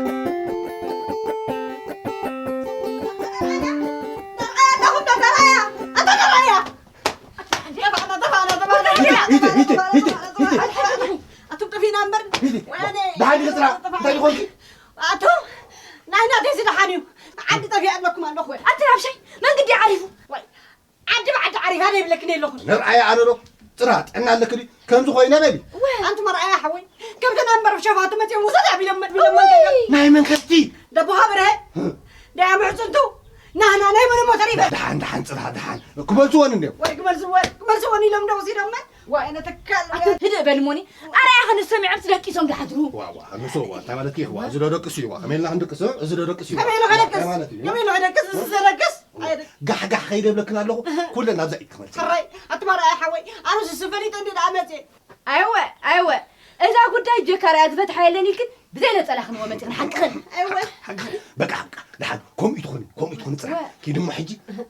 ሂደ፣ ሂደ፣ ሂደ፣ ሂደ፣ ሂደ። ኣቱም ጠፊእና እምበር፣ ሂደ። ወያነ። ደሓን ዲኺ ጽናሕ? እንታይ ዲኾንኪ? ኣቱም ናይ ናተይ ዝደሓን እዩ። ዓዲ ጠፊኣ ኣለኩም ኣለኹ። ኣቲ ራብሻይ፣ መንገዲ ዓሪፉ። ወይ፣ ዓዲ ብዓዲ ዓሪፋ ዶ ይብለክን የለኹን። ንርኣያ ኣነ ዶ? ጽናሕ፣ ጥዕና ኣለኪ ድዩ? ከምዚ ኮይነ በሊ። ኣንቲ መርኣያ ሓወይ፣ ከም ገና እምበር ሸፋቱ መጺኦም ውሰድ ኣቢሎም መድቢሎም መንገዲ። ናይ መን ከፍቲ? ደቦኻ በርሀ። ዳያ ምሕጽንቱ። ናህና ናይ መን እሞ ተሪፈ? ደሓን፣ ደሓን፣ ጽናሕ፣ ደሓን። ክመልስወን እንድዮም። ወይ ክመልስወን፣ ክመልስወን ኢሎም ዶ ወሲዶመን? ወይ ነተካል። ኣቲ ህድእ በል እሞኒ። ኣርኣያ ከ ንሰሚዖም ትደቂሶም ድሓድሩ። ዋ፣ ዋ፣ ንሱ ዋ፣ እንታይ ማለት እዩ? ዋ፣ እዚ ዶ ደቅስ እዩ? ዋ፣ ከመይ ኢልና ክንድቅስ? እዚ ዶ ደቅስ እዩ? ከመይ ኢሉ ከደቅስ? እንታይ ማለት እዩ? ከመይ ኢሉ ከደቅስ? እዚ ዘደቅስ? ኣይደቅስ። ጋሕ፣ ጋሕ ከይደብለክን ኣለኹ። ኩለን ናብዛ ኢድ ክመልስ። ሕራይ፣ ኣቲ መርኣያ ሓወይ፣ ኣነ ንሱ ፈሊጠ እንዲ ደኣ መጽየ። ኣይወ፣ ኣይወ። እዛ ጉዳይ ጀካርያ ዝፈትሓ የለን ኢልክን ብዘይ ነጸላ ክንወ መጺኽን ሓቅኽን። ኣይወ። ሓቂ፣ በቃ፣ በቃ፣ ደሓን፣ ከምኡ ትኹኒ፣ ከምኡ ትኹኒ ጽናሕ። ወ። ኪዲ እሞ ሕጂ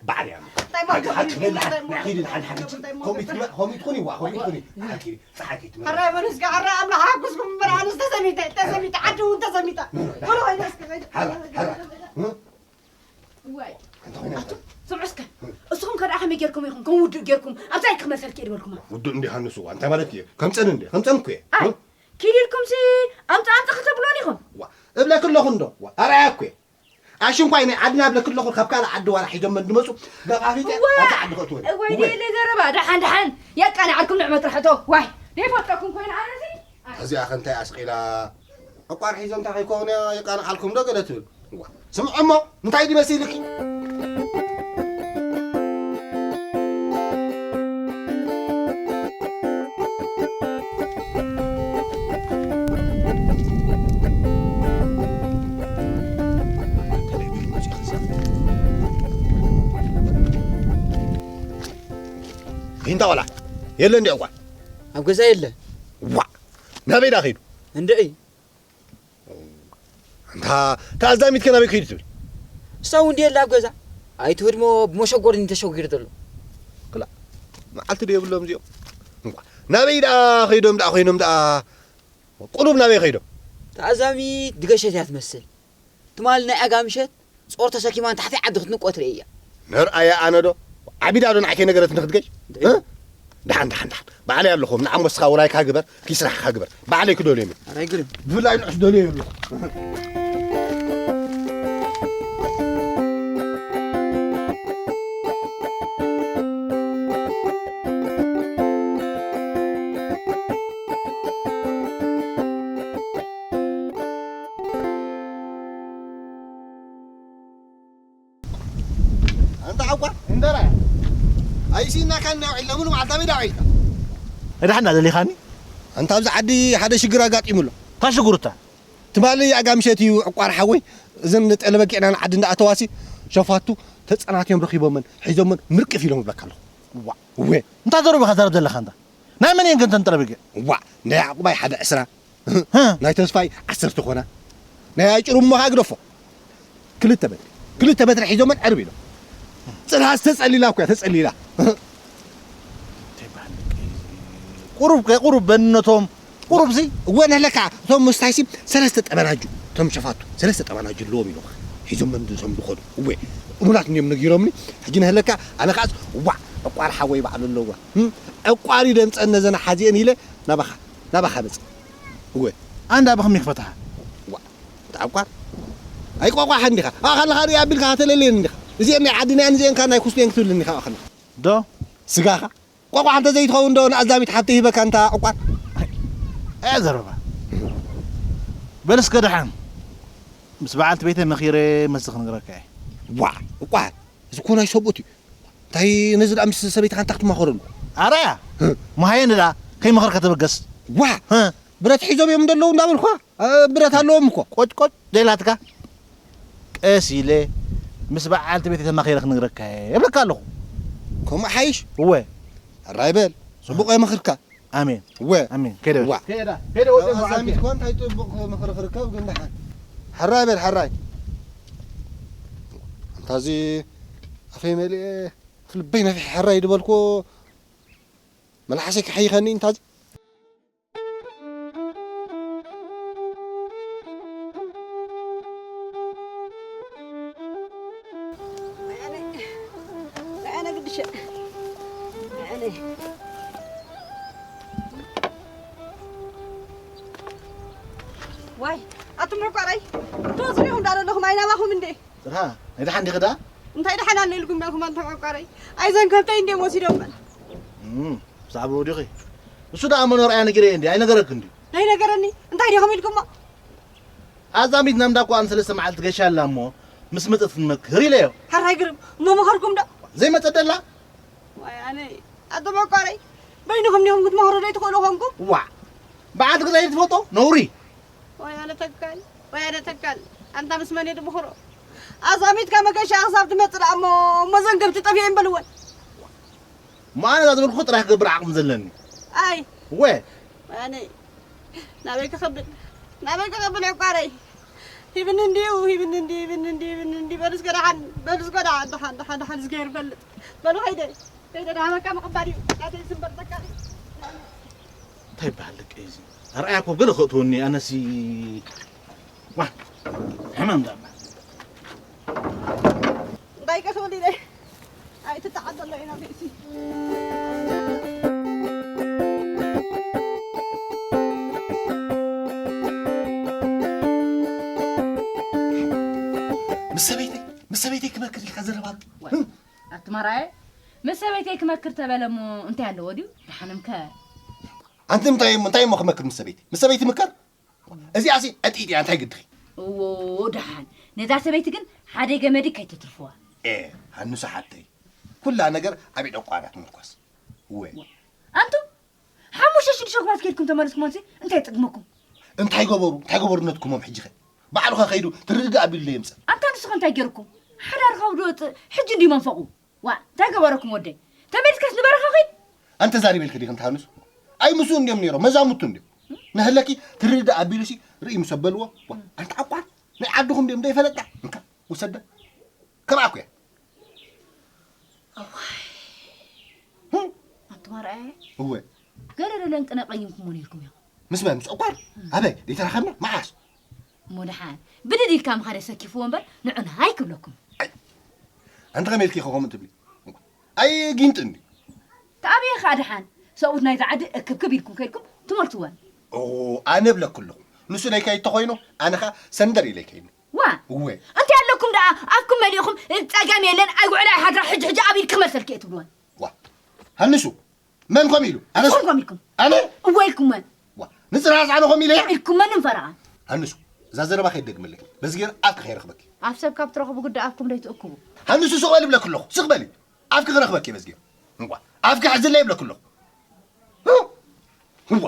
ባዕሪ እያ። እንታይ ማለት ሓቂ፣ ሓቂ፣ እዩ? ሓቂ፣ እንታይ ማለት ሓቂ፣ እዩ? ሓቂ፣ ሓቂ፣ እንታይ ማለት ከምኡ እዩ? ትኹኒ፣ ከምኡ ትኹኒ፣ ዋ፣ ከምኡ ትኹኒ። ሓቂ፣ ጸሓፊ ትምህርቲ። ሕራይ በሉ እስከ፣ ሕራይ ኣምላኽ ሓግዝኩም እምበር፣ ኣነስ ተሰሚተ፣ ተሰሚተ፣ ዓዲ እውን ተሰሚተ። ወሎ፣ ወይነ እስከ፣ ወይነ። ሓራ፣ ሓራ። እ? ዋይ። እንታይ ኮይኑ? ኣቱም፣ ስምዑ እስከ። እም። እስኹም ከ ደኣ ከመይ ጌርኩም ኢኹም? ከም ውዱእ ጌርኩም፣ ኣብዛ ኢድ ክመልሰልኪ እየ ዝበልኩማ። ውዱእ እንዲ ሃንሱ፣ እንታይ ማለት እዩ? ከምፀን እንዲ፣ ከምፀን እኮ እየ። ኣይ፣ እም? ኪድ ኢልኩምሲ፣ ኣምፃ፣ ኣምፃ ከተብሉን ኢኹም። ዋ፣ እብለኪ ኣለኹ እንዶ። ዋ፣ ኣርኣያ እኮ እየ። ኣሽንኳይ ናይ ዓድና እብለኪ ኣለኹ፣ ካብ ካልእ ዓዲ ዋላ ሒዞም እንድመፁ፣ ነቓፊጠ ዋ! ኣብዛ ዓዲ ከእትወን። እወይ፣ እወ። ደለ ዘረባ፣ ደሓን፣ ደሓን። የቃንዓልኩም ንዕ መጥርሕቶ። ዋይ፣ ደይፈልጠኩም ኮይኑ ኣነሲ። እዚኣ ከ እንታይ ኣስቒላ? ዕቋር ሒዘ እንታይ ከይኮነ የቃንዓልኩም ዶ ገለ ትብል? እዋ፣ ስምዖ እሞ፣ እንታይ ድዩ መሲልኪ? ቢንታ ቆልዓ፣ የለ እንዲ ዕቋር? ኣብ ገዛ የለ። ዋ፣ ናበይ ዳ ከይዱ? እንድዒ። ኣንታ፣ እታ ኣዛሚት ከ ናበይ ከይዱ ትብል? እሳ እውን ድየላ ኣብ ገዛ? ኣይትህድሞ ብመሸጎሪ እንዲ ተሸጒሩ ዘሎ። ክላ፣ መዓልቲ ዶ የብሎም እዚኦም? እንኳ፣ ናበይ ደኣ ከይዶም ደኣ ኮይኖም ደኣ? ቁሩብ ናበይ ከይዶም? እታ ኣዛሚት ድገሸት እያ ትመስል። ትማል ናይ ኣጋ ምሸት ጾር ተሰኪማ ንታሕቲ ዓዲ ክትንቆ ትርእያ። ነርኣያ ኣነ ዶ? ዓቢዳ ዶ ንዓይ ከይነገረትኒ ክትገሽ? እንታይ? እ? ደሓን፣ ደሓን፣ ደሓን። ባዕለይ ኣለኹ። ንዓሞ እስኻ ውራይካ ግበር፣ ኪስራሕካ ግበር። ባዕለይ ክደልዮም እየ። ኣረ ኣይግርም። ብፍላይ ንዑስ ደልዮ የብሉ። ኣንታ ዓቋር፣ እንደራ። ኣይሲናካን ዶ ውዒልና፣ ሙሉ መዓልቲ ኣበይ ዶ ውዒልካ? እዳሕና ደሊኻኒ? ኣንታ ኣብዚ ዓዲ ሓደ ሽግር ኣጋጢሙ ኣሎ። እንታይ ሽግር እታ? ትማሊ ኣጋ ምሸት እዩ ዕቋር ሓወይ፣ እዘን ጠለበጊዕና ንዓዲ እንዳኣተዋሲ ሸፋቱ ተጸናትዮም ረኺቦመን፣ ሒዞመን ምርቅፍ ኢሎም እብለካ ኣለኹ። ዋ፣ እወ። እንታይ ዘረባ ኢኻ ትዛረብ ዘለኻ ኣንታ? ናይ መን እየን ከ እተን ጠለበጊዕ? ዋ፣ ናይ ያዕቁባይ ሓደ ዕስራ፣ ሀ። ናይ ተስፋይ ዓሰርተ ኮና፣ ናይ ኣጭሩ እሞ ኸኣ ግደፎ። ክልተ በትሪ፣ ክልተ በትሪ ሒዞመን ዕርብ ኢሎም። ጽንሃስ ተጸሊላ እኮ እያ፣ ተጸሊላ። ቁሩብ ከ፣ ቁሩብ በንነቶም፣ ቁሩብ ሲ። እወ፣ ነለካ፣ እቶም ምስታይሲ ሰለስተ ጠበናጁ፣ እቶም ሸፋቱ፣ ሰለስተ ጠበናጁ ኣለዎም ኢሎም። ሒዞመን ዝሰምዱ ኾኑ። እወ፣ እሙናት እንድዮም ነጊሮምኒ። ሕጂ ነህለካ፣ ኣነ ኸኣስ፣ ዋዕ፣ ዕቋር ሓወይ ባዕሉ ኣለዋ። እም? ዕቋር እዩ ደምጸን ነዘን ሓዚኤን ኢለ፣ ናባኻ፣ ናባኻ መጽእ። እወ። ኣንዳ ብኸመይ ክፈትሓ? ዋዕ። ተዓቋር ኣይቋቋሕ እንዲኻ ኣኸለኻ ሪኣ ኣቢልካ ከተለልየን እንዲኻ። እዚአን ናይ ዓድና እያን እዚአን ከኣ ናይ ኩስቴን ክትብልኒ ኢኻ ኣኸለኻ። ዶ? ስጋኻ ቋቋሕ እንተ ዘይትኸውን ዶ ንኣዛሚት ሓብቲ ሂበካ እንታ ዕቋር? ኣያ ዘረባ። በል እስከ ደሓን ምስ በዓልቲ ቤተይ መኺረ መስኺ ክነግረካ እየ። ዋ ዕቋር፣ እዚ እኮ ናይ ሰብኡት እዩ። እንታይ ነዚ ደኣ ምስ ሰበይትኻ እንታይ ክትማኸረሉ? ኣራያ መሃየን ደኣ ከይመኸርካ ተበገስ። ዋ እ። ብረት ሒዞም እዮም እንደለዉ እንዳበልኳ፣ እ፣ ብረት ኣለዎም እኮ። ቆጭቆጭ ዘይላትካ ቀስ ኢለ ምስ በዓልቲ ቤተይ ተማኺረ ክነግረካ እየ እብለካ ኣለኹ። ከምኡ ሓይሽ። እወ። ሕራይ በል፣ ጽቡቕ የመኽርካ። ኣሜን። እወ። ኣሜን። ከይደ በል። ዋ። ከይደ፣ ከይደ ወደ ያው በዓልቲ። ኣዛሚት እኳ እንታይ ጽቡቕ ምኽሪ ክርከብ ግን ደሓን። ሕራይ በል፣ ሕራይ። ኣንታ እዚ ኣፈይ መሊኤ፣ ኣፍ ልበይ ነፊሐ ሕራይ ድበልኩ፣ መልሓሰይ ክሓይኸኒ እንታ እዚ። ኣነ ግድሸ። ኣነ። ዋይ፣ ኣቱም ዕቋረይ፣ ትወስዱ ኢኹም ዳ ዘለኹም፣ ኣይናባኹም እንዴ? ጽርሃ፣ ናይ ደሓን ዲኺ ደኣ? እንታይ ደሓን ኣሎ ኢልኩም ኢኹም ኣንቱም ዕቋረይ? ኣይ፣ ዘን ከብተይ እንዴ ወሲዶም በል። እም፣ ብዛዕባኡ ዲኺ? እሱ ደኣ መኖርኣያ ነጊረዮ እንዴ? ኣይነገረክን ድዩ? ናይ ነገረኒ? እንታይ ዲኹም ኢልኩሞ? ኣዛሚት ናብ እንዳ እኮ ኣነ ሰለስተ መዓልቲ ገሻ ኣላ እሞ፣ ምስ መጸት ክንመክር ኢለዮ። ሕራይ ግርም፣ እሞ መኸርኩም ዶ? ዘይመጸት ደላ? ዋይ ኣነ፣ ኣቶም ዕቋረይ፣ በይንኹም ዲኹም ክትመኽሩ ዘይትኽእሉ ኾንኩም? ዋዕ! በዓልቲ ገዛ ትፈልጦ? ነውሪ! ወይ ኣነ ተካል፣ ወይ ኣነ ተካል፣ ኣንታ ምስ መን እየ ድምኽሮ? ኣዛሚትካ መገሻ ክሳብ ትመጽእ ደኣ እሞ፣ እሞ ዘን ከብቲ ጠፊኤን በልወን። እሞ ኣነ እዛ ዝበልኩ ጥራይ ክገብር ዓቕሚ ዘለኒ። ኣይ። ወ። ኣነ ናበይ ክኸብል? ናበይ ክኸብል ዕቋረይ? ሂብኒ እንድዩ፣ ሂብኒ እንድዩ፣ ሂብኒ እንድዩ፣ ሂብኒ እንድዩ። በሉ እስከ ደሓን፣ በሉ እስከ ደሓን፣ ደሓን፣ ደሓን፣ ደሓን፣ እዝግሄር ይፈልጥ። በሉ ኸይደ፣ ከይደ ደሓን በቃ ምቕባል እዩ። ናተይ ዝንበር ተካል እዩ። እንታይ ይበሃል ደቂ እዚ? ኣርኣያ እኮ ገለ ከእትወኒ፣ ኣነሲ ዋ፣ ሕማም ዳኣ። እንታይ ከ ክብል ኢለ? ኣይትተዓደሎ ኢና ቤቲ። ምስ ሰበይተይ፣ ምስ ሰበይተይ ክመክር ኢልካ ዘረባ። ዋይ፣ ኣቲ ማራየ፣ ምስ ሰበይተይ ክመክር ተበለ እሞ እንታይ ኣለዎ ድዩ? ደሓንምከ? ኣንቲ እንታይ፣ እንታይ እሞ ክመክር ምስ ሰበይቲ? ምስ ሰበይቲ ምከር? እዚኣሲ ዕጢጥ እያ፣ እንታይ ግድኺ? እዎ፣ ደሓን። ነዛ ሰበይቲ ግን ሓደ ገመዲ ከይተትርፍዋ። ኤ፣ ሃንሱ ሓተይ፣ ኩላ ነገር ኣብ ኢድ ዕቋር እያ ትምርኮስ። እወ። ኣንቱም፣ ሓሙሽተ ሽዱሽተ ሸጉማት ከይድኩም ተመለስኩም፣ ኣንሲ እንታይ ይጥግመኩም? እንታይ ገበሩ? እንታይ ገበሩ ነትኩሞም ሕጂ ኸ? ባዕሉ ኸ ከይዱ ትርድእ ኣቢሉ የምጽእ። ኣንታ ንስኸ እንታይ ገይርኩም? ሓዳርኻ ኣብ ዝወጽእ ሕጂ እንድዩ መንፈቑ። ዋ፣ እንታይ ገበረኩም ወደይ? ተመሊስካስ ንበረኻ ኺድ። ኣንተ ዛሪበልኪ ዲኺ እንተ ሃንሱ? ኣይ ምስኡ እንድዮም ነይሮም፣ መዛሙቱ እንድዮም። ንህለኪ ትርድእ ኣቢሉሲ ርእይ ምስ ኣበልዎ፣ ዋ፣ ኣንታ ዕቋር፣ ናይ ዓድኹም እንድዮም ዘይፈለጣ። እንካ፣ ውሰደ። ከምኣ እኮ እያ። እዋይ። ህም። ኣንቱም ኣርኣያ። እወ። ገለ ዶ ለንቅነ ቀይምኩሞ ነይርኩም ኢኹም? ምስ መን? ምስ ዕቋር? ኣበይ? ዘይተራኸብና? መዓስ? እሞ ደሓን ብድድ ኢልካ ምኻደ ሰኪፍዎ እምበር ንዑና ኣይክብለኩም። ኣይ፣ ኣንቲ ከመይ ኢልኪ ኢኺ ከምኡ ትብሊ? ኣይ፣ ጊንጢ እንዲ። ተኣብየ ኸኣ ደሓን ሰብኡት ናይዛ ዓዲ እክብክብ ኢልኩም ከይድኩም ትመልስወን። ኦ፣ ኣነ እብለኪ ኣለኹ። ንሱ ለይካይ እንተኾይኑ፣ ኣነ ኸኣ ሰንደር ኢለ ይከይኑ። ዋ፣ እወ። እንታይ ኣለኩም ደኣ? ኣፍኩም መሊእኹም፣ ጸገም የለን፣ ኣይውዕላ ኣይሓድራ፣ ሕጂ ሕጂ ኣብ ኢድኪ ክመልሰልኪ እየ ትብልወን። ዋ፣ ሃንሱ፣ መን ከምኡ ኢሉ? ኣነስ ንስኹም ከምኡ ኢልኩም። ኣነ? እወ ኢልኩም መን? ዋ፣ ንጽርሃስ ኣነ ከምኡ ኢለ እያ? ኢልኩም መን ንፈረቓ? ሃንሱ፣ እዛ ዘረባ ከይትደግምለይ። በዚ ገይረ ኣፍኪ ከይረኽበኪ። ኣፍ ሰብ ካብ ትረኽቡ ግዳ ኣፍኩም ደይትእክቡ። ሃንሱ፣ ስቕ በሊ ይብለኪ ኣለኹ። ስቕ በሊ። ኣፍኪ ክረኽበኪ እየ በዚ ገይረ። እንቋ፣ ኣፍኪ ሕዝለይ ይብለኪ ኣለኹ። እንቋ።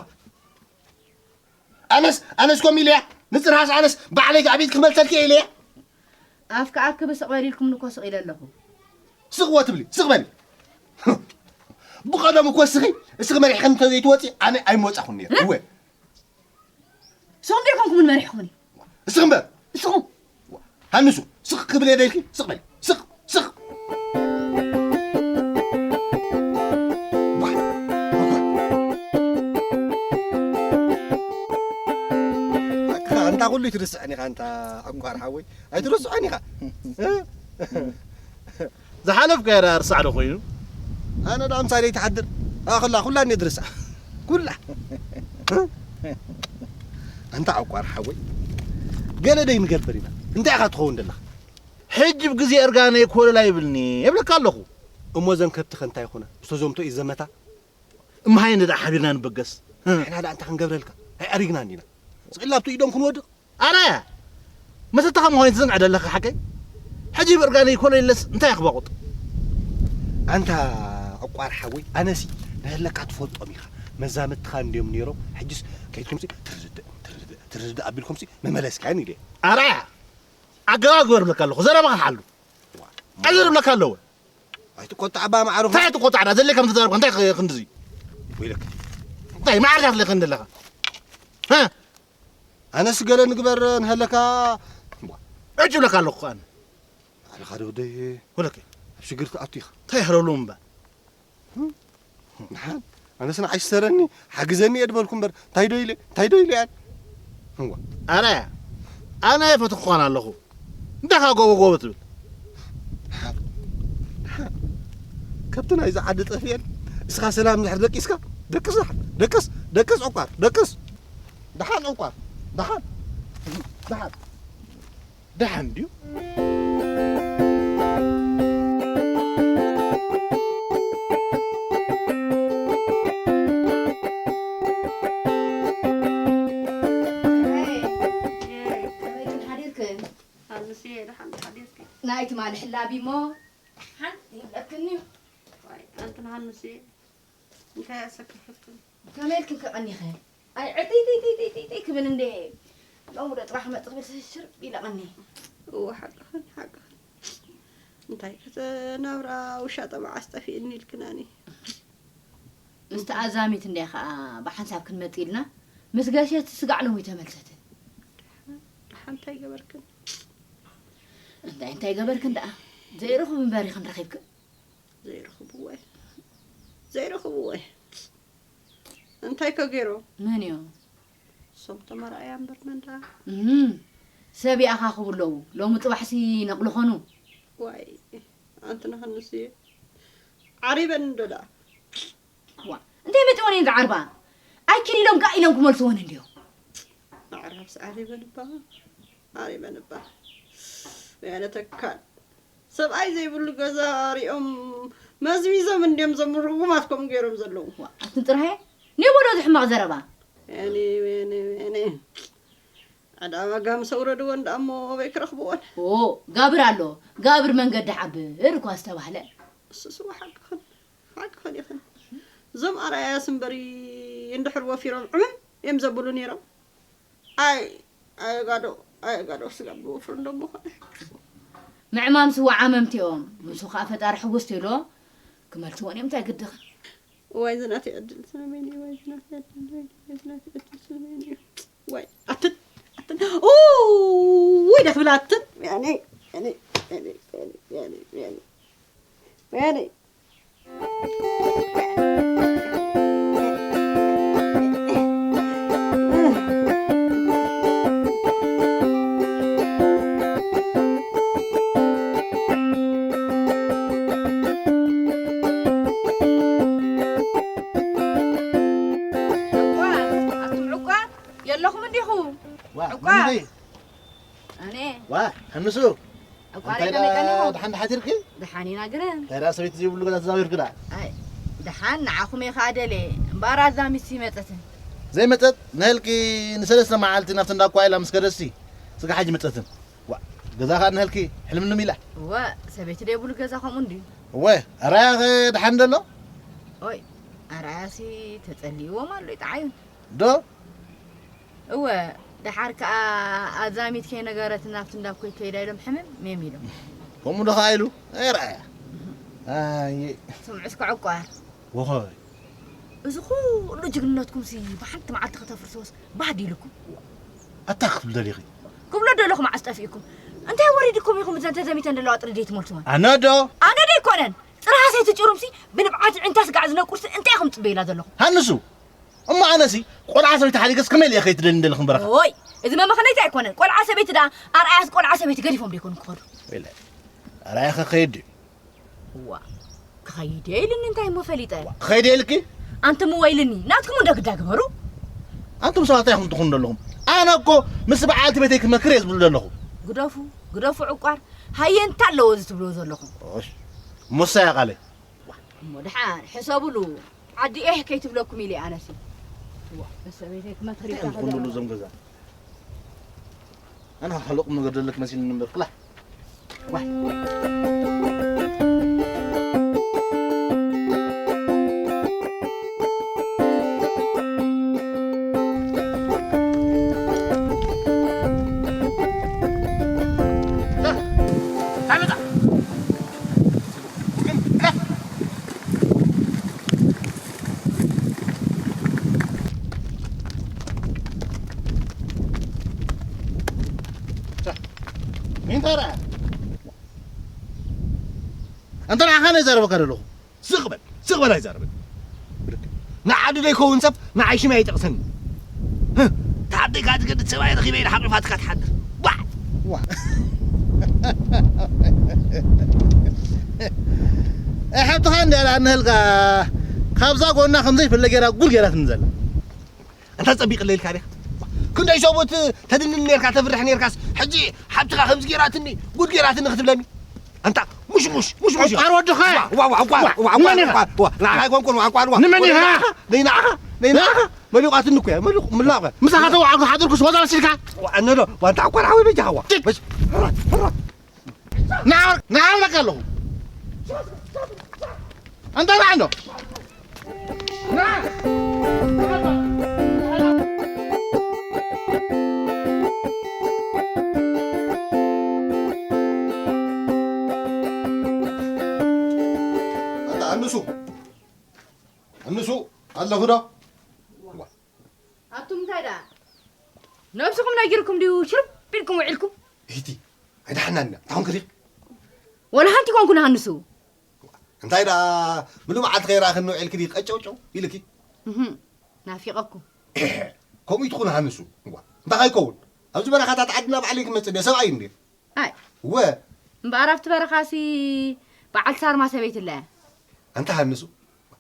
ኣነስ፣ ኣነስ ከምኡ ኢለ እያ። ንጽርሃስ ኣነስ ባዕለይ ኣብ ኢድኪ ክመልሰልኪ እየ ኢለ እያ። ኣፍካ ኣክቢ ስቕ በል ኢልኩምኒ እኮ ስቕ ኢለ ኣለኹ። ስቕ ወ ትብሊ፣ ስቕ በሊ። ብቐደሙ እኮ እስኺ፣ እስኺ መሪሕክኒ እንተዘይትወጺ ኣነ ኣይምወጻኹን ነይረ። እ? እወ። ንስኹም ዶ ኣይኮንኩምን መሪሕኩምኒ? እስኺ እምበር። ንስኹም። ሃንሱ፣ ስቕ ክብል እየ ዶ ኢልኪ? ስቕ በሊ። ስቕ፣ ስቕ። ዋ፣ ዋ። ኣንታ ኩሉ ይትርስዕን ኢኻ፣ ኣንታ ዕቋር ሓወይ። ኣይትርስዖን ኢኻ። እ? ዝሓለፍካዮ ደኣ ርሳዕ ዶ ኮይኑ? ኣነ ደኣ ምሳይ ዘይትሓድር። ኣኸላ ኩላ እኔ ድርሳ። ኩላ። ኣንታ ዕቋር ሓወይ። ገለ ደይ ንገብር ኢና። እንታይ ኢኻ ትኸውን ዘለኻ? ሕጂ ብግዜ እርጋነይ ኮለል ኣይብልኒ እብለካ ኣለኹ። እሞ እዘን ከብትኸ እንታይ ይኾና? ምስ ተዘምቶ እዩ ዘመታ? እምሃይ ንዳ ሓቢርና ንበገስ። ንሕና ደኣ እንታይ ክንገብረልካ? ኣይኣሪግናን ኢና። ስቕ ኢልና ኣብቲ ኢዶም ክንወድቕ። ኣረ! መተትኻ ምዃኑ ትዘንግዕ ደለኻ ሓቀይ? ሕጂ ብእርጋነይ ኮለል ኢለስ እንታይ ክባቑጥ? ኣንታ ዕቋር ሓወይ፣ ኣነሲ ንህለካ ትፈልጦም ኢኻ። መዛምትኻ እንድዮም ነይሮም። ሕጅስ ከይድኩምሲ ትርድእ፣ ትርድእ፣ ትርድእ ኣቢልኩምሲ መመለስካዮን ኢለ። ኣረ! ኣገባብ ግበር እብለካ ኣለኹ። ዘረባኻ ሓሉ። ኣዘር እብለካ ኣለወ። ኣይትቆጣዕ፣ ኣባ ማዕሩፍ። እንታይ ትቆጣዕ? ደኣ ዘለ ከም ተዛረብካ እንታይ ክ-፣ ክንድዚ? ወይለክ። እንታይ ማዕርታት ለክ እንደለኻ? እ? ኣነስ ገለ ንግበር ንሃለካ። ሕጂ እብለካ ኣለኹ ኣነ። ባዕልኻ ዶ ወደይ? ወለከ። ኣብ ሽግር ትኣቱ ኢኻ። እንታይ ይህረሉ እምበር? ንሓን፣ ኣነስ ንዓይ ዝሰረኒ፣ ሓግዘኒ እየ ድበልኩ እምበር፣ እንታይ ዶ ኢለ፣ እንታይ ዶ ኢለ እየ? እዋ። ኣረ፣ ኣነ ፈትኹ ክኾን ኣለኹ። እንታይ ኻ ጎቦ ጎቦ ትብል? ከብቲ ናይዚ ዓዲ ጠፊኤን፣ እስኻ ሰላም እንድሕር ደቂስካ፣ ደቅስ ደሓን፣ ደቅስ፣ ደቅስ ዕቋር፣ ደቅስ። ደሓን ዕቋር፣ ደሓን፣ ደሓን። ደሓን ድዩ? ከመይ ግን ሓዲርክን? ሃንስየ፣ ደሓን ሓዲርኪ? ናይ ትማሊ ሕላቢ እሞ ሓንቲ ይብለክን እዩ። ዋይ፣ ኣንትን ሃንስየ፣ እንታይ ኣሰኪሑክን? ከመይ ኢልክን ከቐኒኸ? ኣይ፣ ዕጥይጥይጥይጥይ ክብል እንዴ። ሎሚ ዶ ጥራሕ መጽእ ክብል ሽርብ ኢለ ቀኒ። እወ፣ ሓቅኽን፣ ሓቅኽን። እንታይ ከተናብራ ውሻጠ መዓስ ጠፊእኒ ኢልክናኒ። ምስቲ ኣዛሚት እንድያ ኸኣ ብሓንሳብ ክንመጽእ ኢልና፣ ምስ ገሸት ስጋዕ ሎሚ ተመልሰትን። ደሓን እንታይ ገበርክን? እንታይ፣ እንታይ ገበርክን ደኣ? ዘይረኽቡ እምበር ኢኽን ረኺብክን? ዘይረኽብዎ እየ። ዘይረኽብዎ እየ። እንታይ ከ ገይሮም? መን እዮም? እሶም ተመርኣያ እምበር መን ደኣ? እም፣ ሰብ ይኣኻኽቡ ኣለዉ። ሎሚ ጽባሕሲ ነቕሉ ኾኑ። ዋይ፣ ኣንቲ ንኽንስ እየ። ዓሪበን እንዶ ደኣ። ዋ፣ እንታይ መጺኦን እየን ዝዓርባ? ኣይኪድ ኢሎም ጋእ ኢሎም ክመልስወን እንድዮም። ኣዕራብስ ዓሪበን እባ፣ ዓሪበን እባ። ወያነ ተካል። ሰብኣይ ዘይብሉ ገዛ ሪኦም መዝሚዞም እንድዮም ዘምርጉማት ከምኡ ገይሮም ዘለዉ። ዋ፣ ኣትን ጥራየ ኔቦ ዶ ዝሕማቕ ዘረባ? ወያነ፣ ወያነ፣ ወያነ። ዕዳ ዋጋ ምስ ኣውረድወን ደኣ እሞ ኣበይ ክረኽብወን? ኦ፣ ጋብር ኣሎ። ጋብር መንገዲ ሓብር እኳ ዝተባህለ። እሱስ እዋ ሓቅኽን፣ ሓቅኽን ኢኽን። እዞም ኣርኣያስ እምበሪ እንድሕር ወፊሮም ዕምም እዮም ዘብሉ ነይሮም። ኣይ፣ ኣየጋዶ፣ ኣየጋዶ ስጋብ ብወፍሪ እንዶ ምኾነ። ምዕማም ስዋ ዓመምቲ እዮም። ንሱ ኸኣ ፈጣሪ ሕውስ ኢሎ ክመልስወን እዮም፣ እንታይ ግድኽን? እዋይ ዝናተይ ዕድል ስመመኒ፣ እዋይ ዝናተይ ዕድል፣ እዋይ ዝናተይ ዕድል ስመመኒ። እዋይ ኣትን፣ ኣትን፣ ኡ፣ ወይ ደኽብላ ኣትን። ያኔ፣ ያኔ፣ ያኔ፣ ያኔ፣ ያኔ፣ ያኔ፣ ያኔ። ዕቋር፣ ኣቱም ዕቋር፣ የለኹም እንዲኹም? ዋ፣ ዕቋር። መን እዩ? ኣነ። ዋ፣ ሃንሱ። ዕቋር እንታይ ከመይ ደኣ ቀኒኹም? ደሓን ሓዲርኪ? ደሓን ኢና ግርም። እንታይ ደኣ ሰበይቲ ዘይብሉ ገዛ ተዛዊርኪ ደኣ? ኣይ፣ ደሓን ንዓኹም እየ ከኣ ደልየ። እምበኣር ኣዛሚትሲ መጸትን። ዘይመጸት? ንህልኪ ንሰለስተ መዓልቲ ናብቲ እንዳ ኳይላ ምስ ከደሲ፣ ስጋ ሓጂ መጸትን። ዋ፣ ገዛ ኸኣ ንህልኪ ሕልምልም ኢላ። እወ፣ ሰበይቲ ደይብሉ ገዛ ከምኡ እንድዩ። እወ፣ ኣራያኸ ደሓን ደሎ? ኦይ፣ ኣራያሲ ተጸሊእዎም ኣሎ ይጠዓዩ። ዶ? እወ፣ ደሓር ከኣ ኣዛሚት ከይነገረትና ኣብቲ እንዳ ኮይ ከይዳ ኢሎም ሕምም ሜም ኢሎም። ከምኡ ዶ ኸኣ ኢሉ? ኣይ ረኣያ። ኣየ። ስምዑ እስከ ዕቋር። ወኸይ። እዚ ኩሉ ጅግንነትኩምሲ ብሓንቲ መዓልቲ ከተፍርስዎስ ባህ ዲልኩም። ኣታ ክትብል ደሊኺ? ክብሎ ደለኹ መዓስ ጠፊእኩም? እንታይ ወሪድኩም ኢኹም እዘን ተዘሚተን ዘለዋ ጥሪ ዘይትመልስወን? ኣነ ዶ? ኣነ ዶ ኣይኮነን? ጽርሃ ሰይቲ ጭሩምሲ ብንብዓት ዕንታ ስጋዕ ዝነቁርሲ እንታይ ኢኹም ትጽበዩላ ዘለኹም? ሃንሱ! እሞ ኣነሲ ቆልዓ ሰበይቲ ሓዲገስ ከመይ ኢለ እየ ከይትደልኒ ደለኹም በረኻ? ኦይ፣ እዚ መመኸነይቲ ኣይኮነን። ቆልዓ ሰበይቲ ደኣ ኣርኣያስ ቆልዓ ሰበይቲ ገዲፎም ዶ ይኮኑ ክኸዱ? ኢለ ኣርኣያ ከኸይድ ድዩ? እዋ፣ ክኸይድ እየ ኢልኒ እንታይ እሞ ፈሊጠ? ዋ፣ ክኸይድ እየ ኢልኪ? ኣንቱም እወ ኢልኒ፣ ናትኩም እንዶ ግዳ ግበሩ። ኣንቱም ሰባት እንታይ ኢኹም ትኹኑ ዘለኹም? ኣነ እኮ ምስ በዓልቲ ቤተይ ክመክር እየ ዝብሉ ዘለኹ። ግደፉ፣ ግደፉ ዕቋር። ሃየ እንታይ ኣለዎ እዚ ትብልዎ ዘለኹም? እሽ፣ ሙሳ እያ ቃለይ። እሞ ደሓን ሕሰቡሉ። ዓዲ ኤህ ከይትብለኩም ኢለ ኣነሲ። እዋ፣ በሰበይተይ ክመክር እንታይ ኢልካ ምኾኑሉ ከለኻ? እዞም ገዛ? ኣነ ካልእ ቁም ነገር ዘለክ መሲልኒ እምበር ክላ። ዋይ። ሚንተራ እንተ ንዓኻ ነው ዘረበካ ዘለኹ። ስቕ በል፣ ስቕ በል ኣይዛረብን። ንዓዱ ዘይከውን ሰብ ንዓይ ሽመይ ኣይጠቕሰኒ። ተዓደይካ ትገድድ ሰብኣይ ረኺበ ኢለ ሓቂፋትካ ትሓድር። ዋዕ! ዋ። ኣይ ሓብትኻ እንድያ ደኣ እንህልካ ካብዛ ጎና ከም ዘይፍለ ጌራ ጉድ ጌራትኒ ዘላ። ኣንታ ጸቢቕለይ ኢልካ ዲኻ? ክንደይ ሰብኡት ተድንን ኔርካ፣ ተፍርሕ ኔርካስ፣ ሕጂ ሓብትኻ ከምዚ ጌራትኒ፣ ጉድ ጌራትኒ ክትብለኒ? ኣንታ ሙሽ፣ ሙሽ፣ ሙሽ፣ ሙሽ። ዕቋር ወድኻ። ዋ፣ ዋ፣ ዋ፣ ዕቋር፣ ዋ፣ ዋ፣ ዕቋር፣ ንመን ኢኻ? ዕቋር፣ ዋ፣ ንዓኻ ኣይኮንኩን፣ ዕቋር፣ ዋ። ንመን ኢኻ? ነይ ንዓኻ፣ ነይ ንዓኻ። መሊቋትኒ እኮ እያ፣ መሊቑ-፣ ምላቕ እያ። ምሳኻ ተዋዕልኩ ሓደርኩስ ወዛ መሲልካ? ዋ፣ እነ ዶ፣ ዋ፣ ኣንታ ዕቋር ሓወይ በጃኻ፣ ዋ። ጭድ። በጅ-፣ ሕራ፣ ሕራ። ንዓ-፣ ንዓብለካ ኣለኹ። ኣንታ ንዓ እንዶ። ንዓ። ኣንታ ኣንሱ። ኣንሱ ኣለኹ ዶ? ዋ። ኣቱም እንታይ ደኣ? ነብስኹም ነጊርኩም ድዩ ሽርብ ኢልኩም ውዒልኩም? ሂቲ፣ ኣይደሓናን ኢና። እንታይ ኮንኪ ዲኺ? ወላ ሓንቲ ኮንኩ ንሃንሱ። እንታይ ደኣ፣ ምሉእ መዓልቲ ከይረኣኽኒ ውዒልኪ ዲኺ ቀጨውጨው ኢልኪ? እህም፣ ናፊቐኩም። ኤህ፣ ከምኡ ይትኹን ሃንሱ። እዋ፣ እንታይ ከይከውን? ኣብዚ በረኻታት ዓድና ባዕለይ ክመጽእ ድየ፣ ሰብኣይ እንድየ። ኣይ። ወ። እምበኣር ኣብቲ በረኻሲ በዓልቲ ሳርማ ሰበይቲ ኣላ እያ። ኣንታ ሃንሱ፣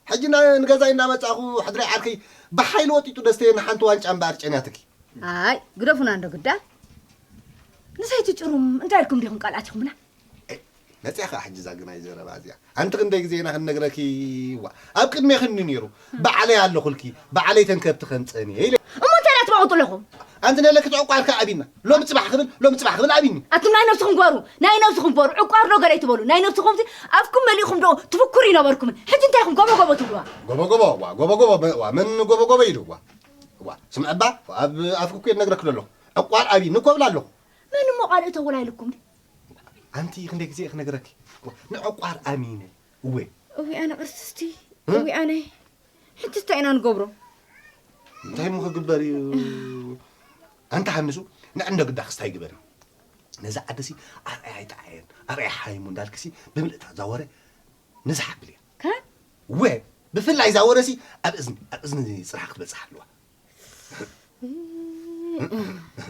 ሕጂ ና-፣ ንገዛይ እናመጻእኹ ሕድሪ ዓርከይ ብሓይሊ ወጢጡ ደስተየኒ ሓንቲ ዋንጫ እምበኣር ጨንያትኪ። ኣይ፣ ግደፉና እንዶ ግዳ። ንሰይቲ ጭሩም እንታይ ኢልኩም ዲኹም ቃል ኣቲኹምና? ኤ፣ መጺኣ ኸኣ ሕጂ እዛ ግናይ ዘረባ እዚኣ። ኣንቲ ክንደይ ግዜ ኢና ክንነግረኪ፣ ዋ፣ ኣብ ቅድሜኺ እኒ ነይሩ። ባዕለይ ኣለኹልኪ፣ ባዕለይ ተን ከብቲ ከምጸን እየ ኢለ። እሞ እንታይ ደኣ ትባቕጡ ኣለኹም? ኣንቲ ነለኪ ዕቋርካ ኣቢና። ሎሚ ጽባሕ ክብል፣ ሎሚ ጽባሕ ክብል ኣቢኒ። ኣቱም ናይ ነብስኹም ግበሩ፣ ናይ ነብስኹም ግበሩ። ዕቋር ዶ ገለ ኣይትበሉ። ናይ ነብስኹም ሲ ኣፍኩም መሊእኹም ዶ ትፍኩሩ ይነበርኩምን። ሕጂ እንታይ ኢኹም ጎቦ ጎቦ ትብሉዋ? ጎቦ ጎቦ፣ ዋ፣ ጎቦ ጎቦ፣ መ-፣ ዋ፣ መን ጎቦ ጎቦ ኢሉ? ዋ፣ ዋ፣ ስምዕባ፣ ኣብ ኣፍኪ እኮ እየ ዝነግረኪ ዘለኹ። ዕቋር ኣቢኒ እኮ እብላ ኣለኹ። መን እሞ ቃል እተወላ ኢልኩም ድዩ? ኣንቲ ክንደይ ግዜ እየ ክነግረኪ? ዋ፣ ንዕቋር ኣሚነ። እወ። እዊ ኣነ ቅርስቲ፣ እ? እዊ ኣነ። ሕጂ እንታይ ኢና ንገብሮ? እንታይ እሞ ክግበር እዩ? ኣንታ ሃንሱ፣ ንዕንዶ ግዳ ክስታይ ግበሪ። ነዛ ዓድሲ ኣርኣያ ኣይጠዓየን፣ ኣርኣያ ሓይሙ እንዳልክሲ ብምልእታ እዛ ወረ ንዝሓ ኣብልያ። ከ? እወ፣ ብፍላይ እዛ ወረሲ ኣብ እዝኒ፣ ኣብ እዝኒ ጽንሓ ክትበጽሕ ኣለዋ።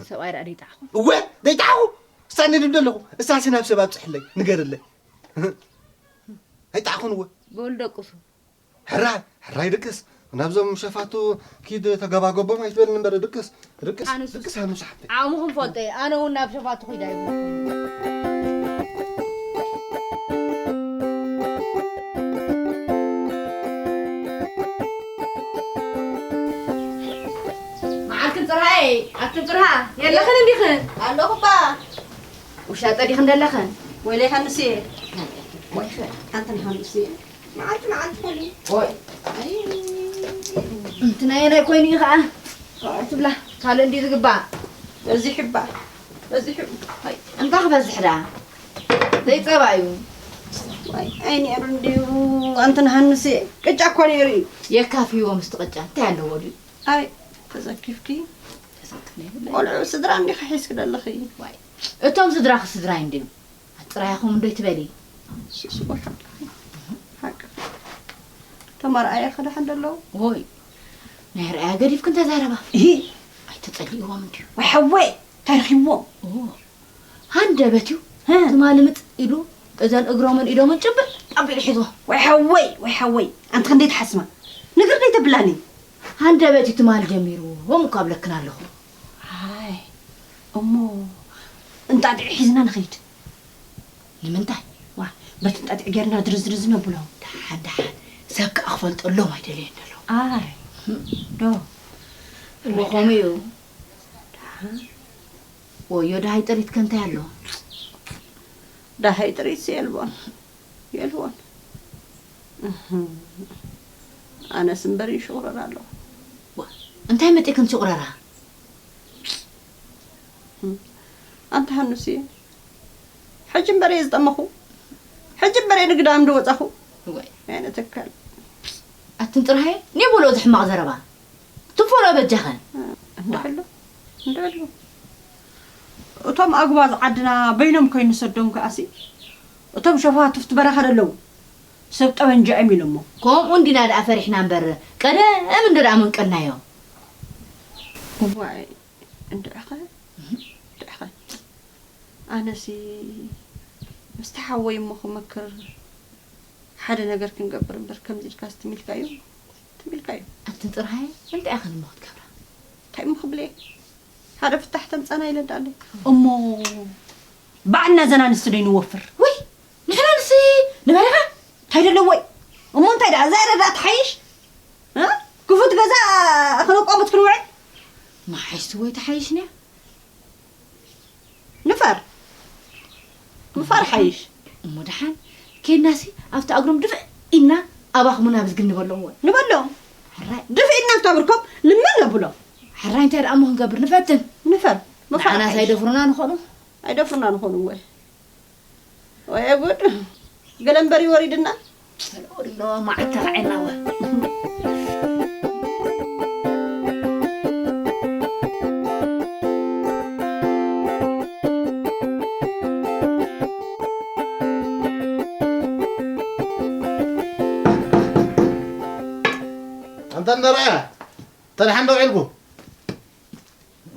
ሰብኣይ ደኣ ደይጠዓኹ። እወ፣ ደይጠዓኹ። እሳ ንድብ ደለኹ። እሳሲ ናብ ሰብ ኣብጽሕለይ፣ ንገርለይ። ኣይጠዓኹን እወ። በሉ ደቅሱ። ሕራይ፣ ሕራይ ድቅስ። ናብዞም ሸፋቱ ኪድ ተገባገቦም ኣይትበልኒ እምበር ድቅስ፣ ድቅስ፣ ኣነሱስ ድቅስ ሃኑስ ሓፍተይ። ዓቕምኹም ፈልጦ እየ። ኣነ እውን ናብ ሸፋቱ ኪድ ኣይብለኩም። መዓልክን ጽርሃይ፣ ኣክን ጽርሃ፣ የለኽን እንዲኽን? ኣለኹ እባ። ውሻጠ ዲኽን ደለኽን? ወይለይ ሃንስየ። ወይ፣ ኣንተን ሃንስየ። መዓልቲ መዓልቲ ኾሉ። ወይ። ኣይ። እንቲ ናይ ናይ ኮይኑ እዩ ኸዓ። ትብላ፣ ካልእ እንዲዩ ዝግባእ። በዚሑ እባ። በዚሑ። ኣይ፣ እንታይ ክበዝሕ ደኣ? ዘይጸባ እዩ። ዋይ፣ ኣይ ነይሩ እንድዩ፣ ኣንተን ሃንስየ። ቅጫ እኮ ነይሩ እዩ። የካፍይዎ ምስቲ ቅጫ፣ እንታይ ኣለዎ ድዩ? ኣይ፣ ተዘኪፍኪ። ተዘክፍ ናይ ብለይ። ቆልዑ ስድራ እንዲኺ ሒዝኪ ዘለኺ። ዋይ፣ እቶም ስድራኺ ስድራይ እንድዮም። ኣጥራያኹም እንዶ ይትበሊ። ሱስ፣ እኮ ሓቂ። ሓቂ። ተማርኣያ ከደሓን ደለዉ። ኦይ፣ ናይ ርኣያ ገዲፍክን ተዛረባ። እሂ። ኣይተጸሊእዎም እንድዩ። ወይ ሓወይ፣ እንታይ ረኺብዎም? ኦ፣ ሃንደበት እዩ። ህ። ትማሊ ምጥ ኢሉ እዘን እግሮምን ኢዶምን ጭብጥ ኣቢሉ ሒዝዎ። ወይ ሓወይ፣ ወይ ሓወይ፣ ኣንቲ ክንደይ ትሓስማ? ንግር ደይ ተብላኒ። ሃንደበት እዩ ትማሊ ጀሚርዎም እኮ ኣብለክን ኣለኹ። እሞ እንጣጢዕ ሒዝና ንኸይድ። ንምንታይ? ዋ፣ በቲ እንጣጢዕ ጌርና ድርዝርዝ ነብሎ። ደሓን ደሓን፣ ሰብ ከኣ ክፈልጠሎም ኣይደለየን ኣሎ። ኣይ፣ ዶ? እሞ ከምኡ እዩ። ደሓን። ወዮ ደሃይ ጥሪት ከ እንታይ ኣሎ? ደሃይ ጥሪት የልቦን። የልቦን። እህ፣ ኣነስ እምበር ይሽቑረር ኣለኹ። ዋ፣ እንታይ መጺእክን ትሽቑረራ? ኣንታ ሃኑስየ፣ ሕጂ እምበር እየ ዝጠመኹ። ሕጂ እምበር እየ ንግዳም ዝወጻኹ። ወይ። ኣይነ ተካል። ኣትን ጥራይ ኔ በሎ እዚ ሕማቕ ዘረባ። ትንፈሎ በጃኸ። እንድሕሉ፣ እንድሕሉ። እቶም ኣጉባዝ ዓድና በይኖም ከይንሰዶም ከኣሲ፣ እቶም ሸፋቱፍቲ በረኻ ደለዉ ሰብ ጠበንጃ እዮም ኢሎሞ። ከምኡ እንዲና ደኣ ፈሪሕና እምበር፣ ቀደም እንዶ ደኣ መንቀልናዮ። እዋይ፣ እንድዕኸ፣ እንድዕኸ። ኣነሲ ምስቲ ሓወይ እሞ ክመክር ሓደ ነገር ክንገብር እምበር፣ ከምዚ ኢልካስ ትም ኢልካዮ፣ ትም ኢልካዮ። ኣትን ጥራይ እንታይ ኢኽን እሞ ክትገብራ? እንታይ እሞ ክብለ? ሓደ ፍታሕ ተምጻና ኢለ እንዳለይ። እሞ ባዕልና ዘን ኣንስቲ ዶ ይንወፍር? ውይ፣ ንሕና ኣንስቲ ንበልኻ? እንታይ ደለዎ? እሞ እንታይ ደኣ፣ እዛ ኢረ ደኣ ትሓይሽ? እ? ክፉት ገዛ ክነቋምት ክንውዕል? መሓይሽቲ ወይ ትሓይሽ ነያ? ንፈር። ንፈር ሓይሽ። እሞ ደሓን ኬድናሲ ኣብቲ ኣግሮም ድፍእ ኢልና ኣባኹም ናብ ዝግን ንበሎም ወይ? ንበሎም። ሕራይ። ድፍእ ኢልና ኣብቲ ኣብርኮም ልምን ነብሎም። ሕራይ እንታይ ደኣ እሞ ክንገብር ንፈትን። ንፈር። ምፍራር ንዓናስ ሓይሽ። ኣይደፍሩና ንኾኑ? ኣይደፍሩና ንኾኑ ወይ? ወይ ጉድ። ገለ እምበር ይወሪድና። ተለወድሎ መዓት ተራዒና ወ። ኣንታ እንዳ ረኣያ፣ ተደሓን ዶ ውዒልኩ?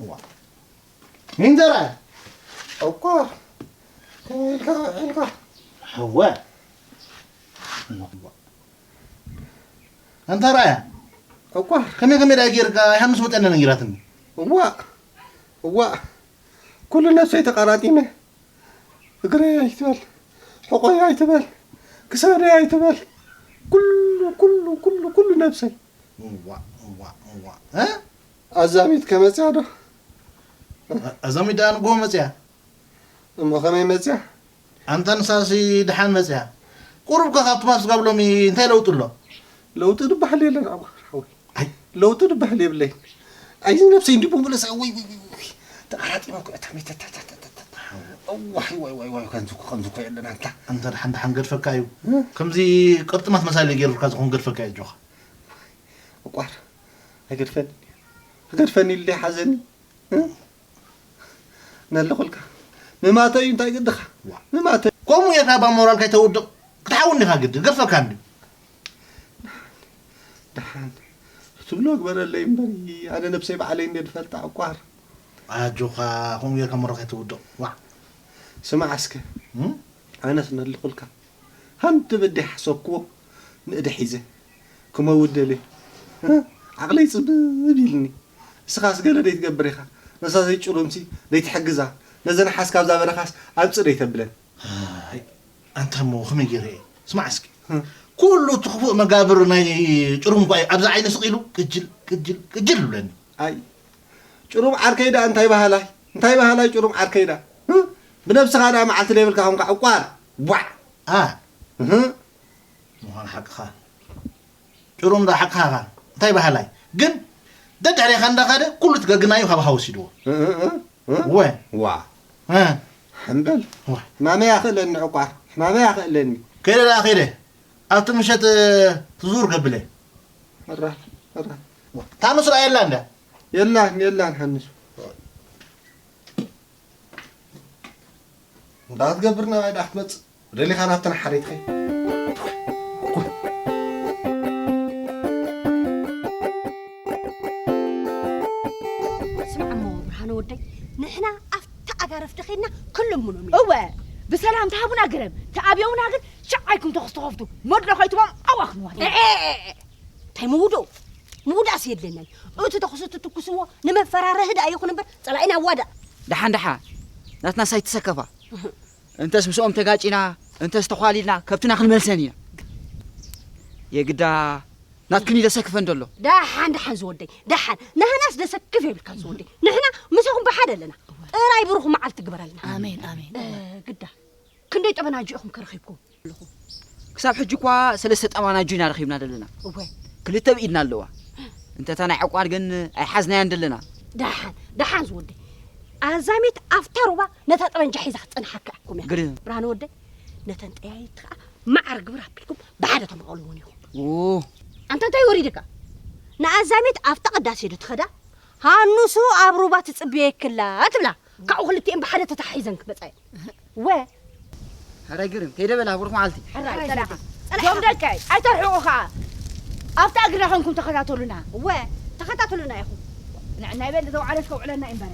እዋ። ሚንዘራ። እኮ፣ ከመይ ኢልካ ውዒልካ? እወ። ኣንታ ረኣያ። እኳ። ከመይ ከመይ ደኣ ጌርካ? ሃንስ መጠን ነጊራትኒ። እዋ፣ እዋ። ኩሉ ነብሰይ ተቓራጢመ። እግረይ ኣይትበል፣ ሕቖይ ኣይትበል፣ ክሳደይ ኣይትበል። ኩሉ፣ ኩሉ፣ ኩሉ፣ ኩሉ ነብሰይ። እዋ፣ እዋ፣ እዋ። እ? ኣዛሚት ከመጽያ ዶ? ኣዛሚት ደኣ ንግሆ መጽያ። እሞ ከመይ መጽያ? ኣንታ ንሳሲ ደሓን መጽያ። ቁሩብ ከ ካብቲ ማስጋብ ሎሚ እንታይ ለውጢ ኣሎ? ለውጢ ዝበሃል የለን፣ ኣቡ ሓወይ። ኣይ። ለውጢ ዝበሃል የብለይን። ኣይ፣ ነብሰይ እንዲ ቡንቡለስ፣ ኣይ፣ ወይ፣ ወይ፣ ወይ፣ ወይ። ተቓራጢመ እኮ እታ ሚተ፣ ተ፣ ተ፣ ተ፣ ተ፣ ተ። ዋይ፣ ዋይ፣ ዋይ፣ ዋይ፣ ከምዚ እኮ፣ ከምዚ እኮ የለን ኣንታ። ኣንታ ደሓን፣ ደሓን ገድፈካ እዩ። እ? ከምዚ ቅርጥማት መሳሊ ገይሩካ ዝኾን ገድፈካ እዩ፣ ኣጆኻ። ዕቋር፣ ኣይገድፈኒ። ክገድፈኒ ኢሉ ሓዘኒ። እ? ነለኹልካ። ምማተ እዩ እንታይ ግድኻ? ዋ። ምማተ። ከምኡ ጌርካ እባ ሞራልካ ኣይተውድቕ። ክትሓዊ እንዲኻ ግድን። ገድፈካ እንድዩ። ደሓን። ክትብሎ ግበረለይ እምበር፣ ኣነ ነብሰይ ባዕለይ እንድየ ዝፈልጣ ዕቋር። ኣጆኻ፣ ከምኡ ጌርካ ሞራልካ ኣይተውድቕ። ዋዕ። ስማዕ እስከ። እም? ኣነስ ነለኹልካ። ሃንደበት ደይሓሰብክዎ ንእደ ሒዘ ክመውት ደልየ። እ? ዓቕለይ ጽብብ ኢልኒ። እስኻስ ገለ ደይትገብር ኢኻ። ነዛ ዘይጭሩምሲ ደይትሕግዛ። ነዘን ሓስ ካብዛ በረኻስ ኣምጽእ ደይተብለን። ኣይ፣ ኣንታ እሞ ከመይ ገይረ እየ? ስማዕ እስኪ። እ? ኩሉ እቲ ክፉእ መጋብር ናይ ጭሩም እኳ እዩ ኣብዚ ዓይነ ስቕ ኢሉ ቅጅል፣ ቅጅል፣ ቅጅል ይብለኒ። ኣይ፣ ጭሩም ዓርከይ ደኣ እንታይ በሃላይ? እንታይ በሃላይ ጭሩም ዓርከይ ደኣ? እ? ብነብስኻ ደኣ መዓልቲ ዘይብልካ ኾንካ ዕቋር። ቧዕ! ኣ። እህ። ምዃኑ ሓቅኻ። ጭሩም ደኣ ሓቅኻ ኢኻ። እንታይ በሃላይ? ግን ደድሕሬኻ እንዳኸደ ኩሉ እቲ ገግናዩ ካብ ሃ ወሲድዎ። እ፣ እ፣ እ፣ እ? ወ። ዋ። እ። ሕምበል። ዋ። ሕማመይ ኣኽእለኒ ዕቋር። ሕማመይ ኣኽእለኒ። ከይደ ደኣ ከይደ። ኣብቲ ምሸት ትዙር ከብለ። ሕራ፣ ሕራ። ታኑስ ደኣ የላ እንዳ? የላን፣ የላን ሓንሱ። እንዳትገብር ናባይ ደኣ ክትመጽእ። ደሊኻ ናብተን ሓሬትኸይ። ስማዕ እሞ ብርሃነ ወደይ፣ ንሕና ኣብታ ኣጋረፍ ደኺድና ክልምኖም ኢና። እወ፣ ብሰላም ተሃቡና ግረም፣ ተኣብዮምና ግን ሸዓይኩም ተኹስ ተኸፍቱ፣ መድሎ ከይትቦም ኣዋኽንዋ። ኤ፣ ኤ፣ ኤ፣ ኤ፣ እንታይ ምውድኡ? ምውዳእስ የድልየናን። እቲ ተኹስ እትትኩስዎ ንመፈራርሂ ደኣ ይኹን እምበር፣ ጸላኢና ኣዋዳእ። ደሓን ደሓን ናትና ሳይትሰከፋ እንተስ ምስኦም ተጋጪና እንተስ ተዃሊልና ከብትና ክንመልሰን ኢና። የግዳ ናትክን ኢለ ሰክፈን ዘሎ። ደሓን ደሓን ዝወደይ ደሓን፣ ንሕናስ ደሰክፍ የብልካ ዝወደይ። ንሕና ምሳኹም ብሓደ ኣለና። ጥራይ ብሩኽ መዓልቲ ግበረልና። ኣሜን ኣሜን። ግዳ ክንደይ ጠበናጁ ኢኹም ከረኺብኩም ኣለኹም? ክሳብ ሕጂ እኳ ሰለስተ ጠባናጁ ኢና ረኺብና ዘለና። እወ። ክልተ ብኢድና ኣለዋ። እንተታ ናይ ዕቋር ግን ኣይሓዝናያን ዘለና። ደሓን ደሓን ዝወደይ፣ ኣዛሜት ኣብታ ሩባ ነታ ጠበንጃ ሒዛ ክትጸንሓካ እኩም እያ። ግርም። ብርሃነ ወደይ፣ ነተን ጠያይት ከዓ ማዕረ ግብር ኣቢልኩም ብሓደ ተመቐልዎን ኢኹም። ኦ። ኣንታ እንታይ ወሪድካ? ንኣዛሜት ኣብታ ቅዳሴ ዶ ትኸዳ? ሃኑሱ ኣብ ሩባ ትጽብየክላ ትብላ። ካብኡ ክልቲኤን ብሓደ ተታሒዘን ክመጻ እየን። ወ። ሕራይ ግርም፣ ከይደ በላ ብሩኽ መዓልቲ። ሕራይ፣ ጸናሓ። ጸናሓ። ዞም ደቀይ፣ ኣይተርሕቑ ኸኣ። ኣብታ እግርና ኾንኩም ተኸታተሉና። ወ፣ ተኸታተሉና ኢኹም። ንዕና ይበል፣ እተው ዓለስ ከውዕለና እዩ እምበረ።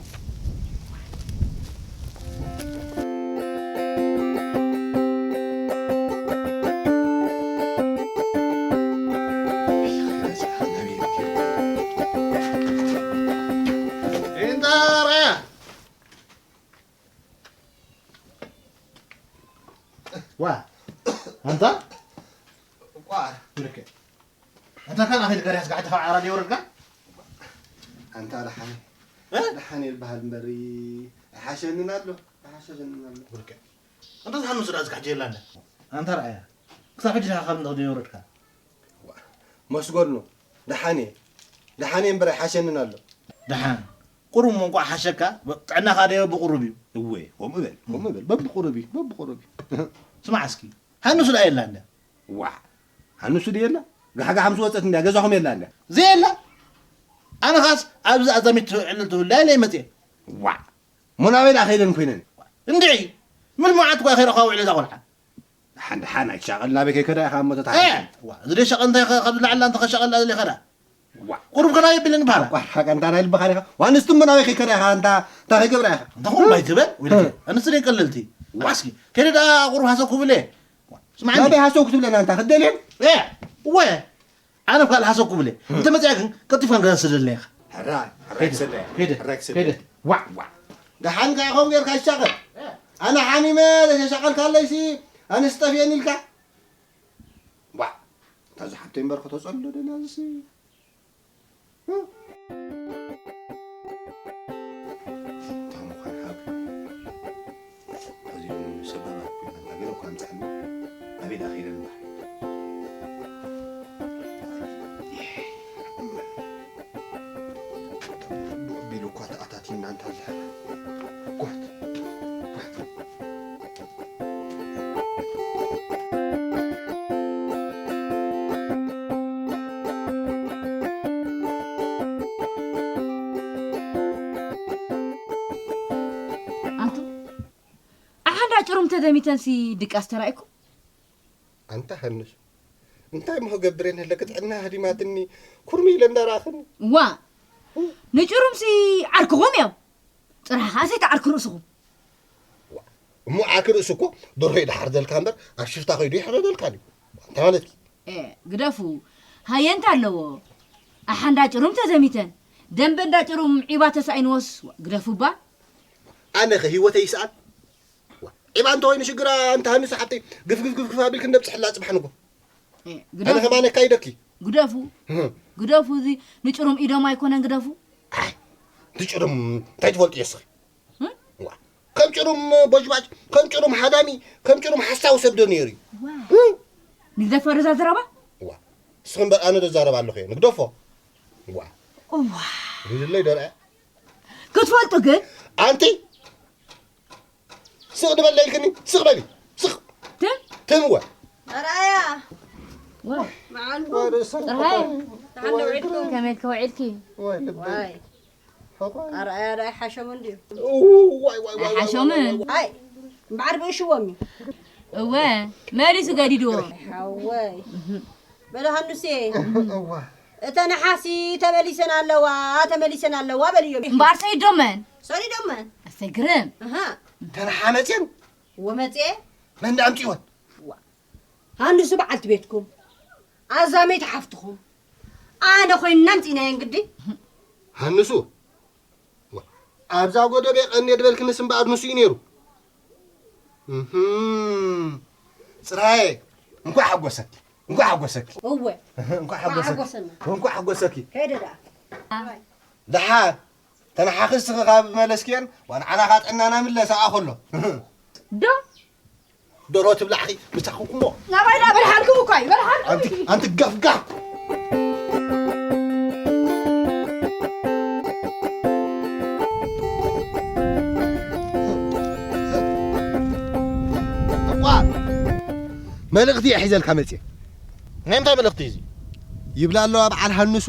ዋ፣ ኣንታ? እኳ። ብርኬ። ኣንታ ካን ኣኺል ከሪያስ ጋሕቲ ካብ ዓራድ የውረድካ? ኣንታ ደሓን። እ? ደሓን ይልበሃል እምበሪ፣ ኣይሓሸንን ኣሎ፣ ኣይሓሸንን ኣሎ። ብርኬ። ኣንታ ዝሓኑ ስራ ዝጋሕ ጀላና። ኣንታ ረኣያ። ክሳብ ሕጂ ዲኻ ካብ ንቕዲ የውረድካ? ዋ፣ መስገኑ። ደሓን እየ። ደሓን እየ እምበር ኣይሓሸንን ኣሎ። ደሓን። ቁሩብ እሞ እንቋዕ ሓሸካ፣ ብ-፣ ጥዕናኻ ደዮ ብቑሩብ እዩ። እወ፣ ከምኡ በል፣ ከምኡ በል። በብቑሩብ እዩ፣ በብቑሩብ እዩ። ስማዕ እስኪ፣ ሃንሱ ደኣ የላ እንድያ? ዋዕ፣ ሃንሱ ደኣ የላ? ጋሕጋሕ ምስ ወጸት እንድያ፣ ገዛኹም የላ እንድያ? ዘየላ? ኣነ ኻስ ኣብዚ ኣዛሚት ዕልል ትብላ ኢለ እየ መጽየ። ዋዕ፣ እሞ ናበይ ደኣ ከይደን ኮይነን? እንድዒ፣ ምልሙዓት እኳ ከይረኸባ ውዒለ እዛ ቖልዓ። ደሓን ደሓን ኣይትሻቐል፣ ናበይ ከይከዳ ኢኻ እሞ ተታሒዝካ? እ! ዋ፣ እዚ ደይ ሻቐል እንታይ ከ-፣ ካብ ዝለዓል ኣንተ ከሻቐል ኣለ ከዳ? ዋ። ቁሩብ ከና የብልን በሃላ። ቋሕ ሓቃ እንታ ናይ ልብኻ ዲኻ? ዋንስቲ እሞ ናበይ ከይከዳ ኢኻ? እንታ፣ እንታ ከይገብራ ኢኻ? እንታ ኹም ባይ ትበል? ወይ እ። ኣንስቲ ደይ ቀለልቲ። ዋ። እስኪ፣ ከይደ ደኣ ቁሩብ ሃሰው ክብለ። ስማዕኒ። ናበይ ሃሰው ክትብለና እንታ ክትደልየን? እ! ወ! ኣነ ብካል ሃሰው ክብለ። እንተ መጽያ ግን ቀልጢፍካ ገዛ ስደለይ ኢኻ። ሕራይ፣ ሕራይ ክሰደ። ከይደ፣ ሕራይ ክሰደ። ከይደ። ዋዕ። ዋዕ። ደሓን ከኣ ከምኡ ጌርካ ይሻቐል። ኣነ ሓሚመ ተሻቐልካለይሲ ኣነስ ጠፍኤን ኢልካ። ዋዕ። እታ ዝሓብተይ እምበር ከተጸሎ ደልያ ዝሲ። እታ ምዃን ሃብ። ኣዝዩ ሰባባት ኮይና፣ ገለ እኳ ኣምጽኣኒ፣ ኣበይ ደኣ ከይደ እምበር? ቢሉ እኳ ተኣታቲና እንተ ኣለ። ጓት፣ ጓት። ኣንቱ፣ ኣሓንዳ ጭሩም ተደሚተንሲ ድቃስ ተራእይኩም? ኣንታ ሃንሱ፣ እንታይ እሞ ክገብር እየ፣ ነለ ክትዕና ሃዲማትኒ፣ ኩርሚ ኢለ እንዳረኣኽኒ። ዋ፣ ንጭሩምሲ ዓርክኹም እዮም። ጽራሕኻ ዘይትዓርኩ ርእስኹም። ዋ፣ እሞ ዓርኪ ርእሲ እኮ ደርሆ ይደሓርደልካ እምበር፣ ኣብ ሽፍታ ከይዱ ይሕረደልካ ድዩ? እንታይ ማለትኪ? ኤ፣ ግደፉ። ሃየ እንተ ኣለዎ። ኣሓንዳ ጭሩም ተዘሚተን። ደንበ እንዳ ጭሩም ዒባ ተሳኢንዎስ፣ ዋ፣ ግደፉ እባ። ኣነ ኸ ህይወተይ ይስኣን? ዋ፣ ዒባ እንተኾይኑ ሽግራ እንተ ሃንሱ ሓብተይ ግፍ ግፍ ግፍ ግፍ ኣቢልኪ እንደብፅሕላ ፅባሕ ንጎ። ኤ፣ ኣነ ግደፉ። ከማን የካይደኪ። ግደፉ። እህ። ግደፉ፣ እዚ ንጭሩም ኢዶም ኣይኮነን ግደፉ። ኣይ፣ ንጭሩም እንታይ ትፈልጡ እስኺ? እህ? ዋ፣ ከም ጭሩም ቦጅባጅ፣ ከም ጭሩም ሃዳሚ፣ ከም ጭሩም ሓሳዊ ሰብ ዶ ነይሩ እዩ? ዋ። እህ? ንግደፎ ዶ እዛ ዘረባ? ዋ፣ እስኺ እምበር ኣነ ዶ ዛረብ ኣለኹ እየ? ንግደፎ። ዋ። እዋ። ሪድለይ ዶ ርኣ? ክትፈልጡ ግን? ኣንቲ ስቕ ድበል ኢልክኒ፣ ስቕ በሊ፣ ስቕ። ትም? ትም ወ። ኣርኣያ። ወ። መዓልኩም። ወደ ሰብ ጥራይ። ተሓንደ ውዒልኩም። ከመይ ኢልኪ ውዒልኪ? ወይ ልበይ። ዋይ። ሕቆይ። ኣርኣያ ዶ ኣይሓሸሙን ድዩ? ኡ፣ ዋይ፣ ዋይ፣ ዋይ፣ ዋይ፣ ኣይሓሸሙን። ዋይ፣ ዋይ። ኣይ፣ እምበዓር ብእሽዎም እዩ። እወ፣ መሊሱ ገዲድዎ። ሓወይ። በሎ ሃኑሴ። እዋ። እተን ሓሲ ተመሊሰን ኣለዋ፣ ተመሊሰን ኣለዋ በልዮም። እምበኣር ሰይዶመን። ሰይዶመን። ኣሰግርም። ኣሃ። እተን ሓመፅን? ወመፅኤ? መን ኣምፂወን? ዋ። ሃንሱ በዓልቲ ቤትኩም። ኣዛመይቲ ሓፍትኹም። ኣነ ኮይንና ኣምፂእናየን ግዲ። ሃንሱ? ዋ። ኣብዛ ጎደብ የቐንየ ድበልክንስ እምበኣር ንሱ እዩ ነይሩ። እህም። ጽራየ፣ እንኳዕ ሓጎሰኪ፣ እንኳዕ ሓጎሰኪ። እወ፣ እንኳዕ ሓጎሰኪ። ሓጎሰና። እንኳዕ ሓጎሰኪ። ከይደ ደኣ። ደሓር፣ ተነሓኺ እስኺ ካብ መለስክየን፣ ዋንዓና ኻጥዕናና ምለሳ ኣኸሎ። ዶ? ዶሮ ትብላዕኺ፣ ምሳኹ ኩሞ። ናባይ ደኣ በልሓልኩም እኳ እዩ፣ በልሓልኩም ኣንቲ፣ እዩ። ኣንቲ ገፍጋፍ። እዋ፣ መልእኽቲ እየ ሒዘልካ መጽየ። ናይ ምንታይ መልእኽቲ እዩ እዚ? ይብላ ኣለዋ በዓል ሃንሱ።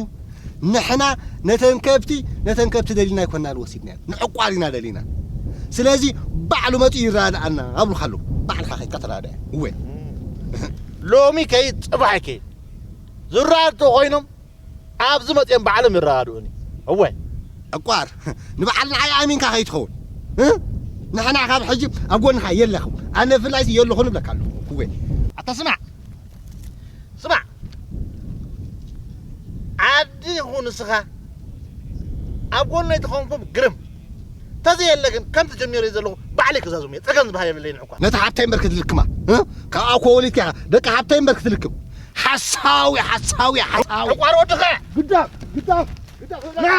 ንሕና ነተን ከብቲ፣ ነተን ከብቲ ደሊና ኣይኮናን ወሲድናየን። ንዕቋር ኢና ደሊና። ስለዚ ባዕሉ መጺኡ ይረዳድኣና ኣብሉኻ ኣለዉ። ባዕልኻ ኸይድካ ተረዳድኣ። እወ። ሎሚ ከይድ፣ ጽባሕ ኣይከይድ። ዝረዳድኡ ኮይኖም ኣብዚ መጺኦም ባዕሎም ይረዳድኡኒ። እወ። ዕቋር፣ ንበዓል ንዓይ ኣሚንካ ከይትኸውን። እ? ንሕና ካብ ሕጂ ኣብ ጎንኻ የለኹም። ኣነ ብፍላይሲ የለኹን እብለካ ኣለኹ። እወ። ኣታ ስማዕ። ስማዕ። ዓዲ ይኹን ንስኻ ኣብ ጎነይ ተኾንኩም ግርም። ተዘየለ ግን ከምቲ ጀሚረዮ ዘለኹ ባዕለይ ክዛዝም እየ። ጸገም ዝበሃል የብለይን ዕቋር። ነታ ሓብተይ እምበር ክትልክማ። እ? ካብኣ እኮ ወሊድካ ኢኻ። ደቂ ሓብተይ እምበር ክትልክም። ሓሳዊ፣ ሓሳዊ፣ ሓሳዊ። ዕቋር ወድኻ። ግዳም፣ ግዳም፣ ግዳም። ና።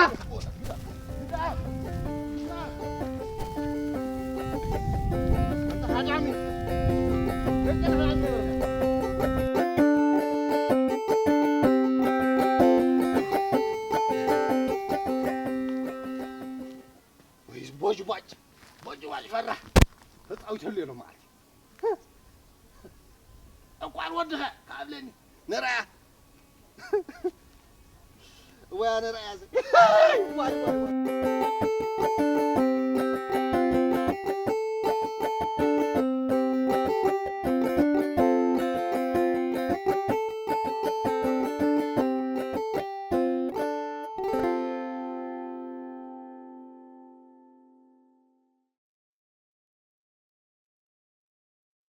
ወይስ ቦጅቧጭ፣ ቦጅቧጭ ፈራሕ። ተጻዊተሉ እዮም ማለት። ዕቋር ወድኸ ካብለኒ። ነራያ። እወ፣ ኣነ ርኣያ ዘ-፣ ዋይ፣ ዋይ፣ ዋይ።